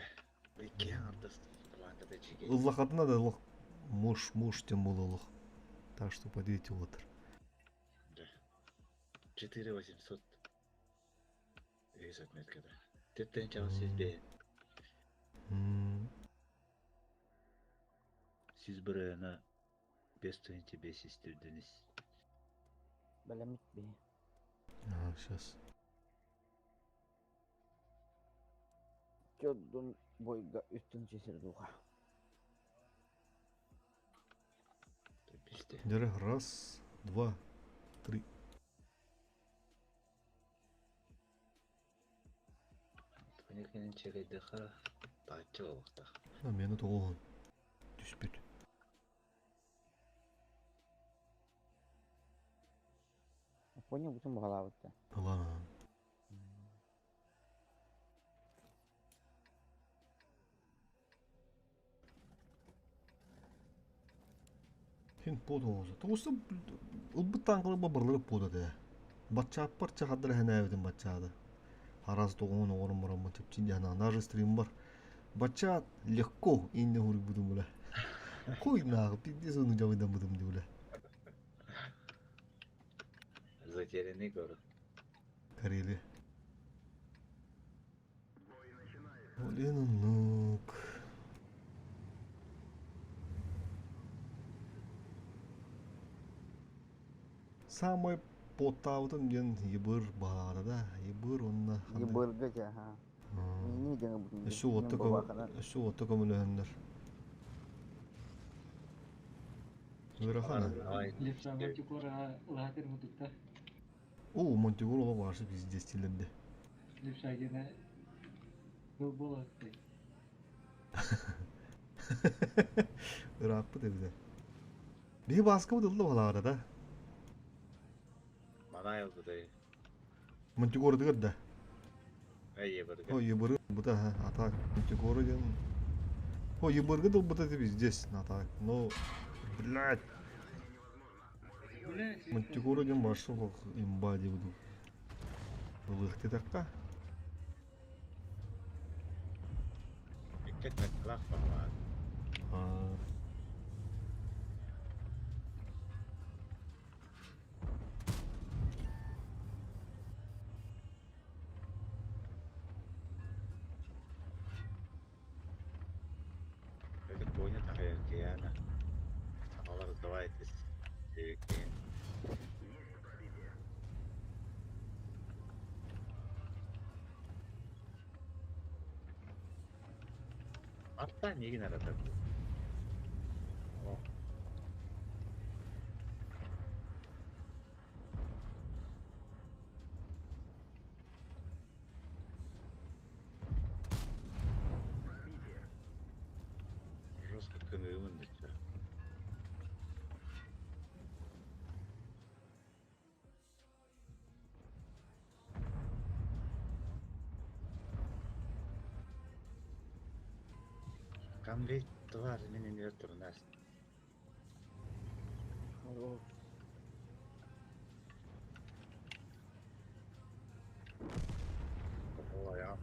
Икки ардыс планкада чиге. Ыллахатына да лох муж муж тем бололох. Так что подите отыр. Да. 4800. Үс отметкада. Теттен чабы сиз бе. Сиз бирына 5 тысяча истирдиңиз. Бэлэммит би. Ага, сейчас. Чоддун бойга үстүн чесир духа. Бисте. Дере раз, два, три. Туникенин чегейдеха таачы болуктах. А мени тоҕоһун түспүт. Понял, бутун баҕалаабытта. Ылан. Хин под оҕозу. Тоҕуста ылбыт таҥкылы барлары пода де. Батчааппар чахаддара хэнээбитин батчаада. Арас тоҕоон оҕорун бараммын чэпчин дьаһана даже стрим бар. Батчаат легко инне хуруйбутум була. Хуй нахуй, пиздец ону жабыйдан бутум дибула. Затерянный город. Карелия. Блин, нук. Самый потаутын ден ебыр бағада да, ебыр онна. Ебырга жа, ха. Мини жаңы бутун. Өссө отты көм, өссө отты көмөлөһөннөр. Ырахан. Левша Мантикора лаһатыр мутукта. О, Монтигор ола башы пиздец тилерде. Левша гена был болатты. Ырааппыт эбите. Биһи бааскабыт ылла балаара да. Манайл будай. Монтигор дыгыр да. Эй, ебырга. О, ебыры бута ха, атак. Монтигор ден. О, ебыргы дыл бута ты пиздец, атак. Но, блядь. Блядь. Монтигор ден башы лох имба деп буду. Ылыхты такка. Иккет лах бала. А. Это понял такая Алар давайте. Аттан егин арата. Жестко көмөгүмүн дечи. Конвейт бар менен өлтүрүнөс. Ой, а.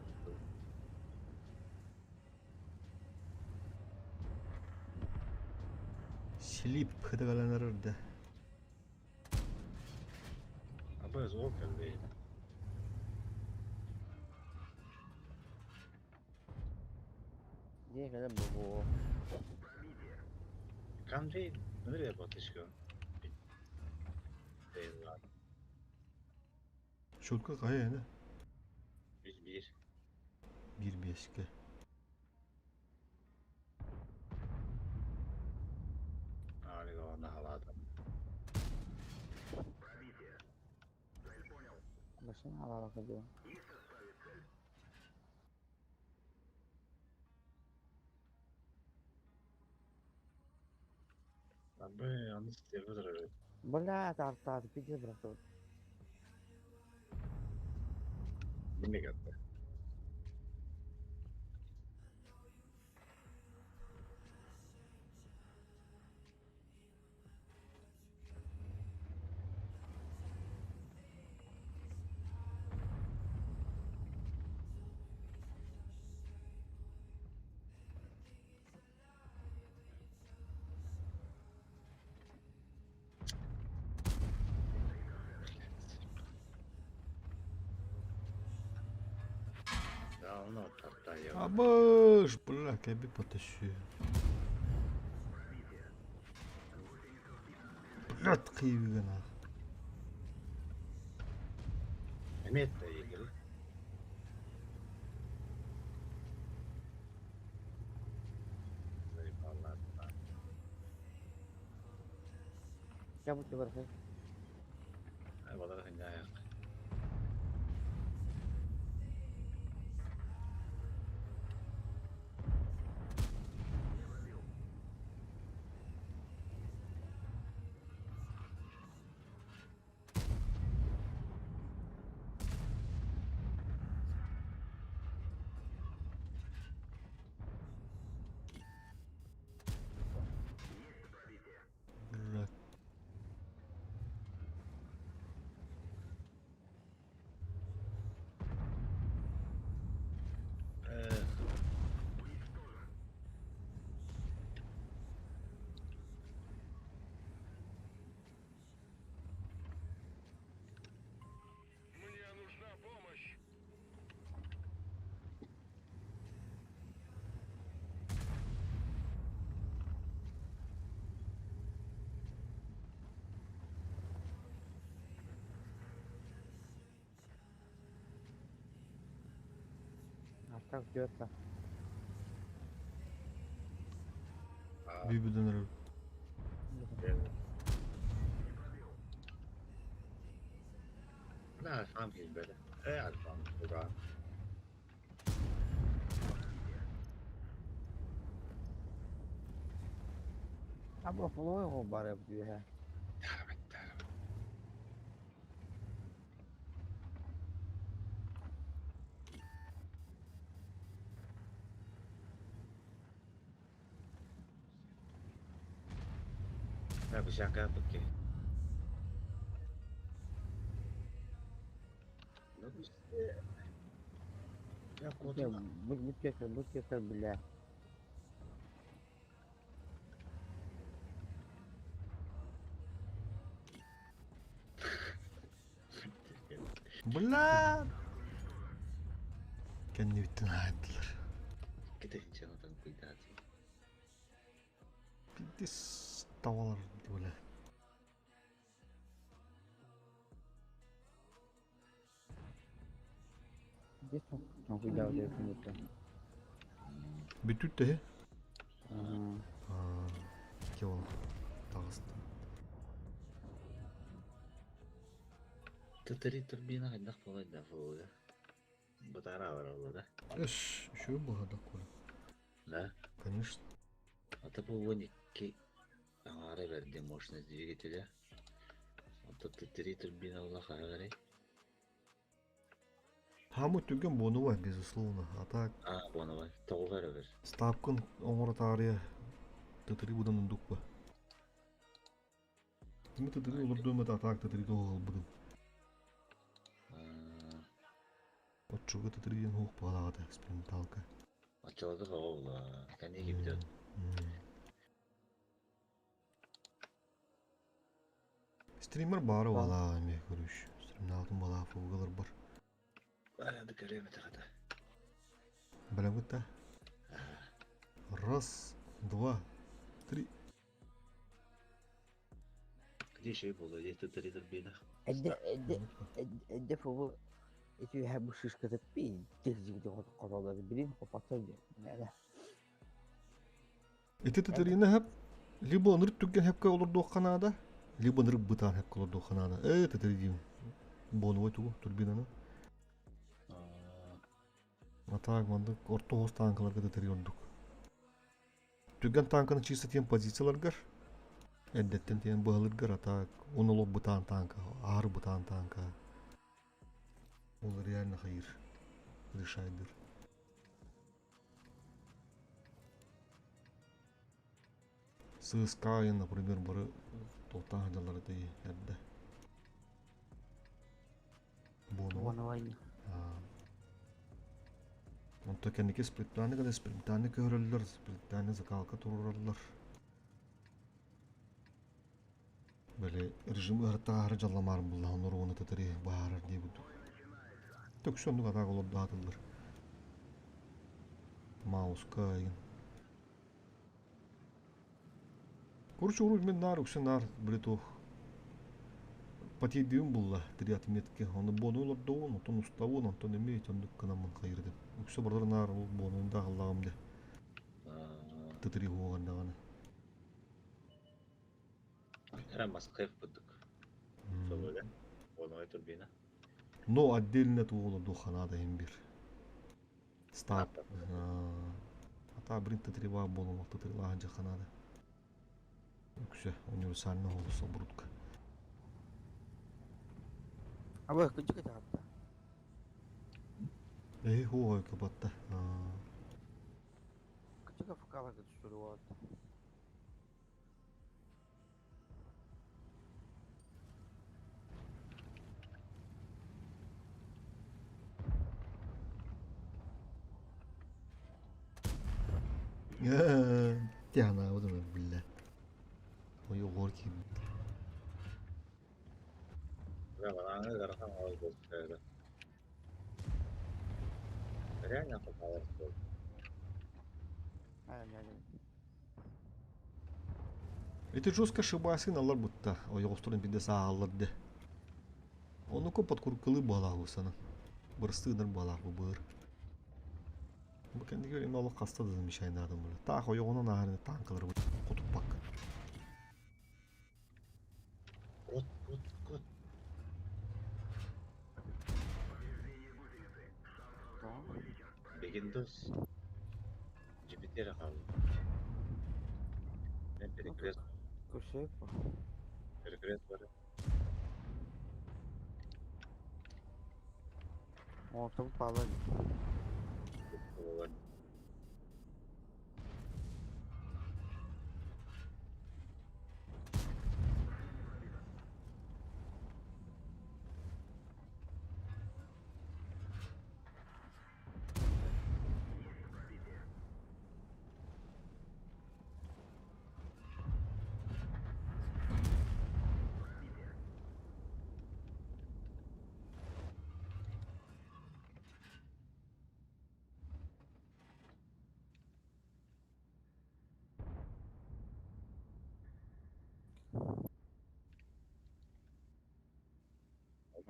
Слип хыдыгаланар да. Абы зоо конвейт. Дие кэлэ бу. Конвейт nereye batışkın? Eyvallah. Шутка кая эне? 101. 1-5-ке. Али халадым. Башын алалака дио. Б, аны стерва дорогой. Бля, тартаат, пиздец бырахтыбыт. Мегатта. Абыш, бля, кэби потащи. Блядь, кыйбыгын ах. Эмиэ да игры. Я буду барахай. Балар ханьяак. Блядь. Мне нужна помощь. А как ждется? Бибиден рыл. لا الفام هي البلد. ايه الفام طبعا. Або фолового бары бье. لا بشانكا بكي. Бу бля. Бля! Кэннибиттэн аайдылар. Китинчанатан куйдаати. Пиздец тавалар бля. Здесь он куйдаа деп күнөттө. Бүтүт те. Кеол. Тагысты. Тытыри турбина хайдах буолай да фулуга. Бытара бар олла да. Эш, еще было такое. Да? Конечно. А то бу икки аҥаара бэрди мощность двигателя. Ото тытыри турбина ула хагарай. Хамы түген бону безусловно. А так А, боновай. Тоҕугар өвер. ставкын оҥоротаарыйа тытыри будан ундукпа. Тими тытыри олордуум это а так тытыри тоҕолбутум. Отчуга тытыри диэн хуох баҕалаҕата эксперименталка. Оччолорго оҕула. Кэнниги бүтөт. Стример баара балаа эме көрүш. Стримнаалтын балаа фугалар бар. Барады көрөмөтө хата. Бэлэмгит Раз, два, три. Где еще было? Где тытыри турбина? Эдде эдде эдде фобу эти ха бу шишката пиздец где котолар билин копатса де. Ити тытырины хэп либо ынырык түгген хэпке олордуохха наада, либо ынырык бытаан хэпке олордуохха наада. Э, тытыри диим. Боновой тугу турбинаны. А так мандык орто хос танкаларга тытыри ордук. Түгген танканы чисто тем позицияларгар. Эрдэттэн тиийэн быһалыыргар а так он олох бытаан тааҥка, аһары бытаан тааҥка. Ол реально хайыыр, решайдыр. Сыыска айан, например, бары туохтаан сылдьаллар этэй эрдэ. Буонуга. Буонуга Онто кэнники сплиттааны кэлэ сплиттааны көһөрөллөр, сплиттааны закалка туруораллар. Били режим ыһыртааһары дьалламаар буллаһан оруону тытыры баһаарар дии курдук. Төксө оннук атаак олордоотуллар. Мауска айын. Короче, урут мин наар үксэ наар били туох потейдыым булла три отметки. Ону буону олордоҕун, онтон устабын, онтон эмиэ итинник гынаммын хайырдым. Үксэ бардар наар ол буонун да аҕаллаҕым де. Тытыры уоҕан даҕаны. Эрэ Москва курдук. Сололе. Оной турбина. Но отдельно туола духана да имбир. Стап. Ата брин тытырыва буолан тытырылаан дьаханаада. Үксэ универсальный голоса брутка. Абы кыдьык этэ Эһи хуой кыбатта. Кыдьык фукала кыдьык Тяна, бля. Ой, горький. Реально попала в стол. Ити жестко шибасын алар бутта. Ойоҕосторун бидде сааллар де. Онуку подкуркылы балагу сана. Бырыстыынар балагу быр. Бу кэнники эми олох хаста да замечайнаадым була. Таах ойоҕунан ааһарны танкалар кутуппак. Кот, кот, кот. Бегиндос. Жипитер хаалла. Мен перекрест. Көсөп. Перекрест бар. Оттон пала. Болар.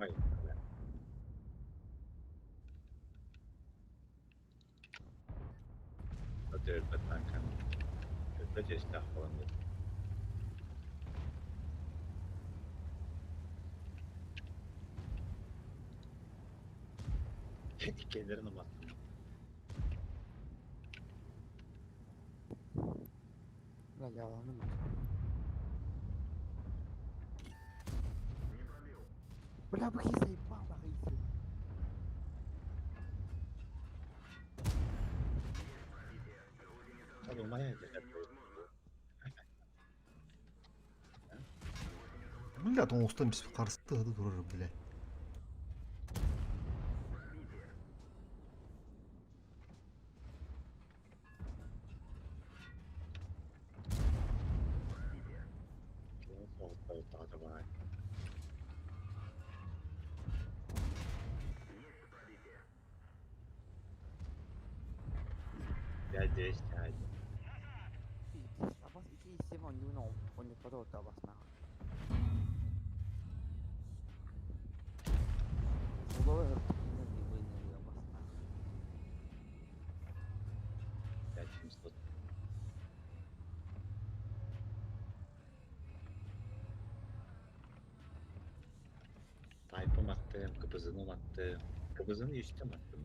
Ой, бля. Это өлбөт танка. Өлбөт эстах болан Иккиэннэрин уматтым. Бля, яланым. Бля, быхи заебал, бахи. Ол умайа дьэ. Бля, тоҥустан бис харысты турар, бля. Давай. Пять 201. Абас ити истем онньуун онньуппата отто абас нахуй. Уловы абас нахуй. 5700. Тайпым аттым, кыбызыным аттым. Кыбызыны үстем аттым.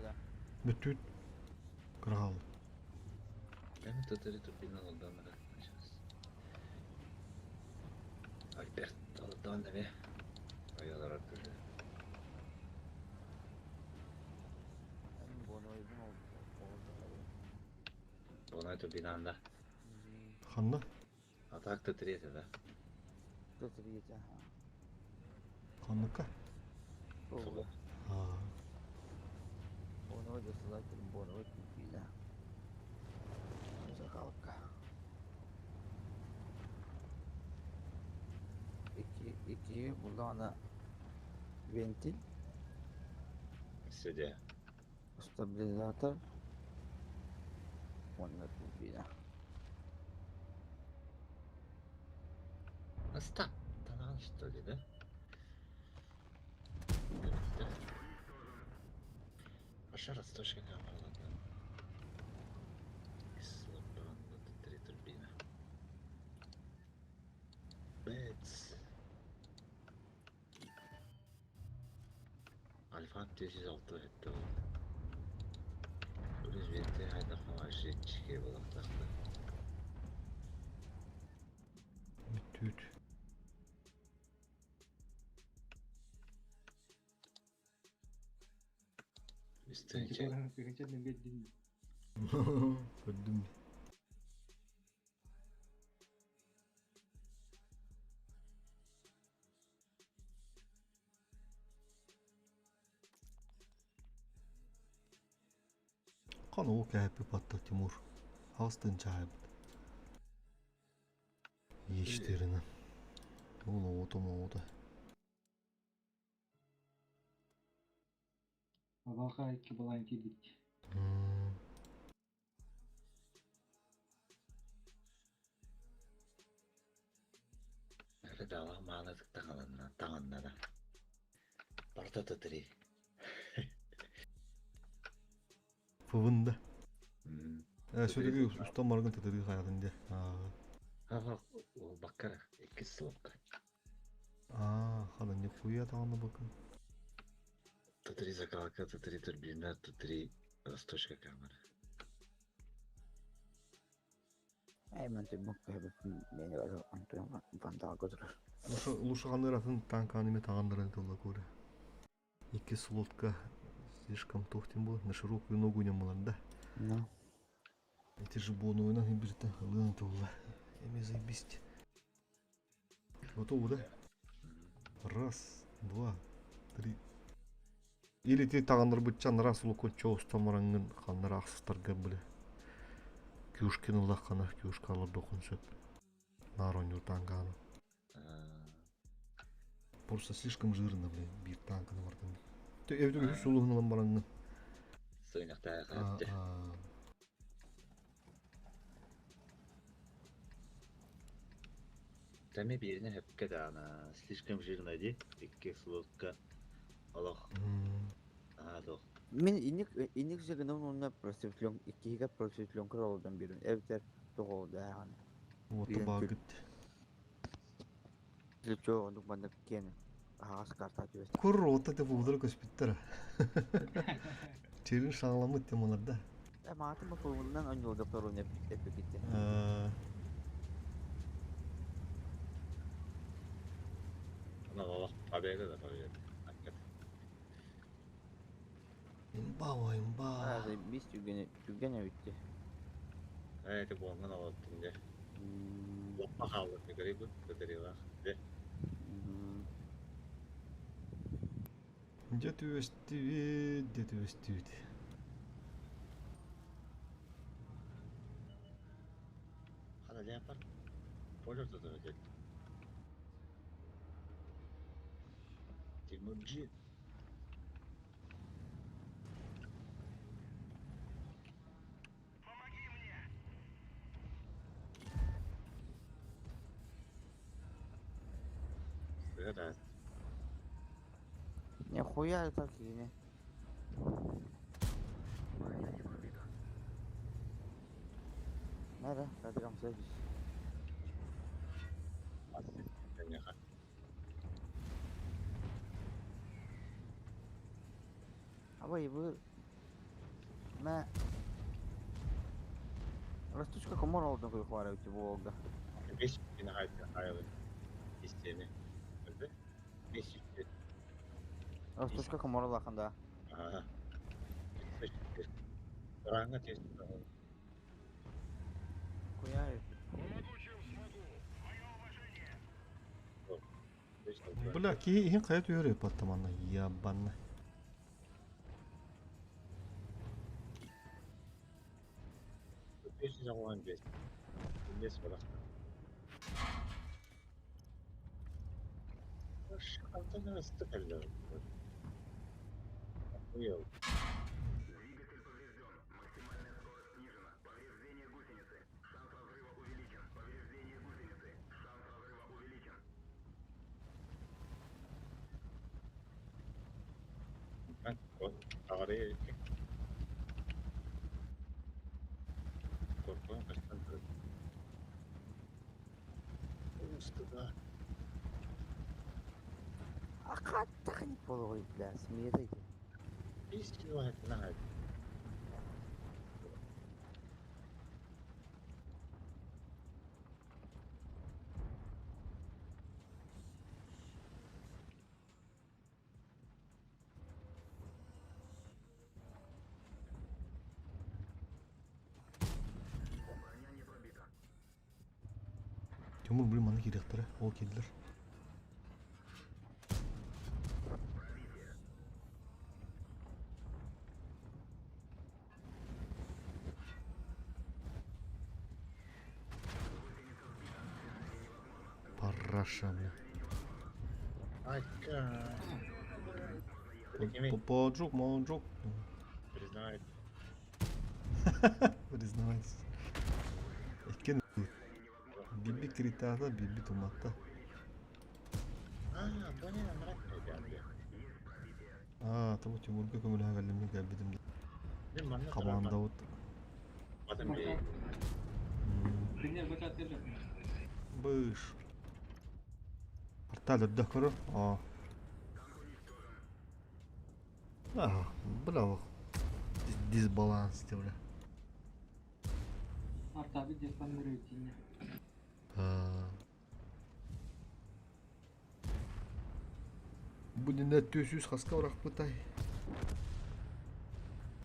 да. Бүттүүт. Кыра хаалла. Прямо Т3 турбина олордон Сейчас. Альберт олордон эме. Аялар артылы. Боной oldu. Бонай турбинанда. Ханна? А так Т3 да. Т3 ага. Ханныка? Ол. Аа. Боной да сылайтыр боной турбина. Закалка. İki, iki, burada ana ventil, Сюда. stabilizatör, уонна турбина. Остап, талант что ли, да? Пошара с точки камера, ладно. Слабан, три турбина. Бэц. Альфа 206 это вот. Развитие хайда хавашички было так-то. Бүттүүт. Истенче. Тыһынча беддин. Көрдүм. Қан ол кәпі патта Тимур. Астын чайбыт. Ештерini. Ол оты моты. Абаха икки балайн тидит. Дала мааны таңанна таңанна Барта Т3. Фывында. Сөдүгү устан маргын тытыры хаятын де. Ага, ол баккара, икки слопка. Аа, хада не хуя тағаны бакын. Т3 закалка, Т3 турбина, Т3 расточка камера. Эй, мен ты мог мени бар Антон вандал көтөрөр. Луша лушаганыратын танканы тагандырын тылла көрө. Икки слотка слишком тохтин был, на широкую ногу не было, да? Ну. Эти же бону на бирте ылын тылла. Эми заебись. Готово, да? Раз, два, три. Или ти тагандыр бытчан раз улукон чоустамараңын ханнар ахсыстарга биле. Кюшкин улахана кюшкалар докун сөп. Нарон танканы. Просто слишком жирно, блин, бир танканы бардым. Ты эвдү үс улуһун бараңын. Сыйнактаа катты. Тәме бирине хөпкө даана слишком жирно ди. Икки слотка. Алох. Аа, дох. Мен иник иник жыгынын онна просветлен иккиге просветлен олдан бирин. Эвтер тоголда яганы. Вот багыт. Чо ондук бандык кен. Ағас карта түбес. Кур ота деп удыр көспүттөр. Черин шаңламыт темалар да. Э, мааты ма фулунан оньолда торун эп кетти. Ана алох победа да победа. Аккат. Имба, имба. А, биз түгене түгене битти. Э, ты буонган алаттын де. Лоппа хааллы көрөйбү, көтөрүлах. Де. Де түбөстүбүт, де түбөстүбүт. Хана лепар. Полер да да Тимурджи. Да. Нихуя так не. Nere? Kadirам сервис. Абай бу Мэ. Росточка комор олдун куйхуара үтү буолга. 5 bin hayal isteyeni. Öldü. 500 Росточка комор улаханда. Ага. Ранга тест. Куя. Бля, киһи иһин хайа түһэр паттаманна, ябанна. 515. Бес бар. Антон ыстык әллә. Охуел. Ağrıya Korkuyorum kaçtan durur. Usta Акаттахни полой, бля, смеяйте. Biz kilo hadi. Тимур, блин, манна кириэхтэрэ, ол киирдилэр. Параша, бля. Айка. Поджог, молоджок. Признавай. Признавайся. Эккен Биби критата, биби туматта. Аа, бу не мрак geldi. Аа, тому Тимурга көмөлөһө кэллиммин кэлбитим. Мин манна Командабыт. Батым бей. Пример бачат держит. Быш. Портал өрдөх көрөр. Аа. Аа, бля, дисбаланс те, бля. Арта виде стандарте. Аа. Бу динде 400 хаска барахпытай.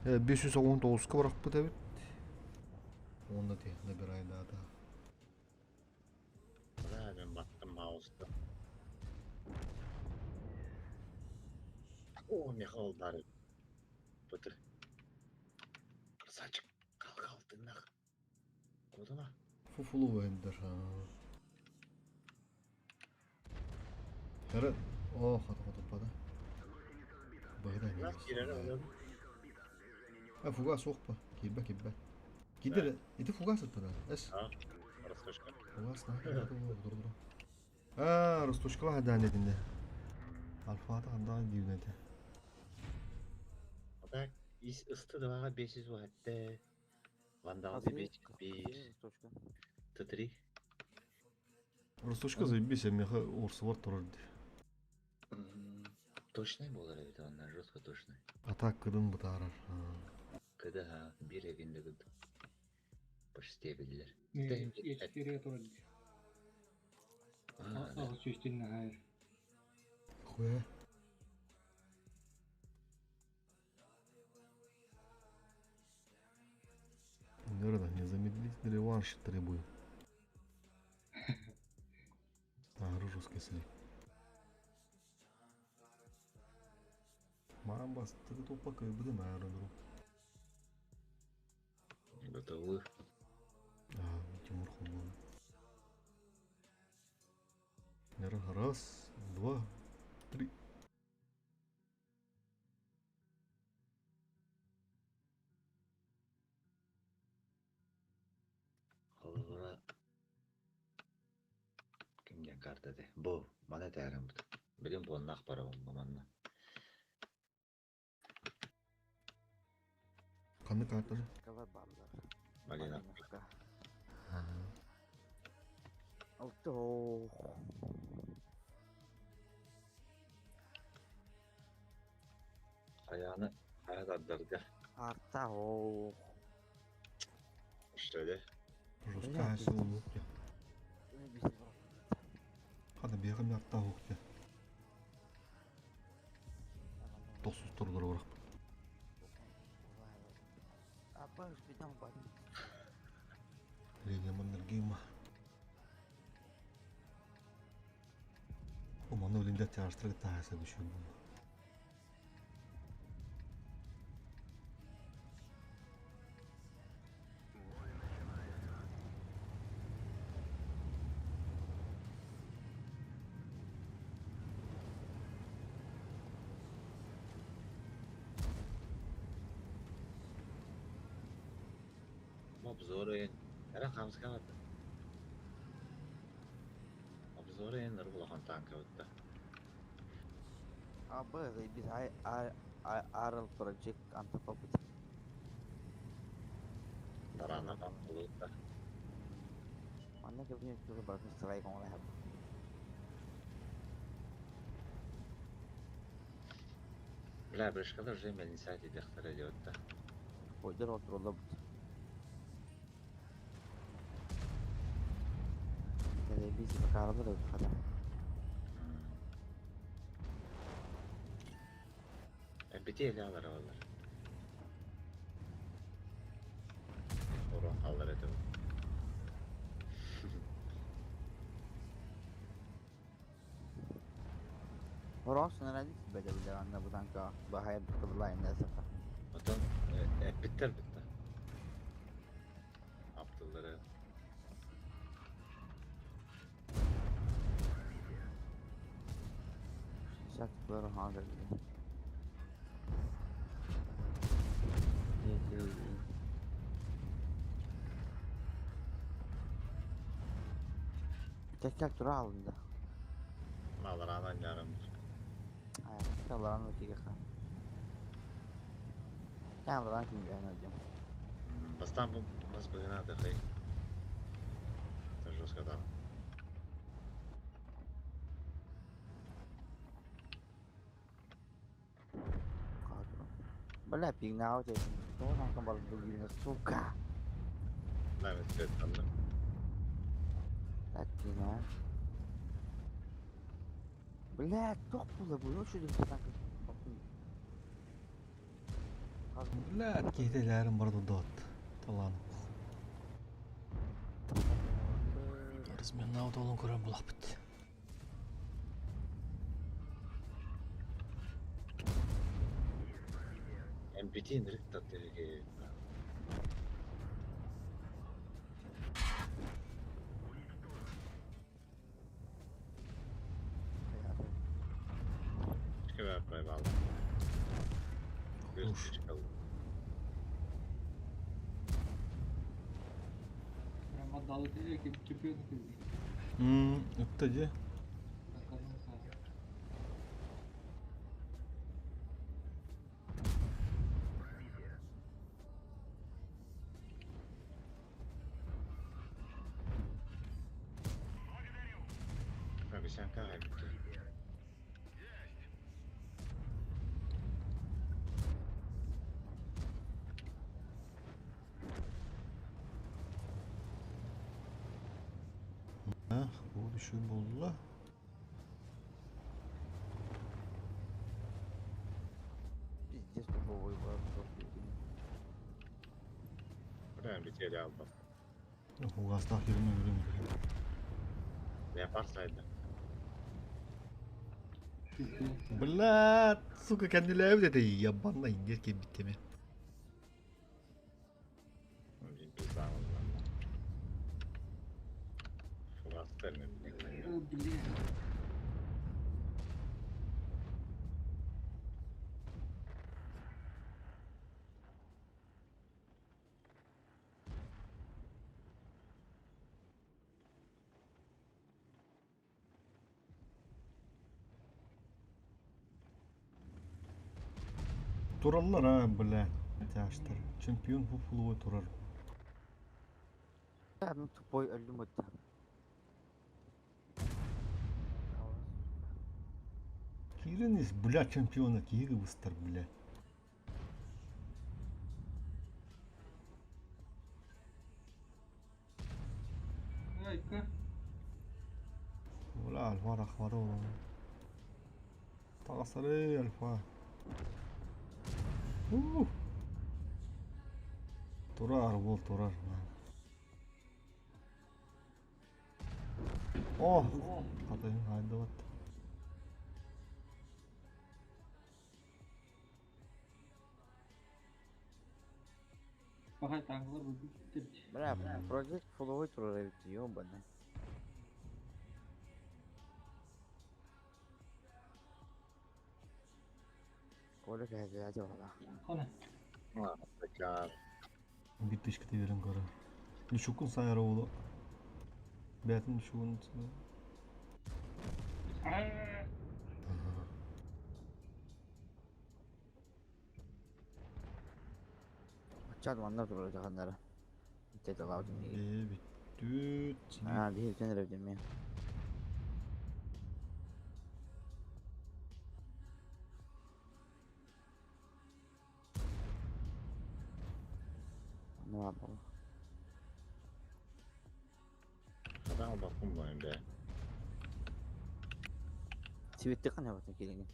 519 барахпыт эбит. Онда те набирай дата. Бля, мен баттым мауста. О, Михаил бары. Бытыр. Красавчик. Кал кал тыннах. Кодуна. Фуфулу эндер. Хара. О, хата хата пада. Быгда не. Нас кирер олар. А фугас охпа. Кибе кибе. Кидер. Ити фугас атпада. Эс. А, расточка. Фугас на. Дур дур. А, росточкала хадан эдинде. Альфата хадан дивнете. Так, ис ысты двага 500 ватты. Вандалды 501. Т3. Росточка заебись, меха орсувар турар. Точный болар эбит оннан, жестко точный. А так кыдын бутарар. Кыды ха, бир эгинде кыды. Почти билдер. Е4 турар. Ага, чувствительно хайр. Хуя. Наверное, незамедлительный реванш требую. А, русский слив. Мамба, ты тупо как бы на аэродром. Готовы. А, Тимур Хуман. Раз, два, три. Холора. Кимге карта де? Бу, мана тәрім бут. Билим бу нах бара бу манна. Қандай карта? Калар барлар. Малина. Алты ох. Аяны, аят аддарга. Арта ох. Что ли? Жесткая сила лук. Хада бегам арта ук. Тосус турдура барах. Апа успеем бать. Линия Маннергейма. О, маны билинде тяжтыры тахаса düşüyor bunu. Обзоры. Эра хамскалата. Обзоры нырбулахан танка бытта. Аба заебись ай ай Арл Project антапапыт. Тарана пампулутта. Манна кабинет тоже баратын страйк оңлай хаб. Бля, брешкалар уже мельница дехтар идет-то. Койдер отурулла бут. Заебись бакаралар өт хада. Бити эле алар алар. Орон алар это. Хорон сынарады беде биле анна бу танка бахай кыдылай несака. Потом биттер битте. Аптылары. Шат бөр хазыр. Тек тура алынды. Малар анан ярым. Ay, Allah'ın öteki Allah'ın kim gelmedi. Бастан бу мас быгына хай. Это жестко там. Бля, пигнал тебе. Что там там был, сука? Да, вот это там. Так, пигнал. Бля, тох була бу, что деп танк. Бля, кейделерим бар дот. Талан. Размен аутолун көрөн булак бит. MPT нэрэг татэрэг. Чекай, проебал. Прям отдал эти чемпионы кирди. Это где? Обещанка MPT. А, вот еще было. Пиздец тупой бар. Бля, MPT алба. Угастах йөрмө йөрмө. Леопард сайда. Бля, сука, кәндиләп деді. Ябанна индер кеп биттеме. Блин, пизда он. Фугастер О, блин. Тураллар а, бля. Тяштар. Чемпион фуфлуы турар. Ну тупой өлүм өттө. Киренис, бля, чемпиона киги быстар, бля. Бля, альфа тахвата ола. Тағасары альфа. Ух. Турар, бол турар. О, Катайын хайдабат. Пахай танклар бу Бля, project фуловой турар эбит, ёбаный. Коля кэһэтилээти бала. Хана. Bir тышкы берен кара. Нüşукун сайара ола. Бәтин нüşукун. Чад манна турар жаханнара. Тете лаудын Э, бүттүт. Аа, биһи бүтэн эрэ мен. Ну, абал. Адам бакым бойын бе. Сибетте кана батын келген.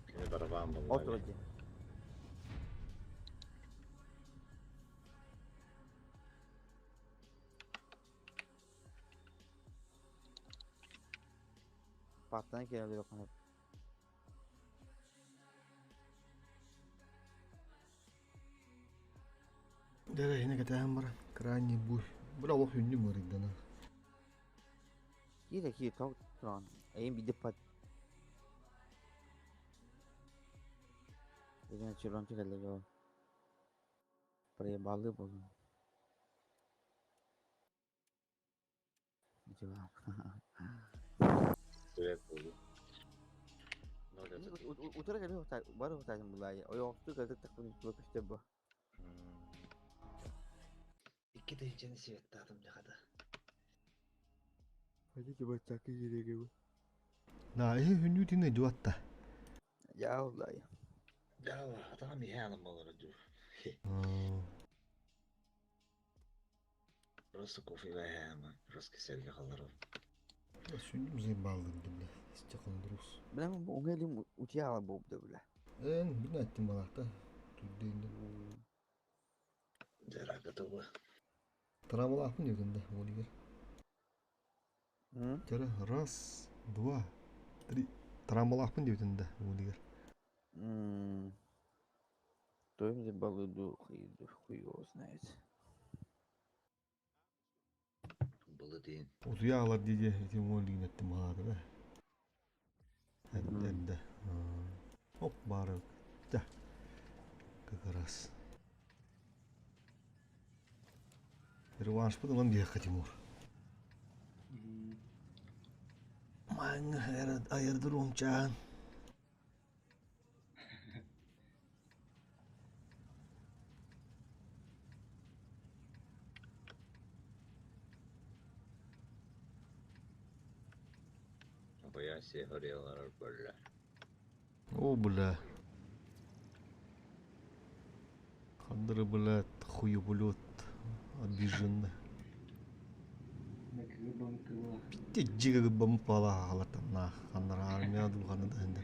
Кини барабан болла. Отур ди. Паттан келе кана. Дәрә yine кетәһәм бар. Крайний буй. Бля, лох үннү мырыйдана. Кире кире ток туран. Эйин биде пат. Деген чурон келе жо. Проебалы болду. Ничего. Свет болду. Утура келе хотай, бары хотайын булай. Оёкту газет такын көстө бу. Икки тыһынчаны светтаатым жахата. Хадики бачаки киреге бу. Да, э үннү тине жуатта. Я улай. Да, адам иһаным болор ду. Просто кофе бәһәм, просто киселге халлар. Сүндүм заебалды бля. Истекон друс. Бля, бу оңелим утяла бу да бля. Эн, бин айттым балакта. Түрдейинде. Жара готово. Травмалаахпын дегенде, Оливер. Тәрі, раз, два, три. Травмалаахпын дегенде, Оливер. Той заебалы дух, и хуй его знает. Было дейін. Утуяалар диде, этим Оливер еттим балады бе. Әдді. Оп, бары. Да. Как раз. Реванш бұдан бияққа Тимур. Маң аэродром чан. Бояси горелар бля. О, бля. Хандры, бля, хуеблет. Обиженно. Битте жига бам пала халатам на хандар армия духаны да инде.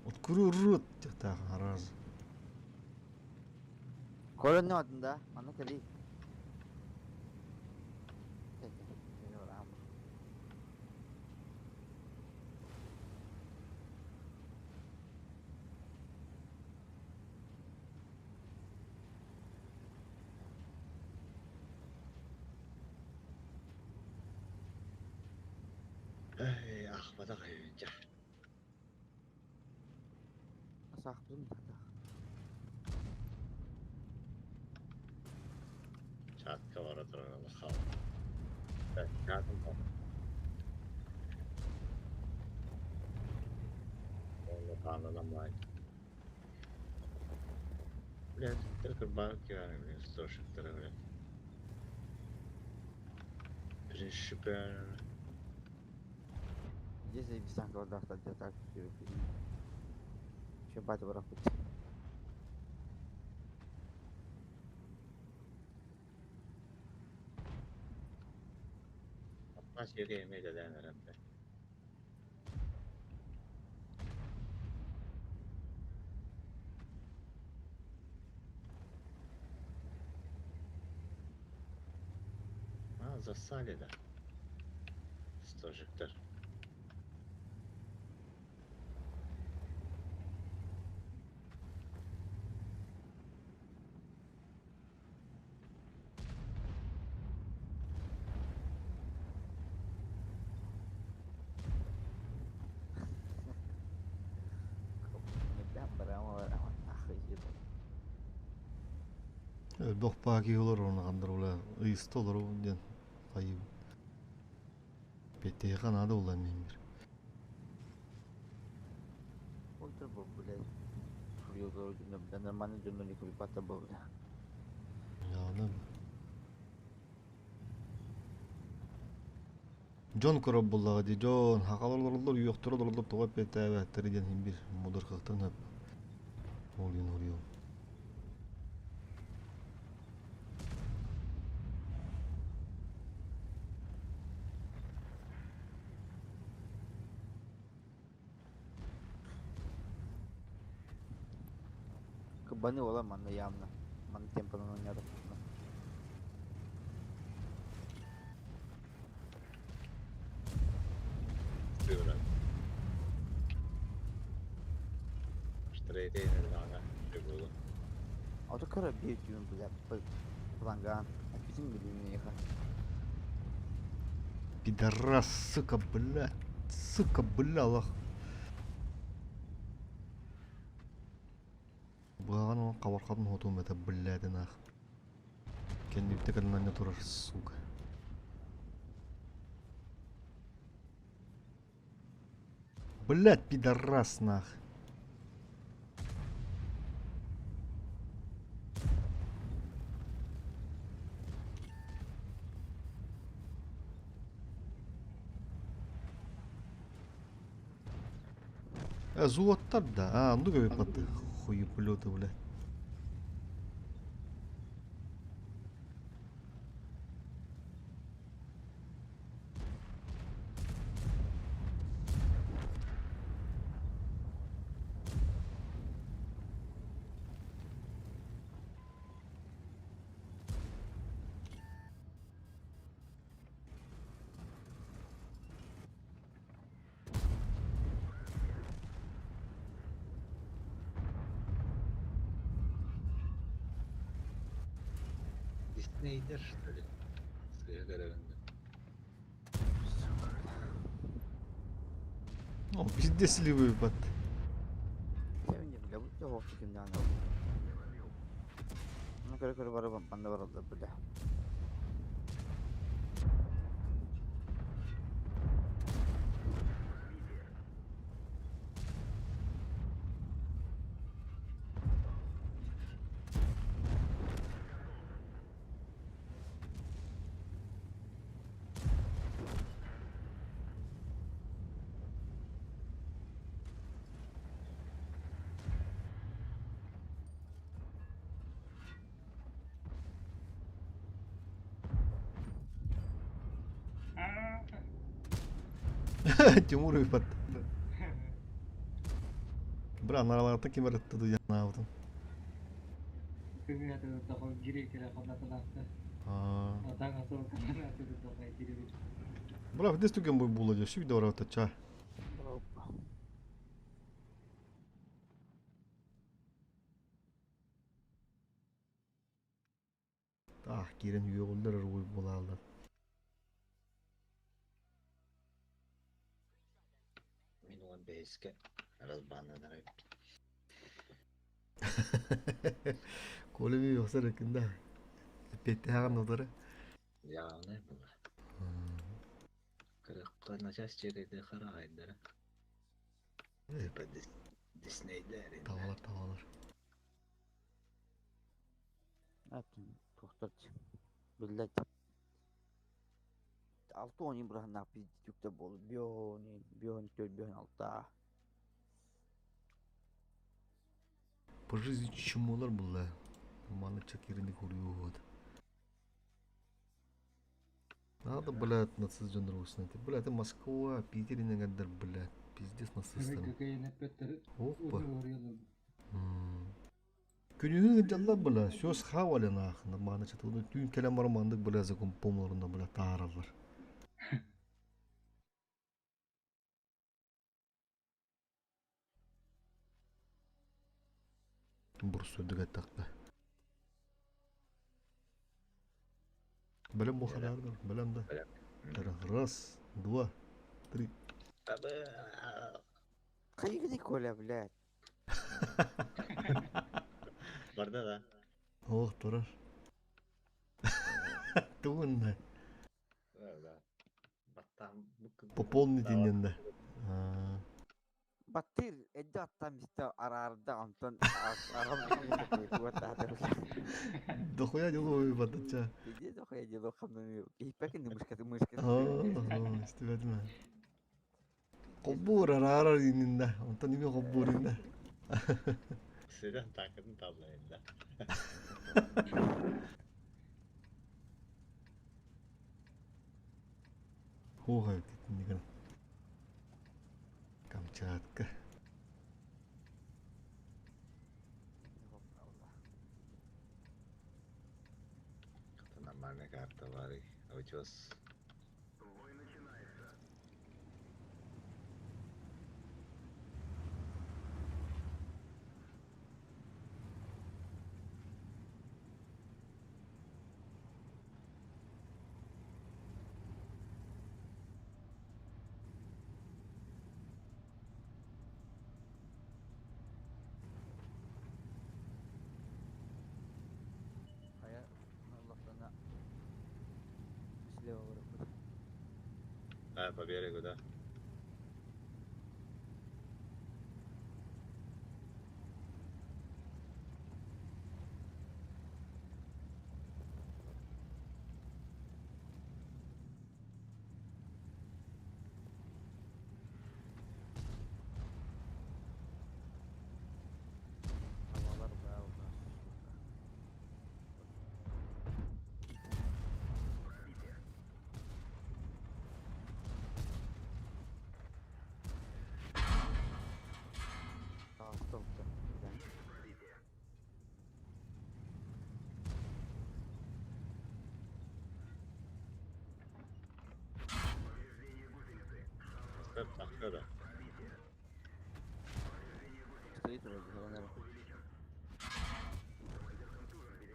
Открою рот, так, раз. Коля не одна, аны кели. Эй, ахмада кайынча. Сахпын да. Чатка бара турар хал. Чатым бар. Оны таныламай. Блядь, только банки, блядь, стошек, блядь. Принципиально. Здесь и без танков да, где так. Еще батя барахут. Хас үөгэ эмиэ үлэлээн эрэн бэр. А, засали да. Стожиктар. Элбэх пааки олорор онно ола ыйыста олорор диэн хайыбын. Петеха надо була мен бир. Oltre bu блядь. Фурьозор бля нормально дьонно не купата был бля. Яны. Дьон көрөр буоллаҕа дии, дьон хахалар олороллор, үөхтэр олороллор тоҕо эппиэттээбэттэрий диэн иһин биир мудырҕахтарын сөп. Ол иһин уруйуом. Кабаны ола манна явно. Манна темпанан оонньоотохпутуна. Бюро. Штрейтейн элбэҕэ буолуо. Ото кыра биир түүн бля плангаан эппитин билиим миэхэ. Пидорас, сука, блядь, сука, бля, лох. Быһаҕын ол хабархатын хотуум этэ, блядь, нах. Кэннибитэ кэлэн турар, сука. Блядь, пидорас, нах. Э, золоттар да. А, ну говорит, хуеплеты, блядь. Диснейдэр что ли? Сыыһа көрөбүн да. О, пиздец сливы бат. Севинде бля бу тоҕо кимнээн ол. Ну көрө көрө бары манна бараллар бля. Тимур ыыппат. Бра, наралаата ким ырытты дыянаабытын. Бра, здесь түген бой була дьэ, сүгдэ барабыта ча. Таах киирэн үөҕүллэр ырыгуй буолааллар. Мин уон бэһискэ разбаннанар эбиппин. Коля ми үөхсэр экин да. Эппиэттээҕин утары. Явно была. Кырыкка начаас чекайды хараҕайдара. Типа Диснейдэр. Tavalар tavalар. Атын туохтар биллэт. Алты он быраһыннаах пиздитюктэ буолу биони биони төрт биони алта. По жизни чумолар булла. Маны чакирини курю вот. Надо, блядь, нацист дьоннору снять. Блядь, это Москва, Питер иногда, блядь. Пиздец нацистами. Опа. Күнүһүн ыдьаллар бля, все схавали нахуй, нормально что-то. Түүн кэлэн баран маннык бля закомпомларында бля таараллар. Бурсуйдук эттэххэ. Бэлэм буолханаар бэлэм да. Раз, два, три. Хайыгыный Коля, блядь? Барда да. Ох, турар. Тугунна. Да, Пополнить инненде. Баттыр, эдди аттан бистэ араарда, онтон Дохуя дело батача. Иди дохуя дело хамнаны. Ииппэкин мышкаты мышкаты. Истибэтим. Холбуур араарар иннинде. Онтон ими холбуур инне. Сыдан такын таллайында. Хуга китиннигин. Камчатка. Это нормальная карта, Варый. Утес. Хайа ыллахтана слева барыппыт. А, по берегу, да. Havalar баа улар. Таҕыста укта. Тахта да. Стоит вроде, наверное.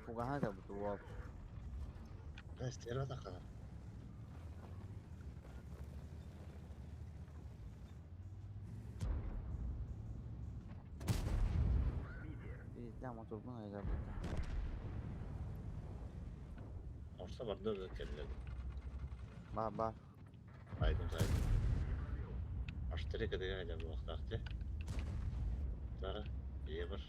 Фугаха да бутуоп. Да, стерва тахта. Биирдээх моторбун айдарбыта. Орса барда да келлedi. Ба ба. Сайдым сайдым. Аштыры кыдыга айда буактакты. Тара, ебір.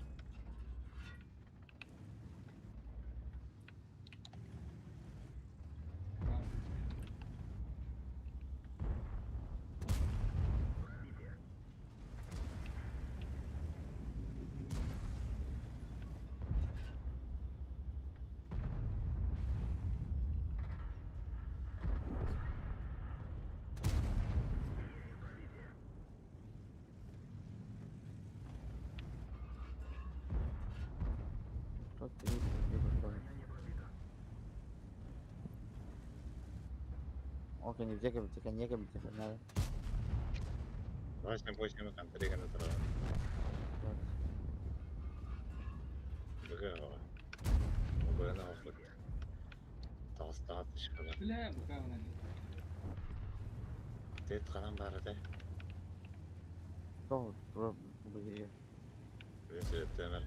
Тот три. Окей, не взяли, тихо, не тихо, надо. Восемь восемь там три на тара. Быга. Быга охот. Тастат шкала. Бля, бука вона. Тет канам барды. То, быга. Өсөттемер.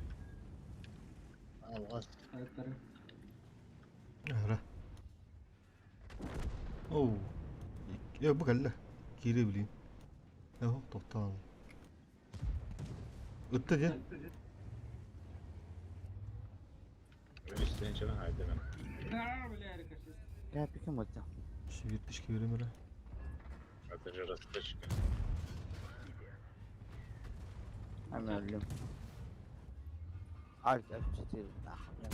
Алгас. Айттары. Ара. Оу. Я бу кэллэ. Киирэ билин. Эһо, тохтоон. Ытта дьэ. Үстен чөмө хайдымын. Да, бля, рикошет. Я пикем вот там. Сибиртишке беремер. Это же расточка. Ана өллүм. Alt F4 нахуй.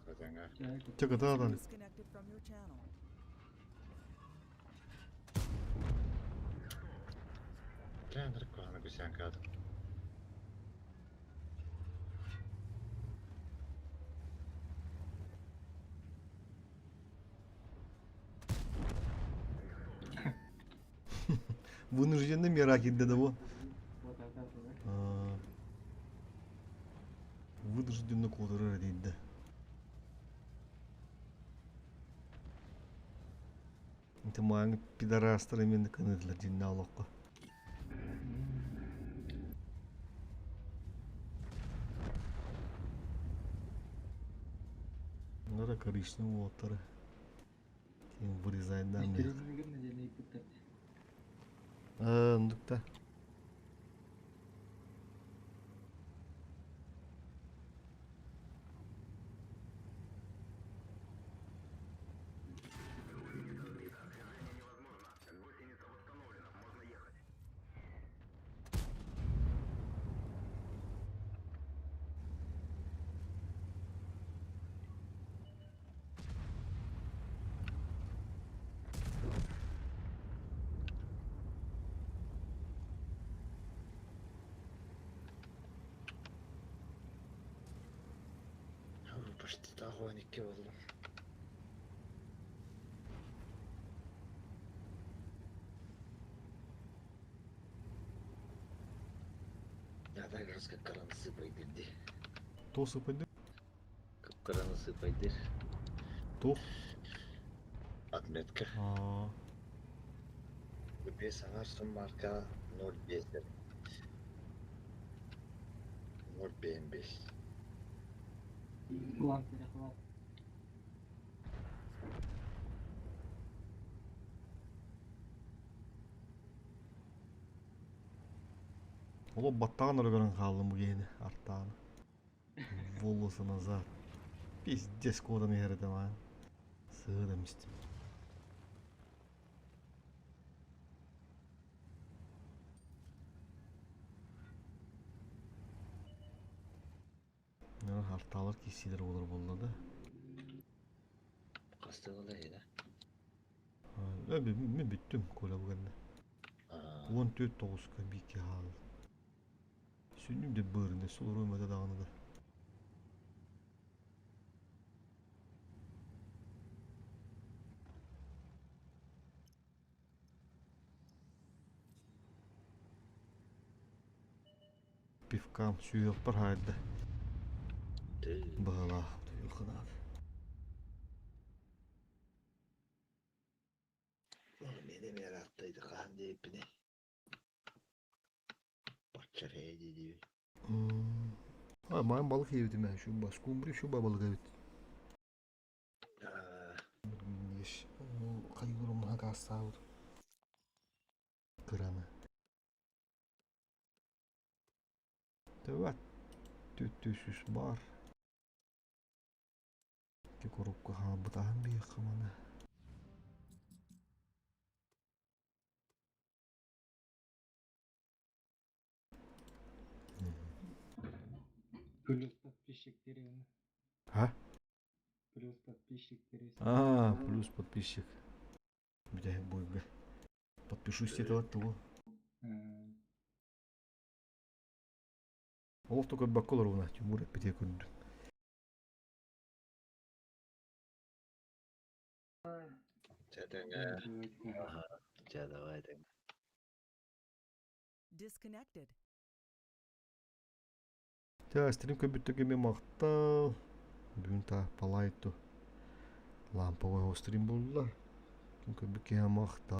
Хотя. Чэ кытаатан. Disconnected from your channel. Тренер куһаҕаны гусянкаатым. Вынужденный мера киирдэ да бу. Вынужденно куотарар этийдэ. Ити мааҥы пидорастар именно кыныдылар дьиннэ олоххо. Нара коричневый уоттары. Тиин вырезайдаан Истеринигин диэн ыйыппыттар. Аа, оннук да. Почти таҕуон икки буоллум. Надо кыпкараны сыпайдыр дии. Туох сыпайдыр? Кыпкараны сыпайдыр. Туох? Отметка. Аа. Бес аҥар суммарка 0,5 0,5. План перехват. Олох баттаҕын эрэ көрөн хааллым бу киһини артааны. Волосы назад. Пиздец куотан иһэр этим аа. Сыа да мистим. Артаалар киирсиилэр буолар буолла да. Хаста буолла эһиэнэ? Мин бүттүм Коля бу кэннэ. 14 тоҕуска биикки хаалла. Сүннүм да быарында солоруом этэ даҕаны да. Пивкам сүһүөхпэр хаайда. Быһалаах утуйуоххунаат. Мин эмиэ ырааттайда хаһан диэбиппиний? Бачча ээ дии-дии. Маан балык иэбитим ээ, шуба, скумбрия шуба балык эбит. Хайыыр умнаһа каастаабыт. Кыраны. Төбөт түттүсүс бар. Ити коробка хаалбытаһын биһиэхэ маны. Плюс подписчик деревни. А? Плюс подписчик деревни. А, плюс подписчик. Бүтэһик буйга. Подпишусь диэтэ тугу? Олох да көрбөккө олоруна, Тимур эппитэ көрдүм. Чэ, давай Disconnected. Чэ, стрим көрбүттэргэ эмиэ махтал. Бүгүн та палайту ламповый стрим булла. Ким көрбүт киһи махтал.